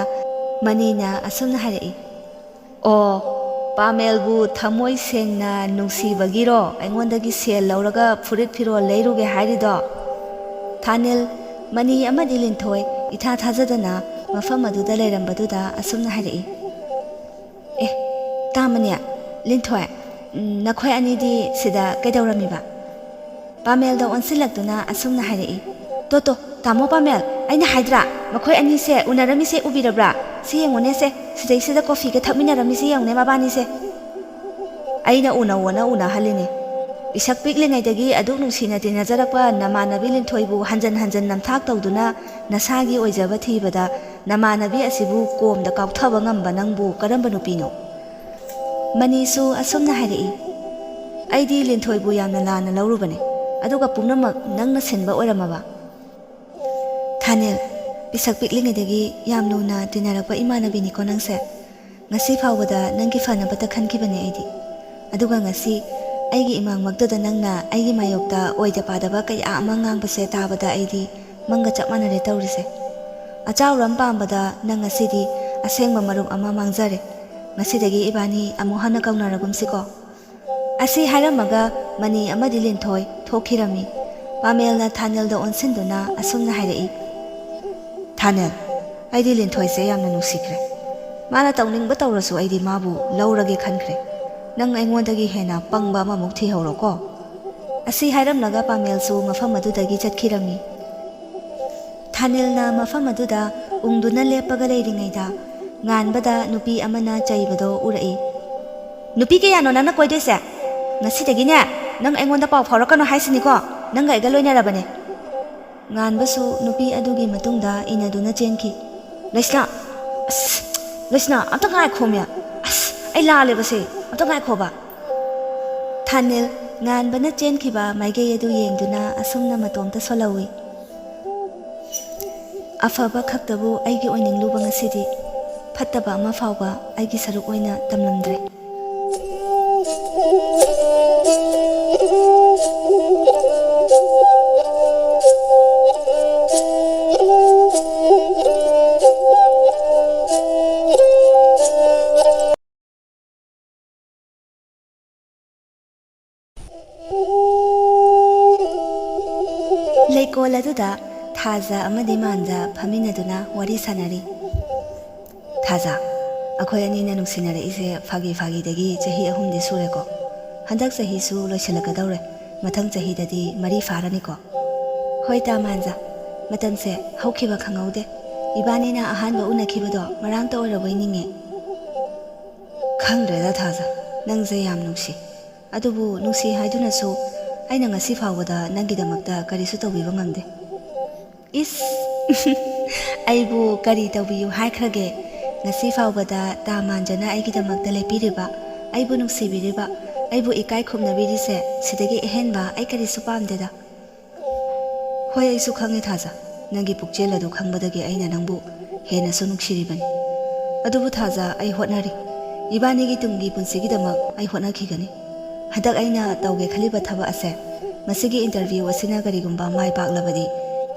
ꯃꯅꯤꯅ ꯑꯁꯨꯝꯅ ꯍꯥꯏꯔꯛꯏ, "ꯑꯣ, ꯄꯥꯃꯦꯜꯕꯨ ꯊꯃꯣꯏ ꯁꯦꯡꯅ ꯅꯨꯡꯁꯤꯕꯒꯤꯔꯣ ꯑꯩꯉꯣꯟꯗꯒꯤ ꯁꯦꯜ ꯂꯧꯔꯒ ꯐꯨꯔꯤꯠ ꯐꯤꯔꯣꯜ ꯂꯩꯔꯨꯒꯦ ꯍꯥꯏꯔꯤꯗꯣ?" ꯊꯥꯅꯤꯜ, ꯃꯅꯤ ꯑꯃꯗꯤ ꯂꯤꯟꯊꯣꯏ ꯏꯊꯥ ꯊꯥꯖꯗꯅ ꯃꯐꯝ ꯑꯗꯨꯗ ꯂꯩꯔꯝꯕꯗꯨꯗ ꯑꯁꯨꯝꯅ ꯍꯥꯏꯔꯛꯏ, "ꯑꯦ, ꯇꯥꯃꯅꯦ, ꯂꯤꯟꯊꯣꯏ, ꯎꯝ, ꯅꯈꯣꯏ ꯑꯅꯤꯗꯤ ꯁꯤꯗ ꯀꯩꯗꯧꯔꯝꯃꯤꯕ?" ꯄꯥꯃꯦꯜꯗ ꯑꯣꯟꯁꯤꯜꯂꯛꯇꯨꯅ ꯑꯁꯨꯝꯅ ꯍꯥꯏꯔꯛꯏ, "ꯇꯣ, ꯇꯣ, ꯇꯥꯃꯣ ꯄꯥꯃꯦꯜ, ꯑꯩꯅ ꯍꯥꯏꯗ꯭ꯔꯥ, ꯃꯈꯣꯏ ꯑꯅꯤꯁꯦ ꯎꯅꯔꯝꯃꯤꯁꯦ ꯎꯕꯤꯔꯕ꯭ꯔꯥ? ꯁꯤ ꯌꯦꯡꯉꯨꯅꯦ ꯁꯦ, ꯁꯤꯗꯩꯁꯤꯗ ꯀꯣꯐꯤꯒ ꯊꯛꯃꯤꯟꯅꯔꯝꯃꯤꯁꯦ ꯌꯦꯡꯉꯨꯅꯦ ꯃꯕꯥꯅꯤꯁꯦ꯫" "ꯑꯩꯅ ꯎꯅꯧꯋꯣꯅ ꯎꯅꯍꯜꯂꯤꯅꯦ꯫" ꯄꯤꯁꯛ ꯄꯤꯛꯂꯤꯉꯩꯗꯒꯤ ꯑꯗꯨꯛ ꯅꯨꯡꯁꯤꯅ ꯇꯤꯟꯅꯖꯔꯛꯄ ꯅꯃꯥꯟꯅꯕꯤ ꯂꯤꯟꯊꯣꯏꯕꯨ ꯍꯟꯖꯟ ꯍꯟꯖꯟ ꯅꯝꯊꯥꯛ ꯇꯧꯗꯨꯅ ꯅꯁꯥꯒꯤ ꯑꯣꯏꯖꯕ ꯊꯤꯕꯗ ꯅꯃꯥꯟꯅꯕꯤ ꯑꯁꯤꯕꯨ ꯀꯣꯝꯗ ꯀꯥꯎꯊꯕ ꯉꯝꯕ ꯅꯪꯕꯨ ꯀꯔꯝꯕ ꯅꯨꯄꯤꯅꯣ? ꯃꯅꯤꯁꯨ ꯑꯁꯨꯝꯅ ꯍꯥꯏꯔꯛꯏ, "ꯑꯩꯗꯤ ꯂꯤꯟꯊꯣꯏꯕꯨ ꯌꯥꯝꯅ ꯂꯥꯟꯅ ꯂꯧꯔꯨꯕꯅꯦ, ꯑꯗꯨꯒ ꯄꯨꯝꯅꯃꯛ ꯅꯪꯅ ꯁꯤꯟꯕ ꯑꯣꯏꯔꯝꯃꯕ?" ꯊꯥꯅꯦꯜ, ꯄꯤꯁꯛ ꯄꯤꯛꯂꯤꯉꯩꯗꯒꯤ ꯌꯥꯝ ꯂꯨꯅ ꯇꯤꯟꯅꯔꯛꯄ ꯏꯃꯥꯟꯅꯕꯤꯅꯤꯀꯣ ꯅꯪꯁꯦ꯫ ꯉꯁꯤ ꯐꯥꯎꯕꯗ ꯅꯪꯒꯤ ꯐꯅꯕꯇ ꯈꯟꯈꯤꯕꯅꯦ ꯑꯩꯗꯤ꯫ ꯑꯗꯨꯒ ꯉꯁꯤ ꯑꯩꯒꯤ ꯏꯃꯥꯡꯃꯛꯇꯗ ꯅꯪꯅ ꯑꯩꯒꯤ ꯃꯥꯌꯣꯛꯇ ꯑꯣꯏꯗ ꯄꯥꯗꯕ ꯀꯌꯥ ꯑꯃ ꯉꯥꯡꯕꯁꯦ ꯇꯥꯕꯗ ꯑꯩꯗꯤ ꯃꯪꯒ ꯆꯞ ꯃꯥꯟꯅꯔꯦ ꯇꯧꯔꯤꯁꯦ꯫ ꯑꯆꯥꯎꯔꯝ ꯄꯥꯝꯕꯗ ꯅꯪ ꯉꯁꯤꯗꯤ ꯑꯁꯦꯡꯕ ꯃꯔꯨꯞ ꯑꯃ ꯃꯥꯡꯖꯔꯦ꯫ ꯉꯁꯤꯗꯒꯤ ꯏꯕꯥꯅꯤ ꯑꯃꯨꯛ ꯍꯟꯅ ꯀꯧꯅꯔꯒꯨꯝꯁꯤꯀꯣ꯫ ꯑꯁꯤ ꯍꯥꯏꯔꯝꯃꯒ ꯃꯅꯤ ꯑꯃꯗꯤ ꯂꯤꯟꯊꯣꯏ ꯊꯣꯛꯈꯤꯔꯝꯃꯤ꯫ ꯄꯥꯃꯦꯜꯅ ꯊꯥꯅꯦꯜꯗ ꯑꯣꯟꯁꯤꯟꯗꯨꯅ ꯑꯁꯨꯝꯅ ꯍꯥꯏꯔꯛꯏ, "ꯊꯥꯅꯦꯜ, ꯑꯩꯗꯤ ꯂꯤꯟꯊꯣꯏꯁꯦ ꯌꯥꯝꯅ ꯅꯨꯡꯁꯤꯈ꯭ꯔꯦ꯫ ꯃꯥꯅ ꯇꯧꯅꯤꯡꯕ ꯇꯧꯔꯁꯨ ꯑꯩꯗꯤ ꯃꯥꯕꯨ ꯂꯧꯔꯒꯦ ꯈꯟꯈ꯭ꯔꯦ꯫ ꯅꯪ ꯑꯩꯉꯣꯟꯗꯒꯤ ꯍꯦꯟꯅ ꯄꯪꯕ ꯑꯃꯃꯨꯛ ꯊꯤꯍꯧꯔꯣꯀꯣ"꯫ ꯑꯁꯤ ꯍꯥꯏꯔꯝꯂꯒ ꯄꯥꯃꯦꯜꯁꯨ ꯃꯐꯝ ꯑꯗꯨꯗꯒꯤ ꯆꯠꯈꯤꯔꯝꯃꯤ꯫ ꯊꯥꯅꯤꯜꯅ ꯃꯐꯝ ꯑꯗꯨꯗ ꯎꯪꯗꯨꯅ ꯂꯦꯞꯄꯒ ꯂꯩꯔꯤꯉꯩꯗ, ꯉꯥꯟꯕꯗ ꯅꯨꯄꯤ ꯑꯃꯅ ꯆꯩꯕꯗꯣ ꯎꯔꯛꯏ꯫ "ꯅꯨꯄꯤ ꯀꯌꯥꯅꯣ ꯅꯪꯅ ꯀꯣꯏꯗꯣꯏꯁꯦ? ꯉꯁꯤꯗꯒꯤꯅꯦ, ꯅꯪ ꯑꯩꯉꯣꯟꯗ ꯄꯥꯎ ꯐꯥꯎꯔꯛꯀꯅꯨ ꯍꯥꯏꯁꯤꯅꯤꯀꯣ, ꯅꯪꯒ ꯑꯩꯒ ꯂꯣꯏꯅꯔꯕꯅꯦ"꯫ ꯉꯥꯟꯕꯁꯨ ꯅꯨꯄꯤ ꯑꯗꯨꯒꯤ ꯃꯇꯨꯡꯗ ꯏꯟꯅꯗꯨꯅ ꯆꯦꯟꯈꯤ꯫ "ꯂꯩꯁꯅꯥ, ꯑꯁ, ꯂꯩꯁꯅꯥ, ꯑꯝꯇ ꯉꯥꯏꯈꯣꯃꯤ꯫ ꯑꯁ, ꯑꯩ ꯂꯥꯜꯂꯦꯕꯁꯦ, ꯑꯝꯇ ꯉꯥꯏꯈꯣꯕ"꯫ ꯊꯥꯅꯤꯜ ꯉꯥꯟꯕꯅ ꯆꯦꯟꯈꯤꯕ ꯃꯥꯏꯀꯩ ꯑꯗꯨ ꯌꯦꯡꯗꯨꯅ ꯑꯁꯨꯝꯅ ꯃꯇꯣꯝꯇ ꯁꯣꯜꯍꯧꯏ꯫ "ꯑꯐꯕ ꯈꯛꯇꯕꯨ ꯑꯩꯒꯤ ꯑꯣꯏꯅꯤꯡꯂꯨꯕ ꯉꯁꯤꯗꯤ, ꯐꯠꯇꯕ ꯑꯃ ꯐꯥꯎꯕ ꯑꯩꯒꯤ ꯁꯔꯨꯛ ꯑꯣꯏꯅ ꯇꯝꯂꯝꯗ꯭ꯔꯦ"꯫ ꯂꯩꯀꯣꯜ ꯑꯗꯨꯗ ꯊꯥꯖ ꯑꯃꯗꯤ ꯃꯥꯟꯖ ꯐꯝꯃꯤꯟꯅꯗꯨꯅ ꯋꯥꯔꯤ ꯁꯥꯟꯅꯔꯤ꯫ "ꯊꯥꯖ, ꯑꯩꯈꯣꯏ ꯑꯅꯤꯅ ꯅꯨꯡꯁꯤꯅꯔꯛꯏꯁꯦ ꯐꯥꯒꯤ ꯐꯥꯒꯤꯗꯒꯤ ꯆꯍꯤ ꯑꯍꯨꯝꯗꯤ ꯁꯨꯔꯦꯀꯣ꯫ ꯍꯟꯗꯛ ꯆꯍꯤꯁꯨ ꯂꯣꯏꯁꯤꯜꯂꯛꯀꯗꯧꯔꯦ꯫ ꯃꯊꯪ ꯆꯍꯤꯗꯗꯤ ꯃꯔꯤ ꯐꯥꯔꯅꯤꯀꯣ"꯫ "ꯍꯣꯏ ꯇꯥ ꯃꯥꯟꯖ, ꯃꯇꯝꯁꯦ ꯍꯧꯈꯤꯕ ꯈꯪꯍꯧꯗꯦ꯫ ꯏꯕꯥꯅꯤꯅ ꯑꯍꯥꯟꯕ ꯎꯅꯈꯤꯕꯗꯣ ꯉꯔꯥꯡꯇ ꯑꯣꯏꯔꯕꯣꯏ ꯅꯤꯡꯉꯦ"꯫ "ꯈꯪꯗ꯭ꯔꯦꯗ ꯊꯥꯖ, ꯅꯪꯁꯦ ꯌꯥꯝ ꯅꯨꯡꯁꯤ꯫ ꯑꯗꯨꯕꯨ ꯅꯨꯡꯁꯤ ꯍꯥꯏꯗꯨꯅꯁꯨ ꯑꯩꯅ ꯉꯁꯤ ꯐꯥꯎꯕꯗ ꯅꯪꯒꯤꯗꯃꯛꯇ ꯀꯔꯤꯁꯨ ꯇꯧꯕꯤꯕ ꯉꯝꯗꯦ꯫ ꯏꯁ! ꯑꯩꯕꯨ ꯀꯔꯤ ꯇꯧꯕꯤꯌꯨ ꯍꯥꯏꯈ꯭ꯔꯒꯦ? ꯉꯁꯤ ꯐꯥꯎꯕꯗ ꯇꯥ ꯃꯥꯟꯖꯅ ꯑꯩꯒꯤꯗꯃꯛꯇ ꯂꯦꯞꯄꯤꯔꯤꯕ, ꯑꯩꯕꯨ ꯅꯨꯡꯁꯤꯕꯤꯔꯤꯕ, ꯑꯩꯕꯨ ꯏꯀꯥꯏ ꯈꯨꯝꯅꯕꯤꯔꯤꯁꯦ, ꯁꯤꯗꯒꯤ ꯑꯍꯦꯟꯕ ꯑꯩ ꯀꯔꯤꯁꯨ ꯄꯥꯝꯗꯦꯗ꯫ ꯍꯣꯏ, ꯑꯩꯁꯨ ꯈꯪꯉꯦ ꯊꯥꯖ, ꯅꯪꯒꯤ ꯄꯨꯛꯆꯦꯜ ꯑꯗꯨ ꯈꯪꯕꯗꯒꯤ ꯑꯩꯅ ꯅꯪꯕꯨ ꯍꯦꯟꯅꯁꯨ ꯅꯨꯡꯁꯤꯔꯤꯕꯅꯤ꯫ ꯑꯗꯨꯕꯨ ꯊꯥꯖ, ꯑꯩ ꯍꯣꯠꯅꯔꯤ꯫ ꯏꯕꯥꯅꯤꯒꯤ ꯇꯨꯡꯒꯤ ꯄꯨꯟꯁꯤꯒꯤꯗꯃꯛ ꯑꯩ ꯍꯣꯠꯅꯈꯤꯒꯅꯤ꯫ ꯍꯟꯗꯛ ꯑꯩꯅ ꯇꯧꯒꯦ ꯈꯜꯂꯤꯕ ꯊꯕꯛ ꯑꯁꯦ, ꯃꯁꯤꯒꯤ interview ꯑꯁꯤꯅ ꯀꯔꯤꯒꯨꯝꯕ ꯃꯥꯏ ꯄꯥꯛꯂꯕꯗꯤ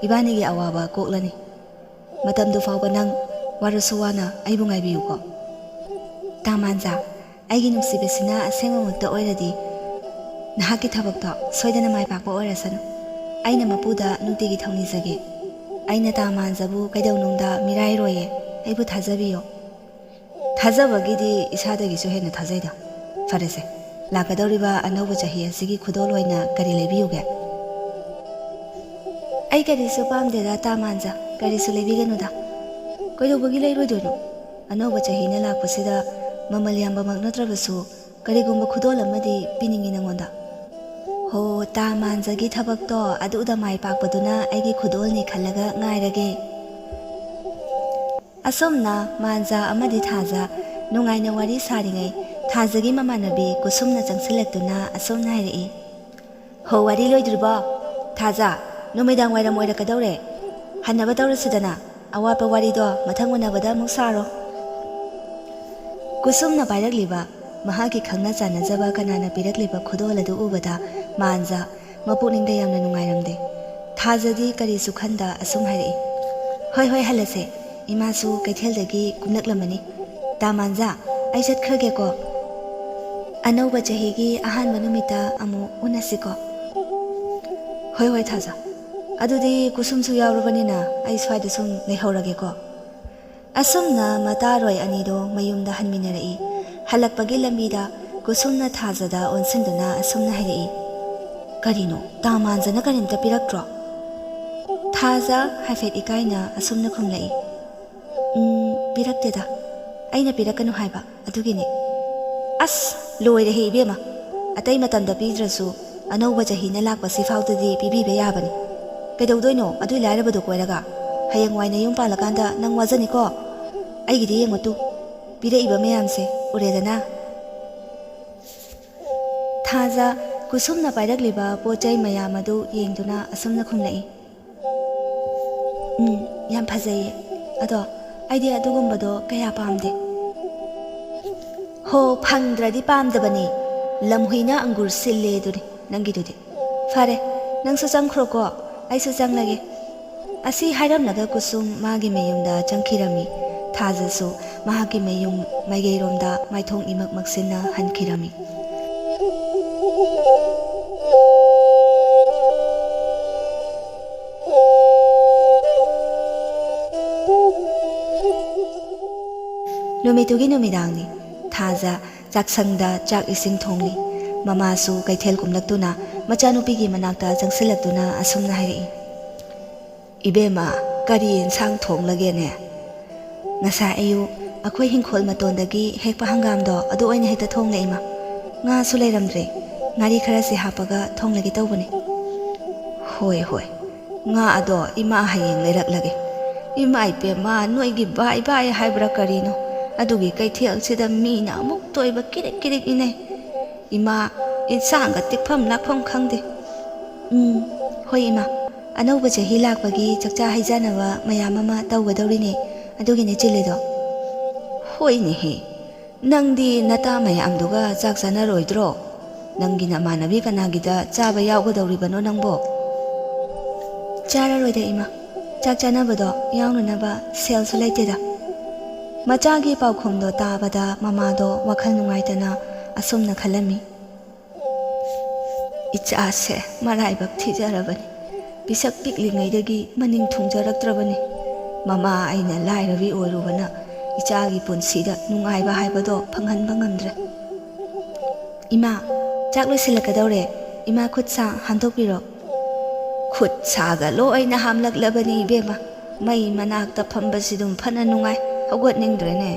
ꯏꯕꯥꯅꯤꯒꯤ ꯑꯋꯥꯕ ꯀꯣꯛꯂꯅꯤ꯫ ꯃꯇꯝꯗꯨ ꯐꯥꯎꯕ ꯅꯪ ꯋꯥꯔꯁꯨ ꯋꯥꯅ ꯑꯩꯕꯨ ꯉꯥꯏꯕꯤꯌꯨꯀꯣ꯫ ꯇꯥ ꯃꯥꯟꯖꯥ, ꯑꯩꯒꯤ ꯅꯨꯡꯁꯤꯕꯁꯤꯅ ꯑꯁꯦꯡꯕꯃꯛꯇ ꯑꯣꯏꯔꯗꯤ ꯅꯍꯥꯛꯀꯤ ꯊꯕꯛꯇꯣ ꯁꯣꯏꯗꯅ ꯃꯥꯏ ꯄꯥꯛꯄ ꯑꯣꯏꯔꯁꯅꯨ꯫ ꯑꯩꯅ ꯃꯄꯨꯗ ꯅꯨꯡꯇꯤꯒꯤ ꯊꯧꯅꯤꯖꯒꯦ꯫ ꯑꯩꯅ ꯇꯥ ꯃꯥꯟꯖꯕꯨ ꯀꯩꯗꯧꯅꯨꯡꯗ ꯃꯤꯔꯥꯏꯔꯣꯏꯌꯦ꯫ ꯑꯩꯕꯨ ꯊꯥꯖꯕꯤꯌꯣ꯫ ꯊꯥꯖꯕꯒꯤꯗꯤ ꯏꯁꯥꯗꯒꯤꯁꯨ ꯍꯦꯟꯅ ꯊꯥꯖꯩꯗ꯫ ꯐꯔꯦꯁꯦ, ꯂꯥꯛꯀꯗꯧꯔꯤꯕ ꯑꯅꯧꯕ ꯆꯍꯤ ꯑꯁꯤꯒꯤ ꯈꯨꯗꯣꯜ ꯑꯣꯏꯅ ꯀꯔꯤ ꯂꯩꯕꯤꯌꯨꯒꯦ? ꯑꯩ ꯀꯔꯤꯁꯨ ꯄꯥꯝꯗꯦꯗ ꯇꯥ ꯃꯥꯟꯖ, ꯀꯔꯤꯁꯨ ꯂꯩꯕꯤꯒꯅꯨꯗ꯫ ꯀꯩꯗꯧꯕꯒꯤ ꯂꯩꯔꯣꯏꯗꯣꯏꯅꯣ? ꯑꯅꯧꯕ ꯆꯍꯤꯅ ꯂꯥꯛꯄꯁꯤꯗ ꯃꯃꯜ ꯌꯥꯝꯕꯃꯛ ꯅꯠꯇ꯭ꯔꯕꯁꯨ ꯀꯔꯤꯒꯨꯝꯕ ꯈꯨꯗꯣꯜ ꯑꯃꯗꯤ ꯄꯤꯅꯤꯡꯉꯤ ꯅꯉꯣꯟꯗ꯫ ꯍꯣ, ꯇꯥ ꯃꯥꯟꯖꯒꯤ ꯊꯕꯛꯇꯣ ꯑꯗꯨꯗ ꯃꯥꯏ ꯄꯥꯛꯄꯗꯨꯅ ꯑꯩꯒꯤ ꯈꯨꯗꯣꯜꯅꯤ ꯈꯜꯂꯒ ꯉꯥꯏꯔꯒꯦ꯫ ꯑꯁꯨꯝꯅ ꯃꯥꯟꯖꯥ ꯑꯃꯗꯤ ꯊꯥꯖ ꯅꯨꯡꯉꯥꯏꯅ ꯋꯥꯔꯤ ꯁꯥꯔꯤꯉꯩ, ꯊꯥꯖꯒꯤ ꯃꯃꯥꯟꯅꯕꯤ ꯀꯨꯁꯨꯝꯅ ꯆꯪꯁꯤꯜꯂꯛꯇꯨꯅ ꯑꯁꯨꯝꯅ ꯍꯥꯏꯔꯛꯏ꯫ ꯍꯣ, ꯋꯥꯔꯤ ꯂꯣꯏꯗ꯭ꯔꯤꯕꯣ? ꯊꯥꯖ, ꯅꯨꯃꯤꯗꯥꯡ ꯋꯥꯏꯔꯝ ꯑꯣꯏꯔꯛꯀꯗꯧꯔꯦ꯫ ꯍꯟꯅꯕ ꯇꯧꯔꯁꯤꯗꯅ꯫ ꯑꯋꯥꯠꯄ ꯋꯥꯔꯤꯗꯣ ꯃꯊꯪ ꯎꯅꯕꯗ ꯑꯃꯨꯛ ꯁꯥꯔꯣ꯫ ꯀꯨꯁꯨꯝꯅ ꯄꯥꯏꯔꯛꯂꯤꯕ ꯃꯍꯥꯛꯀꯤ ꯈꯪꯅ ꯆꯥꯟꯅꯖꯕ ꯀꯅꯥꯅ ꯄꯤꯔꯛꯂꯤꯕ ꯈꯨꯗꯣꯜ ꯑꯗꯨ ꯎꯕꯗ ꯃꯥꯟꯖ ꯃꯄꯨꯛꯅꯤꯡꯗ ꯌꯥꯝꯅ ꯅꯨꯡꯉꯥꯏꯔꯝꯗꯦ꯫ ꯊꯥꯖꯗꯤ ꯀꯔꯤꯁꯨ ꯈꯟꯗ ꯑꯁꯨꯝ ꯍꯥꯏꯔꯛꯏ, "ꯍꯣꯏ, ꯍꯣꯏ, ꯍꯜꯂꯁꯦ꯫ ꯏꯃꯥꯁꯨ ꯀꯩꯊꯦꯜꯗꯒꯤ ꯀꯨꯝꯂꯛꯂꯝꯃꯅꯤ꯫ ꯇꯥ ꯃꯥꯟꯖꯥ, ꯑꯩ ꯆꯠꯈ꯭ꯔꯒꯦꯀꯣ꯫ ꯑꯅꯧꯕ ꯆꯍꯤꯒꯤ ꯑꯍꯥꯟꯕ ꯅꯨꯃꯤꯠꯇ ꯑꯃꯨꯛ ꯎꯅꯁꯤꯀꯣ꯫" "ꯍꯣꯏ, ꯍꯣꯏ, ꯊꯥꯖ꯫ ꯑꯗꯨꯗꯤ ꯀꯨꯁꯨꯝꯁꯨ ꯌꯥꯎꯔꯕꯅꯤꯅ ꯑꯩ ꯁ꯭ꯋꯥꯏꯗ ꯁꯨꯝ ꯂꯩꯍꯧꯔꯒꯦꯀꯣ꯫" ꯑꯁꯨꯝꯅ ꯃꯇꯥꯔꯣꯏ ꯑꯅꯤꯗꯣ ꯃꯌꯨꯝꯗ ꯍꯟꯃꯤꯟꯅꯔꯛꯏ꯫ ꯍꯜꯂꯛꯄꯒꯤ ꯂꯝꯕꯤꯗ ꯀꯨꯁꯨꯝꯅ ꯊꯥꯖꯗ ꯑꯣꯟꯁꯤꯟꯗꯨꯅ ꯑꯁꯨꯝꯅ ꯍꯥꯏꯔꯛꯏ, "ꯀꯔꯤꯅꯣ, ꯇꯥ ꯃꯥꯟꯖꯅ ꯀꯔꯤꯝꯇ ꯄꯤꯔꯛꯇ꯭ꯔꯣ?" ꯊꯥꯖ ꯍꯥꯏꯐꯦꯠ ꯏꯀꯥꯏꯅ ꯑꯁꯨꯝꯅ ꯈꯨꯝꯂꯛꯏ, "ꯎꯝ, ꯄꯤꯔꯛꯇꯦꯗ꯫ ꯑꯩꯅ ꯄꯤꯔꯛꯀꯅꯨ ꯍꯥꯏꯕ, ꯑꯗꯨꯒꯤꯅꯦ꯫" "ꯑꯁ, ꯂꯣꯏꯔꯦꯍꯦ ꯏꯕꯦꯝꯃ! ꯑꯇꯩ ꯃꯇꯝꯗ ꯄꯤꯗ꯭ꯔꯁꯨ ꯑꯅꯧꯕ ꯆꯍꯤꯅ ꯂꯥꯛꯄꯁꯤ ꯐꯥꯎꯗꯗꯤ ꯄꯤꯕꯤꯕ ꯌꯥꯕꯅꯤ꯫ ꯀꯩꯗꯧꯗꯣꯏꯅꯣ ꯑꯗꯨꯏ ꯂꯥꯏꯔꯕꯗꯨ ꯀꯣꯏꯔꯒ? ꯍꯌꯦꯡꯋꯥꯏ ꯅꯌꯨꯝ ꯄꯥꯜꯂꯀꯥꯟꯗ ꯅꯪ ꯋꯥꯖꯅꯤꯀꯣ꯫ ꯑꯩꯒꯤꯗꯤ ꯌꯦꯡꯉꯨ ꯇꯨ, ꯄꯤꯔꯛꯏꯕ ꯃꯌꯥꯝꯁꯦ ꯎꯔꯦꯗꯅ꯫ ꯊꯥꯖ ꯀꯨꯁꯨꯝꯅ ꯄꯥꯏꯔꯛꯂꯤꯕ ꯄꯣꯠ ꯆꯩ ꯃꯌꯥꯝ ꯑꯗꯨ ꯌꯦꯡꯗꯨꯅ ꯑꯁꯨꯝꯅ ꯈꯨꯝꯂꯛꯏ꯫ "ꯎꯝ, ꯌꯥꯝ ꯐꯖꯩꯌꯦ꯫ ꯑꯗꯣ ꯑꯩꯗꯤ ꯑꯗꯨꯒꯨꯝꯕꯗꯣ ꯀꯌꯥ ꯄꯥꯝꯗꯦ꯫" "ꯍꯣ, ꯐꯪꯗ꯭ꯔꯗꯤ ꯄꯥꯝꯗꯕꯅꯤ꯫ ꯂꯝꯍꯨꯏꯅ ꯑꯪꯒꯨꯔ ꯁꯤꯜꯂꯦ ꯑꯗꯨꯅꯤ ꯅꯪꯒꯤꯗꯨꯗꯤ꯫ ꯐꯔꯦ, ꯅꯪꯁꯨ ꯆꯪꯈ꯭ꯔꯣꯀꯣ, ꯑꯩꯁꯨ ꯆꯪꯂꯒꯦ꯫" ꯑꯁꯤ ꯍꯥꯏꯔꯝꯂꯒ ꯀꯨꯁꯨꯝ ꯃꯥꯒꯤ ꯃꯌꯨꯝꯗ ꯆꯪꯈꯤꯔꯝꯃꯤ꯫ ꯊꯥꯖꯁꯨ ꯃꯍꯥꯛꯀꯤ ꯃꯌꯨꯝ ꯃꯥꯏꯀꯩꯔꯣꯝꯗ ꯃꯥꯏꯊꯣꯡ ꯏꯃꯛ ꯃꯛꯁꯤꯟꯅ ꯍꯟꯈꯤꯔꯝꯃꯤ꯫ ꯅꯨꯃꯤꯠꯇꯨꯒꯤ ꯅꯨꯃꯤꯗꯥꯡꯅꯤ꯫ ꯊꯥꯖ ꯆꯥꯛꯁꯪꯗ ꯆꯥꯛ ꯏꯁꯤꯡ ꯊꯣꯡꯂꯤ꯫ ꯃꯃꯥꯁꯨ ꯀꯩꯊꯦꯜ ꯀꯨꯝꯂꯛꯇꯨꯅ ꯃꯆꯥꯅꯨꯄꯤꯒꯤ ꯃꯅꯥꯛꯇ ꯆꯪꯁꯤꯜꯂꯛꯇꯨꯅ ꯑꯁꯨꯝꯅ ꯍꯥꯏꯔꯛꯏ꯫ "ꯏꯕꯦꯝꯃ, ꯀꯔꯤ ꯌꯦꯟꯁꯥꯡ ꯊꯣꯡꯂꯒꯦꯅꯦ?" "ꯉꯁꯥꯏ ꯑꯌꯨꯛ ꯑꯩꯈꯣꯏ ꯍꯤꯡꯈꯣꯜ ꯃꯇꯣꯟꯗꯒꯤ ꯍꯦꯛꯄ ꯍꯪꯒꯥꯝꯗꯣ ꯑꯗꯨ ꯑꯣꯏꯅ ꯍꯦꯛꯇ ꯊꯣꯡꯂꯦ ꯏꯃꯥ꯫ ꯉꯥꯁꯨ ꯂꯩꯔꯝꯗ꯭ꯔꯦ꯫ ꯉꯥꯔꯤ ꯈꯔꯁꯦ ꯍꯥꯞꯄꯒ ꯊꯣꯡꯂꯒꯦ ꯇꯧꯕꯅꯦ꯫" "ꯍꯣꯏ, ꯍꯣꯏ, ꯉꯥ ꯑꯗꯣ ꯏꯃꯥ ꯍꯌꯦꯡ ꯂꯩꯔꯛꯂꯒꯦ꯫" "ꯏꯃꯥ ꯏꯕꯦꯝꯃ, ꯅꯣꯏꯒꯤ ꯕꯥꯏ ꯕꯥꯏ ꯍꯥꯏꯕ꯭ꯔꯥ ꯀꯔꯤꯅꯣ? ꯑꯗꯨꯒꯤ ꯀꯩꯊꯦꯜꯁꯤꯗ ꯃꯤꯅ ꯑꯃꯨꯛ ꯇꯣꯏꯕ ꯀꯤꯔꯤꯛ ꯀꯤꯔꯤꯛ ꯏꯅꯩ꯫ ꯏꯃꯥ, ꯏꯟꯁꯥꯡꯒ ꯇꯤꯛꯐꯝ ꯂꯥꯛꯐꯝ ꯈꯪꯗꯦ꯫" "ꯎꯝ, ꯍꯣꯏ ꯏꯃꯥ, ꯑꯅꯧꯕ ꯆꯍꯤ ꯂꯥꯛꯄꯒꯤ ꯆꯥꯛꯆꯥ ꯍꯩꯖꯥꯅꯕ ꯃꯌꯥꯝ ꯑꯃ ꯇꯧꯒꯗꯧꯔꯤꯅꯦ, ꯑꯗꯨꯒꯤꯅꯦ ꯆꯤꯜꯂꯤꯗꯣ꯫" "ꯍꯣꯏꯅꯦꯍꯦ, ꯅꯪꯗꯤ ꯅꯇꯥ ꯃꯌꯥꯝꯗꯨꯒ ꯆꯥꯛ ꯆꯥꯅꯔꯣꯏꯗ꯭ꯔꯣ? ꯅꯪꯒꯤ ꯅꯃꯥꯟꯅꯕꯤ ꯀꯅꯥꯒꯤꯗ ꯆꯥꯕ ꯌꯥꯎꯒꯗꯧꯔꯤꯕꯅꯣ ꯅꯪꯕꯣ?" "ꯆꯥꯔꯔꯣꯏꯗ ꯏꯃꯥ, ꯆꯥꯛ ꯆꯥꯅꯕꯗꯣ ꯌꯥꯎꯅꯅꯕ ꯁꯦꯜꯁꯨ ꯂꯩꯇꯦꯗ꯫" ꯃꯆꯥꯒꯤ ꯄꯥꯎꯈꯨꯝꯗꯣ ꯇꯥꯕꯗ ꯃꯃꯥꯗꯣ ꯋꯥꯈꯜ ꯅꯨꯡꯉꯥꯏꯇꯅ ꯑꯁꯨꯝꯅ ꯈꯜꯂꯝꯃꯤ꯫ "ꯏꯆꯥꯁꯦ ꯃꯔꯥꯏꯕꯛ ꯊꯤꯖꯔꯕꯅꯤ꯫ ꯄꯤꯁꯛ ꯄꯤꯛꯂꯤꯉꯩꯗꯒꯤ ꯃꯅꯤꯡ ꯊꯨꯡꯖꯔꯛꯇ꯭ꯔꯕꯅꯤ꯫ ꯃꯃꯥ ꯑꯩꯅ ꯂꯥꯏꯔꯕꯤ ꯑꯣꯏꯔꯨꯕꯅ ꯏꯆꯥꯒꯤ ꯄꯨꯟꯁꯤꯗ ꯅꯨꯡꯉꯥꯏꯕ ꯍꯥꯏꯕꯗꯣ ꯐꯪꯍꯟꯕ ꯉꯝꯗ꯭ꯔꯦ꯫" "ꯏꯃꯥ, ꯆꯥꯛ ꯂꯣꯏꯁꯤꯜꯂꯛꯀꯗꯧꯔꯦ꯫ ꯏꯃꯥ ꯈꯨꯠ ꯁꯥ ꯍꯥꯝꯗꯣꯛꯄꯤꯔꯣ꯫" "ꯈꯨꯠ ꯁꯥꯒ ꯂꯣꯏꯅ ꯍꯥꯝꯂꯛꯂꯕꯅꯤ ꯏꯕꯦꯝꯃ꯫ ꯃꯩ ꯃꯅꯥꯛꯇ ꯐꯝꯕꯁꯤꯗꯨꯝ ꯐꯅ ꯅꯨꯡꯉꯥꯏ, ꯍꯧꯒꯠꯅꯤꯡꯗ꯭ꯔꯦꯅꯦ꯫"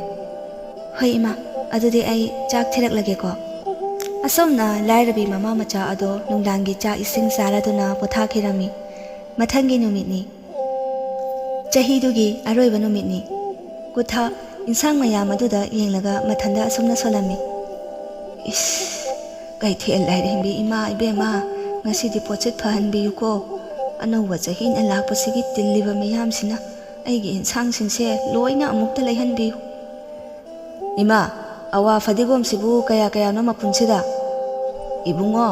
"ꯍꯣꯏ ꯏꯃꯥ, ꯑꯗꯨꯗꯤ ꯑꯩ ꯆꯥꯛ ꯊꯤꯔꯛꯂꯒꯦꯀꯣ꯫" ꯑꯁꯨꯝꯅ ꯂꯥꯏꯔꯕꯤ ꯃꯃꯥ ꯃꯆꯥ ꯑꯗꯣ ꯅꯨꯡꯗꯥꯡꯒꯤ ꯆꯥꯛ ꯏꯁꯤꯡ ꯆꯥꯔꯗꯨꯅ ꯄꯣꯊꯥꯈꯤꯔꯝꯃꯤ꯫ ꯃꯊꯪꯒꯤ ꯅꯨꯃꯤꯠꯅꯤ꯫ ꯆꯍꯤꯗꯨꯒꯤ ꯑꯔꯣꯏꯕ ꯅꯨꯃꯤꯠꯅꯤ꯫ ꯀꯨꯊꯥ ꯏꯟꯁꯥꯡ ꯃꯌꯥꯝ ꯑꯗꯨꯗ ꯌꯦꯡꯂꯒ ꯃꯊꯟꯗ ꯑꯁꯨꯝꯅ ꯁꯣꯜꯂꯝꯃꯤ꯫ ꯏꯁ, ꯀꯩꯊꯦꯜ ꯂꯥꯏꯔꯦꯝꯕꯤ ꯏꯃꯥ ꯏꯕꯦꯝꯃ, ꯉꯁꯤꯗꯤ ꯄꯣꯠꯁꯤꯠ ꯐꯍꯟꯕꯤꯌꯨꯀꯣ꯫ ꯑꯅꯧꯕ ꯆꯍꯤꯅ ꯂꯥꯛꯄꯁꯤꯒꯤ ꯇꯤꯜꯂꯤꯕ ꯃꯌꯥꯝꯁꯤꯅ ꯑꯩꯒꯤ ꯏꯟꯁꯥꯡꯁꯤꯡꯁꯦ ꯂꯣꯏꯅ ꯑꯃꯨꯛꯇ ꯂꯩꯍꯟꯕꯤꯌꯨ꯫ ꯏꯃꯥ, ꯑꯋꯥ ꯐꯗꯤꯒꯣꯝꯁꯤꯕꯨ ꯀꯌꯥ ꯀꯌꯥꯅꯣ ꯃꯄꯨꯟꯁꯤꯗ? ꯏꯕꯨꯡꯉꯣ,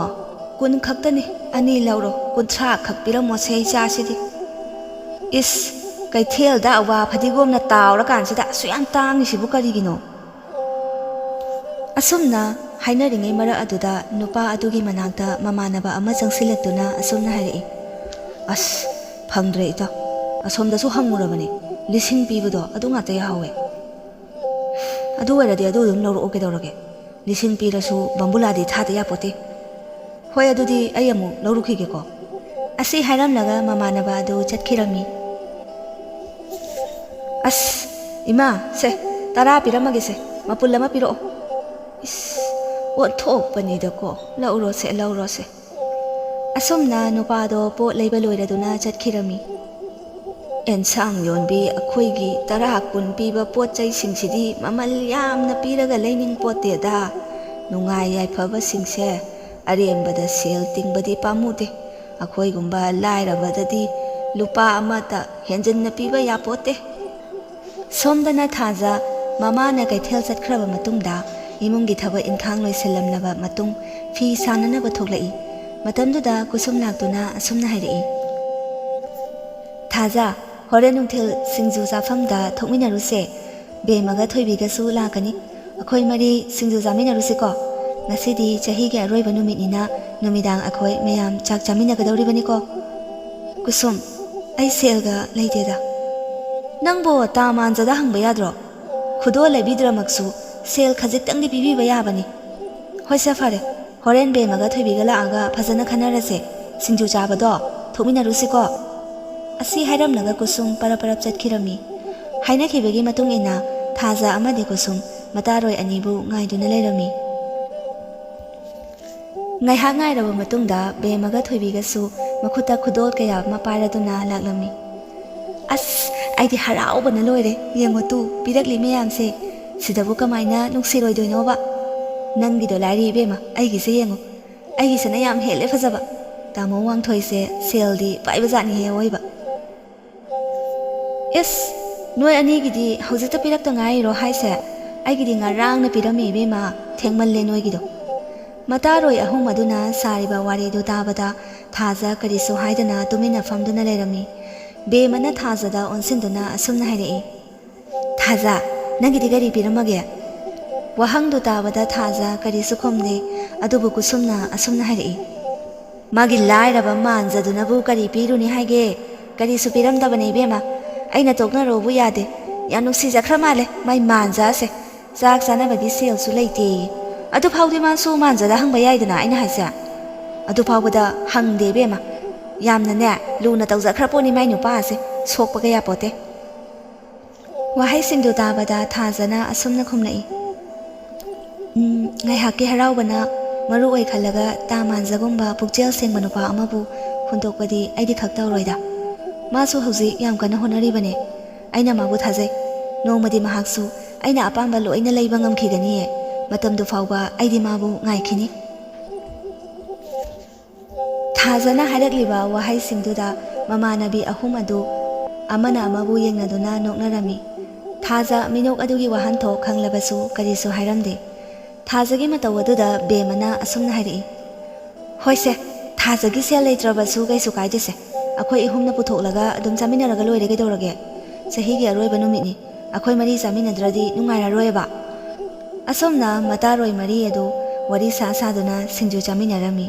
ꯀꯨꯟ ꯈꯛꯇꯅꯤ, ꯑꯅꯤ ꯂꯧꯔꯣ, ꯀꯨꯟꯊ꯭ꯔꯥ ꯈꯛ ꯄꯤꯔꯝꯃꯣꯁꯦ ꯏꯆꯥꯁꯤꯗꯤ꯫ ꯏꯁ, ꯀꯩꯊꯦꯜꯗ ꯑꯋꯥ ꯐꯗꯤꯒꯣꯝꯅ ꯇꯥꯎꯔꯀꯥꯟꯁꯤꯗ ꯑꯁꯨꯛ ꯌꯥꯝ ꯇꯥꯡꯉꯤꯁꯤꯕꯨ ꯀꯔꯤꯒꯤꯅꯣ? ꯑꯁꯨꯝꯅ ꯍꯥꯏꯅꯔꯤꯉꯩ ꯃꯔꯛ ꯑꯗꯨꯗ ꯅꯨꯄꯥ ꯑꯗꯨꯒꯤ ꯃꯅꯥꯛꯇ ꯃꯃꯥꯟꯅꯕ ꯑꯃ ꯆꯪꯁꯤꯜꯂꯛꯇꯨꯅ ꯑꯁꯨꯝꯅ ꯍꯥꯏꯔꯛꯏ, "ꯑꯁ, ꯐꯪꯗ꯭ꯔꯦ ꯏꯇꯥꯎ, ꯑꯁꯣꯝꯗꯁꯨ ꯍꯪꯉꯨꯔꯕꯅꯤ, ꯂꯤꯁꯤꯡ ꯄꯤꯕꯗꯣ ꯑꯗꯨ ꯉꯥꯛꯇ ꯌꯥꯍꯧꯋꯦ꯫ ꯑꯗꯨ ꯑꯣꯏꯔꯗꯤ ꯑꯗꯨ ꯑꯗꯨꯝ ꯂꯧꯔꯛꯑꯣ, ꯀꯩꯗꯧꯔꯒꯦ? ꯂꯤꯁꯤꯡ ꯄꯤꯔꯁꯨ ꯕꯝꯕꯨꯂꯥꯗꯤ ꯊꯥꯗ ꯌꯥꯄꯣꯠꯇꯦ꯫ ꯍꯣꯏ, ꯑꯗꯨꯗꯤ ꯑꯩ ꯑꯃꯨꯛ ꯂꯧꯔꯨꯈꯤꯒꯦꯀꯣ"꯫ ꯑꯁꯤ ꯍꯥꯏꯔꯝꯂꯒ ꯃꯃꯥꯟꯅꯕ ꯑꯗꯨ ꯆꯠꯈꯤꯔꯝꯃꯤ꯫ "ꯑꯁ, ꯏꯃꯥ, ꯁꯦ, ꯇꯔꯥ ꯄꯤꯔꯝꯃꯒꯦꯁꯦ, ꯃꯄꯨꯜ ꯑꯃ ꯄꯤꯔꯛꯑꯣ"꯫ ꯏꯁ, ꯑꯣꯟꯊꯣꯛꯄꯅꯤꯗꯀꯣ, ꯂꯧꯔꯣꯁꯦ, ꯂꯧꯔꯣꯁꯦ꯫ ꯑꯁꯨꯝꯅ ꯅꯨꯄꯥꯗꯣ ꯄꯣꯠ ꯂꯩꯕ ꯂꯣꯏꯔꯗꯨꯅ ꯆꯠꯈꯤꯔꯝꯃꯤ꯫ ꯑꯦꯟꯁꯥꯡ ꯌꯣꯟꯕꯤ ꯑꯩꯈꯣꯏꯒꯤ ꯇꯔꯥ ꯀꯨꯟ ꯄꯤꯕ ꯄꯣꯠ ꯆꯩꯁꯤꯡꯁꯤꯗꯤ ꯃꯃꯜ ꯌꯥꯝꯅ ꯄꯤꯔꯒ ꯂꯩꯅꯤꯡ ꯄꯣꯠꯇꯦꯗ꯫ ꯅꯨꯡꯉꯥꯏ ꯌꯥꯏꯐꯕꯁꯤꯡꯁꯦ ꯑꯔꯦꯝꯕꯗ ꯁꯦꯜ ꯇꯤꯡꯕꯗꯤ ꯄꯥꯝꯃꯨꯗꯦ꯫ ꯑꯩꯈꯣꯏꯒꯨꯝꯕ ꯂꯥꯏꯔꯕꯗꯗꯤ ꯂꯨꯄꯥ ꯑꯃꯇ ꯍꯦꯟꯖꯤꯟꯅ ꯄꯤꯕ ꯌꯥꯄꯣꯠꯇꯦ꯫ ꯁꯣꯝꯗꯅ ꯊꯥꯖ ꯃꯃꯥꯅ ꯀꯩꯊꯦꯜ ꯆꯠꯈ꯭ꯔꯕ ꯃꯇꯨꯡꯗ ꯏꯃꯨꯡꯒꯤ ꯊꯕꯛ ꯏꯟꯈꯥꯡ ꯂꯣꯏꯁꯤꯜꯂꯝꯂꯕ ꯃꯇꯨꯡ ꯐꯤ ꯁꯥꯅꯅꯕ ꯊꯣꯛꯂꯛꯏ꯫ ꯃꯇꯝꯗꯨꯗ ꯀꯨꯁꯨꯝ ꯂꯥꯛꯇꯨꯅ ꯑꯁꯨꯝꯅ ꯍꯥꯏꯔꯛꯏ, "ꯊꯥꯖ, ꯍꯣꯔꯦꯟ ꯅꯨꯡꯊꯤꯜ ꯁꯤꯡꯖꯨ ꯆꯥꯐꯝꯗ ꯊꯣꯛꯃꯤꯟꯅꯔꯨꯁꯦ꯫ ꯕꯦꯝꯃꯒ ꯊꯣꯏꯕꯤꯒꯁꯨ ꯂꯥꯛꯀꯅꯤ꯫ ꯑꯩꯈꯣꯏ ꯃꯔꯤ ꯁꯤꯡꯖꯨ ꯆꯥꯃꯤꯟꯅꯔꯨꯁꯤꯀꯣ꯫ ꯉꯁꯤꯗꯤ ꯆꯍꯤꯒꯤ ꯑꯔꯣꯏꯕ ꯅꯨꯃꯤꯠꯅꯤꯅ ꯅꯨꯃꯤꯗꯥꯡ ꯑꯩꯈꯣꯏ ꯃꯌꯥꯝ ꯆꯥꯛ ꯆꯥꯃꯤꯟꯅꯒꯗꯧꯔꯤꯕꯅꯤꯀꯣ"꯫ ꯀꯨꯁꯨꯝ, "ꯑꯩ ꯁꯦꯜꯒ ꯂꯩꯇꯦꯗ"꯫ "ꯅꯪꯕꯣ ꯇꯥ ꯃꯥꯟꯖꯗ ꯍꯪꯕ ꯌꯥꯗ꯭ꯔꯣ? ꯈꯨꯗꯣꯜ ꯂꯩꯕꯤꯗ꯭ꯔꯃꯛꯁꯨ ꯁꯦꯜ ꯈꯖꯤꯛꯇꯪꯗꯤ ꯄꯤꯕꯤꯕ ꯌꯥꯕꯅꯤ꯫ ꯍꯣꯏꯁꯦ, ꯐꯔꯦ, ꯍꯣꯔꯦꯟ ꯕꯦꯝꯃꯒ ꯊꯣꯏꯕꯤꯒ ꯂꯥꯛꯑꯒ ꯐꯖꯅ ꯈꯟꯅꯔꯁꯦ꯫ ꯁꯤꯡꯖꯨ ꯆꯥꯕꯗꯣ ꯊꯣꯛꯃꯤꯟꯅꯔꯨꯁꯤꯀꯣ"꯫ ꯑꯁꯤ ꯍꯥꯏꯔꯝꯂꯒ ꯀꯨꯁꯨꯝ ꯄꯔꯞ ꯄꯔꯞ ꯆꯠꯈꯤꯔꯝꯃꯤ꯫ ꯍꯥꯏꯅꯈꯤꯕꯒꯤ ꯃꯇꯨꯡ ꯏꯟꯅ ꯊꯥꯖ ꯑꯃꯗꯤ ꯀꯨꯁꯨꯝ ꯃꯇꯥꯔꯣꯏ ꯑꯅꯤꯕꯨ ꯉꯥꯏꯗꯨꯅ ꯂꯩꯔꯝꯃꯤ꯫ ꯉꯥꯏꯍꯥꯛ ꯉꯥꯏꯔꯕ ꯃꯇꯨꯡꯗ ꯕꯦꯝꯃꯒ ꯊꯣꯏꯕꯤꯒꯁꯨ ꯃꯈꯨꯠꯇ ꯈꯨꯗꯣꯜ ꯀꯌꯥ ꯑꯃ ꯄꯥꯏꯔꯗꯨꯅ ꯂꯥꯛꯂꯝꯃꯤ꯫ "ꯑꯁ, ꯑꯩꯗꯤ ꯍꯔꯥꯎꯕꯅ ꯂꯣꯏꯔꯦ꯫ ꯌꯦꯡꯉꯨ ꯇꯨ, ꯄꯤꯔꯛꯂꯤ ꯃꯌꯥꯝꯁꯦ꯫ ꯁꯤꯗꯕꯨ ꯀꯃꯥꯏꯅ ꯅꯨꯡꯁꯤꯔꯣꯏꯗꯣꯏꯅꯣꯕ? ꯅꯪꯒꯤꯗꯣ ꯂꯥꯏꯔꯤ ꯏꯕꯦꯝꯃ, ꯑꯩꯒꯤꯁꯦ ꯌꯦꯡꯉꯨ꯫ ꯑꯩꯒꯤꯁꯤꯅ ꯌꯥꯝ ꯍꯦꯜꯂꯦ ꯐꯖꯕ꯫ ꯇꯥꯃꯣ ꯋꯥꯡꯊꯣꯏꯁꯦ ꯁꯦꯜꯗꯤ ꯄꯥꯏꯕꯖꯥꯠꯅꯤꯍꯦ ꯑꯋꯣꯏꯕ꯫" "ꯏꯁ, ꯅꯣꯏ ꯑꯅꯤꯒꯤꯗꯤ ꯍꯧꯖꯤꯛꯇ ꯄꯤꯔꯛꯇ ꯉꯥꯏꯔꯤꯔꯣ ꯍꯥꯏꯁꯦ? ꯑꯩꯒꯤꯗꯤ ꯉꯔꯥꯡꯅ ꯄꯤꯔꯝꯃꯦ ꯏꯕꯦꯝꯃ, ꯊꯦꯡꯃꯜꯂꯦ ꯅꯣꯏꯒꯤꯗꯣ꯫" ꯃꯇꯥꯔꯣꯏ ꯑꯍꯨꯝ ꯑꯗꯨꯅ ꯁꯥꯔꯤꯕ ꯋꯥꯔꯤꯗꯨ ꯇꯥꯕꯗ ꯊꯥꯖ ꯀꯔꯤꯁꯨ ꯍꯥꯏꯗꯅ ꯇꯨꯃꯤꯟꯅ ꯐꯝꯗꯨꯅ ꯂꯩꯔꯝꯃꯤ꯫ ꯕꯦꯝꯃꯅ ꯊꯥꯖꯗ ꯑꯣꯟꯁꯤꯟꯗꯨꯅ ꯑꯁꯨꯝꯅ ꯍꯥꯏꯔꯛꯏ, "ꯊꯥꯖ, ꯅꯪꯒꯤꯗꯤ ꯀꯔꯤ ꯄꯤꯔꯝꯃꯒꯦ?" ꯋꯥꯍꯪꯗꯨ ꯇꯥꯕꯗ ꯊꯥꯖ ꯀꯔꯤꯁꯨ ꯈꯨꯝꯗꯦ꯫ ꯑꯗꯨꯕꯨ ꯀꯨꯁꯨꯝꯅ ꯑꯁꯨꯝꯅ ꯍꯥꯏꯔꯛꯏ, "ꯃꯥꯒꯤ ꯂꯥꯏꯔꯕ ꯃꯥꯟꯖꯗꯨꯅꯕꯨ ꯀꯔꯤ ꯄꯤꯔꯨꯅꯤ ꯍꯥꯏꯒꯦ? ꯀꯔꯤꯁꯨ ꯄꯤꯔꯝꯗꯕꯅꯦ ꯏꯕꯦꯝꯃ꯫ ꯑꯩꯅ ꯇꯣꯛꯅꯔꯣꯕꯨ ꯌꯥꯗꯦ꯫ ꯌꯥꯝ ꯅꯨꯡꯁꯤꯖꯈ꯭ꯔ ꯃꯥꯜꯂꯦ ꯃꯥꯏ ꯃꯥꯟꯖꯥꯁꯦ꯫ ꯆꯥꯛ ꯆꯥꯅꯕꯒꯤ ꯁꯦꯜꯁꯨ ꯂꯩꯇꯦꯌꯦ꯫ ꯑꯗꯨ ꯐꯥꯎꯗꯤ ꯃꯥꯁꯨ ꯃꯥꯟꯖꯗ ꯍꯪꯕ ꯌꯥꯏꯗꯅ ꯑꯩꯅ ꯍꯥꯏꯁꯦ꯫ ꯑꯗꯨ ꯐꯥꯎꯕꯗ ꯍꯪꯗꯦ ꯏꯕꯦꯝꯃ꯫ ꯌꯥꯝꯅꯅꯦ ꯂꯨꯅ ꯇꯧꯖꯈ꯭ꯔ ꯄꯣꯠꯅꯤ ꯃꯥꯏ ꯅꯨꯄꯥ ꯑꯁꯦ꯫ ꯁꯣꯛꯄꯒ ꯌꯥꯄꯣꯠꯇꯦ꯫" ꯋꯥꯍꯩꯁꯤꯡꯗꯨ ꯇꯥꯕꯗ ꯊꯥꯖꯅ ꯑꯁꯨꯝꯅ ꯈꯨꯝꯂꯛꯏ, "ꯎꯝ, ꯉꯥꯏꯍꯥꯛꯀꯤ ꯍꯔꯥꯎꯕꯅ ꯃꯔꯨ ꯑꯣꯏ ꯈꯜꯂꯒ ꯇꯥ ꯃꯥꯟꯖꯒꯨꯝꯕ ꯄꯨꯛꯆꯦꯜ ꯁꯦꯡꯕ ꯅꯨꯄꯥ ꯑꯃꯕꯨ ꯍꯨꯟꯗꯣꯛꯄꯗꯤ ꯑꯩꯗꯤ ꯈꯛ ꯇꯧꯔꯣꯏꯗ꯫ ꯃꯥꯁꯨ ꯍꯧꯖꯤꯛ ꯌꯥꯝ ꯀꯟꯅ ꯍꯣꯠꯅꯔꯤꯕꯅꯦ꯫ ꯑꯩꯅ ꯃꯥꯕꯨ ꯊꯥꯖꯩ꯫ ꯅꯣꯡꯃꯗꯤ ꯃꯍꯥꯛꯁꯨ ꯑꯩꯅ ꯑꯄꯥꯝꯕ ꯂꯣꯏꯅ ꯂꯩꯕ ꯉꯝꯈꯤꯒꯅꯤꯌꯦ꯫ ꯃꯇꯝꯗꯨ ꯐꯥꯎꯕ ꯑꯩꯗꯤ ꯃꯥꯕꯨ ꯉꯥꯏꯈꯤꯅꯤ꯫" ꯊꯥꯖꯅ ꯍꯥꯏꯔꯛꯂꯤꯕ ꯋꯥꯍꯩꯁꯤꯡꯗꯨꯗ ꯃꯃꯥꯟꯅꯕꯤ ꯑꯍꯨꯝ ꯑꯗꯨ ꯑꯃꯅ ꯑꯃꯕꯨ ꯌꯦꯡꯅꯗꯨꯅ ꯅꯣꯛꯅꯔꯝꯃꯤ꯫ ꯊꯥꯖ ꯃꯤꯅꯣꯛ ꯑꯗꯨꯒꯤ ꯋꯥꯍꯟꯊꯣꯛ ꯈꯪꯂꯕꯁꯨ ꯀꯔꯤꯁꯨ ꯍꯥꯏꯔꯝꯗꯦ꯫ ꯊꯥꯖꯒꯤ ꯃꯇꯧ ꯑꯗꯨꯗ ꯕꯦꯝꯃꯅ ꯑꯁꯨꯝꯅ ꯍꯥꯏꯔꯛꯏ, "ꯍꯣꯏꯁꯦ, ꯊꯥꯖꯒꯤ ꯁꯦꯜ ꯂꯩꯇ꯭ꯔꯕꯁꯨ ꯀꯩꯁꯨ ꯀꯥꯏꯗꯦꯁꯦ꯫ ꯑꯩꯈꯣꯏ ꯑꯍꯨꯝꯅ ꯄꯨꯊꯣꯛꯂꯒ ꯑꯗꯨꯝ ꯆꯥꯃꯤꯟꯅꯔꯒ ꯂꯣꯏꯔꯦ ꯀꯩꯗꯧꯔꯒꯦ? ꯆꯍꯤꯒꯤ ꯑꯔꯣꯏꯕ ꯅꯨꯃꯤꯠꯅꯤ꯫ ꯑꯩꯈꯣꯏ ꯃꯔꯤ ꯆꯥꯃꯤꯟꯅꯗ꯭ꯔꯗꯤ ꯅꯨꯡꯉꯥꯏꯔꯔꯣꯏꯕ꯫" ꯑꯁꯨꯝꯅ ꯃꯇꯥꯔꯣꯏ ꯃꯔꯤ ꯑꯗꯨ ꯋꯥꯔꯤ ꯁꯥ ꯁꯥꯗꯨꯅ ꯁꯤꯡꯖꯨ ꯆꯥꯃꯤꯟꯅꯔꯝꯃꯤ꯫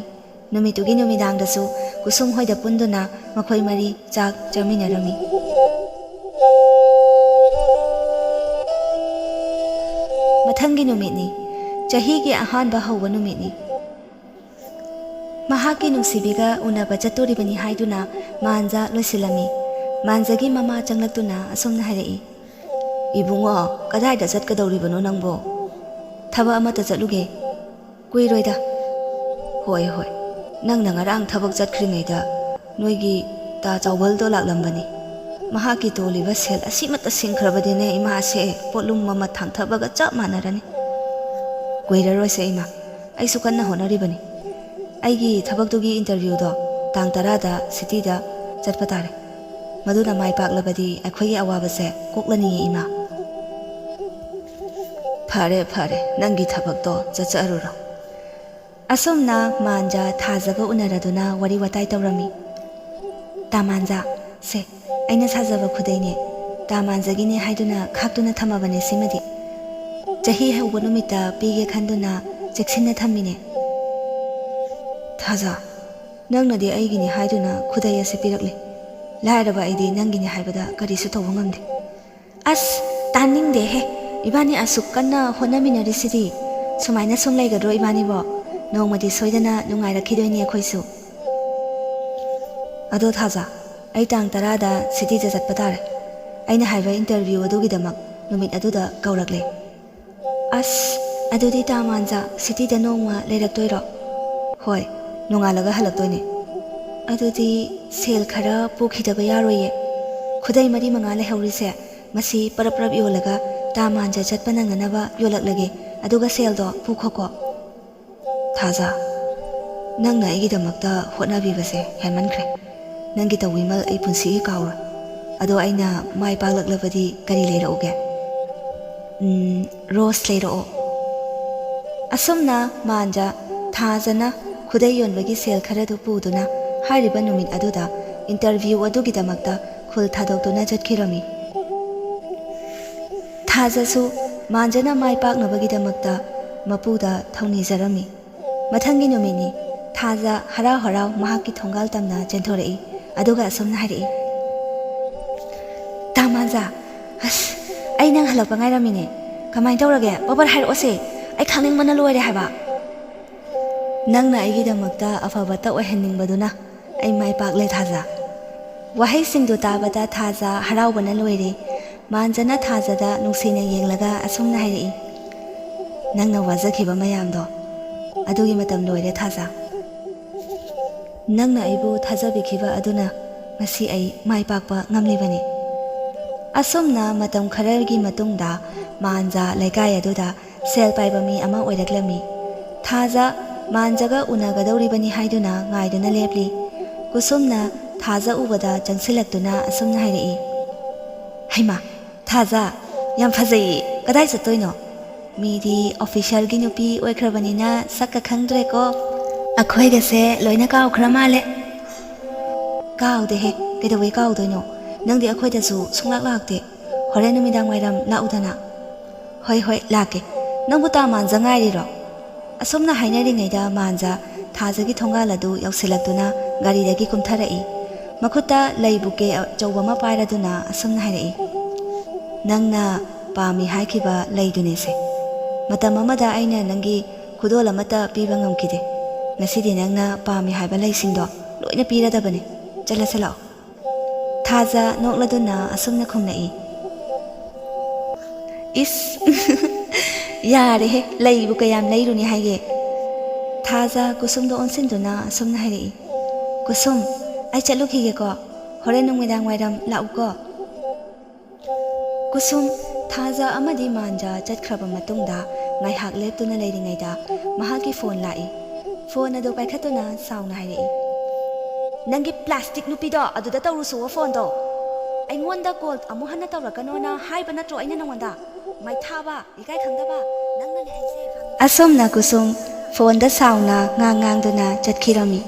ꯅꯨꯃꯤꯠꯇꯨꯒꯤ ꯅꯨꯃꯤꯗꯥꯡꯗꯁꯨ ꯀꯨꯁꯨꯝ ꯍꯣꯏꯗ ꯄꯨꯟꯗꯨꯅ ꯃꯈꯣꯏ ꯃꯔꯤ ꯆꯥꯛ ꯆꯥꯃꯤꯟꯅꯔꯝꯃꯤ꯫ ꯃꯊꯪꯒꯤ ꯅꯨꯃꯤꯠꯅꯤ꯫ ꯆꯍꯤꯒꯤ ꯑꯍꯥꯟꯕ ꯍꯧꯕ ꯅꯨꯃꯤꯠꯅꯤ꯫ ꯃꯍꯥꯛꯀꯤ ꯅꯨꯡꯁꯤꯕꯤꯒ ꯎꯅꯕ ꯆꯠꯇꯣꯔꯤꯕꯅꯤ ꯍꯥꯏꯗꯨꯅ ꯃꯥꯟꯖ ꯂꯣꯏꯁꯤꯜꯂꯝꯃꯤ꯫ ꯃꯥꯟꯖꯒꯤ ꯃꯃꯥ ꯆꯪꯂꯛꯇꯨꯅ ꯑꯁꯨꯝꯅ ꯍꯥꯏꯔꯛꯏ, "ꯏꯕꯨꯡꯉꯣ, ꯀꯗꯥꯏꯗ ꯆꯠꯀꯗꯧꯔꯤꯕꯅꯣ ꯅꯪꯕꯣ?" "ꯊꯕꯛ ꯑꯃꯠꯇ ꯆꯠꯂꯨꯒꯦ꯫ ꯀꯨꯏꯔꯣꯏꯗ꯫" ꯍꯣꯏ, ꯍꯣꯏ꯫ ꯅꯪꯅ ꯉꯔꯥꯡ ꯊꯕꯛ ꯆꯠꯈ꯭ꯔꯤꯉꯩꯗ ꯅꯣꯏꯒꯤ ꯇꯥ ꯆꯥꯎꯕꯜꯗꯣ ꯂꯥꯛꯂꯝꯕꯅꯤ꯫ ꯃꯍꯥꯛꯀꯤ ꯇꯣꯜꯂꯤꯕ ꯁꯦꯜ ꯑꯁꯤꯃꯠꯇ ꯁꯤꯡꯈ꯭ꯔꯕꯗꯤꯅꯦ ꯏꯃꯥꯁꯦ ꯄꯣꯠꯂꯨꯝ ꯑꯃ ꯊꯥꯡꯊꯕꯒ ꯆꯞ ꯃꯥꯟꯅꯔꯅꯤ꯫ ꯀꯨꯏꯔꯔꯣꯏꯁꯦ ꯏꯃꯥ, ꯑꯩꯁꯨ ꯀꯟꯅ ꯍꯣꯠꯅꯔꯤꯕꯅꯤ꯫ ꯑꯩꯒꯤ ꯊꯕꯛꯇꯨꯒꯤ ꯏꯟꯇꯔꯚ꯭ꯌꯨꯗꯣ ꯇꯥꯡ ꯇꯔꯥꯗ ꯁꯤꯇꯤꯗ ꯆꯠꯄ ꯇꯥꯔꯦ꯫ ꯃꯗꯨꯅ ꯃꯥꯏ ꯄꯥꯛꯂꯕꯗꯤ ꯑꯩꯈꯣꯏꯒꯤ ꯑꯋꯥꯕꯁꯦ ꯀꯣꯛꯂꯅꯤꯌꯦ ꯏꯃꯥ꯫ ꯐꯔꯦ, ꯐꯔꯦ, ꯅꯪꯒꯤ ꯊꯕꯛꯇꯣ ꯆꯠꯆꯔꯨꯔꯣ꯫ ꯑꯁꯨꯝꯅ ꯃꯥꯟꯖ ꯊꯥꯖꯒ ꯎꯅꯔꯗꯨꯅ ꯋꯥꯔꯤ ꯋꯥꯇꯥꯏ ꯇꯧꯔꯝꯃꯤ꯫ ꯇꯥ ꯃꯥꯟꯖ, ꯁꯦ, ꯑꯩꯅ ꯁꯥꯖꯕ ꯈꯨꯗꯩꯅꯦ꯫ ꯇꯥ ꯃꯥꯟꯖꯒꯤꯅꯦ ꯍꯥꯏꯗꯨꯅ ꯈꯥꯛꯇꯨꯅ ꯊꯝꯃꯕꯅꯦ ꯁꯤꯃꯗꯤ꯫ ꯆꯍꯤ ꯍꯧꯕ ꯅꯨꯃꯤꯠꯇ ꯄꯤꯒꯦ ꯈꯟꯗꯨꯅ ꯆꯦꯛꯁꯤꯟꯅ ꯊꯝꯃꯤꯅꯦ꯫ ꯊꯥꯖ, ꯅꯪꯅꯗꯤ ꯑꯩꯒꯤꯅꯤ ꯍꯥꯏꯗꯨꯅ ꯈꯨꯗꯩ ꯑꯁꯤ ꯄꯤꯔꯛꯂꯤ꯫ ꯂꯥꯏꯔꯕ ꯑꯩꯗꯤ ꯅꯪꯒꯤꯅꯤ ꯍꯥꯏꯕꯗ ꯀꯔꯤꯁꯨ ꯇꯧꯕ ꯉꯝꯗꯦ꯫ ꯑꯁ, ꯇꯥꯅꯤꯡꯗꯦꯍꯦ꯫ ꯏꯕꯥꯅꯤ ꯑꯁꯨꯛ ꯀꯟꯅ ꯍꯣꯠꯅꯃꯤꯟꯅꯔꯤꯁꯤꯗꯤ꯫ ꯁꯨꯃꯥꯏꯅ ꯁꯨꯝ ꯂꯩꯒꯗ꯭ꯔꯣ ꯏꯕꯥꯅꯤꯕꯣ? ꯅꯣꯡꯃꯗꯤ ꯁꯣꯏꯗꯅ ꯅꯨꯡꯉꯥꯏꯔꯛꯈꯤꯗꯣꯏꯅꯤ ꯑꯩꯈꯣꯏꯁꯨ꯫ ꯑꯗꯣ ꯊꯥꯖ, ꯑꯩ ꯇꯥꯡ ꯇꯔꯥꯗ ꯁꯤꯇꯤꯗ ꯆꯠꯄ ꯇꯥꯔꯦ꯫ ꯑꯩꯅ ꯍꯥꯏꯕ ꯏꯟꯇꯔꯚ꯭ꯌꯨ ꯑꯗꯨꯒꯤꯗꯃꯛ ꯅꯨꯃꯤꯠ ꯑꯗꯨꯗ ꯀꯧꯔꯛꯂꯦ꯫ ꯑꯁ, ꯑꯗꯨꯗꯤ ꯇꯥ ꯃꯥꯟꯖ ꯁꯤꯇꯤꯗ ꯅꯣꯡꯃ ꯂꯩꯔꯛꯇꯣꯏꯔꯣ? ꯍꯣꯏ, ꯅꯣꯡꯉꯥꯜꯂꯒ ꯍꯜꯂꯛꯇꯣꯏꯅꯦ꯫ ꯑꯗꯨꯗꯤ ꯁꯦꯜ ꯈꯔ ꯄꯨꯈꯤꯗꯕ ꯌꯥꯔꯣꯏꯌꯦ꯫ ꯈꯨꯗꯩ ꯃꯔꯤ ꯃꯉꯥ ꯂꯩꯍꯧꯔꯤꯁꯦ, ꯃꯁꯤ ꯄꯔꯞ ꯄꯔꯞ ꯌꯣꯜꯂꯒ ꯇꯥ ꯃꯥꯟꯖ ꯆꯠꯄ ꯅꯪꯅꯅꯕ ꯌꯣꯜꯂꯛꯂꯒꯦ, ꯑꯗꯨꯒ ꯁꯦꯜꯗꯣ ꯄꯨꯈꯣꯀꯣ꯫ ꯊꯥꯖ, ꯅꯪꯅ ꯑꯩꯒꯤꯗꯃꯛꯇ ꯍꯣꯠꯅꯕꯤꯕꯁꯦ ꯍꯦꯟꯃꯟꯈ꯭ꯔꯦ꯫ ꯅꯪꯒꯤ ꯇꯧꯕꯤꯃꯜ ꯑꯩ ꯄꯨꯟꯁꯤꯒꯤ ꯀꯥꯎꯔꯣꯏ꯫ ꯑꯗꯣ ꯑꯩꯅ ꯃꯥꯏ ꯄꯥꯛꯂꯛꯂꯕꯗꯤ ꯀꯔꯤ ꯂꯩꯔꯛꯎꯒꯦ? ꯎꯝ, ꯔꯣꯁ ꯂꯩꯔꯛꯑꯣ꯫ ꯑꯁꯨꯝꯅ ꯃꯥꯟꯖ ꯊꯥꯖꯅ ꯈꯨꯗꯩ ꯌꯣꯟꯕꯒꯤ ꯁꯦꯜ ꯈꯔꯗꯨ ꯄꯨꯗꯨꯅ ꯍꯥꯏꯔꯤꯕ ꯅꯨꯃꯤꯠ ꯑꯗꯨꯗ ꯏꯟꯇꯔꯚ꯭ꯌꯨ ꯑꯗꯨꯒꯤꯗꯃꯛꯇ ꯈꯨꯜ ꯊꯥꯗꯣꯛꯇꯨꯅ ꯆꯠꯈꯤꯔꯝꯃꯤ꯫ ꯊꯥꯖꯁꯨ ꯃꯥꯟꯖꯅ ꯃꯥꯏ ꯄꯥꯛꯅꯕꯒꯤꯗꯃꯛꯇ ꯃꯄꯨꯗ ꯊꯧꯅꯤꯖꯔꯝꯃꯤ꯫ ꯃꯊꯪꯒꯤ ꯅꯨꯃꯤꯠꯅꯤ꯫ ꯊꯥꯖ ꯍꯔꯥꯎ ꯍꯔꯥꯎ ꯃꯍꯥꯛꯀꯤ ꯊꯣꯡꯒꯥꯜ ꯇꯝꯅ ꯆꯦꯟꯊꯣꯔꯛꯏ꯫ ꯑꯗꯨꯒ ꯑꯁꯨꯝꯅ ꯍꯥꯏꯔꯛꯏ, "ꯇꯥ ꯃꯥꯟꯖ, ꯑꯁ, ꯑꯩ ꯅꯪ ꯍꯜꯂꯛꯄ ꯉꯥꯏꯔꯝꯃꯤꯅꯦ꯫ ꯀꯃꯥꯏꯅ ꯇꯧꯔꯒꯦ? ꯄꯕꯠ ꯍꯥꯏꯔꯛꯑꯣꯁꯦ꯫ ꯑꯩ ꯈꯪꯅꯤꯡꯕꯅ ꯂꯣꯏꯔꯦ ꯍꯥꯏꯕ꯫ ꯅꯪꯅ ꯑꯩꯒꯤꯗꯃꯛꯇ ꯑꯐꯕꯇ ꯑꯣꯏꯍꯟꯅꯤꯡꯕꯗꯨꯅ ꯑꯩ ꯃꯥꯏ ꯄꯥꯛꯂꯦ ꯊꯥꯖ꯫" ꯋꯥꯍꯩꯁꯤꯡꯗꯨ ꯇꯥꯕꯗ ꯊꯥꯖ ꯍꯔꯥꯎꯕꯅ ꯂꯣꯏꯔꯦ꯫ ꯃꯥꯟꯖꯅ ꯊꯥꯖꯗ ꯅꯨꯡꯁꯤꯅ ꯌꯦꯡꯂꯒ ꯑꯁꯨꯝꯅ ꯍꯥꯏꯔꯛꯏ, "ꯅꯪꯅ ꯋꯥꯖꯈꯤꯕ ꯃꯌꯥꯝꯗꯣ ꯑꯗꯨꯒꯤ ꯃꯇꯝ ꯂꯣꯏꯔꯦ, ꯊꯥꯖ꯫ ꯅꯪꯅ ꯑꯩꯕꯨ ꯊꯥꯖꯕꯤꯈꯤꯕ ꯑꯗꯨꯅ ꯉꯁꯤ ꯑꯩ ꯃꯥꯏ ꯄꯥꯛꯄ ꯉꯝꯂꯤꯕꯅꯤ꯫ ꯑꯁꯨꯝꯅ ꯃꯇꯝ ꯈꯔꯒꯤ ꯃꯇꯨꯡꯗ ꯃꯥꯟꯖꯥ ꯂꯩꯀꯥꯏ ꯑꯗꯨꯗ ꯁꯦꯜ ꯄꯥꯏꯕ ꯃꯤ ꯑꯃ ꯑꯣꯏꯔꯛꯂꯝꯃꯤ꯫ ꯊꯥꯖ ꯃꯥꯟꯖꯒ ꯎꯅꯒꯗꯧꯔꯤꯕꯅꯤ ꯍꯥꯏꯗꯨꯅ ꯉꯥꯏꯗꯨꯅ ꯂꯦꯞꯂꯤ꯫ ꯀꯨꯁꯨꯝꯅ ꯊꯥꯖ ꯎꯕꯗ ꯆꯪꯁꯤꯜꯂꯛꯇꯨꯅ ꯑꯁꯨꯝꯅ ꯍꯥꯏꯔꯛꯏ, "ꯍꯩꯃꯥ, ꯊꯥꯖ, ꯌꯥꯝ ꯐꯖꯩꯌꯦ꯫ ꯀꯗꯥꯏ ꯆꯠꯇꯣꯏꯅꯣ? ꯃꯤꯗꯤ ꯑꯣꯐꯤꯁꯔꯒꯤ ꯅꯨꯄꯤ ꯑꯣꯏꯈ꯭ꯔꯕꯅꯤꯅ ꯁꯛꯀ ꯈꯪꯗ꯭ꯔꯦꯀꯣ꯫ ꯑꯩꯈꯣꯏꯒꯁꯦ ꯂꯣꯏꯅ ꯀꯥꯎꯈ꯭ꯔ ꯃꯥꯜꯂꯦ꯫" "ꯀꯥꯎꯗꯦꯍꯦ, ꯀꯩꯗꯧꯕꯩ ꯀꯥꯎꯗꯣꯏꯅꯣ? ꯅꯪꯗꯤ ꯑꯩꯈꯣꯏꯗꯁꯨ ꯁꯨꯡꯂꯥꯛ ꯂꯥꯛꯇꯦ꯫ ꯍꯣꯔꯦꯟ ꯅꯨꯃꯤꯗꯥꯡ ꯋꯥꯏꯔꯝ ꯂꯥꯛꯎꯗꯅ꯫" "ꯍꯣꯏ, ꯍꯣꯏ, ꯂꯥꯛꯀꯦ꯫ ꯅꯪꯕꯨ ꯇꯥ ꯃꯥꯟꯖ ꯉꯥꯏꯔꯤꯔꯣ?" ꯑꯁꯨꯝꯅ ꯍꯥꯏꯅꯔꯤꯉꯩꯗ ꯃꯥꯟꯖ ꯊꯥꯖꯒꯤ ꯊꯣꯡꯒꯥꯜ ꯑꯗꯨ ꯌꯧꯁꯤꯜꯂꯛꯇꯨꯅ ꯒꯥꯔꯤꯗꯒꯤ ꯀꯨꯝꯊꯔꯛꯏ꯫ ꯃꯈꯨꯠꯇ ꯂꯩ ꯕꯨꯀꯦ ꯑꯆꯧꯕ ꯑꯃ ꯄꯥꯏꯔꯗꯨꯅ ꯑꯁꯨꯝꯅ ꯍꯥꯏꯔꯛꯏ, "ꯅꯪꯅ ꯄꯥꯝꯃꯤ ꯍꯥꯏꯈꯤꯕ ꯂꯩꯗꯨꯅꯤꯁꯦ꯫ ꯃꯇꯝ ꯑꯃꯗ ꯑꯩꯅ ꯅꯪꯒꯤ ꯈꯨꯗꯣꯜ ꯑꯃꯠꯇ ꯄꯤꯕ ꯉꯝꯈꯤꯗꯦ꯫ ꯉꯁꯤꯗꯤ ꯅꯪꯅ ꯄꯥꯝꯃꯤ ꯍꯥꯏꯕ ꯂꯩꯁꯤꯡꯗꯣ ꯂꯣꯏꯅ ꯄꯤꯔꯗꯕꯅꯤ꯫ ꯆꯠꯂꯁꯤ ꯂꯥꯛꯑꯣ꯫" ꯊꯥꯖ ꯅꯣꯛꯂꯗꯨꯅ ꯑꯁꯨꯝꯅ ꯈꯨꯝꯂꯛꯏ, "ꯏꯁ, ꯌꯥꯔꯦꯍꯦ, ꯂꯩꯕꯨ ꯀꯌꯥꯝ ꯂꯩꯔꯨꯅꯤ ꯍꯥꯏꯒꯦ?" ꯊꯥꯖ ꯀꯨꯁꯨꯝꯗ ꯑꯣꯟꯁꯤꯟꯗꯨꯅ ꯑꯁꯨꯝꯅ ꯍꯥꯏꯔꯛꯏ, "ꯀꯨꯁꯨꯝ, ꯑꯩ ꯆꯠꯂꯨꯈꯤꯒꯦꯀꯣ꯫ ꯍꯣꯔꯦꯟ ꯅꯨꯃꯤꯗꯥꯡ ꯋꯥꯏꯔꯝ ꯂꯥꯛꯎꯀꯣ꯫" ꯀꯨꯁꯨꯝ, ꯊꯥꯖ ꯑꯃꯗꯤ ꯃꯥꯟꯖ ꯆꯠꯈ꯭ꯔꯕ ꯃꯇꯨꯡꯗ ꯉꯥꯏꯍꯥꯛ ꯂꯦꯞꯇꯨꯅ ꯂꯩꯔꯤꯉꯩꯗ ꯃꯍꯥꯛꯀꯤ ꯐꯣꯟ ꯂꯥꯛꯏ꯫ ꯐꯣꯟ ꯑꯗꯨ ꯄꯥꯏꯈꯠꯇꯨꯅ ꯁꯥꯎꯅ ꯍꯥꯏꯔꯛꯏ, "ꯅꯪꯒꯤ ꯄ꯭ꯂꯥꯁꯇꯤꯛ ꯅꯨꯄꯤꯗꯣ ꯑꯗꯨꯗ ꯇꯧꯔꯨꯁꯨꯋꯣ ꯐꯣꯟꯗꯣ꯫ ꯑꯩꯉꯣꯟꯗ ꯀꯣꯜ ꯑꯃꯨꯛ ꯍꯟꯅ ꯇꯧꯔꯛꯀꯅꯣꯅ ꯍꯥꯏꯕ ꯅꯠꯇ꯭ꯔꯣ ꯑꯩꯅ ꯅꯉꯣꯟꯗ? ꯃꯩꯊꯥꯕ, ꯏꯀꯥꯏ ꯈꯪꯗꯕ, ꯅꯪꯅꯅꯦ ꯑꯩꯁꯦ ꯐꯥꯒꯤ" ꯑꯁꯨꯝꯅ ꯀꯨꯁꯨꯝ ꯐꯣꯟꯗ ꯁꯥꯎꯅ ꯉꯥꯡ ꯉꯥꯡꯗꯨꯅ ꯆꯠꯈꯤꯔꯝꯃꯤ꯫